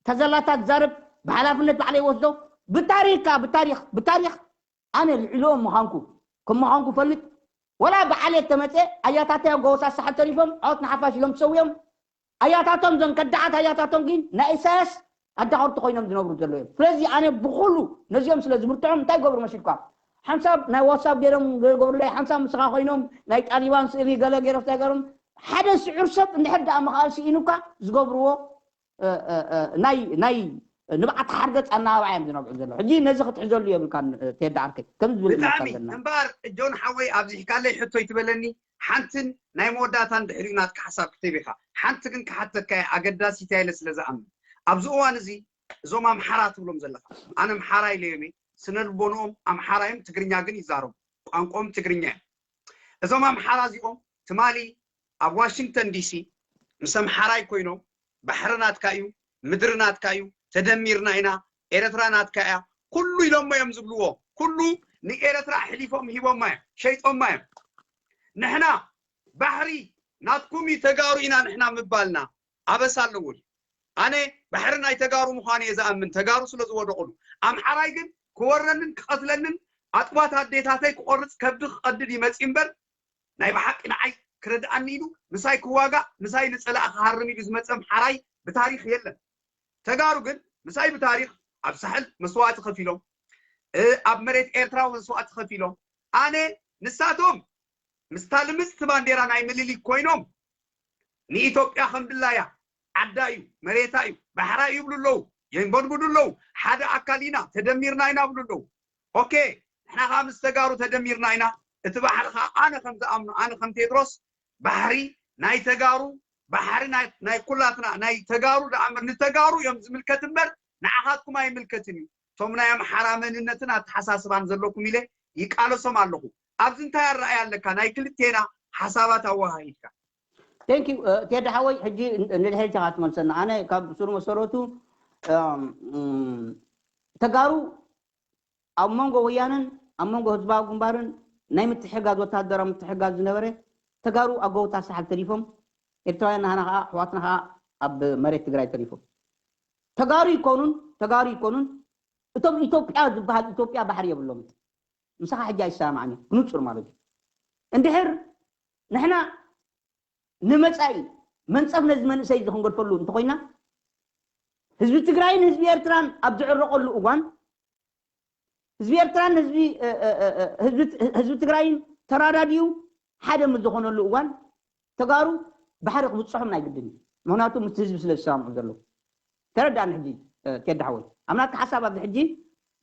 ተዘላታ ትዛረብ ብሓላፍነት ባዕለ ይወስዶ ብታሪክ ከዓ ብታሪክ ብታሪክ ኣነ ልዕልኦም ምዃንኩ ከም ምዃንኩ ፈልጥ ወላ በዓል እየ ተመፀ ኣያታተይ ኣብ ጎቦ ሳሳሓ ተሪፎም ዓወት ንሓፋሽ ኢሎም ተሰዊኦም ኣያታቶም ዘን ከዳዓት ኣያታቶም ግን ናይ ኢሳያስ ኣዳኸርቲ ኮይኖም ዝነብሩ ዘለዉ እዮም ስለዚ ኣነ ብኩሉ ነዚኦም ስለ ዝምርትዖም እንታይ ይገብሩ መሲልኳ ሓንሳብ ናይ ዋትሳፕ ገይሮም ዝገብሩለይ ሓንሳብ ምስኻ ኮይኖም ናይ ጣሊባን ስእሊ ገለ ገይሮም እንታይ ገይሮም ሓደ ስዑር ሰብ እንድሕር ደኣ ምኽኣል ስኢኑካ ዝገብርዎ ናይ ናይ ንብዓት ሓርገፅ ኣናባብዓ እዮም ዝነብዑ ዘለዉ ሕጂ ነዚ ክትሕዘሉ የብልካ ቴዲ ዓርከይ ከም ዝብል ብጣዕሚ እምበኣር ጆን ሓወይ ኣብዚሕካለይ ሕቶ ይትበለኒ ሓንትን ናይ መወዳእታን ድሕሪኡ ናትካ ሓሳብ ክትህብ ኢኻ ሓንቲ ግን ክሓተካ እየ ኣገዳሲት እያ ኢለ ስለ ዝኣምን ኣብዚ እዋን እዚ እዞም ኣምሓራ ትብሎም ዘለኻ ኣነ ኣምሓራ ኢለዮም እየ ስነ ልቦንኦም ኣምሓራ እዮም ትግርኛ ግን ይዛረቡ ቋንቋኦም ትግርኛ እዮም እዞም ኣምሓራ እዚኦም ትማሊ ኣብ ዋሽንግተን ዲሲ ምስ ኣምሓራይ ኮይኖም ባሕሪ ናትካ እዩ ምድሪ ናትካ እዩ ተደሚርና ኢና ኤረትራ ናትካ እያ ኩሉ ኢሎሞ እዮም ዝብልዎ ኩሉ ንኤረትራ ኣሕሊፎም ሂቦማ እዮም ሸይጦማ እዮም ንሕና ባሕሪ ናትኩም እዩ፣ ተጋሩ ኢና ንሕና ምባልና ኣበሳ ኣለዎ ድዩ? ኣነ ባሕሪ ናይ ተጋሩ ምዃኑ እየ ዝኣምን፣ ተጋሩ ስለ ዝወደቑሉ። ኣምሓራይ ግን ክወረንን ክቐትለንን ኣጥባት ኣዴታተይ ክቆርጽ ከብዲ ክቐድድ ይመጽእ እምበር ናይ ብሓቂ ንዓይ ክረድኣኒ ኢሉ ምሳይ ክዋጋእ ምሳይ ንጸላእ ክሃርም ኢሉ ዝመጸ ኣምሓራይ ብታሪኽ የለን። ተጋሩ ግን ምሳይ ብታሪኽ ኣብ ሳሕል መስዋእቲ ከፊሎም፣ ኣብ መሬት ኤርትራ መስዋእቲ ከፊሎም። ኣነ ንሳቶም ምስታ ልምጽቲ ባንዴራ ናይ ምልሊክ ኮይኖም ንኢትዮጵያ ከም ድላያ ዓዳ እዩ፣ መሬታ እዩ፣ ባሕራ እዩ ይብሉ ኣለዉ፣ የንበድብዱ ኣለዉ። ሓደ ኣካል ኢና፣ ተደሚርና ኢና ይብሉ ኣለዉ። ኦኬ፣ ንሕና ከዓ ምስ ተጋሩ ተደሚርና ኢና። እቲ ባሕሪ ከዓ ኣነ ከም ዝኣምኖ፣ ኣነ ከም ቴድሮስ ባሕሪ ናይ ተጋሩ፣ ባሕሪ ናይ ኩላትና ናይ ተጋሩ ደኣ እምበር ንተጋሩ እዮም ዝምልከት እምበር ንዓኻትኩም ኣይምልከትን እዩ። እቶም ናይ ኣምሓራ መንነትን ኣተሓሳስባን ዘለኩም ኢለ ይቃለሶም ኣለኹ። ኣብዚ እንታይ ኣረኣያ ኣለካ? ናይ ክልቴና ሓሳባት ኣወሃሂድካ። ቴንክ ዩ ቴዲ ሓወይ። ሕጂ ንድሕሪት ኢኻ ትመልሰና። ኣነ ካብ ስሩ መሰረቱ ተጋሩ ኣብ መንጎ ወያነን ኣብ መንጎ ህዝባዊ ግንባርን ናይ ምትሕጋዝ ወታደራዊ ምትሕጋዝ ዝነበረ ተጋሩ ኣብ ጎቦታት ሳሕል ተሪፎም፣ ኤርትራውያን ናህና ከዓ ኣሕዋትና ከዓ ኣብ መሬት ትግራይ ተሪፎም። ተጋሩ ይኮኑን ተጋሩ ይኮኑን እቶም ኢትዮጵያ ዝበሃል ኢትዮጵያ ባሕሪ የብሎም። ምሳኻ ሕጂ ኣይሰማማዕን እዩ ብንጹር ማለት እዩ። እንድሕር ንሕና ንመጻኢ መንጸፍ ነዚ መንእሰይ እዚ ክንገድፈሉ እንተኮይና ህዝቢ ትግራይን ህዝቢ ኤርትራን ኣብ ዝዕረቀሉ እዋን ህዝቢ ኤርትራን ህዝቢ ህዝቢ ትግራይን ተራዳዲኡ ሓደ ምስ ዝኾነሉ እዋን ተጋሩ ባሕሪ ክብፅሖም ናይ ግድን እዩ። ምክንያቱ ምስቲ ህዝቢ ስለ ዝሰማምዑ ዘለዉ ተረዳእኒ። ሕጂ ቴዲ ሓወይ ኣብ ናትካ ሓሳብ ኣብዚ ሕጂ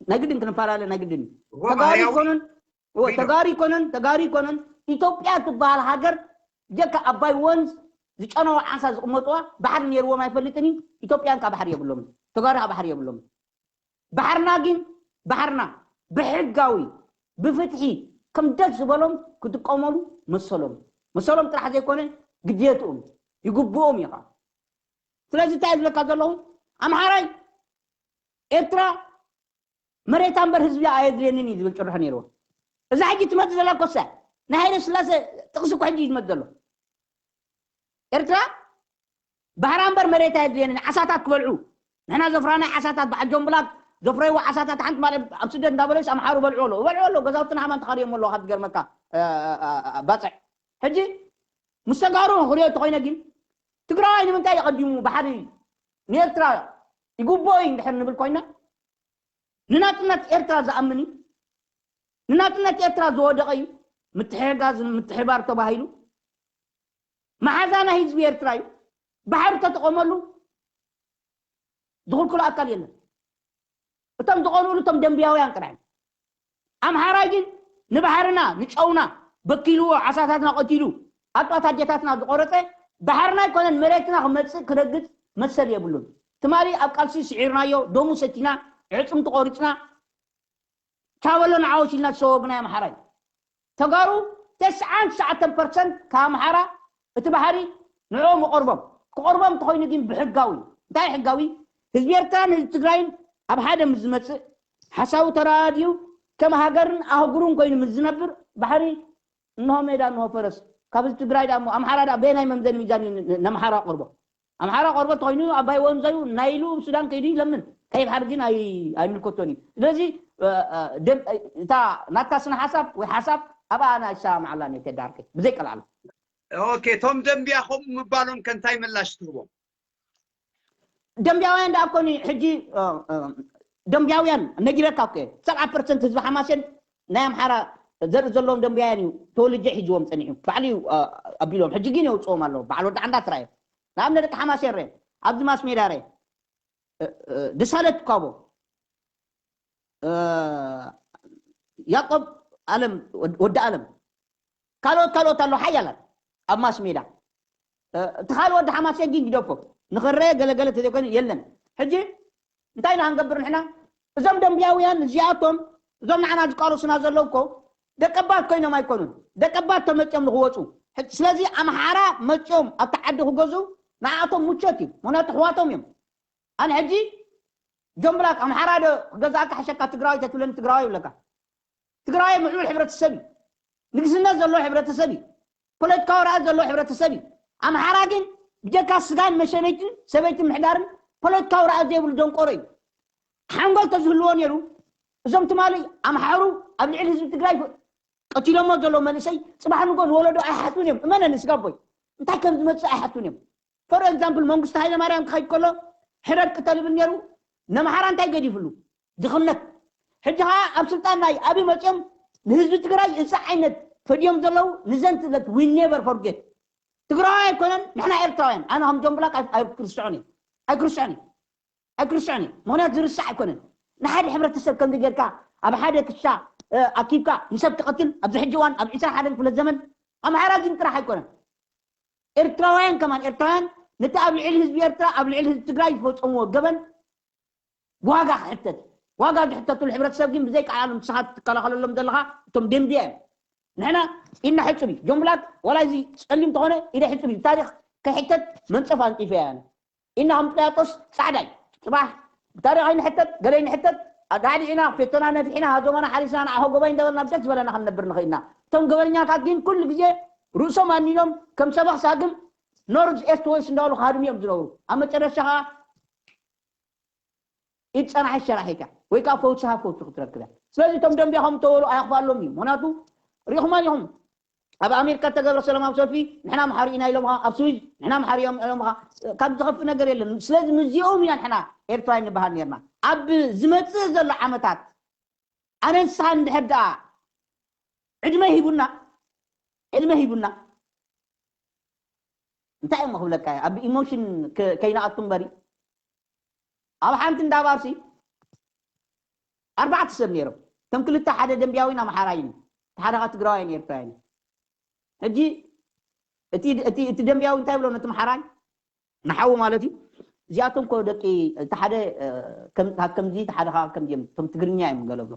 ናይ ግድን ክንፈላለ ናይ ግድን እዩ። ተጋሩ ይኮነን ተጋሩ ይኮነን ተጋሩ ይኮነን ኢትዮጵያ ትበሃል ሃገር ጀካ ኣባይ ወንዝ ዝጨነወ ዓሳ ዝቕመጥዋ ባሕሪ ነይርዎም ኣይፈልጥን እዩ። ኢትዮጵያን ካብ ባሕሪ የብሎም ተጋሩ ካብ ባሕሪ የብሎም። ባሕርና ግን ባሕርና ብሕጋዊ ብፍትሒ ከም ደስ ዝበሎም ክጥቀመሉ መሰሎም መሰሎም ጥራሕ ዘይኮነ ግዴትኦም ይግብኦም እዩ። ስለዚ እንታይ ዝብለካ ዘለኹ ኣምሓራይ ኤርትራ መሬታ እምበር ህዝቢ ኣየድልየንን እዩ ዝብል ጭርሖ ነይርዎ። እዛ ሕጂ ትመፅእ ዘላ ኮሳ ናይ ሃይለ ስላሴ ጥቕሲ እኮ ሕጂ እዩ ዝመፅ ዘሎ። ኤርትራ ባሕራ እምበር መሬት ኣየድልየንን። ዓሳታት ክበልዑ ንሕና ዘፍራናይ ዓሳታት በዓል ጆን ብላክ ዘፍረይዎ ዓሳታት ሓንቲ ማለት ኣብ ስደት እንዳበለስ ኣምሓሩ በልዑ ኣሎ በልዑ ኣሎ ገዛውትና ሓማን ተኻርዮም ኣለዎ ካብ ዝገርመካ ባፅዕ ሕጂ ምስ ተጋሩ ክሪኦ እንተኮይነ ግን ትግራዋይ ንምንታይ የቐዲሙ ባሕሪ ንኤርትራ ይግብኦ እዩ እንድሕር ንብል ኮይና ንናጽነት ኤርትራ ዝኣምን እዩ። ንናጽነት ኤርትራ ዝወደቐ እዩ። ምትሕግጋዝ ምትሕባር ተባሂሉ መሓዛ ናይ ህዝቢ ኤርትራ እዩ። ባሕሪ ተጠቐመሉ ዝኽልክሎ ኣካል የለን። እቶም ዝቐንኡሉ እቶም ደንብያውያን ጥራሕ እዮም። ኣምሓራይ ግን ንባሕርና ንጨውና በኪልዎ ዓሳታትና ቀቲሉ ኣጥባት ኣዴታትና ዝቆረፀ ባሕርና ኣይኮነን መሬትና ክመፅእ ክረግፅ መሰል የብሉን። ትማሊ ኣብ ቃልሲ ስዒርናዮ ደሙ ሰቲና ዕፅምቲ ቆሪፅና ቻበሎ ንዓወት ኢልና ዝሰወግናዮ ኣምሓራ እዩ። ተጋሩ ተስዓን ትሽዓተን ፐርሰንት ካብ ኣምሓራ እቲ ባሕሪ ንዕኦም ይቐርቦም። ክቐርቦም እንተኾይኑ ግን ብሕጋዊ እዩ። እንታይ ሕጋዊ? ህዝቢ ኤርትራን ህዝቢ ትግራይን ኣብ ሓደ ምስ ዝመፅእ ሓሳቡ ተረዳዲኡ ከም ሃገርን ኣህጉርን ኮይኑ ምስ ዝነብር ባሕሪ እንሆ ሜዳ እንሆ ፈረስ ካብ ህዝቢ ትግራይ ዳ እሞ ኣምሓራ ዳ በየናይ መምዘኒ ሚዛን እዩ ንኣምሓራ ቀርቦ? ኣምሓራ ቆርበት ኮይኑ ኣባይ ወንዘዩ ናይሉ ሱዳን ከይዱ ይለምን ቀይ ባሕሪ ግን ኣይምልከቶን እዩ። ስለዚ እታ ናታ ስነ ሓሳብ ወይ ሓሳብ ኣብኣ ኣነ ኣይሰማማዓላን እየ ቴዲ ዓርከይ ብዘይ ቀልዓለም። ኦኬ፣ እቶም ደንብያ ከምኡ ምባሎም ከ እንታይ ምላሽ ትህቦም? ደንብያውያን ደኣ ኮኒ ሕጂ ደንብያውያን ነጊረካ እኮ እየ። ሰብዓ ፐርሰንት ህዝቢ ሓማሴን ናይ ኣምሓራ ዘርኢ ዘለዎም ደንብያውያን እዩ ተወልጀ ሒዝዎም ፀኒሑ ባዕሉ እዩ ኣቢሎም ሕጂ ግን የውፅዎም ኣለዎ። በዓል ወዲ ዓንዳ ትራየ ንኣብነት ደቂ ሓማሴን ረ ኣብዚ ማስ ሜዳ ረ ደሳለት ኳቦ ያቆብ ኣለም ወዲ ኣለም ካልኦት ካልኦት ኣሎ ሓያላት ኣብ ማስ ሜዳ እቲ ካልእ ወዲ ሓማሴን ግን ግደፎ ንኽረየ ገለገለ ተዘይኮይኑ የለን። ሕጂ እንታይ ኢና ክንገብር ንሕና እዞም ደንብያውያን እዚኣቶም እዞም ንዓና ዝቃለሱና ዘለዉ እኮ ደቀባት ኮይኖም ኣይኮኑን። ደቀባት ተመፅኦም ንክወፁ ስለዚ ኣምሓራ መፅኦም ኣብቲ ዓዲ ክገዝኡ ንዓኣቶም ምቾት እዩ። ምክንያቱ ኣሕዋቶም እዮም። ኣነ ሕጂ ጆን ብላክ ኣምሓራ ዶ ክገዝኣካ ሓሸካ ትግራዋይ ተትብለኒ ትግራዋይ ይብለካ። ትግራዋይ ምዕቡል ሕብረተሰብ እዩ። ንግስነት ዘለዎ ሕብረተሰብ እዩ። ፖለቲካዊ ራእይ ዘለዎ ሕብረተሰብ እዩ። ኣምሓራ ግን ብጀካ ስጋን መሸነይትን ሰበይትን ምሕዳርን ፖለቲካዊ ራእይ ዘይብሉ ደንቆሮ እዩ። ሓንጎል ተዝህልዎ ነይሩ፣ እዞም ትማሊ ኣምሓሩ ኣብ ልዕሊ ህዝቢ ትግራይ ቀቲሎሞ ዘለዉ መንእሰይ፣ ጽባሕ ንጎ ንወለዶ ኣይሓስቡን እዮም። እመነኒ ስጋቦይ፣ እንታይ ከም ዝመጽእ ኣይሓስቡን እዮም። ፎር ኤግዛምፕል፣ መንግስቱ ሃይለማርያም ክኸይድ ከሎ ሕረድ ቅተል ይብል ነይሩ። ነምሓራ እንታይ ገዲፍሉ? ድኽነት። ሕጂ ኸዓ ኣብ ስልጣን ናይ ኣብይ መፅዮም ንህዝቢ ትግራይ እዚ ዓይነት ፈድዮም ዘለዉ ንዘንት ለት we never forget። ትግራዋይ ኣይኮነን፣ ንሕና ኤርትራውያን። ኣነ ከም ጆን ብላክ ኣይ- ኣይክርስዖን እየ ኣይክርስዖን እየ ኣይክርስዖን እየ። ምክንያቱ ዝርሳዕ ኣይኮነን። ንሓደ ሕብረተሰብ ከምዚ ጌርካ ኣብ ሓደ ክሻ እ፣ ኣኪብካ ንሰብ ትቐትል ኣብዚ ሕጂ እዋን ኣብ ዕስራ ሓደን ክፍለ ዘመን ኣምሓራ ግን ጥራሕ ኣይኮነን። ኤርትራውያን ከማን ኤርትራውያን ነቲ ኣብ ልዕሊ ህዝቢ ኤርትራ ኣብ ልዕሊ ህዝቢ ትግራይ ዝፈፀምዎ ገበን ዋጋ ክሕተት ዋጋ ዝሕተትሉ ሕብረተሰብ ግን ብዘይ ቃል ንስኻ ትከላኸለሎም ዘለኻ እቶም ደንብያ እዮም። ንሕና ኢድና ሕፁብ እዩ። ጆን ብላክ ዋላ እዚ ፀሊም ተኾነ ኢደ ሕፁብ እዩ። ታሪኽ ከሕተት መንፀፍ ኣንፂፈ እያ። ኢና ከም ጲላጦስ ጻዕዳይ ጽባሕ ብታሪኽ ኣይንሕተት ገለ ይንሕተት ኣዳዕዲዕና ፌቶና ነፊሕና ሃዞማና ሓሪስና ንዓሆ ጎባይ እንዳበልና ደስ ዝበለና ክንነብር ንኽእልና። እቶም ገበነኛታት ግን ኩሉ ግዜ ርእሶም ኣኒኖም ከም ሰበኽ ሳግም ኖርዝ ኤስት ወይስ እንዳበሉ ክሃድሙ እዮም ዝነብሩ። ኣብ መጨረሻ ከዓ ኢድ ጸናሒ ሸራሒት እያ ወይ ከዓ ፈውሲ ሃብ ፈውሲ ክትረክብ እያ። ስለዚ እቶም ደንቢያ ከም ተበሉ ኣየኽፋሎም እዩ። ምክንያቱ ሪኢኹማ ዲኹም ኣብ ኣሜሪካ እተገብረ ሰላማዊ ሰልፊ ንሕና ኣምሓሩ ኢና ኢሎምኻ፣ ኣብ ስዊዝ ንሕና ኣምሓሩ እዮም ኢሎምኻ። ካብ ዝኸፍእ ነገር የለን። ስለዚ ምስዚኦም ኢና ንሕና ኤርትራውያን ንበሃል ነርና። ኣብ ዝመጽእ ዘሎ ዓመታት ኣነ ንስኻን እንድሕር ደኣ ዕድመ ሂቡና ዕድመ ሂቡና እንታይ እዮም ክብለካ እየ? ኣብ ኢሞሽን ከይንኣቱ እምበሪ ኣብ ሓንቲ እንዳባርሲ ኣርባዕተ ሰብ ነይሮም። እቶም ክልተ ሓደ ደንቢያዊን ኣምሓራይን፣ እቲ ሓደ ኸዓ ትግራዋይን ኤርትራይን። ሕጂ እቲ እቲ እቲ ደንቢያዊ እንታይ ብሎ ነቲ ኣምሓራይ ንሓዉ ማለት እዩ። እዚኣቶም ኮ ደቂ እቲ ሓደ እ፣ ከም ካብ ከምዚ እቲ ሓደ ኸዓ ከምዚ እዮም። እቶም ትግርኛ እዮም ገለ ብሎ።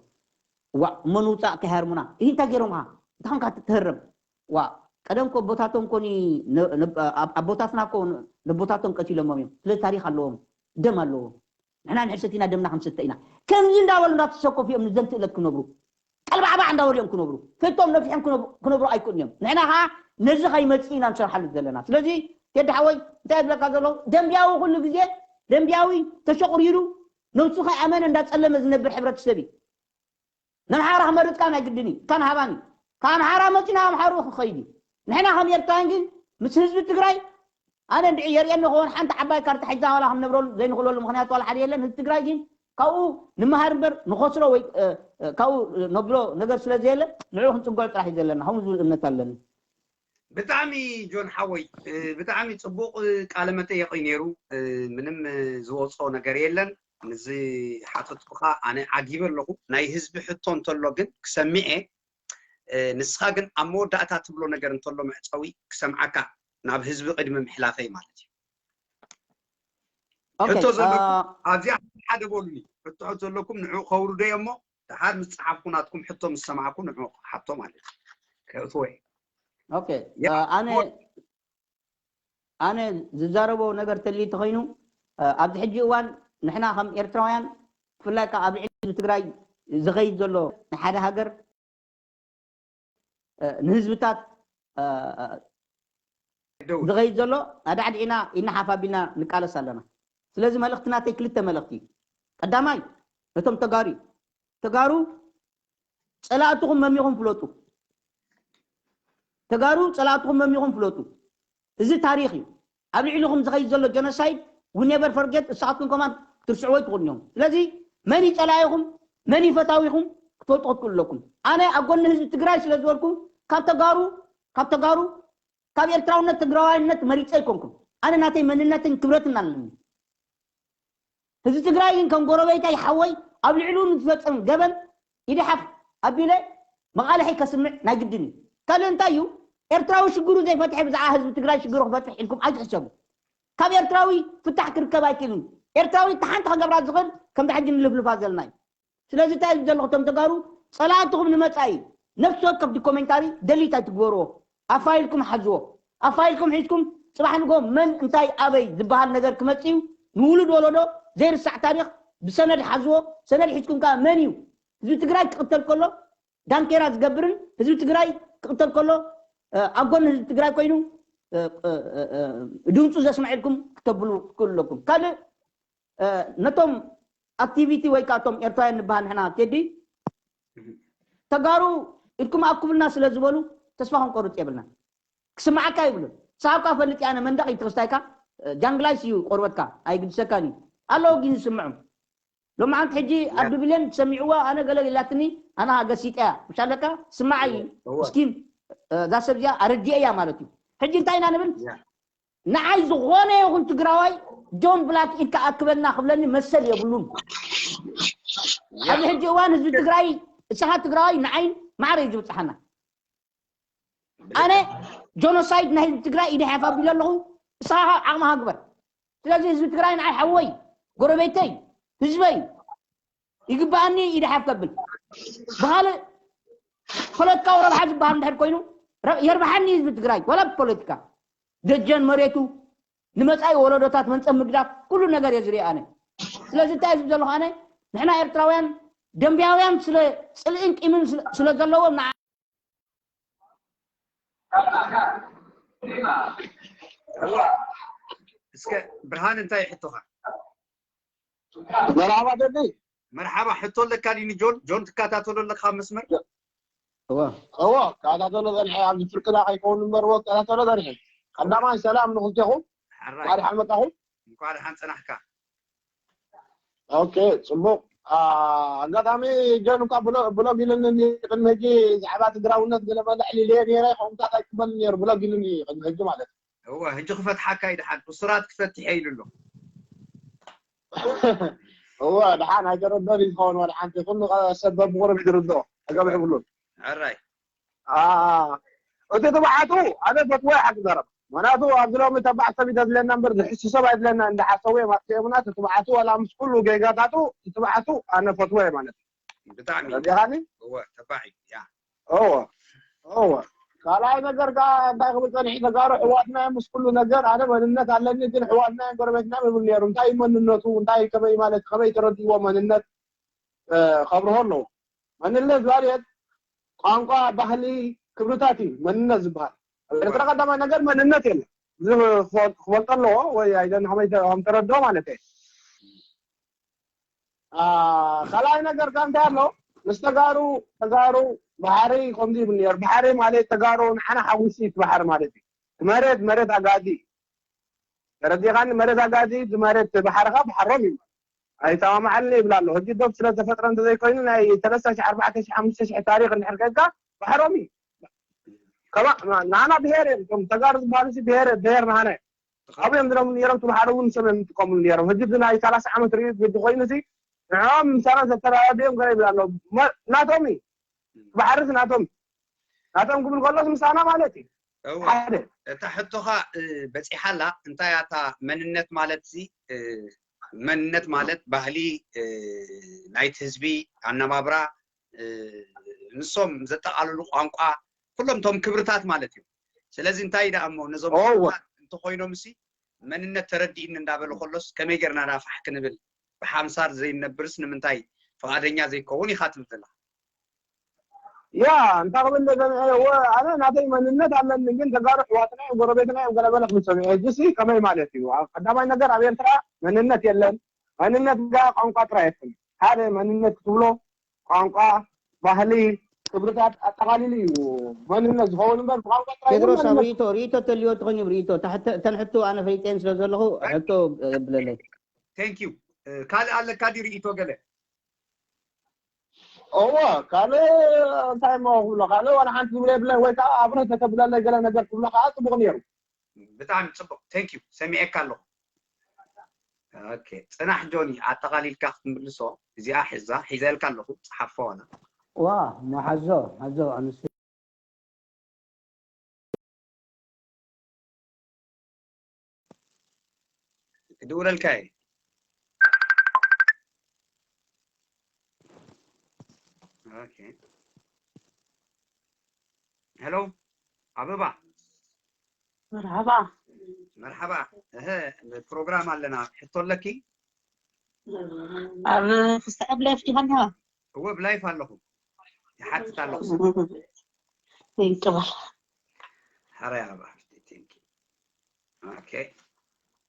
ዋእ እሞ ንውፃእ ከይሃርሙና። እሂ እንታይ ገይሮምኻ? እንታይ ኾንካ ትትህረም? ዋእ ቀደም ኮ ኣቦታቶም ኮኒ ነ- ነ- ኣብ- ኣቦታትና ኮ ነቦታቶም ቀቲሎሞም እዮም። ስለ ታሪኽ ኣለዎም፣ ደም ኣለዎም። ንሕና ንሕሰት ኢና፣ ደምና ክንስተ ኢና። ከምዚ እንዳበሉ እንዳተሰኮፉ እዮም ንዘንትእለት ክነብሩ። ቀልባዕባዕ እንዳበሉ እዮም ክነብሩ። ፈቶም ነፊሖም ክነብ- ክነብሩ ኣይክእሉን እዮም። ንሕና ኸዓ ነዚ ከይመፅእ ኢና ንሰርሓሉ ዘለና። ስለዚ ቴዲ ሓወይ እንታይ ዝብለካ ዘሎ ደንቢያዊ ኩሉ ግዜ ደንቢያዊ ተሸቑሪሩ ነብሱ ከይኣመነ እንዳፀለመ ዝነብር ሕብረተሰብ እዩ። ነምሓራ ክመርጽካ ናይ ግድን እዩ። ካን ሃባኒ ካብ ኣምሓራ መጺና ኣምሓሩ ክኸይድ እዩ። ንሕና ከም ኤርትራን ግን ምስ ህዝቢ ትግራይ ኣነ እንድዒ የርእየኒ ክኸውን ሓንቲ ዓባይ ካርታ ሒዛ ዋላ ክንነብረሉ ዘይንኽእለሉ ምኽንያት ዋላ ሓደ የለን። ህዝቢ ትግራይ ግን ካብኡ ንመሃር እምበር ንኸስሮ ወይ እ፣ እ፣ ካብኡ ነብሎ ነገር ስለ ዘየለ ንዕኡ ክንጽገዑ ጥራሕ እዩ ዘለና። ከምኡ ዝብል እምነት ኣለኒ። ብጣዕሚ ጆን ሓወይ እ፣ ብጣዕሚ ጽቡቕ ቃለ መጠየቕ እዩ ነይሩ። እ፣ ምንም እ፣ ዝወጾ ነገር የለን። ንዚ ሓተትኩኻ ኣነ ዓጊበ ኣለኹ። ናይ ህዝቢ ሕቶ እንተሎ ግን ክሰምዕ እየ። እ፣ ንስኻ ግን ኣብ መወዳእታ ትብሎ ነገር እንተሎ መዕጸዊ ክሰምዓካ ናብ ህዝቢ ቅድሚ ምሕላፈይ ማለት እዩ። ኦኬ፣ ሕቶ ዘለኩም እ፣ ኣብዚኣ ሓደ በሉኒ። ሕቶ ዘለኩም ንዕኡ ከውርዶ እየ እሞ ደሓር ምስ ጸሓፍኩ ናትኩም ሕቶ ምስ ሰማዕኩ ንዕኡ ክሓቶ ማለት እዩ። ከእትዎ እየ። ኦኬ፣ ያ፣ እ፣ ኣነ ሞት ኣነ ዝዛረቦ ነገር ተልዩ ተኾይኑ እ፣ ኣብዚ ሕጂ እዋን ንሕና ከም ኤርትራውያን ብፍላይ ከዓ ኣብ ልዕሊ ህዝቢ ትግራይ ዝኸይድ ዘሎ ናይ ሓደ ሃገር እ፣ ንህዝብታት እ፣ እ፣ ደውል። ዝኸይድ ዘሎ ኣዳዕዲዕና ኢድና ሓፍ ኣቢልና ንቃለስ ኣለና። ስለዚ መልእኽቲ ናተይ ክልተ መልእኽቲ እዩ። ቀዳማይ ነቶም ተጋሩ እዩ። ተጋሩ ጸላእትኹም መሚኹም ፍለጡ። ተጋሩ ጸላእትኹም መሚኹም ፍለጡ። እዚ ታሪኽ እዩ። ኣብ ልዕሊኹም ዝኸይድ ዘሎ ጀኖሳይድ we never forget። እሳኻትኩም ከማን ትርስዕዎ ኣይትኽእሉን እዮም። ስለዚ መን እዩ ጸላኢኹም መን እዩ ፈታዊኹም ክትፈልጡ ክትክእሉ ኣለኩም። ኣነ ኣብ ጎኒ ህዝቢ ትግራይ ስለ ዝበልኩ ካብ ተጋሩ ካብ ተጋሩ ካብ ኤርትራውነት ትግራዋይነት መሪፀ ኣይኮንኩም። ኣነ ናተይ መንነትን ክብረትን ኣለኒ። ህዝቢ ትግራይ ግን ከም ጎረቤታይ ሓወይ ኣብ ልዕሊኡ ንዝፈፀም ገበን ኢደ ሓፍ ኣቢለ መቓልሐይ ከስምዕ ናይ ግድን እዩ። ካልእ እንታይ እዩ? ኤርትራዊ ሽግሩ ዘይፈትሐ ብዛዕባ ህዝቢ ትግራይ ሽግሩ ክፈትሕ ኢልኩም ኣይትሕሰቡ። ካብ ኤርትራዊ ፍታሕ ክርከብ ኣይክእልን። ኤርትራዊ እታ ሓንቲ ከገብራ ዝኽእል ከምታ ሕጂ ንልፍልፋ ዘለና እዩ። ስለዚ እንታይ ኢሉ ዘለኹ እቶም ተጋሩ ጸላእትኹም ንመጻኢ ነፍሲ ወከፍ ዶኮሜንታሪ ደሊት ኣይትግበርዎ። ኣብ ፋይልኩም ሓዝዎ። ኣብ ፋይልኩም ሒዝኩም ጽባሕ ንጎ መን እንታይ ኣበይ ዝበሃል ነገር ክመጽእ እዩ። ንውሉድ ወለዶ ዘይርሳዕ ታሪኽ ብሰነድ ሓዝዎ። ሰነድ ሒዝኩም ከኣ መን እዩ ህዝቢ ትግራይ ክቕተል ከሎ ዳንኬራ ዝገብርን ህዝቢ ትግራይ ክቕተል ከሎ ኣብ ጎኒ ህዝቢ ትግራይ ኮይኑ ድምፁ ዘስምዐልኩም ክተብሉ ክክእሉ ኣለኩም። ካልእ ነቶም ኣክቲቪቲ ወይ ከዓ እቶም ኤርትራውያን ንበሃል ንሕና ቴዲ ተጋሩ ኢድኩም ኣኩብልና ስለ ዝበሉ ተስፋ ክንቆርፅ የብልና። ክስማዓካ ይብሉ ሳብካ ፈልጥ ያነ መንደቕ ይትኽስታይካ ጃንግላይስ እዩ ቆርበትካ ኣይግድሰካን እዩ ኣለዉ ግን ዝስምዑ ሎማዓንቲ ሕጂ ኣብ ድብሌን ትሰሚዕዋ ኣነ ገለ ኢላትኒ ኣና ገሲጠያ ምሻለካ ስማዓይ እስኪን እዛ ሰብ እዚኣ ኣረዲኤያ ማለት እዩ። ሕጂ እንታይ ኢና ንብል? ንዓይ ዝኾነ ይኹን ትግራዋይ ጆን ብላክ ኢድካ ኣክበልና ክብለኒ መሰል የብሉን። ኣብዚ ሕጂ እዋን ህዝቢ ትግራይ እሳኻ ትግራዋይ ንዓይን ማዕረ እዩ ዝብፅሓና። ኣነ ጆኖሳይድ ናይ ህዝቢ ትግራይ ኢደ ሓፍ ኣቢለ ኣለኹ። እሳኻ ዓቕምኻ ግበር። ስለዚ ህዝቢ ትግራይ ንዓይ ሓወይ፣ ጎረቤተይ፣ ህዝበይ ይግባኣኒ ኢደ ሓፍ ከብል። ብኻልእ ፖለቲካዊ ረብሓ ዝበሃል እንድሕር ኮይኑ የርብሓኒ ህዝቢ ትግራይ ዋላ ብፖለቲካ ደጀን መሬቱ ንመፃኢ ወለዶታት መንፀ ምግዳፍ ኩሉ ነገር እየ ዝሪኢ ኣነ። ስለዚ እንታይ ዝብ ዘለኹ ኣነ ንሕና ኤርትራውያን ደንብያውያን ስለ ፅልእን ቂምን ስለ ዘለዎም ንዓ እስከ ብርሃን እንታይ ይሕቶኻ? መርሓባ ደሊ መርሓባ ሕቶ ኣለካ ዲኒ ጆን ጆን ትከታተሎ ኣለካ ኣብ መስመር እወ እወ ከታተሎ ጸንሐ ኣብዚ ፍርቅና ከይከውን እምበር እወ ከታተሎ ጸንሐ ቀዳማይ ሰላም ንክልቴኹም ሓራይ እንኳዕ ደሓን መጣኹም እንኳዕ ደሓን ጸናሕካ ኦኬ ጽቡቅ ኣጋጣሚ ጆን እኳ ብሎግ ኢሉኒ ቅድሚ ሕጂ ዛዕባ ትግራውነት ገለ መልዕሊ ኢለዮ ነይረ ከምታት ኣይቅበል ነይሩ ብሎግ ኢሉኒ ቅድሚ ሕጂ ማለት እዩ እወ ሕጂ ክፈትሓካ እዩ ደሓን እሱራት ክፈትሕ ኢሉ ኣሎ እወ ደሓን ኣይተረድኦን እዩ ዝኸውን ወላ ሓንቲ ኩሉ ሰብ በብቁሩብ እዩ ዝርድኦ ኣገብ የብሉን ሕራይ እቲ ትብዓቱ ኣነ ፈትወ ሓቂ ዘረባ ምክንያቱ ኣብዚ ሎሚ ተባዕ ሰብ እዩ ዘድለየና እምበር ዝሕሱ ሰብ ኣይድለየና እንዳሓሰቡ እዮም ኣጥፊኦምና እቲ ትብዓቱ ዋላ ምስ ኩሉ ጌጋታቱ እቲ ትብዓቱ ኣነ ፈትወ ማለት እዩ ብጣዕሚ ረዲኻኒ እወ ተባዕ እዩ ያ እወ እወ ካልኣይ ነገር ከዓ እንታይ ክብል ፀኒሑ ተጋሩ ሕዋትና እዮም ምስ ኩሉ ነገር ኣነ መንነት ኣለኒ ግን ሕዋትና እዮም ጎረቤትና እዮም ይብል ነይሩ እንታይ እዩ መንነቱ እንታይ ከመይ ማለት ከመይ ተረድእዎ መንነት ከብርሆ ኣለዎ መንነት ማለት ቋንቋ ባህሊ ክብርታት እዩ መንነት ዝበሃል ኣብ ኤርትራ ቀዳማይ ነገር መንነት የለን እዚ ክፈልጦ ኣለዎ ወይ ኣይደን ከመይ ከም ተረድኦ ማለት እየ ካልኣይ ነገር ከ እንታይ ኣሎ ምስ ተጋሩ ተጋሩ ባሕሪ ከምዚ ይብል ነሩ ባሕሪ ማለት ተጋሩ ንዓና ሓዊሲ እቲ ባሕሪ ማለት እዩ መሬት መሬት ኣጋዚ ተረዲኻኒ መሬት ኣጋዚ እቲ መሬት ባሕርኻ ባሕሮም እዩ ኣይሰማማዓልን ይብል ኣሎ ሕጂ ዶብ ስለ ተፈጥረ እንተዘይኮይኑ ናይ ሰለስተ ሺሕ ኣርባዕተ ሺሕ ሓሙሽተ ሺሕ ታሪክ እንድሕር ከድካ ባሕሮም እዩ ከማ ናና ብሄር እዮም እቶም ተጋሩ ዝበሃሉ ሲ ብሄር ብሄር ናሃና እዮም ኣብኡ እዮም ዝነብሩ ነይሮም እቲ ባሕሪ እውን ንሶም እዮም ዝጥቀምሉ ነይሮም ሕጂ እዚ ናይ ሰላሳ ዓመት ርኢት ግዲ ኮይኑ ሲ ንዕኦም ምሳና ዘተራዳድኦም ገለ ይብል ኣሎ ናቶም እዩ ባሕሪ ናቶም ናቶም ክብል ከሎስ ምሳና ማለት እዩ ሓደ እታ ሕቶኻ በፂሓላ እንታይ ኣታ መንነት ማለት ሲ መንነት ማለት ባህሊ ናይቲ ህዝቢ ኣነባብራ ንሶም ዘጠቓልሉ ቋንቋ ኩሎም ቶም ክብርታት ማለት እዩ ስለዚ እንታይ ደኣ እሞ ነዞም ክብርታት እንተኮይኖም ሲ መንነት ተረዲእኒ እንዳበለ ከሎስ ከመይ ጌርና ዳ ፋሕ ክንብል ብሓምሳር ዘይንነብርስ ንምንታይ ፍቓደኛ ዘይከውን ኢኻ ትብል ዘለኻ ያ እንታይ ክብል ደገንዐ ኣነ ናተይ መንነት ኣለኒ ግን ተጋሩ ኣሕዋትና እዮም ጎረቤትና እዮም ገለበለ ክብል ሰሚዐ ሕጂ ሲ ከመይ ማለት እዩ ቀዳማይ ነገር ኣብ ኤርትራ መንነት የለን መንነት ዳ ቋንቋ ጥራይ የትም ሓደ መንነት ክትብሎ ቋንቋ ባህሊ ክብርታት ኣጠቓሊሉ እዩ መንነት ዝኸውን እምበር ብቋንቋ ጥራይ ቴድሮስ ኣብ ርእቶ ርእቶ ተልዮ ትኾን ርእቶ ተንሕቱ ኣነ ፈይጤን ስለ ዘለኹ ሕቶ የብለለይ ቴንኪዩ ካልእ ኣለካ ድዩ ርእቶ ገለ እወ ካልእ እንታይ እሞ ክብሎ ካልእ ዋላ ሓንቲ ዝብሎ የብለን ወይ ከዓ ኣብረ ተተብለለይ ገለ ነገር ክብሎ ከዓ ፅቡቅ ነይሩ ብጣዕሚ ፅቡቅ ቴንክ ዩ ሰሚዐካ ኣለኹ ኦኬ ፅናሕ ጆኒ ኣጠቃሊልካ ክትምልሶ እዚኣ ሕዛ ሒዘልካ ኣለኹ ፀሓፎ ዋላ ዋ ማሓዞ ሓዞ ኣንስ ክድውለልካ እየ ኦኬ ሄሎ ኣበባ መርሓባ መርሓባ እህ ፕሮግራም ኣለና ሕቶ ኣለኪ ኣብ ክስዕብ ላይፍ ዲኻ ኣለኻ እወ ብላይፍ ኣለኹ ይሓትት ኣለኹ ይንቅበል ሕራይ ኣባ ሓፍቲ፣ thank you። ኦኬ፣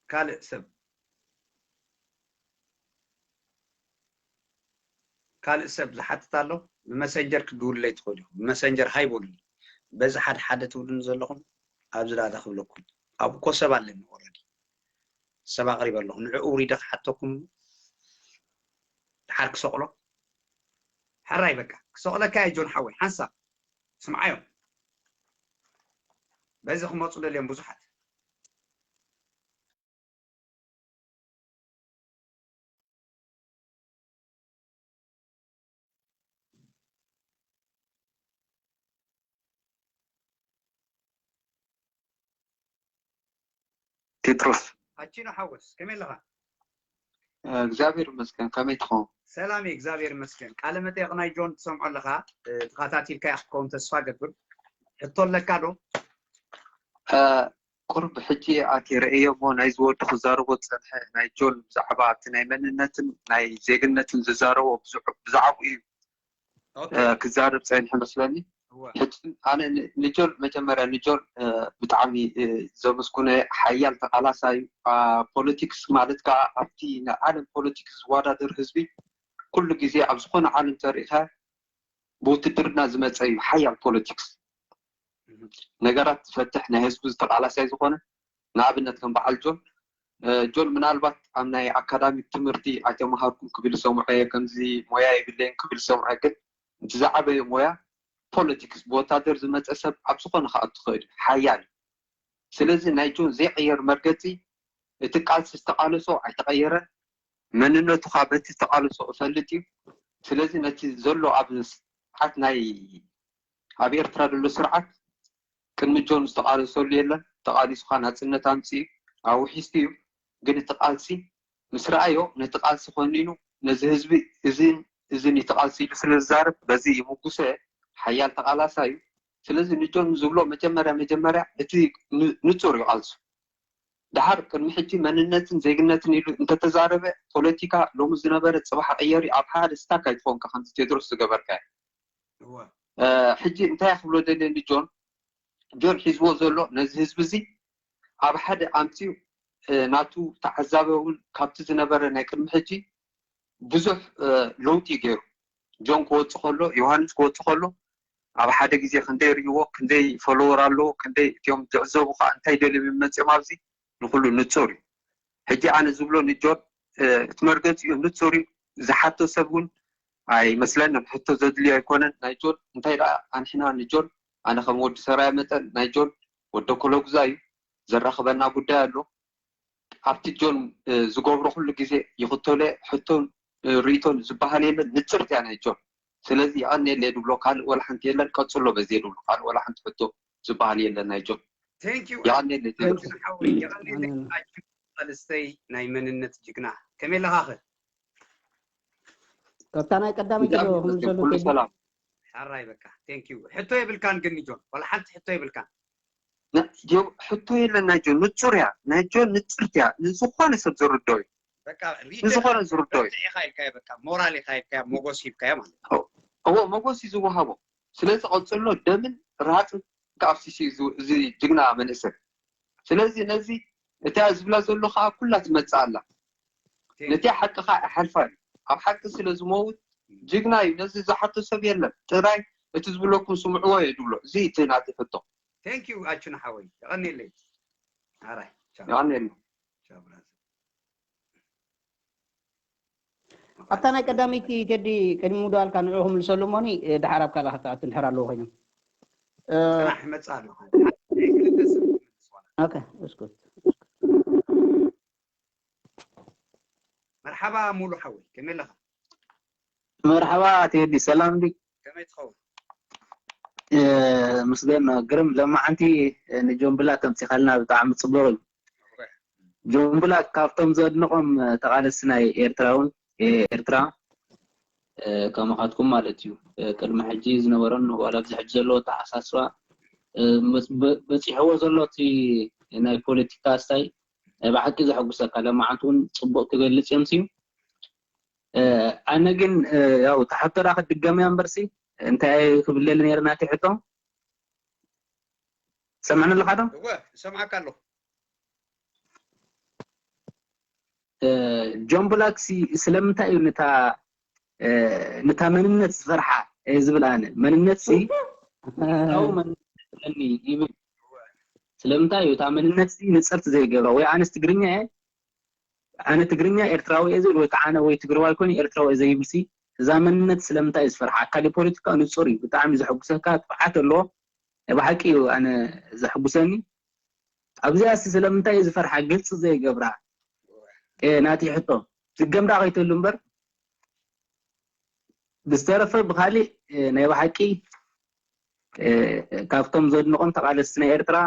ካልእ ሰብ፣ ካልእ ሰብ ዝሓትት ኣሎ? ብመሰንጀር ክትድውሉለይ ትኽእሉ ኢኹም። ብመሰንጀር ሃይ በሉኒ። በዚ ሓደ ሓደ ትብሉኒ ዘለኹም ኣብዚ ዳታ ክብለኩም። ኣብኡ እኮ ሰብ ኣለኒ፣ ኦልሬዲ ሰብ ኣቕሪበ ኣለኹ። ንዕኡ ውሪደ ክሓተኩም ድሓር ክሰቕሎ። ሕራይ በቃ ክሰቕለካ እየ ጆን ሓወይ፣ ሓንሳብ ስምዓዮም። በዚ ክመፁ ደልዮም ብዙሓት። ቴድሮስ ኣቺኖ ሓወስ፣ ከመይ ኣለኻ? እግዚኣብሔር ይመስገን። ከመይ ትኸውን? ሰላም እየ፣ እግዚኣብሔር ይመስገን። ቃለ መጠየቕ ናይ ጆን ትሰምዖ ኣለኻ፣ እ፣ ተኸታቲልካ ክትከውን ተስፋ ገብር። ሕቶ ኣለካ ዶ? እ፣ ቁሩብ ሕጂ ኣትየ ርእየ እሞ ናይዚ ወዲ ክዛረቦ ዝጸንሐ ናይ ጆን ብዛዕባ እቲ ናይ መንነትን ናይ ዜግነትን ዝዛረቦ ብዝዕ- ብዛዕባኡ እዩ ኦኬ፣ እ፣ ክዛረብ ጸኒሐ መስለኒ። እወ። ሕጂ ኣነ ን- ንጆን መጀመርያ ንጆን እ፣ ብጣዕሚ እ፣ ዘመስግኖ እየ። ሓያል ተቓላሳይ እዩ። አ፣ ፖለቲክስ ማለት ከዓ ኣብቲ ናይ ዓለም ፖለቲክስ ዝወዳደር ህዝቢ ኩሉ ግዜ ኣብ ዝኾነ ዓለም ተሪእኻ ብውትድርና ዝመፀ እዩ ሓያል ፖለቲክስ። ነገራት ዝፈትሕ ናይ ህዝቡ ዝተቓላሳይ ዝኾነ ንኣብነት ከም በዓል ጆን እ፣ ጆን ምናልባት ኣብ ናይ ኣካዳሚክ ትምህርቲ ኣይተምሃርኩን ክብል ዝሰምዖ እየ፣ ከምዚ ሞያ የብለይን ክብል ዝሰምዖ እየ። ግን እቲ ዝዓበየ ሞያ ፖለቲክስ ብወታደር ዝመፀ ሰብ ኣብ ዝኾነ ክኣቱ ይኽእል እዩ፣ ሓያል እዩ። ስለዚ ናይ ጆን ዘይቕየር መርገፂ እቲ ቃልሲ ዝተቓለሶ ኣይተቐየረን፣ መንነቱ ከዓ በቲ ዝተቓለሶ እፈልጥ እዩ። ስለዚ ነቲ ዘሎ ኣብ ስርዓት ናይ ኣብ ኤርትራ ዘሎ ስርዓት ቅድሚ ጆን ዝተቓለሰሉ የለን። ተቓሊሱ ከዓ ናፅነት ኣምፂኡ ኣውሒሱ እዩ። ግን እቲ ቃልሲ ምስ ረኣዮ ነቲ ቃልሲ ኮኒኑ ነዚ ህዝቢ እዝን እዝን እዩ እቲ ቃልሲ ኢሉ ስለ ዝዛረብ በዚ ይምጉሶ እየ። ሓያል ተቓላሳይ እዩ። ስለዚ ንጆን ዝብሎ መጀመርያ መጀመርያ እቲ ን- ንፁር እዩ ቃልሱ። ደሓር ቅድሚ ሕጂ መንነትን ዜግነትን ኢሉ እንተተዛረበ ፖለቲካ ሎሚ ዝነበረ ፅባሕ ቀየሪ ኣብ ሓደ ስታክ ኣይትኾንካ ከምዚ ቴድሮስ ዝገበርካ እወ። ሕጂ እንታይ ክብሎ ደልየ ንጆን ጆን ሒዝዎ ዘሎ ነዚ ህዝቢ እዚ ኣብ ሓደ ኣምፅኡ ናቱ ተዓዛቢ እውን ካብቲ ዝነበረ ናይ ቅድሚ ሕጂ ብዙሕ ለውጢ ገይሩ ጆን ክወፅእ ከሎ ዮሃንስ ክወፅእ ከሎ ኣብ ሓደ ግዜ ክንደይ ርእይዎ ክንደይ ፎሎወር ኣለዎ ክንደይ እትዮም ዝዕዘቡ ከዓ እንታይ ደልዮም እዮም መፅኦም ኣብዚ ንኩሉ ንፁር እዩ ሕጂ ኣነ ዝብሎ ንጆን እቲ መርገፂኡ ንፁር እዩ ዝሓቶ ሰብ እውን ኣይመስለንን ሕቶ ዘድልዮ ኣይኮነን ናይ ጆን እንታይ ደኣ ኣንሕና ንጆን ኣነ ከም ወዲ ሰራየ መጠን ናይ ጆን ወዲ ኮሎጉዛ እዩ ዘራኽበና ጉዳይ ኣሎ ኣብቲ ጆን ዝገብሮ ኩሉ ግዜ ይኽተሎ ሕቶን ርእይቶን ዝበሃል የለን ንፅርቲ እያ ናይ ጆን ስለዚ የቐንየለይ ድብሎ ካልእ ወላ ሓንቲ የለን ቀፅሎ በዚ ድብሎ ካልእ ወላ ሓንቲ ሕቶ ዝበሃል የለን ናይ ጆን Thank you. የቐንየለይ ቴድሮስ ሓወይ የቐንየለይ ኣጅብ ኣንስተይ ናይ መንነት ጅግና ከመይ ኣለኻ ኸ ካብታ ናይ ቀዳመይቲ ዶ ክምልሰሉ ኩሉ ቴዲ ሰላም ሓራይ በቃ thank you ሕቶ የብልካን ግን ጆን ዋላ ሓንቲ ሕቶ የብልካን ዮ- ሕቶ የለን ናይ ጆን ንፁር እያ ናይ ጆን ንፅርቲ እያ ንዝኾነ ሰብ ዝርዶ እዩ በቃ ንዝኾነ ዝርዶ እዩ ኢኻ ኢልካዮ በቃ ሞራል ኢኻ ኢልካዮ ሞጎስ ሂብካዮ ማለት እዎ መጎስ እዩ ዝወሃቦ ስለዚ ቀፅሎ ደምን ራፅን ከኣፍሲስ እዩ ዝ- እዚ ጅግና መንእሰይ ስለዚ ነዚ እታ ዝብላ ዘሎ ከዓ ኩላ ትመፅእ ኣላ ነቲያ ሓቂ ከዓ ይሓልፋ እዩ ኣብ ሓቂ ስለ ዝመውት ጅግና እዩ ነዚ ዝሓቶ ሰብ የለን ጥራይ እቲ ዝብለኩም ስምዕዎ እየ ዝብሎ እዚ እቲ ናቲ ሕቶ thank you ኣቹና ሓወይ የቐንየለይ ሓራይ ቻው ይቐንየልና ቻው ብራዘር ኣብታ ናይ ቀዳመይቲ ቴዲ ቅድሚ ምድዋልካ ንዑ ክምልሰሉ እሞኒ ድሓር ኣብ ካልእ ክተኣቱ እንድሕር ኣለዉ ኮይኖም ፅናሕ ይመፅእ ኣለኹ ናይ ክልተ ሰብ ክምልስ ዋላ ኦኬ እስኩት መርሓባ ሙሉ ሓወይ ከመይ ኣለኻ መርሓባ ቴዲ ሰላም ዲ ከመይ ትኸውን ምስገን ግርም ለማዓንቲ ንጆምብላ ተምፂኻልና ብጣዕሚ ፅቡቅ እዩ ጆምብላ ካብቶም ዘድንቆም ተቃለስቲ ናይ ኤርትራ እውን ኤርትራ ከማኻትኩም ማለት እዩ ቅድሚ ሕጂ ዝነበረን ዋላ ኣብዚ ሕጂ ዘለዎ ኣተሓሳስባ በፂሕዎ ዘሎ እቲ ናይ ፖለቲካ ስታይ ብሓቂ ዘሐጉሰካ ለማዓንቲ እውን ፅቡቅ ክገልፅ እዮም ስዩ ኣነ ግን ያው ተሓቶ ዳ ክትድገም እያ እምበርሲ እንታይ ክብለል ነይረ ናተይ ሕቶ ሰምዕኒ ኣለኻ ዶ? እወ እሰምዓካ ኣለኹ። ጆን ብላክ ሲ ስለምንታይ እዩ ነታ መንነት ዝፈርሓ ዝብል? ኣነ መንነት ሲ ይብል። ስለምንታይ እዩ እታ መንነት ንፅርቲ ዘይገብራ? ወይ ኣነስ ትግርኛ እየ፣ ኣነ ትግርኛ ኤርትራዊ እየ ዝብል፣ ወይ ከዓ ኣነ ወይ ትግርዋይ ኮነ ኤርትራዊ እየ ዘይብል ሲ እዛ መንነት ስለምንታይ እዩ ዝፈርሓ? ኣካል ፖለቲካ ንፁር እዩ፣ ብጣዕሚ ዘሐጉሰካ ትብዓት ኣለዎ። ናይ ብሓቂ እዩ ኣነ ዘሐጉሰኒ። ኣብዚኣ ሲ ስለምንታይ እዩ ዝፈርሓ ግልፂ ዘይገብራ? ናቲ ሕቶ ዝገምዳ ከይትህሉ እምበር ብዝተረፈ ብካሊእ ናይ ብሓቂ ካብቶም ዘድንቆም ተቃለስቲ ናይ ኤርትራ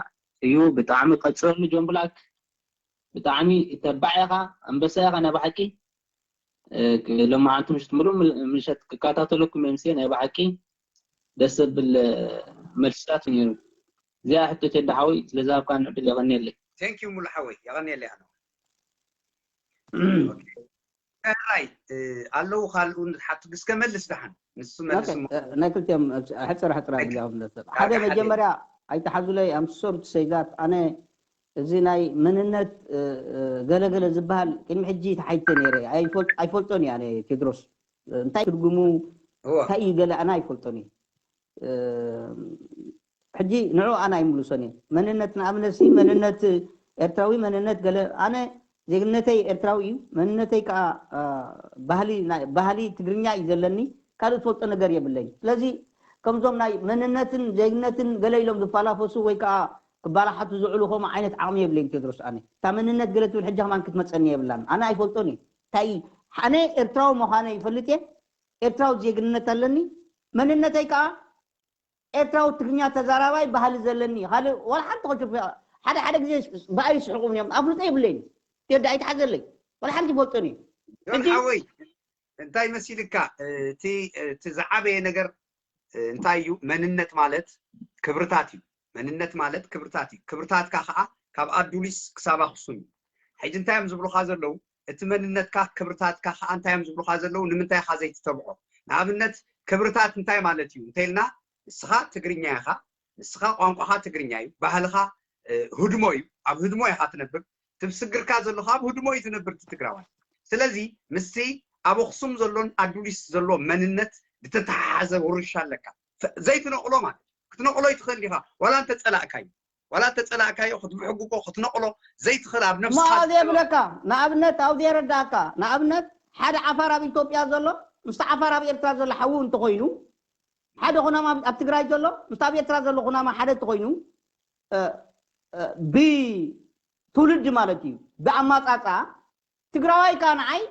እዩ። ብጣዕሚ ቀፅለሉ ጆን ብላክ፣ ብጣዕሚ ተባዕ ኢኻ፣ ኣንበሳ ኢኻ ናይ ብሓቂ። ሎማዓንቲ ምሽት ሙሉእ ምሸት ክከታተለኩም እየ፣ ናይ ብሓቂ ደስ ዘብል መልስታት ነይሩ። እዚኣ ሕቶ ቴዲ ሓወይ ስለዝሃብካኒ ዕድል የቐንየለይ። Thank you ሙሉ ሓወይ፣ የቐንየለይ ኣነ። ራይ ኣለዉ ካልኡ ንሓቱ እስከ መልስ ደሓን ንሱ መልስ እሞ ናይ ክልቲኦም ሕፅር ሕፅር ኣቢልኩም ሓደ መጀመርያ ኣይተሓዙለይ ኣምሶርት ሰይዛት ኣነ እዚ ናይ መንነት ገለገለ ዝበሃል ቅድሚ ሕጂ ተሓይተ ነይረ ኣይፈልጦን እየ ኣነ ቴድሮስ እንታይ ትርጉሙ እንታይ እዩ ገለ ኣነ ኣይፈልጦን እየ ሕጂ ንዑ ኣነ ኣይምልሶን እየ መንነት ንኣብነት መንነት ኤርትራዊ መንነት ገለ ኣነ ዜግነተይ ኤርትራዊ እዩ መንነተይ ከዓ ባህሊ ትግርኛ እዩ ዘለኒ ካልእ ትፈልጦ ነገር የብለይ ስለዚ ከምዞም ናይ መንነትን ዜግነትን ገለ ኢሎም ዝፈላፈሱ ወይ ከዓ ክባላሓቱ ዝውዕሉ ከምኡ ዓይነት ዓቕሚ የብለይን ቴድሮስ ኣነ እታ መንነት ገለ ትብል ሕጂ ከማን ክትመፀኒ የብላን ኣነ ኣይፈልጦን እየ እንታይ ኣነ ኤርትራዊ ምዃነ ይፈልጥ እየ ኤርትራዊ ዜግነት ኣለኒ መንነተይ ከዓ ኤርትራዊ ትግርኛ ተዛራባይ ባህሊ ዘለኒ ካልእ ዋላ ሓንቲ ከሽፍ ሓደ ሓደ ግዜ ብኣይ ይስሕቁ እዮም ኣፍልጦ የብለይን ቴዲ ኣይትሓዘለይ ዋላ ሓንቲ ይፈልጦን እዩ ጆን ሓወይ እንታይ መሲልካ እቲ እቲ ዝዓበየ ነገር እንታይ እዩ መንነት ማለት ክብርታት እዩ መንነት ማለት ክብርታት እዩ ክብርታትካ ከዓ ካብ ኣዱሊስ ክሳብ ኣክሱም እዩ ሕጂ እንታይ እዮም ዝብሉካ ዘለዉ እቲ መንነትካ ክብርታትካ ከዓ እንታይ እዮም ዝብሉካ ዘለዉ ንምንታይ ኢካ ዘይትተብዖ ንኣብነት ክብርታት እንታይ ማለት እዩ እንተኢልና ንስኻ ትግርኛ ኢኻ ንስኻ ቋንቋኻ ትግርኛ እዩ ባህልኻ ህድሞ እዩ ኣብ ህድሞ ኢኻ ትነብር ትብስግርካ ዘለኻ ኣብ ህድሞ እዩ ትነብር ትግራዋይ ስለዚ ምስቲ ኣብ ኣክሱም ዘሎን ኣዱሊስ ዘሎ መንነት ዝተተሓሓዘ ውርሻ ኣለካ ዘይትነቕሎ ማለት ክትነቕሎ ይትኽእል ኢኻ ዋላ እንተፀላእካዩ ዋላ እንተፀላእካዮ ክትብሕጉጎ ክትነቕሎ ዘይትኽእል ኣብ ነፍስኻ ማዕዝ የብለካ ንኣብነት ኣብዚ የረዳእካ ንኣብነት ሓደ ዓፋር ኣብ ኢትዮጵያ ዘሎ ምስቲ ዓፋር ኣብ ኤርትራ ዘሎ ሓዊ እንተኮይኑ ሓደ ኩናማ ኣብ ትግራይ ዘሎ ምስቲ ኣብ ኤርትራ ዘሎ ኩናማ ሓደ እንተኮይኑ ብትውልዲ ማለት እዩ ብኣማፃፃ ትግራዋይ ከዓ ንዓይ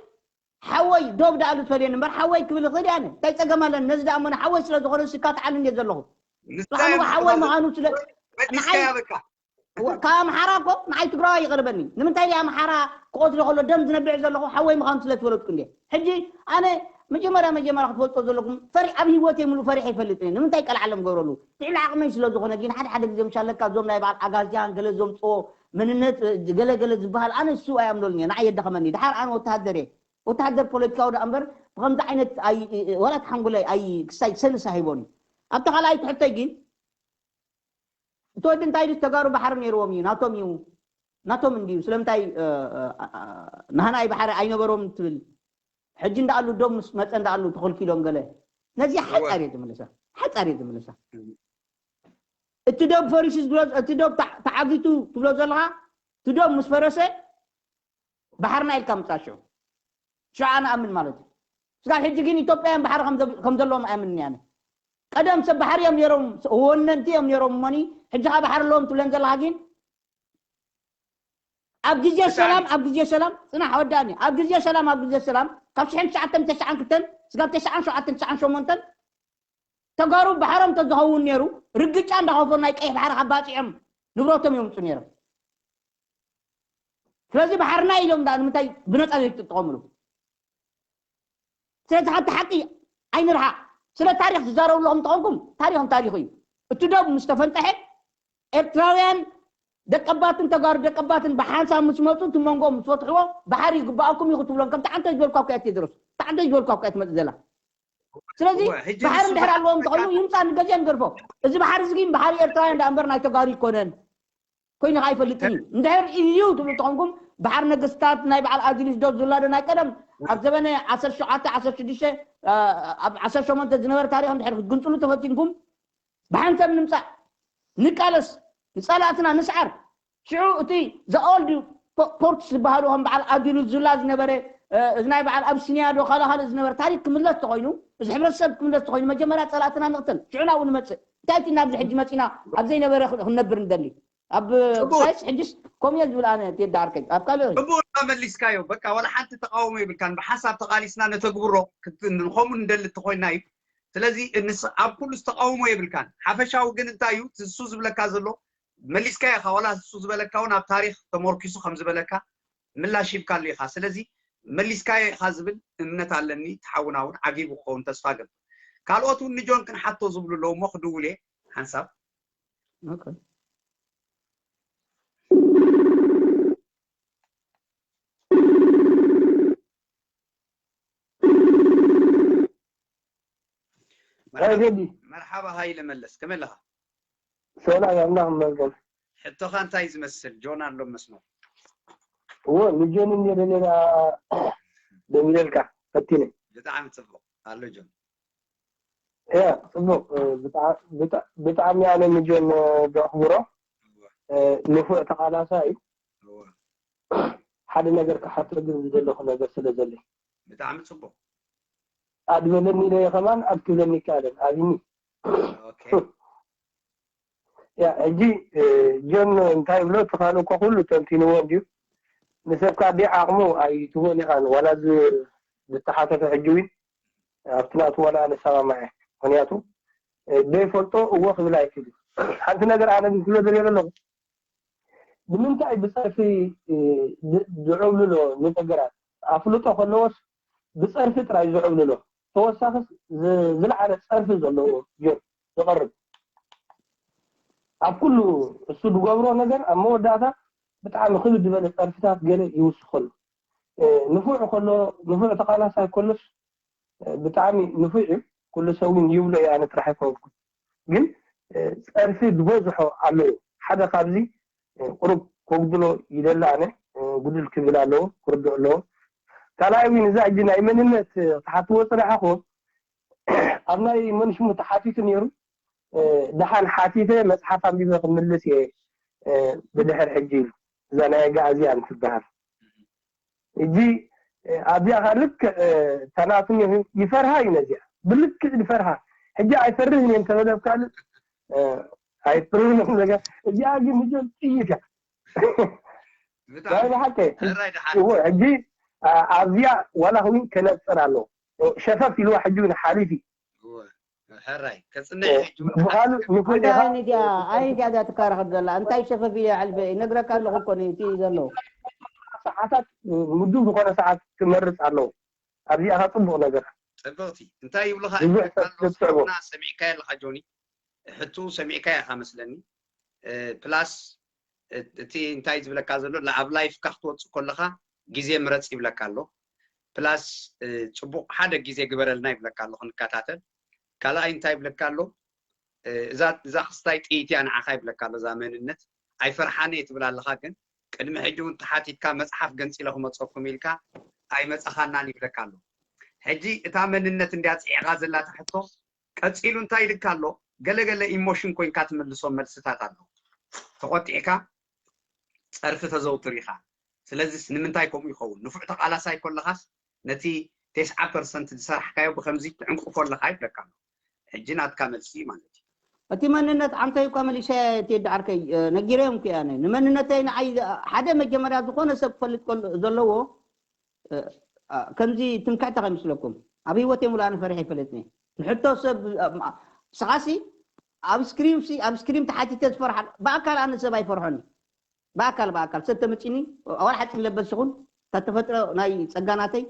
ሓወይ ዶብ ደኣ ዝፈልየኒ እምበር ሓወይ ክብል ይኽእል እየ ኣነ እንታይ ፀገም ኣለኒ ነዚ ደኣ እሞ ንሓወይ ስለ ዝኾነ ስካትዓል እንዴ ዘለኹ ንስኻ ሓወይ ምዃኑ ስለ ንዓይ ካብ ኣምሓራ እኮ ንዓይ ትግራዋይ ይቐርበኒ ንምንታይ ዲ ኣምሓራ ክቐትሎ ከሎ ደም ዝነብዕ ዘለኹ ሓወይ ምዃኑ ስለ ዝፈለጥኩ እንዴ ሕጂ ኣነ መጀመርያ መጀመርያ ክትፈልጦ ዘለኩም ፈሪ ኣብ ህይወተይ ሙሉእ ፈሪሐ ይፈልጥ እየ ንምንታይ ቀልዓለም ገብረሉ ልዕሊ ዓቕመይ ስለ ዝኾነ ግን ሓደ ሓደ ግዜ ምሻለካ እዞም ናይ በዓል ዓጋዚያን ገለ ዘምፅኦ መንነት ገለ ገለ ዝበሃል ኣነ እሱ ኣይኣምነሉን እየ ንዓይ የዳኸመኒ ድሓር ኣነ ወተሃደር እየ ወተሃደር ፖለቲካዊ ደኣ እምበር ብከምዚ ዓይነት ወላ ተሓንጉለይ ኣይ ክሳይ ሰንስ ኣይቦን እዩ ኣብቲ ካልኣይ ትሕተይ ግን እቲ ወዲ እንታይ ድዩ ተጋሩ ባሕሪ ነይርዎም እዩ ናቶም እዩ ናቶም እንድዩ ስለምንታይ ናህና ኣይ ባሕሪ ኣይነበሮም ትብል ሕጂ እንዳኣሉ ዶብ ምስ መፀ እንዳኣሉ ተኸልኪሎም ገለ ነዚ ሓፃር እየ ዝምልሳ ሓፃር እየ ዝምልሳ እቲ ዶብ ፈሪሱ ዝብሎ እቲ ዶብ ተዓጊቱ ትብሎ ዘለኻ እቲ ዶብ ምስ ፈረሰ ባሕርና ኢልካ ምፃ ሽዑ ሽዑ ኣነ ኣምን ማለት እዩ ስጋብ ሕጂ ግን ኢትዮጵያውያን ባሕሪ ከም ዘለዎም ኣያምንን ያነ ቀደም ሰብ ባሕሪ እዮም ነይሮም ወነንቲ እዮም ነይሮም እሞኒ ሕጂ ካ ባሕሪ ኣለዎም ትብለን ዘለካ ግን ኣብ ግዜ ሰላም ኣብ ግዜ ሰላም ፅናሕ ወዳኒ ኣብ ግዜ ሰላም ኣብ ግዜ ሰላም ካብ ሽሕን ትሽዓተን ተስዓን ክልተን ስጋብ ተስዓን ሸውዓተን ተስዓን ሸሞንተን ተጋሩ ባሕሮም ተዝኸውን ነይሩ ርግጫ እንዳኸፈሉ ናይ ቀይሕ ባሕሪ ካብ ባፂዖም ንብረቶም የምፁ ነይሮም ስለዚ ባሕርና ኢሎም ዳ ንምንታይ ብነፃ ዘይትጥቀምሉ ስለዚ ሓንቲ ሓቂ ኣይንርሓቕ ስለ ታሪክ ትዛረቡ ኣለኹም ተኾንኩም ታሪኽም ታሪኹ እዩ እቲ ዶብ ምስ ተፈንጠሐ ኤርትራውያን ደቀባትን ተጋሩ ደቀባትን ብሓንሳብ ምስ መፁ እቲ መንጎ ምስ ፈትሕዎ ባሕሪ ይግባኣኩም እዩ ክትብሎም ከም ተዓንተ ዝበልኳ እኮ እያ ቴድሮስ ተዓንተ ዝበልኳ እኮ እያ ትመፅእ ዘላ ስለዚ ባሕሪ እንድሕር ኣለዎም እንተኾይኑ ይምፃ፣ ንገዜ ንገርፎ። እዚ ባሕሪ እዚ ግን ባሕሪ ኤርትራውያን ዳ እምበር ናይ ተጋሩ ይኮነን። ኮይኑ ከዓ ኣይፈልጥን እዩ። እንድሕር እዩ ትብሉ ተኾንኩም ባሕሪ ነገስታት ናይ በዓል ኣዚሊስ ዶ ዝላዶ ናይ ቀደም ኣብ ዘበነ ዓሰርተ ሸውዓተ ዓሰርተ ሽዱሽተ ኣብ ዓሰርተ ሸሞንተ ዝነበረ ታሪኽ እንድሕር ክትግንፅሉ ተፈቲንኩም ብሓንሳብ ንምፃእ ንቃለስ፣ ንፀላእትና ንስዓር። ሽዑ እቲ the old ports ዝበሃሉ ከም በዓል ኣዲሉ ዙላ ዝነበረ እዚ ናይ በዓል ኣብሲኒያ ዶ ካልእ ካልእ ዝነበረ ታሪክ ክምለስ ተኾይኑ፣ እዚ ሕብረተሰብ ክምለስ ተኾይኑ መጀመርያ ፀላእትና ንቕተል፣ ሽዑ ናብኡ ንመፅእ። እንታይ እቲ ናብዚ ሕጂ መፂና ኣብ ዘይነበረ ክነብር ንደሊ? ኣብ ሳይስ ሕጅስ ከምኡ እየ ዝብል ኣነ ቴዲ ዓርከይ ኣብ ካልእ ጽቡቅ መሊስካዮ። በቃ ዋላ ሓንቲ ተቃውሞ የብልካን። ብሓሳብ ተቃሊስና ነተግብሮ ንኸምኡ ንደሊ ተኮይና እዩ። ስለዚ ኣብ ኩሉ ዝተቃውሞ የብልካን። ሓፈሻዊ ግን እንታይ እዩ እሱ ዝብለካ ዘሎ መሊስካዮ ኢኻ። ዋላ እሱ ዝበለካ እውን ኣብ ታሪክ ተመርኪሱ ከም ዝበለካ ምላሽ ሂብካሉ ኢኻ። ስለዚ መሊስካዮ ኢኻ ዝብል እምነት ኣለኒ። ተሓውና እውን ዓጊቡ ክኸውን ተስፋ ገብር። ካልኦት እውን ንጆን ክንሓቶ ዝብሉ ኣለዉ እሞ ክድውል እየ ሓንሳብ። መርሓባ ሃይለ መለስ፣ ከመይ ኣለኻ? ሰላም ኣምላኽ ይመስገን። ሕቶኻ እንታይ ዝመስል? ጆን ኣሎ መስመር። እዎ ንጆን እንደ ደሌላ ደሚለልካ ፈቲነ። ብጣዕሚ ጽቡቕ። ኣሎ ጆን። ያ ጽቡቕ። ብጣዕሚ ኣነ ንጆን ዘኽብሮ ንፉዕ ተቓላሳይ እዩ። ሓደ ነገር ክሓቶ ግን ዝደለኹ ነገር ስለ ዘለይ። ብጣዕሚ ጽቡቕ። ኣድበለኒ ኢለዮ ከማን ኣድክብለኒ ይከኣለን ኣብኒ። ያ ሕጂ ጆን እንታይ ይብሎ እቲ ካልእ እኮ ኩሉ ተንቲንዎ እንድዩ። ንሰብካ ኣደ ዓቕሙ ኣይትቦን ኢኻን ዋላ ዝተሓተተ ሕጂ እውን ኣብቲ ናቱ ዋላ ኣነ ሰማማዐ። ምክንያቱ ዘይፈልጦ እዎ ክብል ኣይክእል። ሓንቲ ነገር ኣነ ግን ክብሎ ደልየ ዘለኹ ንምንታይ ብፀርፊ ዝዕብልሎ ንነገራት ኣፍልጦ ከለዎስ ብፀርፊ ጥራይ ዝዕብልሎ ተወሳኽስ ዝለዓለ ፀርፊ ዘለዎ ጌሩ ዝቐርብ ኣብ ኩሉ እሱ ዝገብሮ ነገር ኣብ መወዳእታ ብጣዕሚ ክብድ ዝበለ ፀርፍታት ገለ ይውስኸሉ ንፉዕ ከሎ ንፉዕ ተቓላሳይ ከሎስ ብጣዕሚ ንፉዕ እዩ ኩሉ ሰብ እውን ይብሎ እዩ ኣነ ጥራሕ ኣይኮንኩን ግን ፀርፊ ዝበዝሖ ኣለዎ ሓደ ካብዚ ቁሩብ ከጉድሎ ይደሊ ኣነ ጉድል ክብል ኣለዎ ክርድኦ ኣለዎ ካልኣይ እውን እዛ እጂ ናይ መንነት ክትሓትዎ ፅናሕኹም ኣብ ናይ መንሽሙ ተሓቲቱ ነይሩ ደሓን ሓቲተ መፅሓፍ ኣንቢበ ክምልስ እየ ብድሕር ሕጂ ኢሉ እዛ ናይ ኣጋኣዝያን ትበሃል እጂ ኣብዚኣ ከ ልክዕ ተናትኒ ይፈርሃ እዩ ነዚኣ ብልክዕ ይፈርሃ ሕጂ ኣይፈርህን እየ እንተበለ ካልእ ኣይፍርህን እዚኣ ግን ህጆን ጥይት እያ ናይ ብሓቂ ሕጂ ኣብዚኣ ዋላ እውን ከነፅር ኣለዎ ሸፈፍ ኢልዋ ሕጂ እውን ሓሊፍ እዩ ሕራይ ከፅንሕ ብኻልእ ንክእል ኢኻ ኣነ ዲያ ኣነ ዲያ እዛ ትካረኸብ ዘላ እንታይ ሸፈፍ ኢለ ኣሕልፈ እየ ነግረካ ኣለኹ እኮ እቲ ዘሎ ሰዓታት ምዱብ ዝኾነ ሰዓት ክመርፅ ኣለዎ ኣብዚኣ ካ ፅቡቕ ነገር ፅብቕቲ እንታይ ይብሉኻ ብዙሕ ሰብ ክትስዕቦ ሰሚዕካዮ ኣለኻ ጆኒ ሕቱ ሰሚዕካዮ ኢኻ መስለኒ ፕላስ እቲ እንታይ ዝብለካ ዘሎ ኣብ ላይፍካ ክትወፅእ ከለኻ ግዜ ምረፅ ይብለካ ኣሎ ፕላስ ፅቡቕ ሓደ ግዜ ግበረልና ይብለካ ኣሎ ክንከታተል ካልኣይ እንታይ ይብለካ ኣሎ እዛ እዛ ክስታይ ጥይት እያ ንዓኻ ይብለካ ኣሎ እዛ መንነት ኣይፈርሓን እየ ትብል ኣለኻ ግን ቅድሚ ሕጂ እውን ተሓቲትካ መፅሓፍ ገንፂለ ክመፀኩም ኢልካ ኣይመፀኻናን ይብለካ ኣሎ ሕጂ እታ መንነት እንድያ ፅዒቓ ዘላ ትሕቶ ቀፂሉ እንታይ ኢልካ ኣሎ ገለገለ ኢሞሽን ኮይንካ ትምልሶም መልስታት ኣሎ ተቆጢዕካ ፀርፊ ተዘውትር ኢኻ ስለዚስ ንምንታይ ከምኡ ይኸውን ንፉዕ ተቃላሳይ ኮለኻስ ነቲ ቴስዓ ፐርሰንት ዝሰራሕካዮ ብከምዚ ትዕንቁፎ ኣለኻ ይብለካ ኣሎ ሕጂ ናትካ መልሲ ማለት እዩ እቲ መንነት ዓንተይ እኳ መሊሰ ቴዲ ዓርከይ ነጊረዮም ኩ ኣነ ንመንነተይ ንዓይ ሓደ መጀመርያ ዝኾነ ሰብ ክፈልጥ ዘለዎ ከምዚ ትምክሕቲ ከይመስለኩም ኣብ ህይወተይ ሙሉ ኣነ ፈሪሐ ይፈልጥኒ ንሕቶ ሰብ ስኻሲ ኣብ ስክሪም ኣብ ስክሪም ተሓቲተ ዝፈርሓ ብኣካል ኣነ ሰብ ኣይፈርሖኒ ብኣካል ብኣካል ሰብ ተመፂኒ ኣዋል ሓፂን ለበስ ይኹን እታ ተፈጥሮ ናይ ፀጋናተይ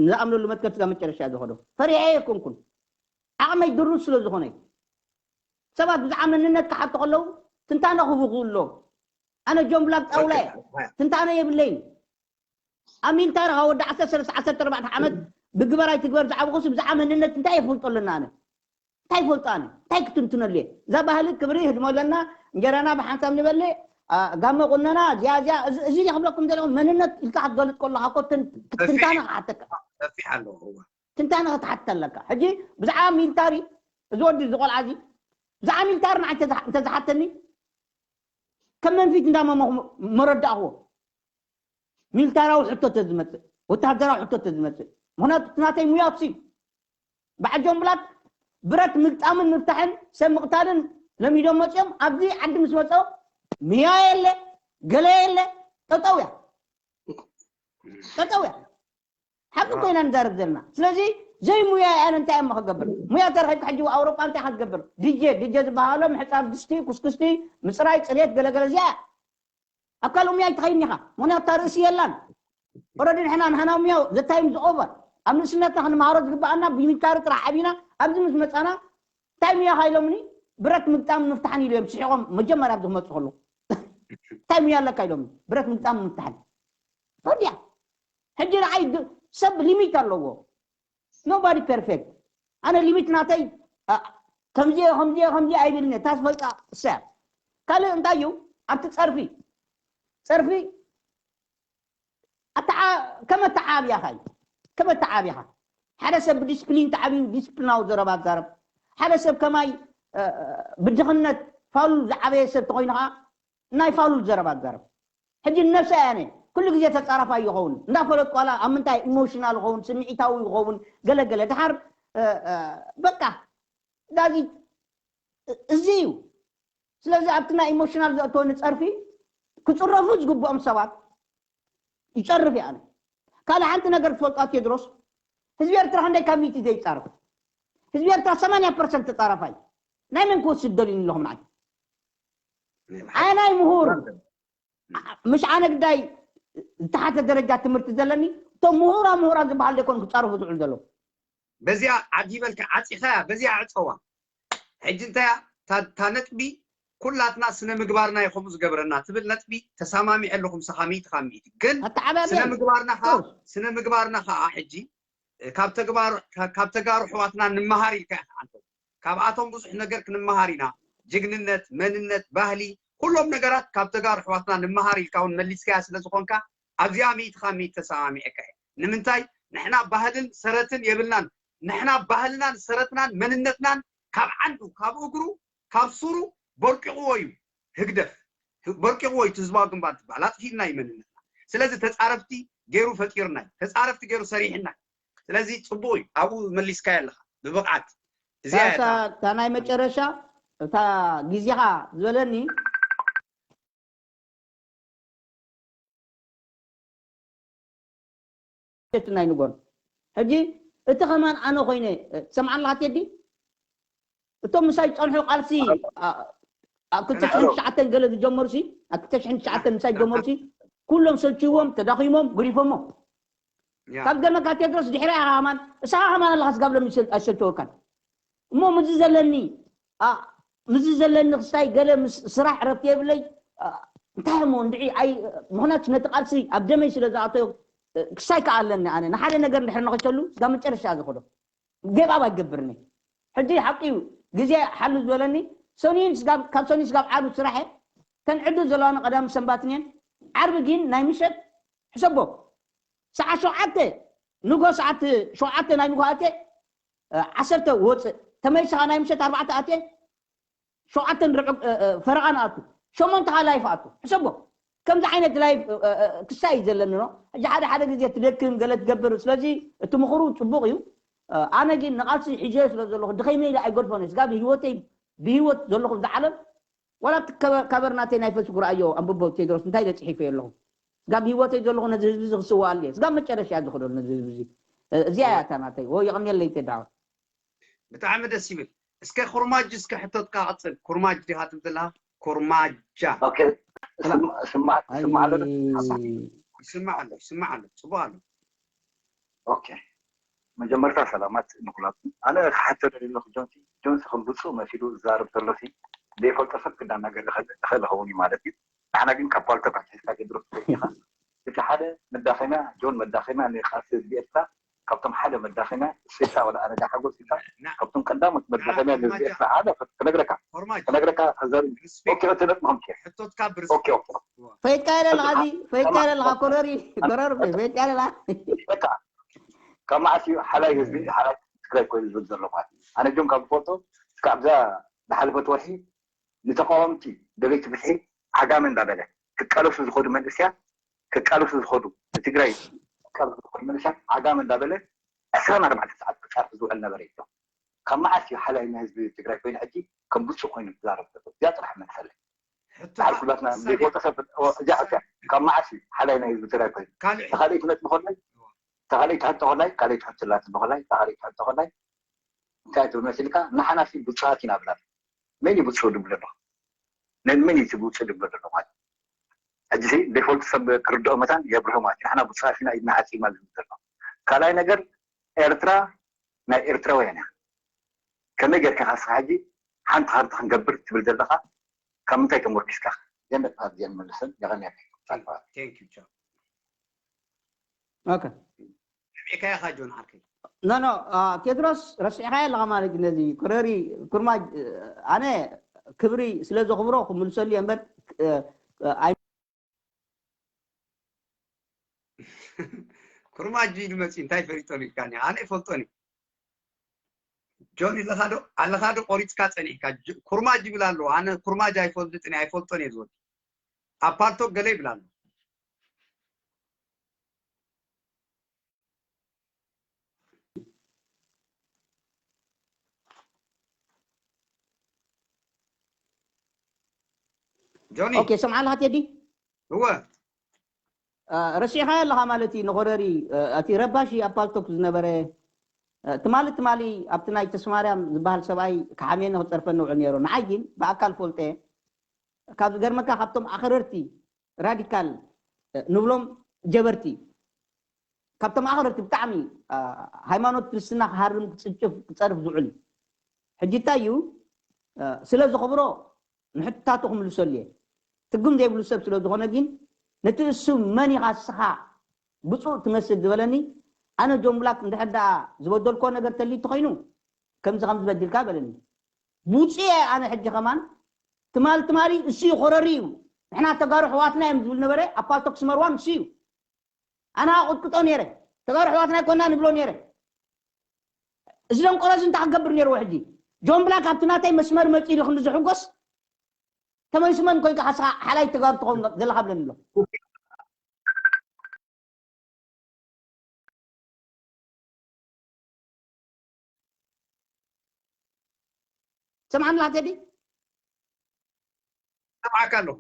ንዝኣምነሉ መትከል ስጋ መጨረሻ ዝኸዶ ፈሪሐ የኮንኩን ዓቕመይ ድሩት ስለ ዝኾነ ሰባት ብዛዕባ መንነት ክሓቱ ከለዉ ትንታነ ክህቡ ክእሎ ኣነ ጆን ብላክ ጣውላ እየ ትንታነ የብለይን ኣብ ሚልታሪ ካብ ወዲ ዓሰርተ ሰለስተ ዓሰርተ ኣርባዕተ ዓመት ብግበር ኣይትግበር ዝዓበኹስ ብዛዕባ መንነት እንታይ የፈልጦ ኣለና ኣነ እንታይ ይፈልጦ ኣነ እንታይ ክትንትነሉ እየ እዛ ባህሊ ክብሪ ህድሞ ኣለና እንጀራና ብሓንሳብ ንበልዕ ጋመ ቁነና እዚያ እዚያ እዚ ክብለኩም ዘለኹ መንነት ኢልካ ክትገልፅ ከለካ እኮ ትንታነ ክሓተካ ትንታነ ክትሓትት ኣለካ ሕጂ ብዛዕባ ሚልታሪ እዚ ወዲ እዚ ቆልዓ እዚ ብዛዕባ ሚልታሪ ንዓይ እንተዝሓተኒ ከም መንፊት እንዳመመኹ መረዳእኽዎ ሚልታራዊ ሕቶ ተዝመፅእ ወተሃደራዊ ሕቶ ተዝመፅእ ምክንያቱ እቲ ናተይ ሙያ እሱ እዩ በዓል ጆን ብላክ ብረት ምግጣምን ምፍታሕን ሰብ ምቕታልን ለሚዶም መፅኦም ኣብዚ ዓዲ ምስ መፅኦም ምያ የለ ገለ የለ ጠጠው እያ ጠጠው እያ ሓቂ ኮይና ንዛረብ ዘለና ስለዚ ዘይሙያ ኣነ እንታይ እሞ ክገብር ሙያ ተረኺብካ ሕጂ ኣውሮጳ እንታይ ክትገብር ዲጄ ዲጄ ዝበሃሎ ምሕፃብ ድስቲ ኩስኩስቲ ምፅራይ ፅሬት ገለገለ እዚኣ ኣብ ካልእ ሙያ ኣይትኸይድን ኢኻ ምክንያቱ እታ ርእሲ የላን ኦረዲ ንሕና ንሃና ሙያ ዘታይም ዝኦቨር ኣብ ንእስነትና ክንመሃሮ ዝግበኣና ብሚካሪ ጥራሕ ዓቢና ኣብዚ ምስ መፃና እንታይ ሙያ ካይሎምኒ ብረት ምግጣም ምፍታሕን ኢሉ እዮም ስሒቆም መጀመርያ ኣብዚ ክመፁ ከለዉ እንታይ ሙያ ኣለካ ኢሎምኒ ብረት ምግጣም ምፍታሕን ፈድያ ሕጂ ንዓይ ሰብ ሊሚት ኣለዎ nobody perfect ኣነ ሊሚት ናተይ ከምዚ ከምዚ ከምዚ ኣይብልን እታ ዝፈልጣ ሰብ ካልእ እንታይ እዩ ኣብቲ ፀርፊ ፀርፊ ከም ኣተዓብያኻ እዩ ከም ኣተዓብያኻ ሓደ ሰብ ብዲስፕሊን ተዓብዩ ዲስፕሊናዊ ዘረባ ዛረብ ሓደ ሰብ ከማይ ብድኽነት ፋሉል ዝዓበየ ሰብ ተኮይኑ ከዓ ናይ ፋሉል ዘረባ ዛረብ ሕጂ ንነብሰይ ኣነ ኩሉ ግዜ ተጻራፋይ ይኸውን እንዳፈለጥኩ ዋላ ኣብ ምንታይ ኢሞሽናል ይኸውን ስምዒታዊ ይኸውን ገለገለ ድሓር በቃ ዳዚ እዚ እዩ ስለዚ ኣብቲ ናይ ኢሞሽናል ዘእተወኒ ጸርፊ ክጽረፉ ዝግብኦም ሰባት ይጸርፍ እየ ኣነ ካልእ ሓንቲ ነገር ትፈልጣ ቴድሮስ ህዝቢ ኤርትራ ክንደይ ካብ ሚእቲ ዘይጻረፍ ህዝቢ ኤርትራ ሰማንያ ፐርሰንት ተጻራፋይ ናይ መን ክወስድ ደልዩኒ ኣለኹም ንዓይ ኣናይ ምሁር ምሽ ኣነ ግዳይ ዝተሓተ ደረጃ ትምህርቲ ዘለኒ እቶም ምሁራ ምሁራ ዝበሃል ደይኮኑ ክፃረፉ ዝውዕሉ ዘለዉ በዚኣ ዓዲ በልካ ዓፂኻያ በዚኣ ዕፀዋ ሕጂ እንታያ እታ ነጥቢ ኩላትና ስነ ምግባርና እዩ ከምኡ ዝገብረና ትብል ነጥቢ ተሰማሚዐ ኣለኹ ምሳኻ ሚእቲ ካብ ሚእቲ ግን ስነ ምግባርና ከዓ ስነ ምግባርና ከዓ ሕጂ ካብ ተጋሩ ኣሕዋትና ንመሃር ኢልካ ኢኻ ዓንተው። ካብኣቶም ብዙሕ ነገር ክንመሃር ኢና። ጅግንነት፣ መንነት፣ ባህሊ፣ ኩሎም ነገራት ካብ ተጋሩ ኣሕዋትና ንመሃር ኢልካ እውን መሊስካያ ስለ ዝኾንካ ኣብዚኣ ሚእቲ ካብ ሚእቲ ተሰማሚዐካ እየ። ንምንታይ ንሕና ባህልን ሰረትን የብልናን። ንሕና ባህልናን ሰረትናን መንነትናን ካብ ዓንዱ ካብ እግሩ ካብ ሱሩ በርቂቕዎ እዩ ህግደፍ። በርቂቕዎ እዩ ህዝባዊ ግንባር ትበሃል። ኣጥፊእና እዩ መንነትና። ስለዚ ተፃረፍቲ ገይሩ ፈጢርና እዩ። ተፃረፍቲ ገይሩ ሰሪሕና እዩ። ስለዚ ፅቡቕ እዩ ኣብኡ መሊስካዮ ኣለኻ ብብቕዓት እዚኣ እያ እታ እታ ናይ መጨረሻ እታ ግዜኻ ዝበለኒ ቴዲ ናይ ንጎን ሕጂ እቲ ከማን ኣነ ኮይነ ትሰምዓ ኣለኻ ቴዲ እቶም ምሳይ ዝፀንሑ ቃልሲ ኣብ ክልተ ሽሕን ትሽዓተን ገለ ዝጀመሩ ሲ ኣብ ክልተ ሽሕን ትሽዓተን ምሳይ ዝጀመሩ ሲ ኩሎም ሰልችዎም ተዳኺሞም ጉሪፎሞ ካብ ገመካ ቴድሮስ ድሕሪያ ኢኻ ከማን እሳኻ ከማን ኣለኻ ስጋብ ሎሚ ኣይሰልቸወካን እሞ ምዚ ዘለኒ ምዚ ዘለኒ ክስታይ ገለ ምስ ስራሕ ዕረፍቲ የብለይ እንታይ እሞ እንድዒ ኣይ ምክንያቱ ነቲ ቃልሲ ኣብ ደመይ ስለ ዝኣተዮ ክስታይ ከዓ ኣለኒ ኣነ ንሓደ ነገር እንድሕር ንኸሸሉ ስጋብ መጨረሻ ዝኸዶ ጌብ ኣብ ኣይገብርኒ ሕጂ ሓቂ እዩ ግዜ ሓሉ ዝበለኒ ሰኑይን ካብ ሰኑይ ስጋብ ዓርቢ ስራሕ ተን ዕድል ዘለዋኒ ቀዳሚ ሰንባትን እየን ዓርቢ ግን ናይ ምሸት ሕሰቦ ሰዓት ሸውዓተ ንጎ ሰዓት ሸውዓተ ናይ ንጎ ኣትየ ዓሰርተ ወፅእ ተመሊስኻ ናይ ምሸት ኣርባዕተ ኣትየ ሸውዓተን ርዑ ፈረቓ ንኣቱ ሸሞንተ ኻ ላይፍ ኣቱ ሕሰቦ ከምዚ ዓይነት ላይፍ ክሳይ እዩ ዘለኒ ኖ ሕጂ ሓደ ሓደ ግዜ ትደክም ገለ ትገብር ስለዚ እቲ ምኽሩ ፅቡቕ እዩ ኣነ ግን ንቓልሲ ሒዘዮ ስለ ዘለኹ ድኸይመ ኢለ ኣይገድፎን ስጋብ ህይወተይ ብህይወት ዘለኹ ዝዓለም ዋላ እቲ ከበር ናተይ ናይ ፌስቡክ ረኣዮ ኣንብቦ ቴድሮስ እንታይ ኢለ ፅሒፈዮ ኣለኹ ስጋብ ህይወተይ ዘለኹ ነዚ ህዝቢ እዚ ክስዋኣሉ እየ ስጋብ መጨረሻ እየ ዝኽደሉ ነዚ ህዝቢ እዚ እዚኣ እያ እታ ናተይ ዎ የቐንየለይ ቴድራወት ብጣዕሚ ደስ ይብል እስከ ኩርማጅ እስከ ሕቶትካ ቀፅል ኩርማጅ ዲኻ ትብል ዘለኻ ኩርማጃ ስማዕ ዶ ይስማዕ ኣሎ ይስማዕ ኣሎ ፅቡቅ ኣሎ ኦኬ መጀመርታ ሰላማት ንኩላትኩም ኣነ ክሓቶ ደሊ ኣለኩ ጆንሲ ጆንሲ ከም ብፁእ መሲሉ ዝዛረብ ዘሎ ሲ ዘይፈልጦ ሰብ ክዳናገር ይኽእል ይኸውን እዩ ማለት እዩ ንሕና ግን ካብ ፓልቶክ ኣትሒዝካ ቴድሮስ ትፈልጥ ኢኻ እቲ ሓደ መዳኸምያ ጆን መዳኸምያ ንቃልሲ ህዝቢ ኤርትራ ካብቶም ሓደ መዳኸምያ ስልሳ ወላ ኣረጋ ሓጎስ ኢልካ ካብቶም ቀዳሞት መዳኸምያ ንህዝቢ ኤርትራ ሓደ ክነግረካ ክነግረካ ኣዛሪ ኦኬ እቲ ነጥብኹም ከ ኦኬ ኦኬ ፈይጥካ ኢለ ኣለኻ እዚ ፈይጥካ ኢለ ኣለኻ ኮረሪ ኮረሪ ፈይጥካ ኢለ ኣለኻ በቃ ካብ መዓስ እዩ ሓላይ ህዝቢ ሓላይ ትግራይ ኮይኑ ዝብል ዘሎ ማለት ኣነ ጆን ካብ ዝፈልጦ እስካብ ኣብዛ ዝሓለፈት ወርሒ ንተቃወምቲ ደለይቲ ፍትሒ ዓጋመ እንዳበለ ክቃለሱ ዝኸዱ መንእስያት ክቃለሱ ዝኸዱ ንትግራይ ክቃለሱ ዝኸዱ መንእስያት ዓጋመ እንዳበለ ዕስራን ኣርባዕተን ሰዓት ክጻርፍ ዝውዕል ነበረ ኢሎም። ካብ መዓስ እዩ ሓላይ ናይ ህዝቢ ትግራይ ኮይኑ ሕጂ ከም ብፁዕ ኮይኑ ዝዛረብ ዘሎ? እዚኣ ጥራሕ መልሰለይ። ሕቶ ድሓር ኩላትና ሕሳብ ዘይፈልጦ ሰብ እዚኣ ሕቶ ካብ መዓስ እዩ ሓላይ ናይ ህዝቢ ትግራይ ኮይኑ? ካልእ እታ ካልኣይቲ ነጥቢ ከላይ እታ ካልኣይቲ ሕቶ ከላይ ካልኣይቲ ሕቶ ላትኒ ከላይ እታ ካልኣይቲ ሕቶ ከላይ እንታይ ትብል መሲልካ ንሓናሲ ብፁዓት ኢና ብላ መን እዩ ብፁዕ ድብል ኣሎ ነን መን እዩ ብፁዕ ድብል ኣሎ ማለት ሕጂ ዘይፈልጡ ሰብ ክርድኦ መታን የብርሆ ማለት ንሕና ብፁዓት ኢና ኢድና ዓፂማ ዝብል ዘሎ ካልኣይ ነገር ኤርትራ ናይ ኤርትራውያን እያ ከመይ ጌርካ ካስኻ ሕጂ ሓንቲ ሃንቲ ክንገብር ትብል ዘለኻ ካብ ምንታይ ተሞርኪስካ እዚኣን ደቂ ኣዚኣን መልሰን የቐንየለይ ኦኬ ሰሚዕካያ ኢኻ ጆን ዓርከይ ኖ ኖ ቴድሮስ ረሲዕካዮ ኣለኻ ማለት እዩ ነዚ ኮረሪ ኩርማጅ ኣነ ክብሪ ስለ ዘኽብሮ ክምልሰሉ እየ እምበር ኩርማጅ ኢሉ መፂ እንታይ ፈሊጦ ኢልካኒ ኣነ ይፈልጦን እዩ ጆን ኣለኻ ዶ ኣለኻ ዶ ቆሪፅካ ፀኒሕካ ኩርማጅ ይብል ኣለዎ ኣነ ኩርማጅ ኣይፈልጥን ኣይፈልጦን እየ ዝወዲ ኣብ ፓልቶክ ገለ ይብል ኣሎ ጆኒ ኦኬ ሰምዓ ኣለኻ ቴዲ እወ ረሲዕኻዮ ኣለኻ ማለት እዩ ንኾረሪ እቲ ረባሺ ኣብ ፓልቶክ ዝነበረ ትማሊ ትማሊ ኣብቲ ናይ ተስማርያም ዝበሃል ሰብኣይ ክሓምየኒ ክፀርፈኒ ውዕል ነይሩ ንዓይ ግን ብኣካል ፈልጠ ካብ ዝገርመካ ካብቶም ኣኽረርቲ ራዲካል ንብሎም ጀበርቲ ካብቶም ኣኽረርቲ ብጣዕሚ ሃይማኖት ክርስትና ክሃርም ክፅንጭፍ ክፀርፍ ዝውዕል እዩ ሕጂ እንታይ እዩ ስለ ዘኽብሮ ንሕትታቱ ክምልሰሉ እየ ትርጉም ዘይብሉ ሰብ ስለ ዝኾነ ግን ነቲ እሱ መን ኢኻ እስኻ ብፁዕ ትመስል ዝበለኒ ኣነ ጆን ብላክ እንድሕር ደኣ ዝበደልኮ ነገር ተልዩ እንተኾይኑ ከምዚ ከም ዝበድልካ በለኒ ብፁዕ እየ ኣነ ሕጂ ከማን ትማል ትማሊ እሱ እዩ ኮረሪ እዩ ንሕና ተጋሩ ሕዋትና እዮም ዝብል ነበረ ኣብ ፓልቶክ ስመርዋን እሱ እዩ ኣነ ኣቁጥቅጦ ነይረ ተጋሩ ሕዋትና ይኮና ንብሎ ነይረ እዚ ደንቆሮ እዚ እንታይ ክገብር ነይርዎ ሕጂ ጆን ብላክ ኣብቲ ናተይ መስመር መፂኡ ኢሉ ክንዲ ዝሕጎስ ተመሊሱ መን ኮይንካ ሓስኻ ሓላይ ተጋሩ ትኸውን ዘለካ ብለኒ ኣሎ ሰምዓኒ ላቴዲ ሰምዓካ ኣለኹ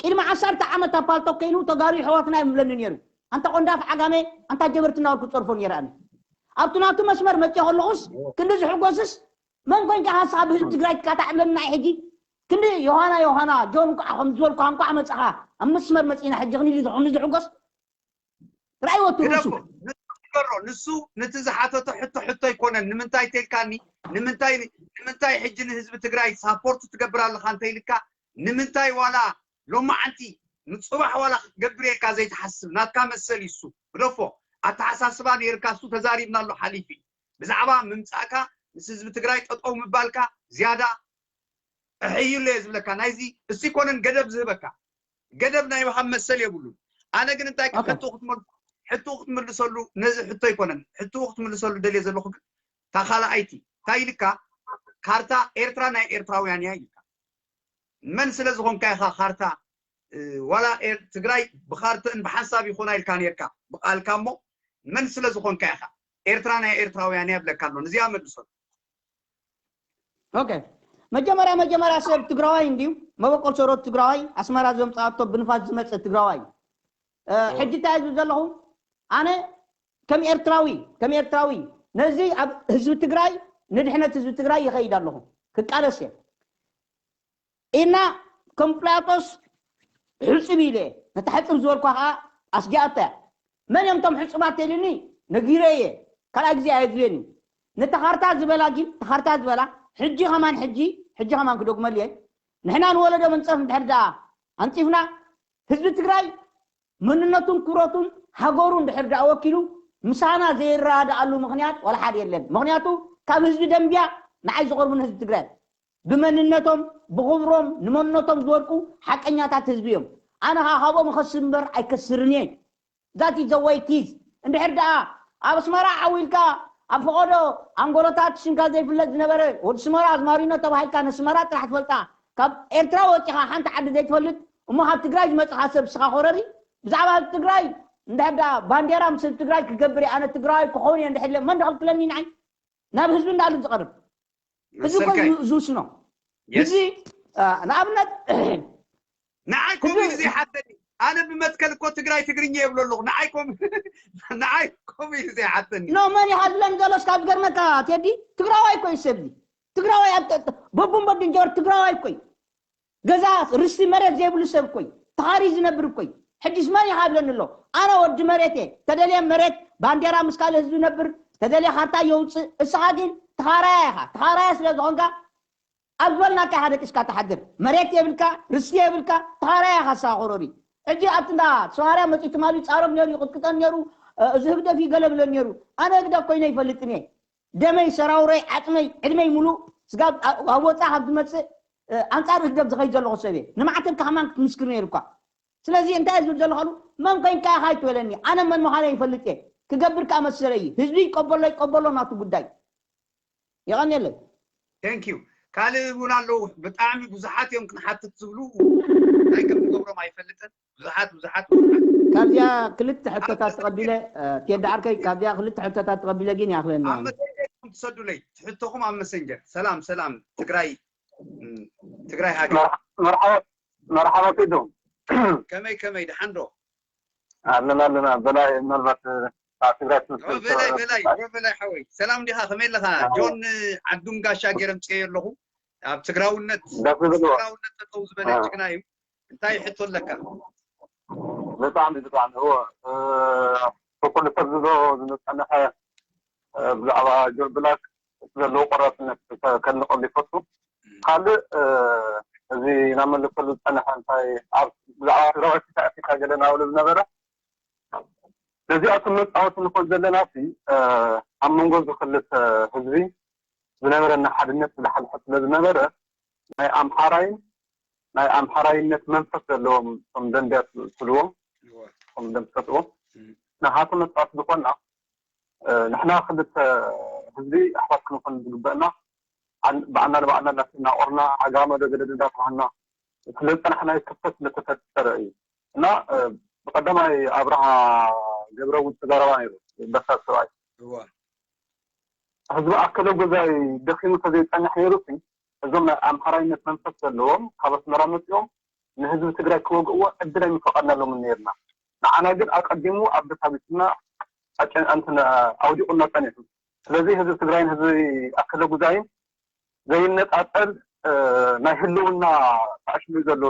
ቅድሚ ዓሰርተ ዓመት ኣብ ፓልቶክ ከይኑ ተጋሩ ይሕዋትና ይብለኒ ነይሩ ኣንታ ቆንዳፍ ዓጋመ ኣንታ ጀበርቲ እናበልኩ ፀርፎ ነይረ ኣነ ኣብቲ ናቱ መስመር መፅኦ ከለኹስ ክንዲ ዝሕጎስስ መን ኮንካ ሓሳብ ህዝቢ ትግራይ ትካታዕ ብለኒ ናይ ሕጂ ክንዲ ዮሃና ዮሃና ጆን እንኳዕ ከም ዝበልኩ እንኳዕ መፅኻ ኣብ መስመር መፂና ሕጂ ክንዲ ዝሕጎስ ራእይ ወትሩ እሱ ግደፎ፣ ንሱ ግበሮ። ንሱ ነቲ ዝሓተቶ ሕቶ ሕቶ ኣይኮነን። ንምንታይ ተልካኒ? ንምንታይ ንምንታይ ሕጂ ንህዝቢ ትግራይ ሳፖርት ትገብር ኣለኻ እንተይልካ ንምንታይ ዋላ ሎማዓንቲ ንፅባሕ ዋላ ክትገብር ኢልካ ዘይትሓስብ ናትካ መሰል እዩ እሱ። ግደፎ። ኣተሓሳስባ ነይርካ እሱ ተዛሪብና ኣሎ ሓሊፉ እዩ። ብዛዕባ ምምፃእካ ምስ ህዝቢ ትግራይ ጠጠው ምባልካ ዝያዳ እሕይሉ እየ ዝብለካ ናይዚ እሱ ይኮነን ገደብ ዝህበካ ገደብ ናይ ምሃብ መሰል የብሉን ኣነ ግን እንታይ ሕቶ ክትመልሱ ሕቶ ክትምልሰሉ ነዚ ሕቶ ይኮነን ሕቶ ክትምልሰሉ ደልየ ዘለኹ ግን ታኻላኣይቲ እንታይ ኢልካ ካርታ ኤርትራ ናይ ኤርትራውያን እያ ኢልካ መን ስለ ዝኾንካ ኢኻ ካርታ ዋላ ትግራይ ብካርተን ብሓንሳብ ይኾና ኢልካ ነርካ ብቃልካ እሞ መን ስለ ዝኾንካ ኢኻ ኤርትራ ናይ ኤርትራውያን እያ ብለካ ኣሎ ንዚኣ መልሶ ኦኬ መጀመርያ መጀመርያ ሰብ ትግራዋይ እንድዩ መበቆል ሰሮት ትግራዋይ ኣስመራ ዘምፃኣቶ ብንፋስ ዝመፀ ትግራዋይ ሕጂ እንታይ ዝብል ዘለኹ ኣነ ከም ኤርትራዊ ከም ኤርትራዊ ነዚ ኣብ ህዝቢ ትግራይ ንድሕነት ህዝቢ ትግራይ ይኸይድ ኣለኹ ክቃለስ እየ ኢና ከም ጲላጦስ ሕፅብ ኢለ ነታ ሕፅብ ዝበልኳ ከዓ ኣስጊኣታ እያ መን እዮም እቶም ሕፁባት ተልኒ ነጊረ እየ ካልኣ ግዜ ኣየድልየን እዩ ነታ ካርታ ዝበላ ግን እታ ካርታ ዝበላ ሕጂ ከማን ሕጂ ሕጂ ከማን ክደግመሉ እየ ንሕና ንወለዶ መንፀፍ እንድሕር ደኣ ኣንፂፍና ህዝቢ ትግራይ መንነቱን ክብረቱን ሃገሩ እንድሕር ደኣ ወኪሉ ምሳና ዘይረዳድኣሉ ምኽንያት ዋላ ሓደ የለን። ምኽንያቱ ካብ ህዝቢ ደንብያ ንዓይ ዝቐርቡን ህዝቢ ትግራይ ብመንነቶም ብኽብሮም ንመንነቶም ዝወድቁ ሓቀኛታት ህዝቢ እዮም። ኣነ ከዓ ካብኦም እኸስር እምበር ኣይከስርን እየ። That is the way it is። እንድሕር ደኣ ኣብ ኣስመራ ዓው ኢልካ ኣብ ፈቐዶ ኣንጎሎታት ሽምካ ዘይፍለጥ ዝነበረ ወዲ ስመራ ኣዝማሪኖ ተባሂልካ ነስመራ ጥራሕ ትፈልጣ ካብ ኤርትራ ወፂኻ ሓንቲ ዓዲ ዘይትፈልጥ እሞ ካብ ትግራይ ዝመፅኻ ሰብ ስኻ ኮረሪ ብዛዕባ ትግራይ እንድሕር ደኣ ባንዴራ ምስ ትግራይ ክገብር እየ ኣነ ትግራይ ክኸውን እየ እንድሕር ኢለ መን ድኸልክለኒ ንዓይ ናብ ህዝቢ እንዳሉ ዝቐርብ ህዝቢ እኮ ዝውስኖ ህዝቢ ንኣብነት ንዓይ ከምኡ ኢሉ ዘይሓተኒ ኣነ ብመትከል እኮ ትግራይ ትግርኛ የብሎ ኣለኹ ንዓይ ከምኡ ኢሉ ዘይሓተኒ ኖ መን ይሃድለን ዘሎ እስካብ ገርመካ ቴዲ ትግራዋይ እኮ ይሰብዚ ትግራዋይ በቡን በዱን ጀበር ትግራዋይ እኮይ ገዛ ርስቲ መሬት ዘይብሉ ሰብ እኮይ ተኻሪ ዝነብር እኮይ ሕጅስ መን ይሃድለኒ ኣሎ ኣነ ወዲ መሬት እየ ተደልየ መሬት ባንዴራ ምስ ካልእ ህዝቢ ነብር ተደልየ ካርታ የውፅእ እስኻ ግን ተኻራያ ኢኻ ተኻራያ ስለ ዝኾንካ ኣብ ዝበልናካ ኢኻ ደቂስካ ትሓድር መሬት የብልካ ርስቲ የብልካ ተኻራያ ኢኻ እስኻ ኮረሪ ሕጂ ኣብቲ እንዳ ሰዋርያ መፂኡ ትማሊ ይፃረፍ ነይሩ ይቕጥቅጠን ነይሩ እዚ ህግደፍ ይገለብለን ነይሩ ኣነ ህግደፍ ኮይነ ይፈልጥን እየ ደመይ ሰራውረይ ዓፅመይ ዕድመይ ሙሉእ ስጋብ ኣብ ወፃ ካብ ዝመፅእ ኣንፃር ህግደፍ ዝኸይድ ዘለኹ ሰብ እየ ንማዕተብ ካህማን ክትምስክር ነይሩኳ ስለዚ እንታይ ዝብል ዘለኹ መን ኮይንካ ኢኻ ኣይትበለኒ ኣነ መን ምዃነ ይፈልጥ እየ ክገብር ከዓ መሰለ እዩ ህዝቢ ይቀበሎ ይቀበሎ ናቱ ጉዳይ የቐንየለይ Thank you ካልእ እውን ኣለዉ ብጣዕሚ ብዙሓት እዮም ክንሓትት ዝብሉ እንታይ ከም ንገብሮም ኣይፈልጥን ብዙሓት ብዙሓት ብዙሓት ካብዚኣ ክልተ ሕቶታት ተቐቢለ ቴዲ ዓርከይ ካብዚኣ ክልተ ሕቶታት ተቐቢለ ግን ይኣኽለኒ ኣብ መሰንጀር ትሰዱለይ ትሕቶኹም ኣብ መሰንጀር ሰላም ሰላም ትግራይ ትግራይ ሃገር መርሓባ ቴዶ ከመይ ከመይ ደሓን ዶ ኣለና ኣለና በላይ ምናልባት ኣብ ትግራይ በላይ በላይ በላይ ሓወይ ሰላም ዲኻ ከመይ ኣለኻ ጆን ዓዱም ጋሻ ገይረ ምፅኤ ኣለኹ ኣብ ትግራውነት ትግራውነት ጠጠው ዝበለ ጅግና እዩ እንታይ ሕቶ ኣለካ ብጣዕሚ ብጣዕሚ እዎ ብኩሉ ሰብ ዝብሎ ዝፀንሐ ብዛዕባ ጆን ብላክ ዘለዎ ቆራፅነት ከድንቀሉ ይፈቱ ካልእ እዚ ናብ መለሰሉ ዝፀንሐ እንታይ ኣብ ብዛዕባ ትግራዋይ ስዕሲካ ገለ ናብሉ ዝነበረ ነዚኣቶም መፃወቲ ንኾን ዘለና ሲ ኣብ መንጎ እዚ ክልተ ህዝቢ ዝነበረና ሓድነት ዝለሓልሐ ስለ ዝነበረ ናይ ኣምሓራይን ናይ ኣምሓራይነት መንፈስ ዘለዎም እቶም ደንቢያ ትብልዎም እቶም ደምሰጥዎ ናሃቶም መፃወቲ ዝኾንና ንሕና ክልተ ህዝቢ ኣሕዋት ክንኾን ዝግበእና ብዓና ንባዕልና እናተናቆርና ዓጋመ ዶ ገደድ እንዳተባሃልና ስለ ዝፀናሕናዮ ክፍተት ስለተፈጠረ እዩ እና ብቀዳማይ ኣብርሃ ገብረ እውን ተዛረባ ነይሩ በሳል ሰብኣይ ህዝቢ ኣከለ ጉዛይ ደኺሙ ተዘይፀንሕ ነይሩ እዞም ናይ ኣምሓራይነት መንፈስ ዘለዎም ካብ ኣስመራ መፂኦም ንህዝቢ ትግራይ ክወግእዎ ዕድል ኣይምፈቐድናሎምን ነይርና ንዓና ግን ኣቀዲሙ ኣብ ደታቢትና ኣውዲቑና ፀኒሑ ስለዚ ህዝቢ ትግራይን ህዝቢ ኣከለ ጉዛይን ዘይነፃፀል ናይ ህልውና ተኣሽሙ ዘሎ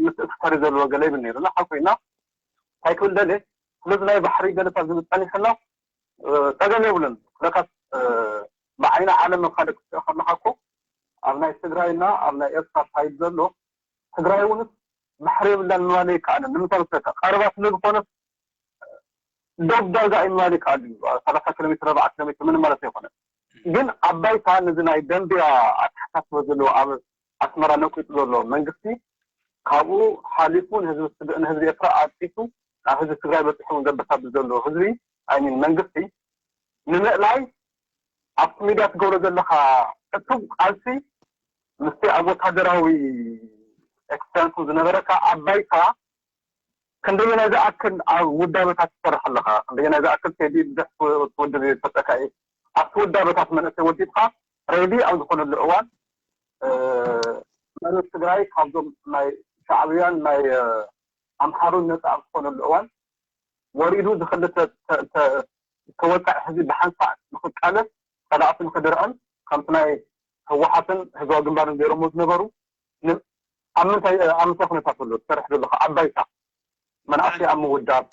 ምትእስሳር ዘለዎ ገለ ይብል ነይሩ ንሓ ኮይና እንታይ ክብል ደልየ ስለዚ ናይ ባሕሪ ገለታት ዝብል ፀኒሕና ፀገም የብሉን ለካስ ብዓይኒ ዓለም መፋለጥ ክትሪኦ ከለካ እኮ ኣብ ናይ ትግራይና ኣብ ናይ ኤርትራ ሳይድ ዘሎ ትግራይ እውንስ ባሕሪ የብላን ምባል ኣይከኣልን ንምንታይ መስለካ ቀረባ ስለ ዝኾነ ዶብ ዳርጋ እዩ ምባል ይከኣል እዩ ሰላሳ ኪሎ ሜትር ኣርባዓ ኪሎ ሜትር ምንም ማለት ኣይኮነን ግን ኣብ ባይታ ነዚ ናይ ደንቢያ ኣተሓሳስበ ዘለዎ ኣብ ኣስመራ ነቂጡ ዘሎ መንግስቲ ካብኡ ሓሊፉ ንህዝቢ ኤርትራ ኣጥቂሱ ናብ ህዝቢ ትግራይ በፂሑ ዘበሳብስ ዘሎ ህዝቢ ኣይሚን መንግስቲ ንምእላይ ኣብቲ ሚድያ ትገብሮ ዘለካ ዕቱብ ቃልሲ ምስቲ ኣብ ወታደራዊ ኤክስፐንሱ ዝነበረካ ኣብ ባይታ ክንደየናይ ዝኣክል ኣብ ውዳበታት ትሰርሕ ኣለኻ ክንደየናይ ዝኣክል ቴዲ ብዙሕ ትወድብ ይፈልጠካ እየ ኣብቲ ውዳበታት መንእሰይ ወዲብካ ሬዲ ኣብ ዝኾነሉ እዋን መሬት ትግራይ ካብዞም ናይ ሻዕብያን ናይ ኣምሓሩን ነፃ ኣብ ዝኾነሉ እዋን ወሪዱ ዝኽልተ ተወቃዒ ህዝቢ ብሓንሳእ ንኽቃለስ ፀላእቱ ንኽድርዐን ከምቲ ናይ ህወሓትን ህዝባዊ ግንባርን ገይሮሞ ዝነበሩ ኣብ ምንታይ ኣብ ምንታይ ኩነታት ዘሎ ትሰርሕ ዘለኻ ኣብ ባይታ መናእሰይ ኣብ ምውዳብ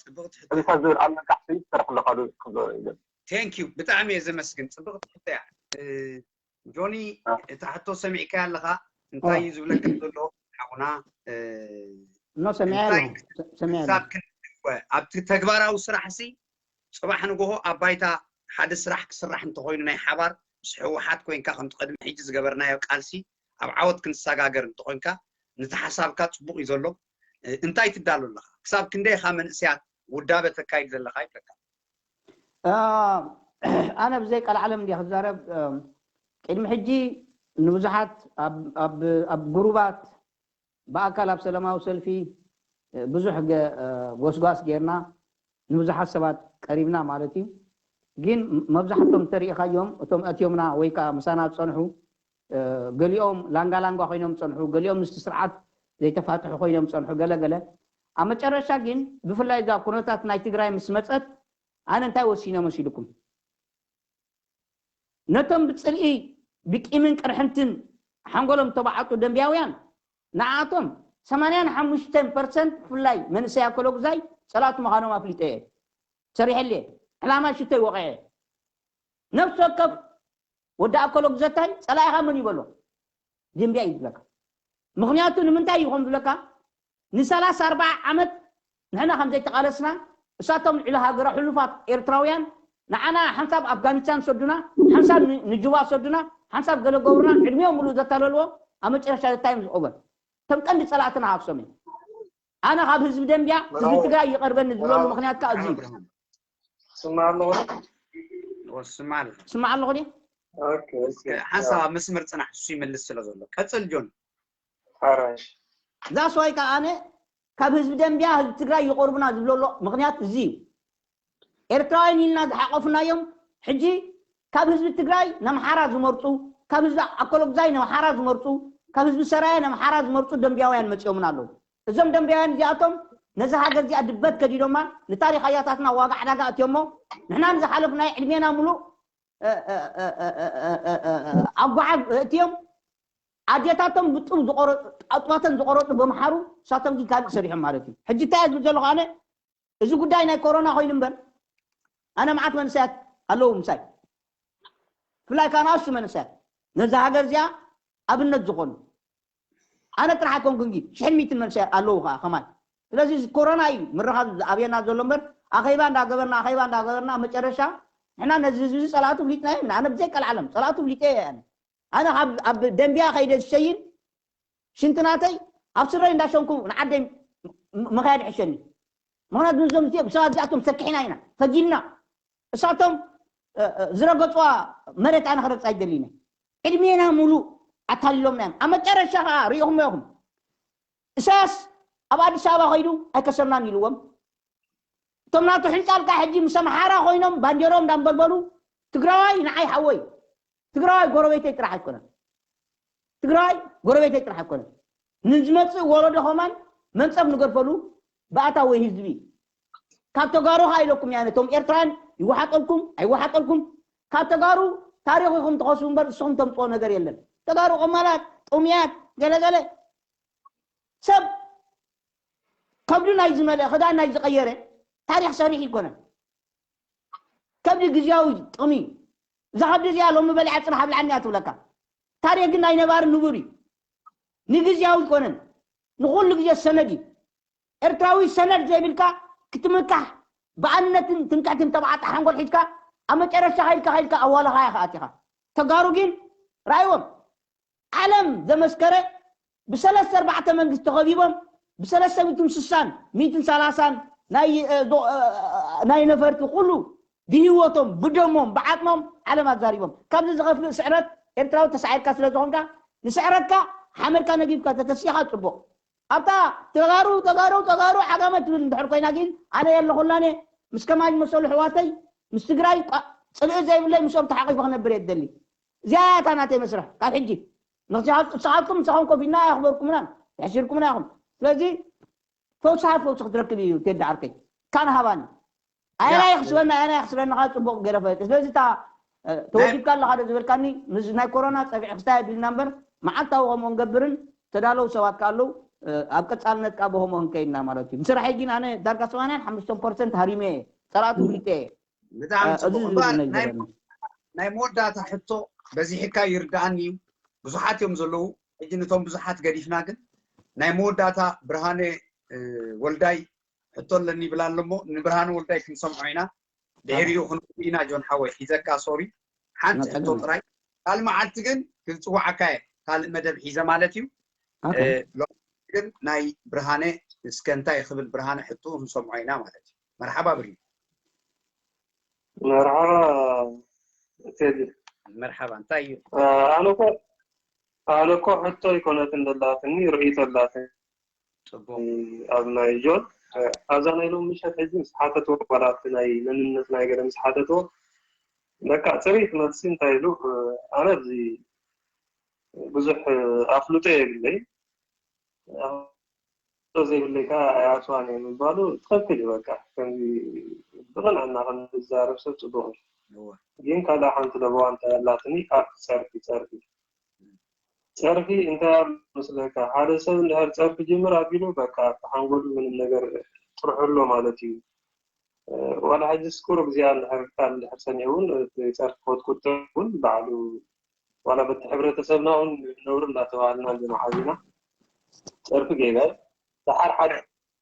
ዕብታት ዝብል ኣብ መንቃሕቲ ትሰርሕ ኣለኻ ዶ ክብሎ ይብል ቴንክ ዩ ብጣዕሚ እየ ዘመስግን ፅብቕቲ ሕቶ እያ ጆኒ እቲ ሕቶ ሰሚዕካያ ኣለኻ እንታይ እዩ ዝብለካ ዘሎ ሓውና ኖ ሰሚዐ ኣለኹ ሰሚዐ ኣለኹ ክሳብ ክንወ ኣብቲ ተግባራዊ ስራሕ ሲ ጽባሕ ንግሆ ኣብ ባይታ ሓደ ስራሕ ክስራሕ እንተኾይኑ ናይ ሓባር ምስ ህወሓት ኮይንካ ከምቲ ቅድሚ ሕጂ ዝገበርናዮ ቃልሲ ኣብ ዓወት ክንሰጋገር እንተኾይንካ ነቲ ሓሳብካ ጽቡቕ እዩ ዘሎ። እንታይ ትዳሎ ኣለኻ? ክሳብ ክንደይ ኢኻ መንእሰያት ውዳበ ተካይድ ዘለኻ ይብለካ። ኣነ ብዘይ ቀልዓለም እንዲ ክዛረብ ቅድሚ ሕጂ ንብዙሓት ኣብ ጉሩባት ብኣካል ኣብ ሰላማዊ ሰልፊ ብዙሕ ጎስጓስ ጌርና ንብዙሓት ሰባት ቀሪብና ማለት እዩ። ግን መብዛሕቶም ተሪኢኻዮም እቶም ኣትዮምና ወይ ከዓ ምሳና ዝፀንሑ ገሊኦም ላንጋ ላንጋ ኮይኖም ፀንሑ፣ ገሊኦም ምስቲ ስርዓት ዘይተፋትሑ ኮይኖም ፀንሑ ገለ ገለ። ኣብ መጨረሻ ግን ብፍላይ እዛ ኩነታት ናይ ትግራይ ምስ መፀት ኣነ እንታይ ወሲነ መሲልኩም? ነቶም ብፅልኢ ብቂምን ቅርሕንትን ሓንጎሎም ተባዓጡ ደንቢያውያን ንዓቶም ሰማንያን ሓሙሽተን ፐርሰንት ብፍላይ መንእሰይ ኣኮሎጉዛይ ፀላእቲ ምዃኖም ኣፍሊጠ እየ። ሰሪሐለ እየ። ዕላማ ሽቶ ይወቕዐ እየ። ነፍሲ ወከፍ ወዲ ኣኮሎጉዘታይ ፀላኢኻ መን ይበሎ? ደንቢያ እዩ ዝብለካ። ምኽንያቱ ንምንታይ ይኾን ዝብለካ? ንሰላሳ ኣርባዓ ዓመት ንሕና ከም ዘይተቓለስና እሳቶም ልዕሊ ሃገረ ሕሉፋት ኤርትራውያን ንዓና ሓንሳብ ኣፍጋኒስታን ሰዱና፣ ሓንሳብ ንጁባ ሰዱና፣ ሓንሳብ ገለ ገብሩና ዕድሚኦም ሙሉእ ዘታለልዎ ኣብ መጨረሻ ዘታዮም ዝቆበል እቶም ቀንዲ ፀላእትና ሃፍሶም እዮም። ኣነ ካብ ህዝቢ ደንቢያ ህዝቢ ትግራይ ይቐርበኒ ዝብለሉ ምክንያት ከዓ እዚ ስማዕ ኣለኹ። ስማዕ ኣለኹ። ሓንሳብ ኣብ መስመር ፅናሕ እሱ ይመልስ ስለ ዘሎ ቀፅል ጆን። ዛስ ዋይ ከዓ ኣነ ካብ ህዝቢ ደንቢያ ህዝቢ ትግራይ ይቐርቡና ዝብሎ ኣሎ ምክንያት እዚ እዩ። ኤርትራውያን ኢልና ዝሓቆፍናዮም ሕጂ ካብ ህዝቢ ትግራይ ነምሓራ ዝመርፁ፣ ካብ ህዝቢ ኣኮሎጉዛይ ነምሓራ ዝመርፁ፣ ካብ ህዝቢ ሰራየ ነምሓራ ዝመርፁ ደንቢያውያን መፂኦምና ኣለዉ። እዞም ደንቢያውያን እዚኣቶም ነዚ ሃገር እዚኣ ድበት ከዲዶማ፣ ንታሪኽ ኣያታትና ዋጋ ዕዳጋ ኣትዮሞ፣ ንሕና ንዝሓለፍናዮ ዕድሜና ሙሉእ ኣጓዓብ እእትዮም ኣዴታቶም ብጡብ ዝቆረጡ ኣጥባተን ዝቆረጡ ብምሓሩ እሳቶም ግን ካልእ ሰሪሖም ማለት እዩ። ሕጂ እንታይ ዝብል ዘለኹ ኣነ እዚ ጉዳይ ናይ ኮሮና ኮይኑ እምበር ኣነ መዓት መንእሰያት ኣለዉ ምሳይ ብፍላይ ከዓ ንኣሽቱ መንእሰያት ነዛ ሃገር እዚኣ ኣብነት ዝኾኑ ኣነ ጥራሕ ኣይኮንኩን ግን ሽሕን ሚትን መንእሰያት ኣለዉ ከዓ ከማይ ስለዚ እዚ ኮሮና እዩ ምርኻብ ኣብየና ዘሎ እምበር ኣኸይባ እንዳገበርና ኣኸይባ እንዳገበርና መጨረሻ ንሕና ነዚ ህዝቢ እዚ ፀላእቱ ፍሊጥናዮ ኢና ኣነ ብዘይ ቀልዓለም ፀላእቱ ፍሊጠ እየ ኣነ ኣነ ኣብ ደንቢያ ከይደ ዝሸይን ሽንቲ ናተይ ኣብ ስረይ እንዳሸንኩ ንዓደይ ምኻየድ ሕሸኒ ምክንያቱ ንዞም እዚኦም ሰባት እዚኣቶም ሰኪሕና ኢና ፈጊልና እሳቶም ዝረገፅዋ መሬት ኣነ ክረግፅ ኣይደሊነ ዕድሜና ሙሉእ ኣታሊሎምና እዮም ኣብ መጨረሻ ከዓ ሪኢኹም ኢኹም እሳያስ ኣብ ኣዲስ ኣበባ ከይዱ ኣይከሰርናን ኢልዎም እቶም ናቱ ሕንፃልካ ሕጂ ምስ ኣምሓራ ኮይኖም ባንዴሮም እንዳንበልበሉ ትግራዋይ ንዓይ ሓወይ ትግራዋይ ጎረቤተይ ጥራሕ ኣይኮነን ትግራዋይ ጎረቤተይ ጥራሕ ኣይኮነን ንዝመፅእ ወለዶ ከማን መንፀፍ ንገርፈሉ ብኣታ ወይ ህዝቢ ካብ ተጋሩ ካ ኢለኩም ያነ እቶም ኤርትራን ይወሓጠልኩም ኣይወሓጠልኩም ካብ ተጋሩ ታሪኽ ኢኹም ትኸሱ እምበር ንስኹም ተምፅኦ ነገር የለን ተጋሩ ቆማላት ጥሙያት ገለገለ ሰብ ከብዱ ናይ ዝመልአ ክዳን ናይ ዝቀየረ ታሪኽ ሰሪሕ ይኮነን ከብዲ ግዝያዊ ጥቕሚ እዛ ከብዲ እዚኣ ሎሚ በሊዓ ፅባሕ ኣብልዓኒ እያ ትብለካ ታሪኽ ግን ናይ ነባሪ ንቡር እዩ ንግዝያዊ ይኮነን ንኩሉ ግዜ ሰነድ እዩ ኤርትራዊ ሰነድ ዘይብልካ ክትምካሕ ብኣንነትን ትምክሕትን ተባዕጣ ሓንጎል ሒዝካ ኣብ መጨረሻ ከይልካ ከይልካ ኣዋልኻ ኢኻ ኣቲኻ ተጋሩ ግን ራእይዎም ዓለም ዘመስከረ ብሰለስተ ኣርባዕተ መንግስቲ ተኸቢቦም ብሰለስተ ሚእትን ስሳን ሚእትን ሰላሳን ናይ ነፈርቲ ኩሉ ብህይወቶም ብደሞም ብዓፅሞም ዓለም ኣዛሪቦም ካብዚ ዝኸፍእ ስዕረት ኤርትራዊ ተሳዒርካ ስለ ዝኾንካ ንስዕረትካ ሓመድካ ነጊፍካ ተተሲኻ ፅቡቕ ኣብታ ተጋሩ ተጋሩ ተጋሩ ዓጋመ ትብል እንድሕር ኮይና ግን ኣነ የለኹላነ ምስ ከማይ ዝመሰሉ ኣሕዋተይ ምስ ትግራይ ፅልኢ ዘይብለይ ምስኦም ተሓቒፈ ክነብር እየ ዝደሊ እዚኣ እያ እታ ናተይ መስርሕ ካብ ሕጂ ንስኻትኩም ምሳኹም ኮፍ ኢልና ኣየኽበርኩምናን የሕሲርኩምና ኢኹም ስለዚ ፈውሲ ሃብ ፈውሲ ክትረክብ እዩ ቴዲ ዓርከይ ካን ሃባኒ ኣየናይ ክስበና ኣየናይ ክስበና ከዓ ፅቡቕ ገለ ፈለጥ ስለዚ እታ ተወዲብካ ኣለኻ ዶ ዝበልካኒ ምስ ናይ ኮሮና ፀግዒ ክስታይ ኣቢልና እምበር መዓልታዊ ከምኡ ንገብርን ተዳለዉ ሰባት ከዓ ኣለዉ ኣብ ቀፃልነት ከዓ ብከምኡ ክንከይድና ማለት እዩ ንስራሐይ ግን ኣነ ዳርጋ ሰማንያን ሓሙሽተን ፐርሰንት ሃሪመ እየ ፀላእቱ ፍሊጠ እየ ብጣዕሚ ፅቡቅ እምበር ናይ መወዳእታ ሕቶ በዚሕካ ይርዳኣኒ እዩ ብዙሓት እዮም ዘለዉ ሕጂ ነቶም ብዙሓት ገዲፍና ግን ናይ መወዳእታ ብርሃነ ወልዳይ ሕቶ ኣለኒ ይብል ኣሎ እሞ ንብርሃነ ወልዳይ ክንሰምዖ ኢና ድሕሪኡ ክንርኢ ኢና። ጆን ሓወይ፣ ሒዘካ፣ ሶሪ፣ ሓንቲ ሕቶ ጥራይ። ካልእ መዓልቲ ግን ክጽዋዓካ እየ፣ ካልእ መደብ ሒዘ ማለት እዩ። ሎሚ ግን ናይ ብርሃነ፣ እስከ እንታይ ክብል ብርሃነ ሕቶ ክንሰምዖ ኢና ማለት እዩ። መርሓባ ብሪ። መርሓባ ቴዲ። መርሓባ፣ እንታይ እዩ? ኣነ እኮ ኣነ እኮ ሕቶ ኣይኮነትን ደላትኒ፣ ርእይቶ ኣላትኒ። ጽቡቅ። ኣብ ናይ ጆን ኣብዛ ናይ ሎም ምሸት ሕጂ ምስ ሓተትዎ፣ ዋላ ኣብቲ ናይ መንነት ናይ ገለ ምስ ሓተትዎ፣ በቃ ጽሬት መልሲ እንታይ ኢሉ፣ ኣነ ኣብዚ ብዙሕ ኣፍልጦ የብለይ። ኣፍልጦ ዘይብለይ ከዓ ኣይኣትዋን እየ ምባሉ ትኽክል እዩ። በቃ ከምዚ ብቕንዕና ከም ዝዛረብ ሰብ ጽቡቕ እዩ። ግን ካልኣ ሓንቲ ለበዋ እንታይ ኣላትኒ፣ ኣብ ጸርፊ ጸርፊ ጸርፊ እንታይ ኣሎ መስለካ፣ ሓደ ሰብ እንድሕር ጸርፊ ጅምር ኣቢሉ በቃ ኣብቲ ሓንጎሉ ምንም ነገር ጥርሑ ኣሎ ማለት እዩ። ዋላ ሕጂስ ቁሩብ እዚኣ እንድሕር ቃል እንድሕር ሰሚዑ እውን እቲ ጸርፊ ከውትኩት እውን ባዕሉ ዋላ በቲ ሕብረተሰብና እውን ነውሪ እንዳተባሃልና እንዲና ዓቢና። ጸርፊ ጌጋ እዩ። ደሓር ሓደ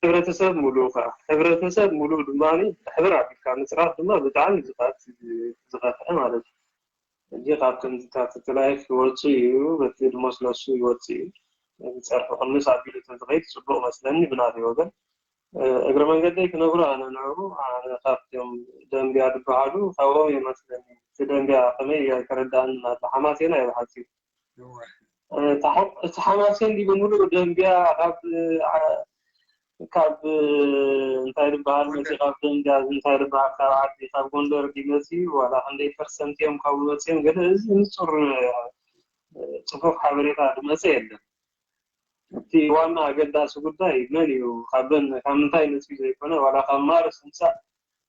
ሕብረተሰብ ሙሉእ ከዓ ሕብረተሰብ ሙሉእ ድማ ሕብር ኣቢልካ ምጽራፍ ድማ ብጣዕሚ ዝኸፍእ ማለት እዩ። ሕጂ ካብ ከምዚታት እቲ ላይፍ ይወፅእ እዩ፣ በቲ ድሞስ ነሱ ይወፅእ እዩ። ነዚ ፀርፊ ቅንስ ኣቢሉ ተዝኸይድ ፅቡቕ መስለኒ ብናተይ ወገን። እግረ መንገደይ ክነግሮ ኣነ ንዕኡ ኣነ ካብቶም ደንብያ ዝበሃሉ ካብኦም እየ መስለኒ። እቲ ደንብያ ከመይ እየ ኣይተረድኣንን ኣሎ። ሓማሴን ኣየ ብሓፂሩ። እቲ ሓማሴን ድዩ ብምሉእ ደንብያ ካብ ካብ እንታይ ዝበሃል መፂ ካብ ደንብያ እንታይ ዝበሃል ካብ ዓዲ ካብ ጎንደር ድዩ መፂኡ ዋላ ክንደይ ፐርሰንት እዮም ካብኡ መፂኦም ገለ እዚ ንፁር ፅፉፍ ሓበሬታ ዝመፀ የለን። እቲ ዋና ኣገዳሲ ጉዳይ መን እዩ ካብ ካብ ምንታይ መፂኡ ዘይኮነ ዋላ ካብ ማርስ ምፃእ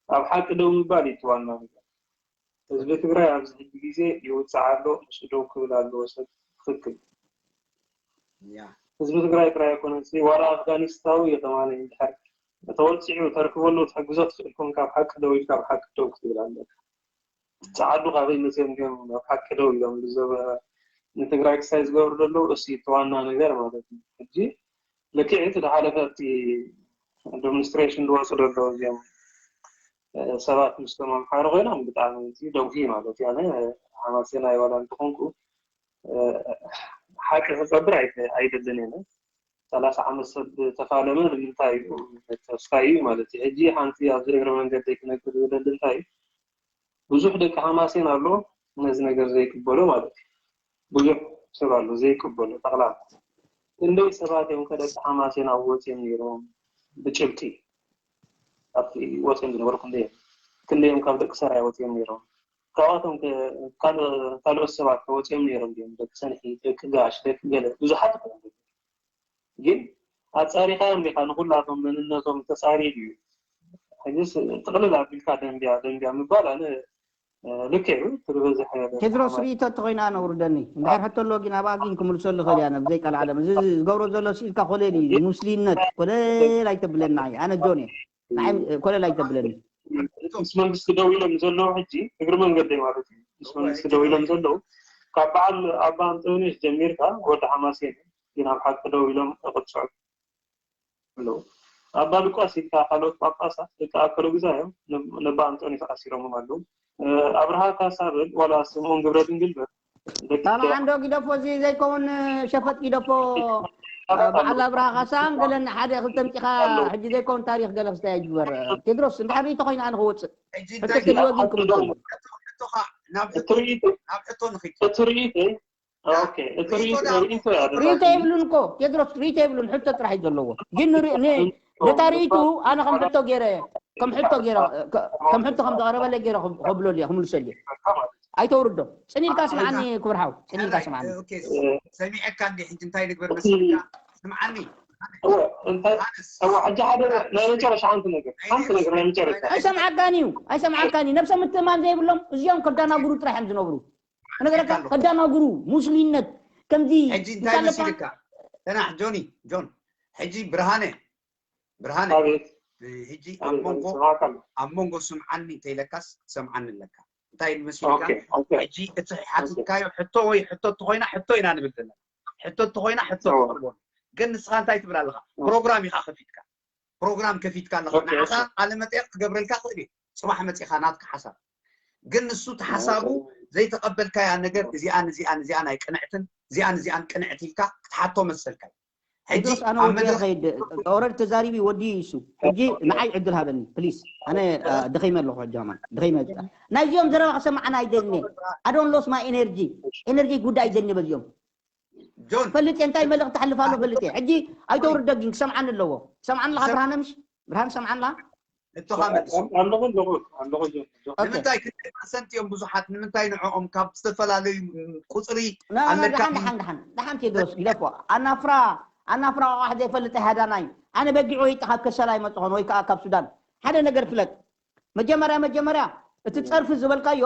ኣብ ሓቂ ደው ምባል እዩ እቲ ዋና ነገር። ህዝቢ ትግራይ ኣብዚ ሕጂ ግዜ ይውፃዕ ኣሎ፣ ምስኡ ደው ክብል ኣለዎ ሰብ ትኽክል። ህዝቢ ትግራይ ጥራይ ኣይኮነን፣ ዋላ ኣፍጋኒስታዊ እዩ ከማን እንድሕር ተወፂዑ ተርክበሉ ክትሕግዞ ትኽእል ኮንካ ኣብ ሓቂ ደው ኢልካ ኣብ ሓቂ ደው ክትብል ኣለካ። ፃዓዱ ካበይ መፅዮም ድዮም ኣብ ሓቂ ደው ኢሎም ብዘበ ንትግራይ ክሳይ ዝገብሩ ዘለዉ እሱ እቲ ዋና ነገር ማለት እዩ። ሕጂ ልክዕ እቲ ዝሓለፈ ኣብቲ ዴሞንስትሬሽን ዝወፁ ዘለዉ እዚኦም ሰባት ምስቶም ኣምሓሩ ኮይኖም ብጣዕሚ እዚ ደውሂ ማለት እዩ። ኣነ ሓማሴናይ ዋላ እንተኾንኩ ሓቂ ክፀብር ኣይደልን እየ። ሰላሳ ዓመት ሰብ ተፋለመ ንምንታይ እዩ ተስፋ እዩ ማለት እዩ። ሕጂ ሓንቲ ኣብዚ እግረ መንገደይ ክነግር ዝደሊ እንታይ እዩ ብዙሕ ደቂ ሓማሴን ኣሎ ነዚ ነገር ዘይቅበሎ ማለት እዩ። ብዙሕ ሰብ ኣሎ ዘይቅበሎ ጠቕላላ። ክንደይ ሰባት እዮም ከደቂ ሓማሴን ኣብ ወፅዮም ነይሮም ብጭብጢ ኣብቲ ወፅዮም ዝነበሩ ክንደይ እዮም ክንደይ እዮም ካብ ደቂ ሰራይ ወፅዮም ነይሮም ካብኣቶም ካልኦት ሰባት ከወፅዮም ነይሮም እዮም ደቂ ሰንሒ ደቂ ጋሽ ደቂ ገለ ብዙሓት እዮም ግን ኣፃሪኻዮም ዲኻ ንኩላቶም መንነቶም ተፃርዩ ድዩ ሕጅስ ጥቕልል ኣቢልካ ደንብያ ደንብያ ምባል ኣነ ልክዕ እዩ ትርበዝሐ ቴድሮስ ርእይቶ ተኮይና ነውርደኒ እንድሕር ሕቶ ኣሎ ግን ኣብኣ ግን ክምልሰሉ ይኽእል እያ ብዘይ ቃል ዓለም እዚ ዝገብሮ ዘሎ ስኢልካ ኮለል እዩ ሙስሊነት ኮለል ኣይተብለና እዩ ኣነ ጆን እየ ንዓይ ኮለል ኣይተብለኒ ምስ መንግስቲ ደው ኢሎም ዘለዉ ሕጂ እግሪ መንገደይ ማለት እዩ ምስ መንግስቲ ደው ኢሎም ዘለዉ ካብ በዓል ኣባ ኣንጠኒስ ጀሚርካ ወዲ ሓማሴን ግን ኣብ ሓቂ ደው ኢሎም ይቕፅዑ ኣለዉ። ኣባ ሉቃስ ኢልካ ካልኦት ጳጳሳት ደቂ ኣከለ ግዛ እዮም ነባ ኣንጠኒ ተኣሲሮምም ኣለዉ። ኣብርሃ ካሳ በል ዋላ ስምኦን ግብረ ድንግል በል ደቂ ጣብዓ እንዶ ግደፎ እዚ ዘይከውን ሸፈጥ ግደፎ በዓል ኣብርሃ ካሳን ገለን ሓደ ክልተ ምፂኻ ሕጂ ዘይከውን ታሪክ ገለ ክስታይ ኣይግበር ቴድሮስ እንድሕር ርእቶ ኮይና ኣነ ክወፅእ ሕቶ ክህልወ ግን ክምልሰሉ ናብ ሕቶ ንኺድ እቲ ርእይቶ ኦኬ፣ እቲ ርእይቶ ርእይቶ እያ ደላ። ርእይቶ የብሉን እኮ ቴድሮስ ርእይቶ የብሉን ሕቶ ጥራሕ እዩ ዘለዎ ግን ንርኢ- ን- ነታ ርእይቱ ኣነ ከም ሕቶ ገይረ ከም ሕቶ ገይረ ከ- ከም ሕቶ ከም ዘቕረበለ ገይረ ከብ- ከብሎ እየ ክምልሰሉ እየ ኣይተውርዶ ፅን ኢልካ ስምዓኒ ክብር ሓው ፅን ኢልካ ስምዓኒ ኦኬ፣ ሰሚዐካ እንዲ ሕጂ እንታይ ንግበር መሲልካ ስምዓኒ እወ፣ እንታይ እወ፣ ሕጂ ሓደ ናይ መጨረሻ ሓንቲ ነገር ሓንቲ ነገር ናይ መጨረሻ ኣይሰምዓካን እዩ ኣይሰምዓካን እዩ ነብሰ ምትእማን ዘይብሎም እዚኦም ከዳናግሩ ጥራሕ እዮም ዝነብሩ ነገረካ ከዳናግሩ ሙስሊምነት ከምዚ ሕጂ እንታይ መሲልካ ተናሕ ጆኒ ጆን ሕጂ ብርሃነ ብርሃነ ኣቤት ሕጂ ኣብ መንጎ ኣብ መንጎ ስምዓኒ እንተኢለካስ ክትሰምዓኒ ኣለካ እንታይ መሲልካ ሕጂ እቲ ሓቲትካዮ ሕቶ ወይ ሕቶ እንተኮይና ሕቶ ኢና ንብል ዘለና ሕቶ እንተኮይና ሕቶ ተቅርቦ ግን ንስኻ እንታይ ትብል ኣለካ ፕሮግራም ኢኻ ከፊትካ ፕሮግራም ከፊትካ ኣለኻ ንዓኻ ቃለ መጠየቅ ክገብረልካ ክእል እዩ ጽባሕ መጺኻ ናትካ ሓሳብ። ግን ንሱ እቲ ሓሳቡ ዘይተቐበልካያ ነገር እዚኣን እዚኣን እዚኣን ኣይቅንዕትን፣ እዚኣን እዚኣን ቅንዕት ኢልካ ክትሓቶ መሰልካ እዩ። ሕጂ ቴድሮስ ኣነ ኣብ ወዲ መድረኽ ከይድ ኦረድ ተዛሪቢ ወዲ ይሱ ሕጂ ንዓይ ዕድል ሃበኒ ፕሊስ። ኣነ ደኺመ ኣለኹ ሕጂ ከማን ደኺመ። ናይዚኦም ዘረባ ክሰማዓና ኣይደልኒ። ኣዶን ሎስ ማይ ኤነርጂ ኤነርጂ ጉዳይ ኣይደልኒ በዚኦም ጆን ፈልጥ እንታይ መልእኽቲ ተሕልፍ ኣሎ ፈልጥ ሕጂ ኣይተውርደ ግን ክሰምዓኒ ኣለዎ። ክሰምዓኒ ኣለኻ ብርሃነ ምሽ ብርሃን ሰምዓና እቶኻ መልሱ። ኣለኹ ኣለኹ ኣለኹ ጆን ኣለኹ። ኦኬ። ንምንታይ ክንደይ ፐርሰንት እዮም ብዙሓት? ንምንታይ ንዕኦም ካብ ዝተፈላለዩ ቁፅሪ ና- ና- ኣለካ? ደሓን ደሓን ደሓን ደሓን ቴድሮስ ግደፎ። ኣናፍራ ኣናፍራ ኣቕዋሕ ዘይፈልጥ ሃዳናይ። ኣነ በጊዕ ወይ ካብ ከሰላ ይመፅኾን ወይ ከዓ ካብ ሱዳን ሓደ ነገር ፍለጥ። መጀመርያ መጀመርያ እቲ ፀርፊ ዝበልካዮ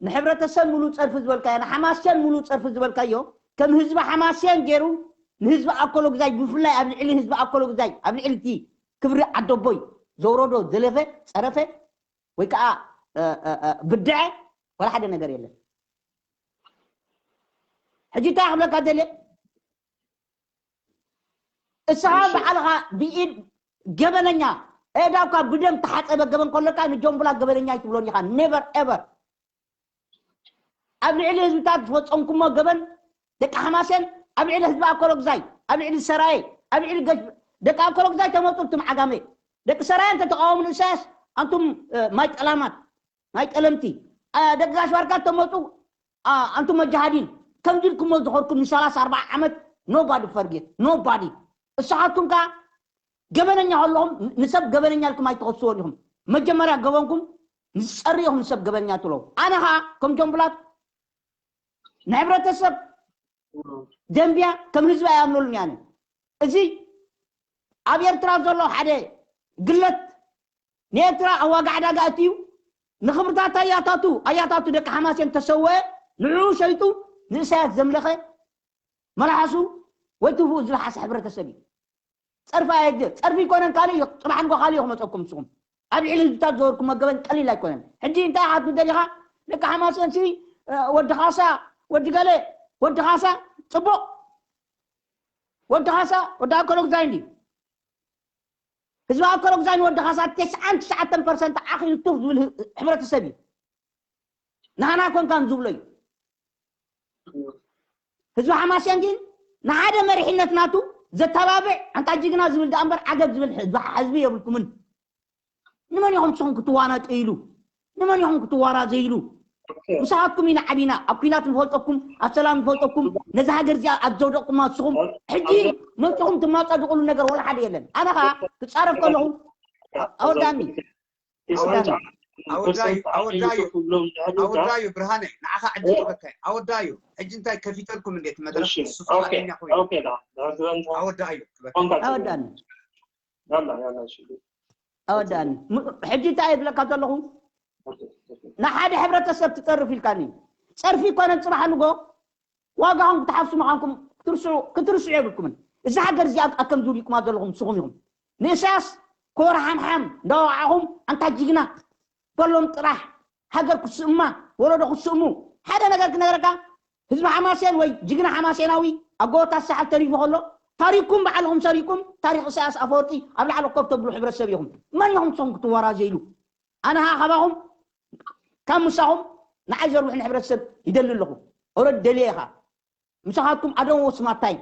ንሕብረተሰብ ሙሉእ ፀርፊ ዝበልካዮ ንሓማስያን ሙሉእ ፀርፊ ዝበልካዮ ከም ህዝቢ ሓማስያን ገይሩ ንህዝቢ ኣኮሎግዛይ ብፍላይ ኣብ ልዕሊ ህዝቢ ኣኮሎግዛይ ኣብ ልዕሊ እቲ ክብሪ ዓደቦይ ዘውረዶ ዘለፈ ፀረፈ ወይ ከዓ እ፣ እ፣ እ፣ ብድዐ ወላ ሓደ ነገር የለን። ሕጂ እንታይ ክብለካ ደልየ እስኻ እሺ። ባዕልኻ ብኢድ ገበነኛ እዳውካ ብደም ተሓፀበ ገበን ከለካ ንጆምቡላ ገበነኛ ኣይትብሎን ኢኻ። ኔቨር ኤቨር ኣብ ልዕሊ ህዝብታት ዝፈፀምኩሞ ገበን ደቂ ሓማሴን ኣብ ልዕሊ ህዝቢ ኣኮሎግዛይ ኣብ ልዕሊ ሰራየ ኣብ ልዕሊ ገሽ ደቂ ኣኮሎግዛይ ተመፁ እቱም ዓጋመ ደቂ ሰራየ እንተተቃወሙ ንእሳያስ ኣንቱም እ፣ ማይ ጠላማት ማይ ጠለምቲ እ፣ ደቂ ጋሽ ባርካ ተመፁ እ፣ ኣንቱም መጃሃዲን ከምዚ ኢልኩሞ ዝኸርኩም ንሰላሳ ኣርባዓ ዓመት nobody forget nobody እሳኻትኩም ከዓ ገበነኛ ከለኹም ንሰብ ገበነኛ ኢልኩም ኣይትኸስዎን ኢኹም። መጀመርያ ገበንኩም ንዝፀሪ ኢኹም ንሰብ ገበነኛ ትብለው። ኣነ ከዓ ከም ጆምብላት ንሕብረተሰብ ደንብያ ከም ህዝቢ ኣይኣምነሉን እየ ኣነ። እዚ ኣብ ኤርትራ ዘሎ ሓደ ግለት ንኤርትራ ኣብ ዋጋ ዕዳጋ እትዩ ንኽብርታት ኣያታቱ ኣያታቱ ደቂ ሓማሴን ተሰወአ ንዕኡ ሸይጡ ንእሳያስ ዘምለኸ መላሓሱ ወይ ትፉእ ዝለሓሰ ሕብረተሰብ እዩ። ፀርፊ ኣየግር ፀርፊ ይኮነን ካልእ እዩ ፅባሕ ንጎ ካልእ እዩ ክመፀኩም ንስኹም ኣብ ልዕሊ ህዝብታት ዝገበርኩሞ ገበን ቀሊል ኣይኮነን። ሕጂ እንታይ ኢኻ ትብል ደሊኻ ደቂ ሓማሴንሲ ወዲ ካሳ ወዲ ገለ ወዲ ካሳ ፅቡቕ ወዲ ካሳ ወዲ ኣኮሎግዛይ እንዲ ህዝቢ ኣኮሎግዛይ ንወዲ ካሳ ተስዓን ትሽዓተን ፐርሰንት ዓኺሉ ቱፍ ዝብል ህብረተሰብ እዩ። ንሃና ኮንካን ዝብሎ እዩ። ህዝቢ ሓማሴን ግን ንሓደ መሪሕነት ናቱ ዘተባብዕ ኣንታ ጅግና ዝብል ደኣ እምበር ዓገብ ዝብል ህዝቢ የብልኩምን። ንመን ኢኹም ንስኹም ክትዋናጠይሉ? ንመን ኢኹም ክትዋራዘይሉ? ምሳኻትኩም ኢና ዓቢና ኣብ ኲናት ንፈልጠኩም ኣብ ሰላም ንፈልጠኩም ነዚ ሃገር እዚኣ ኣብ ዘውደቕኩማ ንስኹም ሕጂ መፅኹም ትማፀድቑሉ ነገር ወላ ሓደ የለን። ኣነ ኸዓ ክፃረፍ ከለኹ ኣወዳኒ ኣወዳዩ ኣወዳዩ ኣወዳዩ ብርሃነ ንዓኻ ዕድል ክበካ ኣወዳዩ ሕጂ እንታይ ከፊተልኩም እንዴት መድረክ ንሱ ፍቃደኛ ኮይኑ ኣወዳዩ ክበካ ኣወዳኒ ኣወዳኒ ሕጂ እንታይ እብለካ ዘለኹ ንሓደ ሕብረተሰብ ትፀርፍ ኢልካኒ ፀርፊ ይኮነን ፅባሕ ንጎ ዋጋኹም ክትሓፍሱ ምዃንኩም ክትርስዑ የብልኩምን። እዛ ሃገር እዚኣ ኣከም ዝውዲቁማ ዘለኹም ንስኹም ኢኹም። ንእሳያስ ኮር ሓምሓም እንዳወቃዕኹም ኣንታ ጅግና በሎም ጥራሕ ሃገር ክትስእማ ወለዶ ክትስእሙ ሓደ ነገር ክነግረካ ህዝቢ ሓማሴን ወይ ጅግና ሓማሴናዊ ኣብ ጎቦታት ሳሕል ተሪፉ ከሎ ታሪኩም ባዕልኹም ሰሪኩም ታሪክ እሳያስ ኣፈወርቂ ኣብ ላዕሊ ኮፍ ተብሉ ሕብረተሰብ ኢኹም። መን ኢኹም ንስኹም ክትወራዘይሉ? ኣነ ኸዓ ካባኹም ካብ ምሳኹም ንዓይ ዘርብሕኒ ሕብረተሰብ ይደሊ ኣለኹ። ኦረድ ደልየ ኢኻ ምሳኻትኩም ኣደን ወስማታይ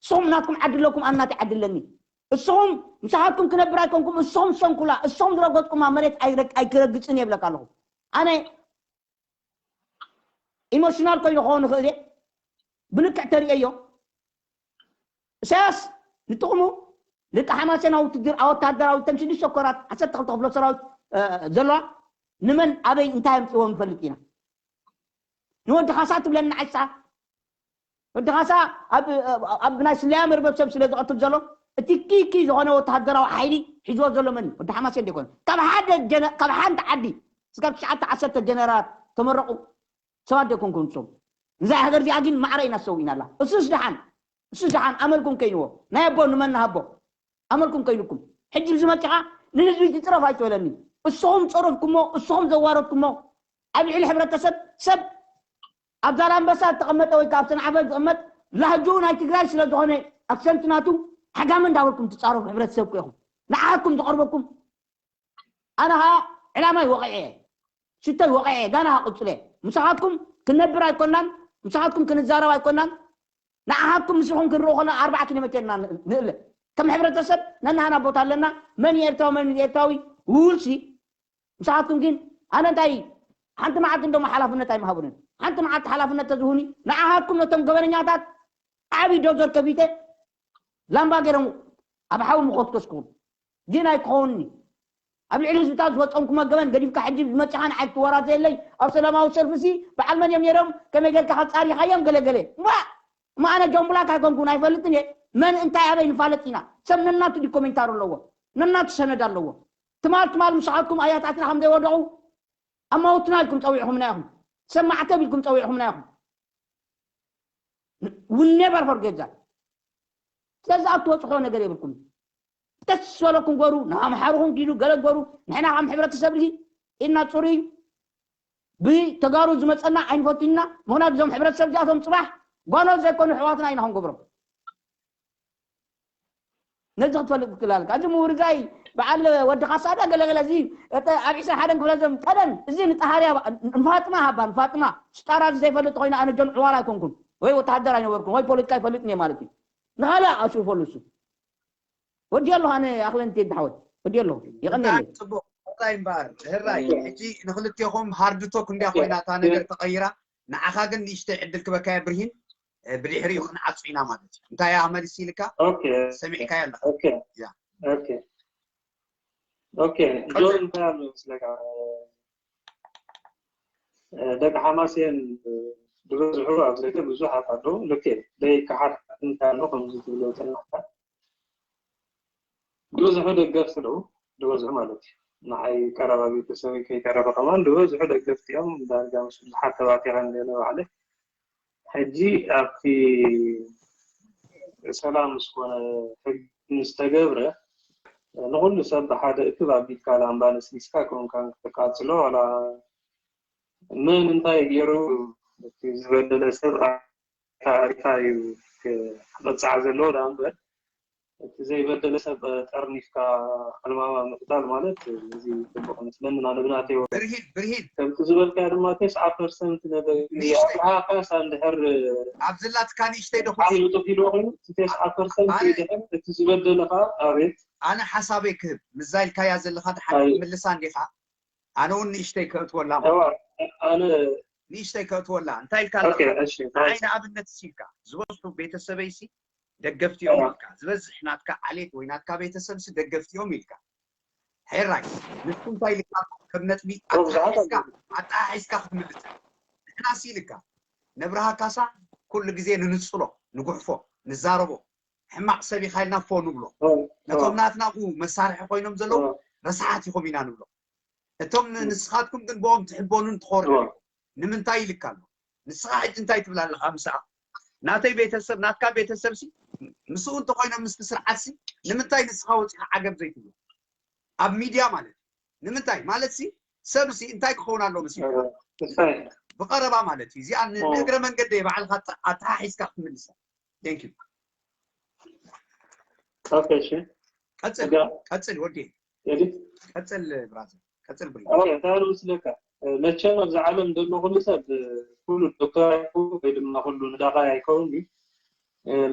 እስኹም ናትኩም ዓዲ ኣለኩም ኣናተይ ዓዲ ኣለኒ እስኹም ምሳኻትኩም ክነብር ኣይኮንኩም እስኹም ሰንኩላ እስኹም ዝረገፅኩማ መሬት ኣይክረግፅን የብለካ ኣለኹ ኣነ ኢሞሽናል ኮይኑ ክኸውን ይኽእል እየ ብልክዕ ተርእዮ እሳያስ ንጥቕሙ ደቂ ሓማሴን ኣውትድር ኣወታደራዊ ተን ሽዱሽተ ኮራት ዓሰርተ ክልተ ክፍለ ሰራዊት ዘለዋ ንመን ኣበይ እንታይ ኣምፅዎም ንፈልጥ ኢና ንወዲ ካሳ ትብለኒ ዓይሳ ወዲ ካሳ ኣብ ናይ ስለያ መርበብ ሰብ ስለ ዝቐትል ዘሎ እቲ ኪኪ ዝኾነ ወተሃደራዊ ሓይሊ ሒዝዎ ዘሎ መን ወዲ ሓማሴን ደይኮነ ካብ ሓደ ካብ ሓንቲ ዓዲ ስጋብ ትሽዓተ ዓሰርተ ጀነራላት ተመረቑ ሰባት ደይኮንኩም ንሶም ንዛ ሃገር እዚኣ ግን ማዕረ ኢና ሰው ኢና ኣላ እሱስ ደሓን እሱስ ደሓን ኣመልኩም ከይንዎ ናይ ኣቦ ንመን ንሃቦ ኣመልኩም ከይንኩም ሕጂ ብዚ መፂኻ ንህዝቢ ትፅረፍ ኣይትበለኒ እስኹም ፀረፍኩሞ እስኹም ዘዋረድኩሞ ኣብ ልዕሊ ሕብረተሰብ ሰብ ኣብ ዛላምበሳ ዝተቐመጠ ወይ ካብ ሰንዓፈ ዝቕመጥ ላህጁ ናይ ትግራይ ስለ ዝኾነ ኣክሰንት ናቱ ዓጋመ እንዳበልኩም ትፃረፉ ሕብረተሰብ እኮ ኢኹም ንዓኩም ዝቐርበኩም ኣነ ኸዓ ዕላማይ ወቒዐ፣ ሽቶይ ወቒዐ፣ ጋና ክቕጽለ። ምሳኻትኩም ክንነብር ኣይኮናን፣ ምሳኻትኩም ክንዛረብ ኣይኮናን። ንዓኻትኩም ምስኹም ክንርኢ ከለና ኣርባዓ ኪሎ ሜትር ኢና ንእለ። ከም ሕብረተሰብ ነናህና ቦታ ኣለና። መን እዩ ኤርትራዊ፣ መን እዩ ኤርትራዊ ውልሲ። ምሳኻትኩም ግን ኣነ እንታይ ሓንቲ መዓልቲ እንደሞ ሓላፍነት ኣይምሃቡንን። ሓንቲ መዓልቲ ሓላፍነት ተዝሁኒ ንዓኻትኩም ነቶም ገበነኛታት ዓቢ ዶዘር ከፊተ ላምባ ገይሮም ኣብ ሓዊ ምኾስኮስኩም። ግን ኣይክኸውንኒ። ኣብ ልዕሊ ህዝብታት ዝፈጸምኩሞ ገበን ገዲፍካ ሕጂ ዝመጽኻ ንዓይ ክትወራዘየለይ ኣብ ሰላማዊ ሰልፊ ሲ በዓል መን እዮም ነይሮም? ከመይ ጌርካ ከጻሪኻዮም? ገለ ገለ። እማ እማ ኣነ ጆን ብላክ ኣይኮንኩን ኣይፈልጥን እየ። መን እንታይ ኣበይ ንፋለጥ ኢና። ሰብ ነናቱ ዲኮሜንታሪ ኣለዎ። ነናቱ ሰነድ ኣለዎ። ትማል ትማል ምሳኻትኩም ኣያታትና ከም ዘይወደቑ ኣማውትና ኢልኩም ጸዊዕኹምና ኢኹም። ሰብ ማዕተብ ኢልኩም ጸዊዕኹምና ኢኹም። We never forget that። ስለዚ ኣብ ትበጽሖ ነገር የብልኩም። ደስ ዝበለኩም ገሩ፣ ንኣምሓሩኹም ኪዱ ገለ ገሩ። ንሕና ከም ሕብረተሰብ ርሂ ኢድና ጽሩይ ብተጋሩ ዝመጸና ኣይንፈቱና። ምኽንያቱ እዞም ሕብረተሰብ እዚኣቶም ጽባሕ ጓኖት ዘይኮኑ ኣሕዋትና ኢና ክንገብሮም። ነዚ ክትፈልጥ ትክእል ኣለካ። እዚ ምውርዛይ በዓል ወዲ ካሳዳ ገለገለ እዚ እተ ኣብ ዒስራ ሓደን ክፍለ ዘመን ቀደም እዚ ንጣሃርያ ንፋጥማ ሃባ ንፋጥማ ሽጣራ እዚ ዘይፈልጥ ኮይነ ኣነ ጆን ዕዋር ኣይኮንኩን ወይ ወተሃደር ኣይነበርኩን ወይ ፖለቲካ ኣይፈልጥን እየ ማለት እዩ። ንኻልእ ኣሽርፈሉ እሱ። ወዲ ኣለኹ ኣነ ኣኽለንቲ ይድሓወት ወዲ ኣለኹ። የቐንየለይ። ጽቡቕ። እንታይ እምበኣር፣ ህራይ፣ ሕጂ ንኽልቴኹም ሃርድ ቶክ እንድያ ኮይና እታ ነገር ተቐይራ። ንዓኻ ግን ንእሽተይ ዕድል ክበካየ ብርሂን፣ እ፣ ብድሕሪኡ ክንዓጹ ኢና ማለት እዩ። እንታይ እያ መልሲ ኢልካ? ኦኬ። ሰሚዕካዮ ኣለኻ። ኦኬ። ያ። ኦኬ። ኦኬ። ቀጽል። ጆን እንታይ ኣሎ መስለካ? እ፣ ደቂ ሓማሴን፣ እ፣ ዝበዝሑ ኣብ ዘተ ብዙሓት ኣለዉ። ልክዕ። ደይ ክሓት እንታይ ኣሎ ከምዚ ትብሎ ጸናሕካ። ዝበዝሑ ደገፍቲ ኣለዉ። ዝበዝሑ ማለት እዩ። ንዓይ ቀረባ ቤተሰበይ ከይተረፈ ከማን ዝበዝሑ ደገፍቲ እዮም። ዳርጋ ምስ ብዙሓት ተባቲኸ እንደ ባዕለይ። ሕጂ ኣብቲ ሰላም ምስ ኮነ ሕጊ ምስ ተገብረ ንኹሉ ሰብ ብሓደ እክብ ኣቢልካ ላምባ ነስኒስካ ኮንካ ከተቃጽሎ ዋላ መን እንታይ ገይሩ እቲ ዝበደለ ሰብ ኣሪፋ እዩ ክቕጻዕ ዘለዎ ደኣ እምበር እቲ ዘይበደለ ሰብ ጠርኒፍካ ዕልማማ ምቕታል ማለት እዚ ጽቡቕ መስለኒ። ኣነ ብናተይ ወገን ብርሂን ብርሂን ከምቲ ዝበልካዮ ድማ ተስዓ ፐርሰንት ነገር ንእሽተይ ኣባሃካስ እንድሕር ኣብ ዘላትካ ንእሽተይ ዶ ዓብዩ ጥፍ ኢልዎ ኮይኑ እቲ ተስዓ ፐርሰንት ኣነ ድሕር እቲ ዝበደለ ከዓ ኣቤት ኣነ ሓሳበይ ክህብ ምዛ ኢልካያ ዘለኻ ድሓን ኣይ- ክትምልሳ እንዲኻ ኣነ እውን ንእሽተይ ከእትወላ ማለት እዋ ኣነ ንእሽተይ ከእትወላ እንታይ ኢልካ ኦኬ ኣለኻ እሺ ንዓይ ንኣብነት ሲ ኢልካ ዝበዝሑ ቤተሰበይ ሲ ደገፍቲ እዮም ኢልካ ዝበዝሕ ናትካ ዓሌት ወይ ናትካ ቤተሰብ ሲ ደገፍቲ እዮም ኢልካ ሕራይ ንሱ እንታይ ኢልካ ከም ነጥቢ ኣጣሓሒዝካ ኣጣሓሒዝካ ክትምልስ ንሕና ሲ ኢልካ ነብርሃ ካሳ ኩሉ ግዜ ንንጽሎ ንጉሕፎ ንዛረቦ ሕማቕ ሰብ ኢኻ ኢልና ፎ ንብሎ ነቶም ናትና ብኡ መሳርሒ ኮይኖም ዘለዉ ረስሓት ኢኹም ኢና ንብሎ እቶም ንስኻትኩም ግን ብኦም ትሕበኑን ትኾርዑ ንምንታይ ኢልካ ኣሎ ንስኻ ሕጂ እንታይ ትብል ኣለኻ ምስኣ ናተይ ቤተሰብ ናትካ ቤተሰብ ሲ ምስኡ እንተኮይኖም ምስቲ ስርዓት ሲ ንምንታይ ንስኻ ወፂኻ ዓገብ ዘይትብሎ ኣብ ሚድያ ማለት እዩ ንምንታይ ማለት ሲ ሰብ ሲ እንታይ ክኸውን ኣሎ ምስ ብቀረባ ማለት እዩ እዚኣ ንእግረ መንገዲ ባዕልካ ኣተሓሒዝካ ክትምልሳ ቴንክ ዩ ኦኬ እሺ ቀጽል ቀጽል ወዲ ኤዲት ቀጽል ብራዘር ቀጽል ብሪ እንታይ ምስለካ መቸም ኣብዚ ዓለም ዘሎ ኩሉ ሰብ ኩሉ ዶክተር ኣይኮ ወይ ድማ ኩሉ ንዳኻ ኣይከውን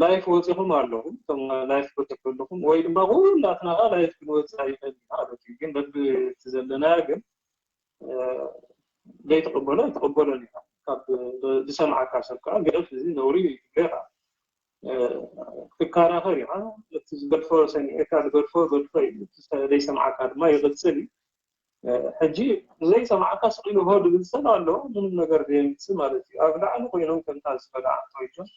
ላይፍ ወፂኹም ኣለኹም እቶም ላይፍ ወፂኹ ኣለኹም ወይ ድማ ኩላትና ላይፍ ክንወፅእ ኣይፈል ማለት እዩ ግን በቢ እቲ ዘለና ግን ዘይትቕበሎ ኣይትቕበሎን ኢኻ ካብ ዝሰምዓካ ሰብ ከዓ ገደፍ እዚ ነውሪ ይብሎ ኢኻ ክትከራኸር ኢኻ እቲ ዝገድፎ ሰሚዕካ ዝገድፎ ገድፎ እዩ ዘይሰምዓካ ድማ ይቕፅል እዩ ሕጂ ዘይሰምዓካ ስቕ ኢሉ ሆ ድብል ሰብ ኣሎ ምንም ነገር ዘየምፅእ ማለት እዩ ኣብ ላዕሊ ኮይኖም ከምታ ዝፈለዓ ኮይጆም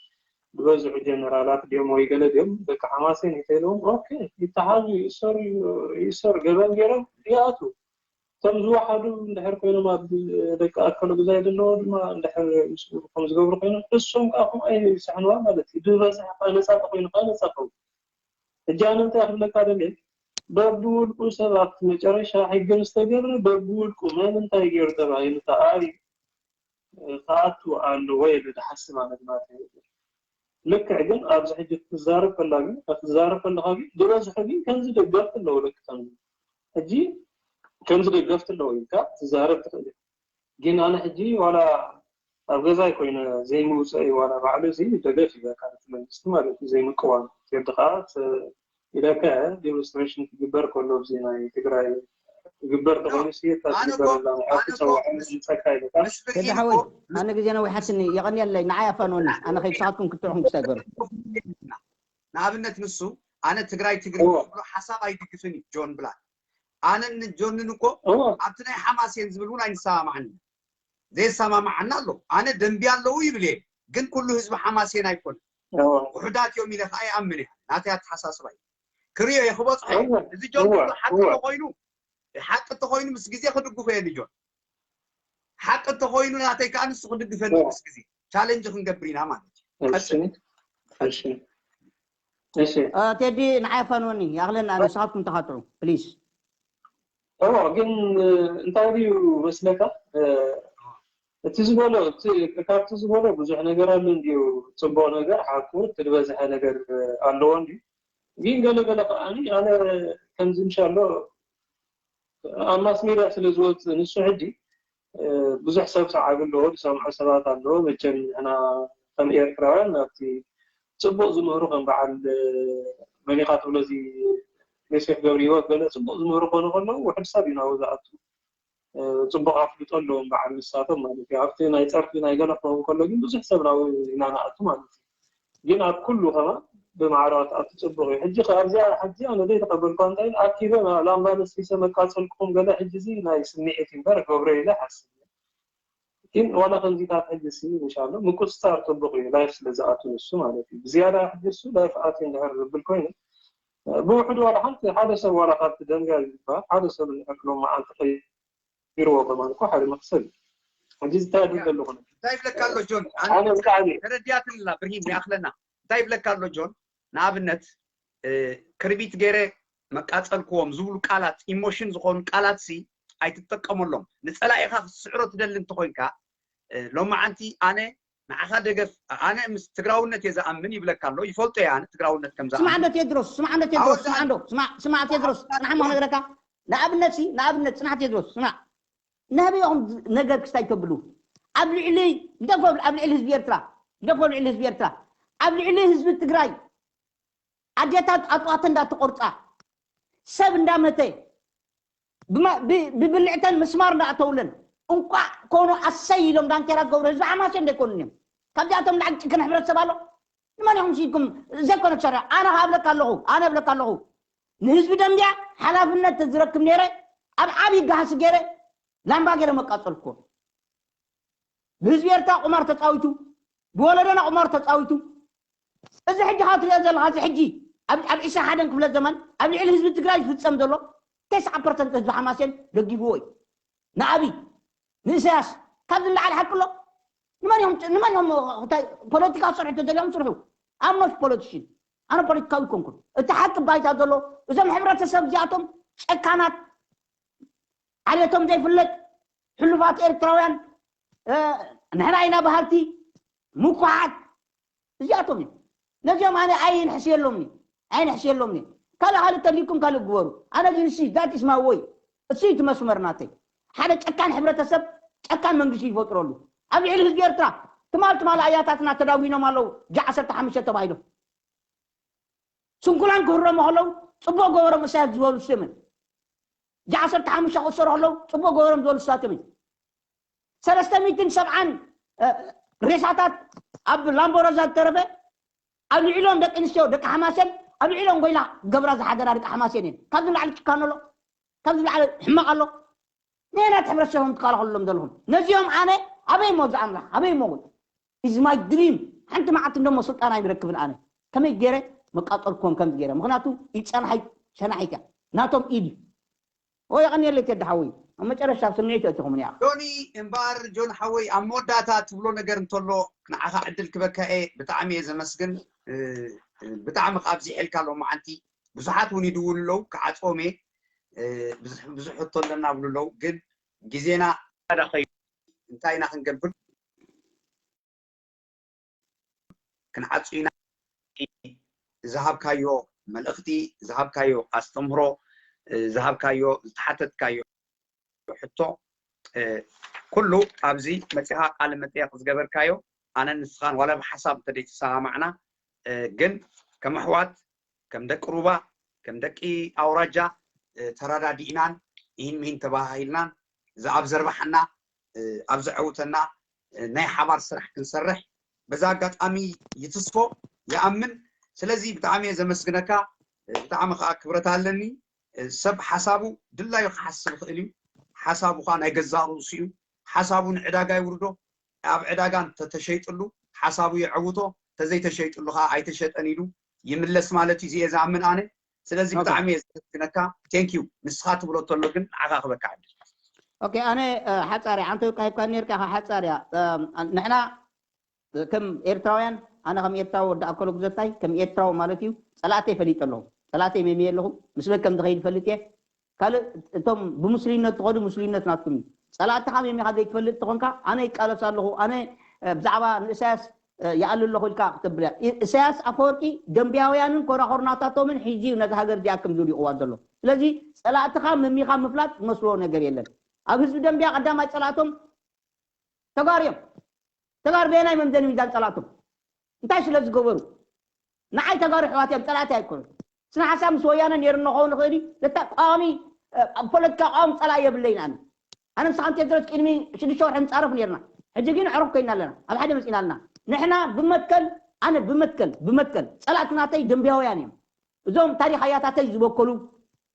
ዝበዝሑ ጀነራላት ድዮም ወይ ገለ ድዮም ደቂ ሓማሴን ይተይለዎም ኦኬ ይተሓዙ ይእሰሩ ይእሰሩ ገበን ገይሮም ይኣቱ እቶም ዝወሓዱ እንድሕር ኮይኖም ኣብ ደቂ ኣከለ ጉዛይ ዘለዎ ድማ እንድሕር ምስኡ ከም ዝገብሩ ኮይኖም እሶም ከዓ ከምኡ ኣይስሕንዋ ማለት እዩ ብበዝሒ ከዓ ነፃ ተኮይኑ ከዓ ነፃ ከው ሕጂ ኣነ እንታይ ክብለካ ደልየ በብውልቁ ሰብ ኣብቲ መጨረሻ ሕጊ ምስ ተገብረ በብውልቁ መን እንታይ ገይሩ ተባሂሉ ተኣርዩ ክኣቱ ኣለዎ ኢለ ዝሓስብ ኣነ ድማ ልክዕ ግን ኣብዚ ሕጂ ክትዛረብ ከላ ግን ክትዛረብ ከለካ ግን ዝበዝሑ ግን ከምዚ ደገፍቲ ኣለዉ ልክ ከምዚ ሕጂ ከምዚ ደገፍቲ ኣለዉ ኢልካ ትዛረብ ትኽእል ኢኻ። ግን ኣነ ሕጂ ዋላ ኣብ ገዛይ ኮይነ ዘይምውፀእ ዋላ ባዕሉ እዚ ደገፍ ይበካ እቲ መንግስቲ ማለት እዩ። ዘይምቅዋም ቴዲ ከዓ ኢለካ ዲሞንስትሬሽን ክግበር ከሎ ኣብዚ ናይ ትግራይ ክግበር ተኮይኑ ስየታ ትግበር ኣላ ኣብቲ ፀዋዕን ዝፀካ ኢለካ። ተዳሓወይ ኣነ ግዜ ነዊሓትኒ የቐንየለይ ንዓይ ኣፋንወኒ ኣነ ከይብስኻትኩም ክትዕኹም ክሳይ ገሩ ንኣብነት ንሱ ኣነ ትግራይ ትግሪ ብሎ ሓሳብ ኣይድግፍን እዩ ጆን ብላክ ኣነን ጆንን እኮ ኣብቲ ናይ ሓማሴን ዝብል እውን ኣይንሰማማዕን ዘየሰማማዓና ኣሎ ኣነ ደንቢ ኣለዉ ይብል እየ ግን ኩሉ ህዝቢ ሓማሴን ኣይኮነ ውሕዳት እዮም ኢለ ከዓ ይኣምን እየ ናተይ ኣተሓሳስባ እዩ ክሪኦ እየ ክበፅሖ እዚ ጆን ዝብሎ ሓቂ ተኮይኑ ሓቂ ተኮይኑ ምስ ግዜ ክድግፎ እየ ንጆን ሓቂ ተኮይኑ ናተይ ከዓ ንሱ ክድግፈኒ ምስ ግዜ ቻለንጅ ክንገብር ኢና ማለት እዩ ቴዲ ንዓይ ኣፋንወኒ ያክለና ንስኻትኩም ተኻትዑ ፕሊስ እዎ ግን እንታይ ድዩ መስለካ እቲ ዝበሎ ካብቲ ዝበሎ ብዙሕ ነገር ኣሎ እንዲዩ ፅቡቅ ነገር ሓቁ እቲ ዝበዝሐ ነገር ኣለዎ እንዲዩ ግን ገለገለ ከዓ ኣነ ከምዚ ምሻሎ ኣብ ማስ ሜድያ ስለ ዝወፅእ ንሱ ሕጂ ብዙሕ ሰብ ሰዓቢ ኣለዎ ዝሰምዖ ሰባት ኣለዎ መቸም ንሕና ከም ኤርትራውያን ናብቲ ፅቡቅ ዝምህሩ ከም በዓል መኒካ ትብሎ እዚ ዮሴፍ ገብረ ህይወት ገለ ፅቡቅ ዝምህሩ ክኾኑ ከለዉ ውሕድ ሰብ እዩ ናብኡ ዝኣቱ ፅቡቅ ኣፍልጦ ኣለዎም በዓል ንሳቶም ማለት እዩ ኣብቲ ናይ ፀርፊ ናይ ገለ ክኸውን ከሎ ግን ብዙሕ ሰብ ናብኡ ኢና ንኣቱ ማለት እዩ ግን ኣብ ኩሉ ከማ ብማዕረ ኣትኣቱ ፅቡቅ እዩ ሕጂ ኣብዚኣ ሕጂ ኣነ ዘይተቀበልኳ እንታይ ኣኪበ ላምባ ለስሊሰ መቃፀልኩም ገለ ሕጂ እዚ ናይ ስምዒት እምበር ገብረ ኢለ ሓስብ ግን ዋላ ከምዚታት ሕጂ ሲ እንሻሎ ምቁፅፃር ፅቡቅ እዩ ላይፍ ስለ ዝኣቱ ንሱ ማለት እዩ ብዝያዳ ሕጂ እሱ ላይፍ ኣትዩ እንድሕር ዝብል ኮይኑ ብውሕዱ ዋላ ሓንቲ ሓደ ሰብ ዋላ ካብቲ ደንጋ ዝበሃል ሓደ ሰብ እንድሕር ሎም መዓልቲ ቀይርዎ ከማን እኮ ሓደ መክሰብ እዩ ሕጂ ዝታይ ድል ዘለኹ እንታይ ይብለካ ኣሎ ጆን ኣነ ብጣዕሚ ተረዲኣትንላ ብርሂን ይኣኽለና እንታይ ይብለካ ኣሎ ጆን ንኣብነት ክርቢት ገይረ መቃፀልክዎም ዝብሉ ቃላት ኢሞሽን ዝኾኑ ቃላት ሲ ኣይትጠቀመሎም ንፀላኢኻ ክትስዕሮ ትደሊ እንተኮይንካ ሎማዓንቲ ኣነ ንዓኻ ደገፍ ኣነ ምስ ትግራውነት እየ ዝኣምን ይብለካ ኣሎ ይፈልጦ እየ ኣነ ትግራውነት ከም ስማዕ እንዶ ቴድሮስ ስማዕ እንዶ ቴድሮስ ስማዕ እንዶ ስማዕ ቴድሮስ ንሓሞ ነገረካ ንኣብነት ሲ ንኣብነት ፅናሕ ቴድሮስ ስማዕ ነህበ ኢኹም ነገር ክስታይ ተብሉ ኣብ ልዕሊ ግደፎ ኣብ ልዕሊ ህዝቢ ኤርትራ ግደፎ ኣብ ልዕሊ ህዝቢ ኤርትራ ኣብ ልዕሊ ህዝቢ ትግራይ ኣዴታት ኣፅዋተ እንዳተቆርፃ ሰብ እንዳመተ ብብልዕተን ምስማር እንዳኣተውለን እንቋዕ ኮኑ ኣሰይ ኢሎም ዳንኬራ ዝገብሩ ህዝቢ ሓማሴ እንደይኮኑን እዮም ካብዚኣቶም ላዕሊ ጭክን ሕብረተሰብ ኣሎ ንመን ኢኹም ሲድኩም ዘይኮነ ክሰርሕ ኣነ ኣብለካ ኣለኹ ኣነ ኣብለካ ኣለኹ ንህዝቢ ደንቢያ ሓላፍነት ዝረክብ ነይረ ኣብ ዓብዪ ጋህሲ ገይረ ላምባ ገይረ መቃፀልኩዎ ብህዝቢ ኤርትራ ቁማር ተፃዊቱ ብወለዶና ቁማር ተፃዊቱ እዚ ሕጂ ካብ ትሪኦ ዘለካ እዚ ሕጂ ኣብ ዕስራ ሓደን ክፍለ ዘመን ኣብ ልዕሊ ህዝቢ ትግራይ ዝፍፀም ዘሎ ተስዓ ፐርሰንት ህዝቢ ሓማሴን ደጊፍዎ እዩ ንኣብይ ንእሰያስ ካብ ዝለዓል ሓቂ ኣሎ ንመን እዮም ፖለቲካ ክሰርሑ ተደልዮም ስርሑ ኣምኖሽ ፖለቲሽን ኣነ ፖለቲካዊ ኮንኩን እቲ ሓቂ ባይታ ዘሎ እዞም ሕብረተሰብ እዚኣቶም ጨካናት ዓሌቶም ዘይፍለጥ ሕሉፋት ኤርትራውያን ንሕና ኢና በሃልቲ ምኩሓት እዚኣቶም እዮም ነዚኦም ኣነ ኣይንሕስየሎምኒ ኣይንሕስየሎምኒ ካልእ ካልእ ተሊኩም ካልእ ግበሩ ኣነ ግን ሲ ዳት ኢስ ማይ ወይ እሱ እቲ መስመር ናተይ ሓደ ጨካን ሕብረተሰብ ጨካን መንግስቲ ይፈጥረሉ ኣብ ልዕሊ ህዝቢ ኤርትራ ትማል ትማል ኣያታትና ተዳጒኖም ኣለዉ ጃ ዓሰርተ ሓሙሽተ ተባሂሎም ስንኩላን ክህረሙ ከለዉ ፅቡቅ ገበሮም እሳያት ዝበሉ ስምን ጃ ዓሰርተ ሓሙሽተ ክእሰሩ ከለዉ ፅቡቅ ገበሮም ዝበሉ እሳቶም እዩ ሰለስተ ሚእትን ሰብዓን ሬሳታት ኣብ ላምቦረዛ ዝተረፈ ኣብ ልዕሎም ደቂ ኣንስትዮ ደቂ ሓማሴን ኣብ ልዕሎም ጎይላ ገብራ ዝሓደራ ደቂ ሓማሴን እየን ካብዚ ላዕሊ ጭካን ኣሎ ካብዚ ላዕሊ ሕማቅ ኣሎ ንየናት ሕብረተሰቦም ትከላኸልሎም ዘለኹም ነዚኦም ኣነ ኣበይ ሞ ዝኣምላኽ ኣበይ ሞ is my dream ሓንቲ መዓልቲ እንደሞ ስልጣን ኣይንረክብን ኣነ ከመይ ገይረ መቃጠልኩም ከምዚ ገይረ ምክንያቱ ኢድ ፀናሓይ ሸናሒት እያ ናቶም ኢድ እዩ ወይ የቐንየለይ ቴዲ ሓወይ ኣብ መጨረሻ ስምዒት የእትኹም እያ ጆኒ እምበኣር ጆን ሓወይ ኣብ መወዳእታ ትብሎ ነገር እንተሎ ንዓኻ ዕድል ክበካ እየ ብጣዕሚ እየ ዘመስግን ብጣዕሚ ኣብዚሐልካ ሎማዓንቲ ብዙሓት እውን ይድውሉ ኣለዉ ክዓፅዎም እየ ብዙሕ ሕቶ ኣለና ብሉ ኣለዉ ግን ግዜና እንታይ ኢና ክንገብር ክንዓጹ ኢና ዝሃብካዮ መልእኽቲ ዝሃብካዮ ኣስተምህሮ ዝሃብካዮ ዝተሓተትካዮ ሕቶ፣ ኩሉ ኣብዚ መፂኻ ቃለ መጠየቕ ዝገበርካዮ ኣነን ንስኻን ዋላ ብሓሳብ እንተደይተሰማማዕና፣ ግን ከም ኣሕዋት፣ ከም ደቂ ሩባ፣ ከም ደቂ ኣውራጃ ተረዳዲእናን ኢሂን ምሂን ተባሃሂልናን፣ እዚ ኣብ ዘርባሓና፣ ኣብ ዘዐውተና ናይ ሓባር ስራሕ ክንሰርሕ በዛ ኣጋጣሚ ይትስፎ፣ ይኣምን። ስለዚ ብጣዕሚ እየ ዘመስግነካ። ብጣዕሚ ከዓ ክብረት ኣለኒ። ሰብ ሓሳቡ ድላዩ ክሓስብ ይኽእል እዩ። ሓሳቡ ከዓ ናይ ገዛእ ርእሱ እዩ። ሓሳቡ ንዕዳጋ ይውርዶ። ኣብ ዕዳጋ እንተተሸይጥሉ ሓሳቡ የዐውቶ፣ ተዘይተሸይጥሉ ከዓ ኣይተሸጠን ኢሉ ይምለስ ማለት እዩ። እዚየ ዝኣምን ኣነ። ስለዚ ኦኬ። ብጣዕሚ እየ ዘመስግነካ። ቴንኪዩ። ንስኻ ትብሎ ተሎ ግን ንዓኻ ክበካ ዕድል። ኦኬ፣ ኣነ ሓፃርያ ኣንተ ቃይብካ ኔርካ ሓፃርያ ንሕና ከም ኤርትራውያን፣ ኣነ ከም ኤርትራዊ ወዲ ኣከሎ ግዘታይ ከም ኤርትራዊ ማለት እዩ፣ ፀላእተይ ፈሊጠ ኣለኹ። ፀላእተይ መምየ ኣለኹ። ምስ መን ከም ዝኸይድ ፈልጥ እየ። ካልእ እቶም ብሙስሊምነት ትኸዱ ሙስሊምነት ናትኩም እዩ። ፀላእትኻ መሚኻ ዘይትፈልጥ ተኾንካ ኣነ ይቃለስ ኣለኹ፣ ኣነ ብዛዕባ ንእሳያስ ይኣሉ ኣለኹ ኢልካ ክትብል እያ። ኢሳያስ ኣፈወርቂ ደንቢያውያንን ኮራኾርናታቶምን ሕጂ እዩ ነዚ ሃገር እዚኣ ከም ዝውዲቕዋ ዘሎ። ስለዚ ፀላእትኻ መሚኻ ምፍላጥ ዝመስሎ ነገር የለን። ኣብ ህዝቢ ደንቢያ ቀዳማይ ፀላእቶም ተጋሩ እዮም። ተጋሩ በየናይ መምዘኒ ሚዛን ፀላእቶም እንታይ ስለ ዝገበሩ? ንዓይ ተጋሩ ኣሕዋት እዮም፣ ፀላእቲ ኣይኮኑን። ስነ ሓሳብ ምስ ወያነ ነይሩ ንኸውን ንኽእል እዩ። ዘታ ቋሚ ኣብ ፖለቲካ ቋሚ ፀላኢ የብለይን ኣነ። ኣነ ንስኻን ቴድሮስ ቅድሚ ሽዱሽተ ወርሒ ንፃረፍ ነርና። ሕጂ ግን ኣዕሩኽ ኮይና ኣለና፣ ኣብ ሓደ መፂና ኣለና። ንሕና ብመትከል ኣነ ብመትከል ብመትከል ፀላእቲ ናተይ ደንቢያውያን እዮም። እዞም ታሪኽ ኣያታተይ ዝበከሉ፣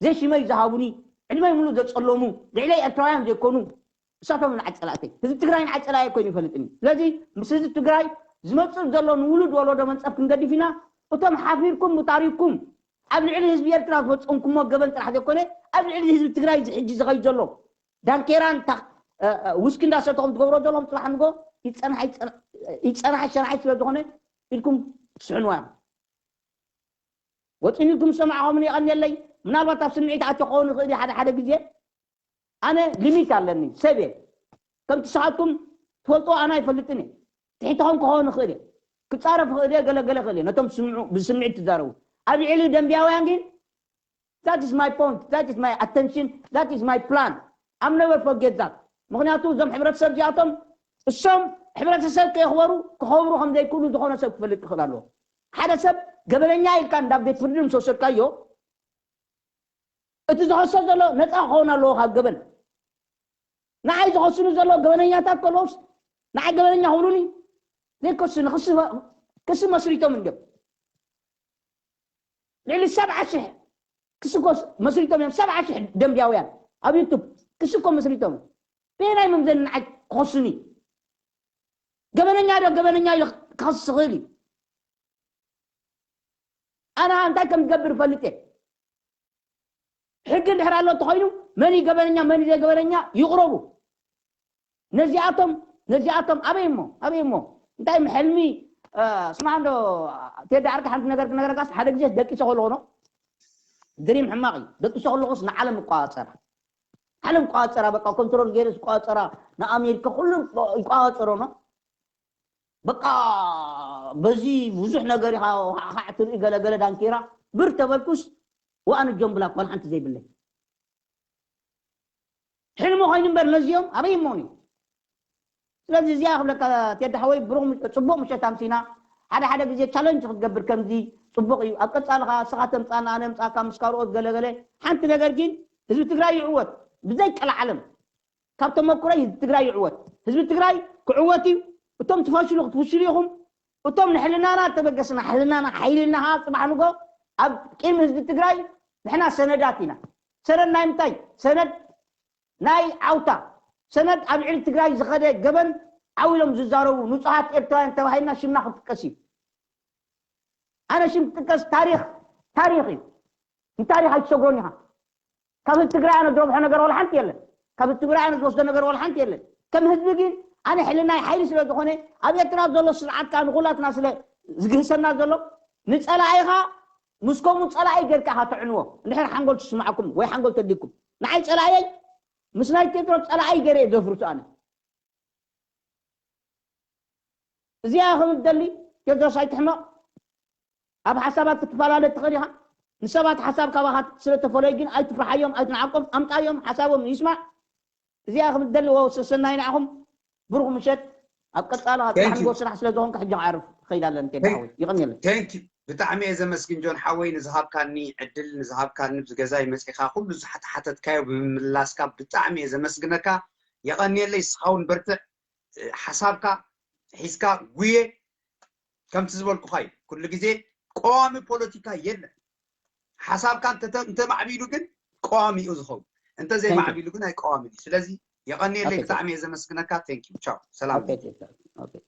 ዘይሽመይ ዝሃቡኒ፣ ዕድመይ ሙሉእ ዘፀለሙ፣ ልዕለይ ኤርትራውያን ዘይኮኑ፣ እሳቶም ንዓይ ፀላእተይ። ህዝቢ ትግራይ ንዓይ ፀላኢ ኮይኑ ይፈልጥኒ። ስለዚ ምስ ህዝቢ ትግራይ ዝመፅእ ዘሎ ንውሉድ ወለዶ መንፀፍ ክንገድፍ ኢና። እቶም ሓፊርኩም ብታሪኽኩም ኣብ ልዕሊ ህዝቢ ኤርትራ ዝፈፀምኩሞ ገበን ጥራሕ ዘይኮነ ኣብ ልዕሊ ህዝቢ ትግራይ እዚ ሕጂ ዝኸይድ ዘሎ ዳንኬራን ውስኪ እንዳሰተኹም ትገብሮ ዘለኹም ፅባሕ ንጎ ይፀናሓይ ይፀናሓይ ሸናሓይ ስለ ዝኾነ ኢልኩም ትስሕንዋ እዮም። ወፂን ኢልኩም ዝሰማዕኹምኒ የቐንየለይ። ምናልባት ኣብ ስምዒት ኣትዮ ክኸውን ይኽእል እዩ ሓደ ሓደ ግዜ። ኣነ ሊሚት ኣለኒ ሰብ እየ። ከምቲ ንስኻትኩም ትፈልጥዎ ኣነ ኣይፈልጥን እየ። ትሕትኹም ክኸውን ይኽእል እየ። ክፃረፍ ይኽእል እየ፣ ገለገለ ይኽእል እየ። ነቶም ዝስምዑ ብስምዒት ትዛረቡ። ኣብ ልዕሊ ደንቢያውያን ግን that is my point, that is my attention, that is my plan. I'm never forget that. ምኽንያቱ እዞም ሕብረተሰብ እዚኣቶም እሶም ሕብረተሰብ ከየኽበሩ ክኸብሩ ከም ዘይክእሉ ዝኾነ ሰብ ክፈልጥ ክኽእል ኣለዎ። ሓደ ሰብ ገበነኛ ኢልካ እንዳብ ቤት ፍርዲ ምስ ወሰድካዮ እቲ ዝኸሶ ዘሎ ነፃ ክኸውን ኣለዎ ካብ ገበን። ንዓይ ዝኸሱኒ ዘሎ ገበነኛታት ከለውስ ንዓይ ገበነኛ ክብሉኒ ዘይከሱኒ ክሲ መስሪቶም እንዲም ልዕሊ ሰብዓ ሽሕ ክሲ እኮ መስሪቶም እዮም። ሰብዓ ሽሕ ደንቢያውያን ኣብ ዩቱብ ክሲ እኮ መስሪቶም በየናይ መምዘኒ ንዓይ ክኸሱኒ? ገበነኛ ዶ ገበነኛ ኢሉ ክኸስስ ይኽእል እዩ? ኣነ እንታይ ከም ዝገብር እፈልጥ እየ። ሕጊ እንድሕር ኣሎ እንተኾይኑ መን እዩ ገበነኛ መን እዩ ዘይገበነኛ ይቕረቡ። ነዚኣቶም ነዚኣቶም ኣበይ እሞ ኣበይ እሞ እንታይ ሕልሚ ስማዕ እንዶ ቴዲ ዓርኪ ሓንቲ ነገር ክነገረካስ ሓደ ግዜ ደቂሰ ከለኹ ነው ድሪም ሕማቕ እዩ። ደቂሰ ከለኹስ ንዓለም እቋፀራ ዓለም ቋፀራ በቃ ኮንትሮል ገይረ ዝቋፀራ ንኣሜሪካ ኩሉ ይቋፀሮ ነው በቃ በዚ ብዙሕ ነገር ኢኻ ካዕ ትርኢ ገለገለ ዳንኬራ ብር ተበልኩስ ወኣነ ጆምብላ ኮን ሓንቲ ዘይብለይ ሕልሚ ኮይኑ እምበር ነዚኦም ኣበይ እሞን እዩ። ስለዚ እዚኣ ክብለካ ቴዲ ሓወይ ብሩኽ ጽቡቕ ምሸት ኣምሲና ሓደ ሓደ ግዜ ቻለንጅ ክትገብር ከምዚ ጽቡቕ እዩ። ኣብ ቀጻሊ ኸዓ ንስኻ ተምጻና ኣነ ምጻካ ምስ ካልኦት ገለገለ ሓንቲ ነገር ግን ህዝቢ ትግራይ ይዕወት ብዘይ ቀልዓለም ካብ ተመኩረይ ህዝቢ ትግራይ ይዕወት። ህዝቢ ትግራይ ክዕወት እዩ። እቶም ትፈሽሉ ክትፍሽሉ ኢኹም። እቶም ንሕልናና ተበገስና ሕልናና ሓይልና ኸዓ ጽባሕ ንጎ ኣብ ቅድሚ ህዝቢ ትግራይ ንሕና ሰነዳት ኢና። ሰነድ ናይ ምንታይ ሰነድ ናይ ዓውታ ሰነድ ኣብ ልዕሊ ትግራይ ዝኸደ ገበን ዓው ኢሎም ዝዛረቡ ንፁሃት ኤርትራውያን ተባሂልና ሽምና ክጥቀስ እዩ። ኣነ ሽም ክጥቀስ ታሪኽ ታሪኽ እዩ። ንታሪኽ ኣይትሰግሮን ኢኻ። ካብ ህዝቢ ትግራይ ኣነ ዝረብሖ ነገር ወላ ሓንቲ የለን። ካብ ህዝቢ ትግራይ ኣነ ዝወስዶ ነገር ወላ ሓንቲ የለን። ከም ህዝቢ ግን ኣነ ሕልናይ ሓይሊ ስለ ዝኾነ ኣብ ኤርትራ ዘሎ ስርዓት ከዓ ንኩላትና ስለ ዝግህሰና ዘሎ ንፀላኢኻ ምስ ከምኡ ፀላኢ ጌርካ ኢኻ ተዕንዎ። እንድሕር ሓንጎል ትስማዓኩም ወይ ሓንጎል ተድልኩም ንዓይ ፀላእየይ ምስ ናይ ቴድሮስ ፀላኣይ ገይረ እየ ዘፍርሱ ኣነ። እዚኣ ክብል ደሊ ቴድሮስ ኣይትሕመቕ። ኣብ ሓሳባት ክትፈላለ ትኽእል ኢኻ። ንሰባት ሓሳብ ካባኻ ስለ ተፈለዩ ግን ኣይትፍርሓዮም፣ ኣይትንዓቆም፣ ኣምጻዮም ሓሳቦም ይስማዕ። እዚኣ ከም እትደልዎ ሰሰናይ ንዓኹም። ብሩኽ ምሸት። ኣብ ቀጻሊ ኣብ ጽባሕ ንግሆ ስራሕ ስለ ዝኾንካ ሕጂ ክዓርፍ ክኸይድ ኣለኒ ቴዲ ሓወይ። ይቐንየለይ። Thank you። ብጣዕሚ እየ ዘመስግን ጆን ሓወይ፣ ንዝሃብካኒ ዕድል፣ ንዝሃብካኒ ብገዛይ መጺኻ ኩሉ ዝተሓተትካዮ ብምምላስካ ብጣዕሚ እየ ዘመስግነካ። የቐንየለይ። እስኻ እውን በርትዕ። ሓሳብካ ሒዝካ ጉየ። ከምቲ ዝበልኩኻ እዩ፣ ኩሉ ግዜ ቀዋሚ ፖለቲካ የለን። ሓሳብካ እንተ እንተ ማዕቢሉ ግን ቀዋሚ እዩ ዝኸውን፣ እንተ ዘይማዕቢሉ ግን ኣይቀዋምን እዩ። ስለዚ የቐንየለይ። Okay, ብጣዕሚ እየ ዘመስግነካ። Thank you። ቻው። ሰላም። Okay, okay, okay.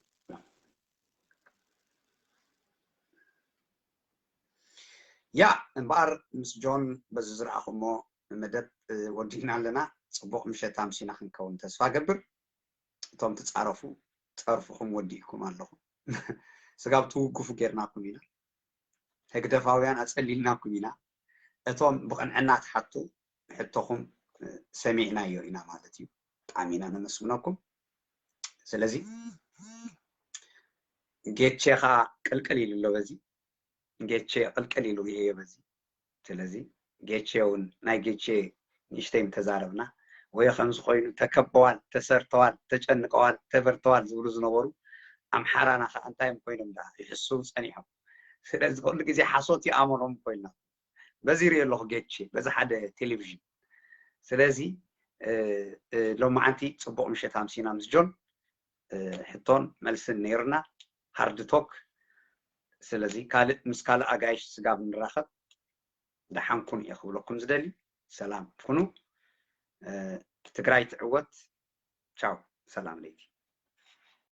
ያ እምበኣር ምስ ጆን በዚ ዝረኣኹሞ መደብ ወዲእና ኣለና። ጽቡቕ ምሸት ኣምሲና ክንከውን ተስፋ ገብር። እቶም ትጻረፉ ጸርፍኹም ወዲእኩም ኣለኹም። ስጋብ ትውግፉ ጌርናኩም ኢና። ህግደፋውያን ኣጸሊልናኩም ኢና። እቶም ብቕንዕና ትሓቱ ሕቶኹም ሰሚዕናዮ ኢና ማለት እዩ። ብጣዕሚ ኢና ነመስግነኩም። ስለዚ ጌቼኻ ቅልቅል ኢሉ ኣሎ በዚ ጌቼ ቅልቅል ኢሉ ርእየዮ በዚ። ስለዚ ጌቼ እውን ናይ ጌቼ ንእሽተይ ምተዛረብና ወይ ከምዚ ኮይኑ ተከበዋል፣ ተሰርተዋል፣ ተጨንቀዋል፣ ተበርተዋል ዝብሉ ዝነበሩ ኣምሓራና ከዓ እንታይ እዮም ኮይኖም ደኣ ይሕስቡ ፀኒሖም። ስለዚ ኩሉ ግዜ ሓሶት ይኣመኖም ኮይና በዚ ይርኢ ኣለኹ ጌቼ በዚ ሓደ ቴሌቪዥን። ስለዚ ሎማዓንቲ ፅቡቕ ምሸት ኣምሲና ምስ ጆን ሕቶን መልስን ነይርና ሃርድ ቶክ። ስለዚ ካልእ ምስ ካልእ ኣጋይሽ ስጋብ ንራኸብ ደሓን ኩኑ እየ ክብለኩም ዝደሊ። ሰላም ኩኑ። ትግራይ ትዕወት። ቻው። ሰላም ለይቲ።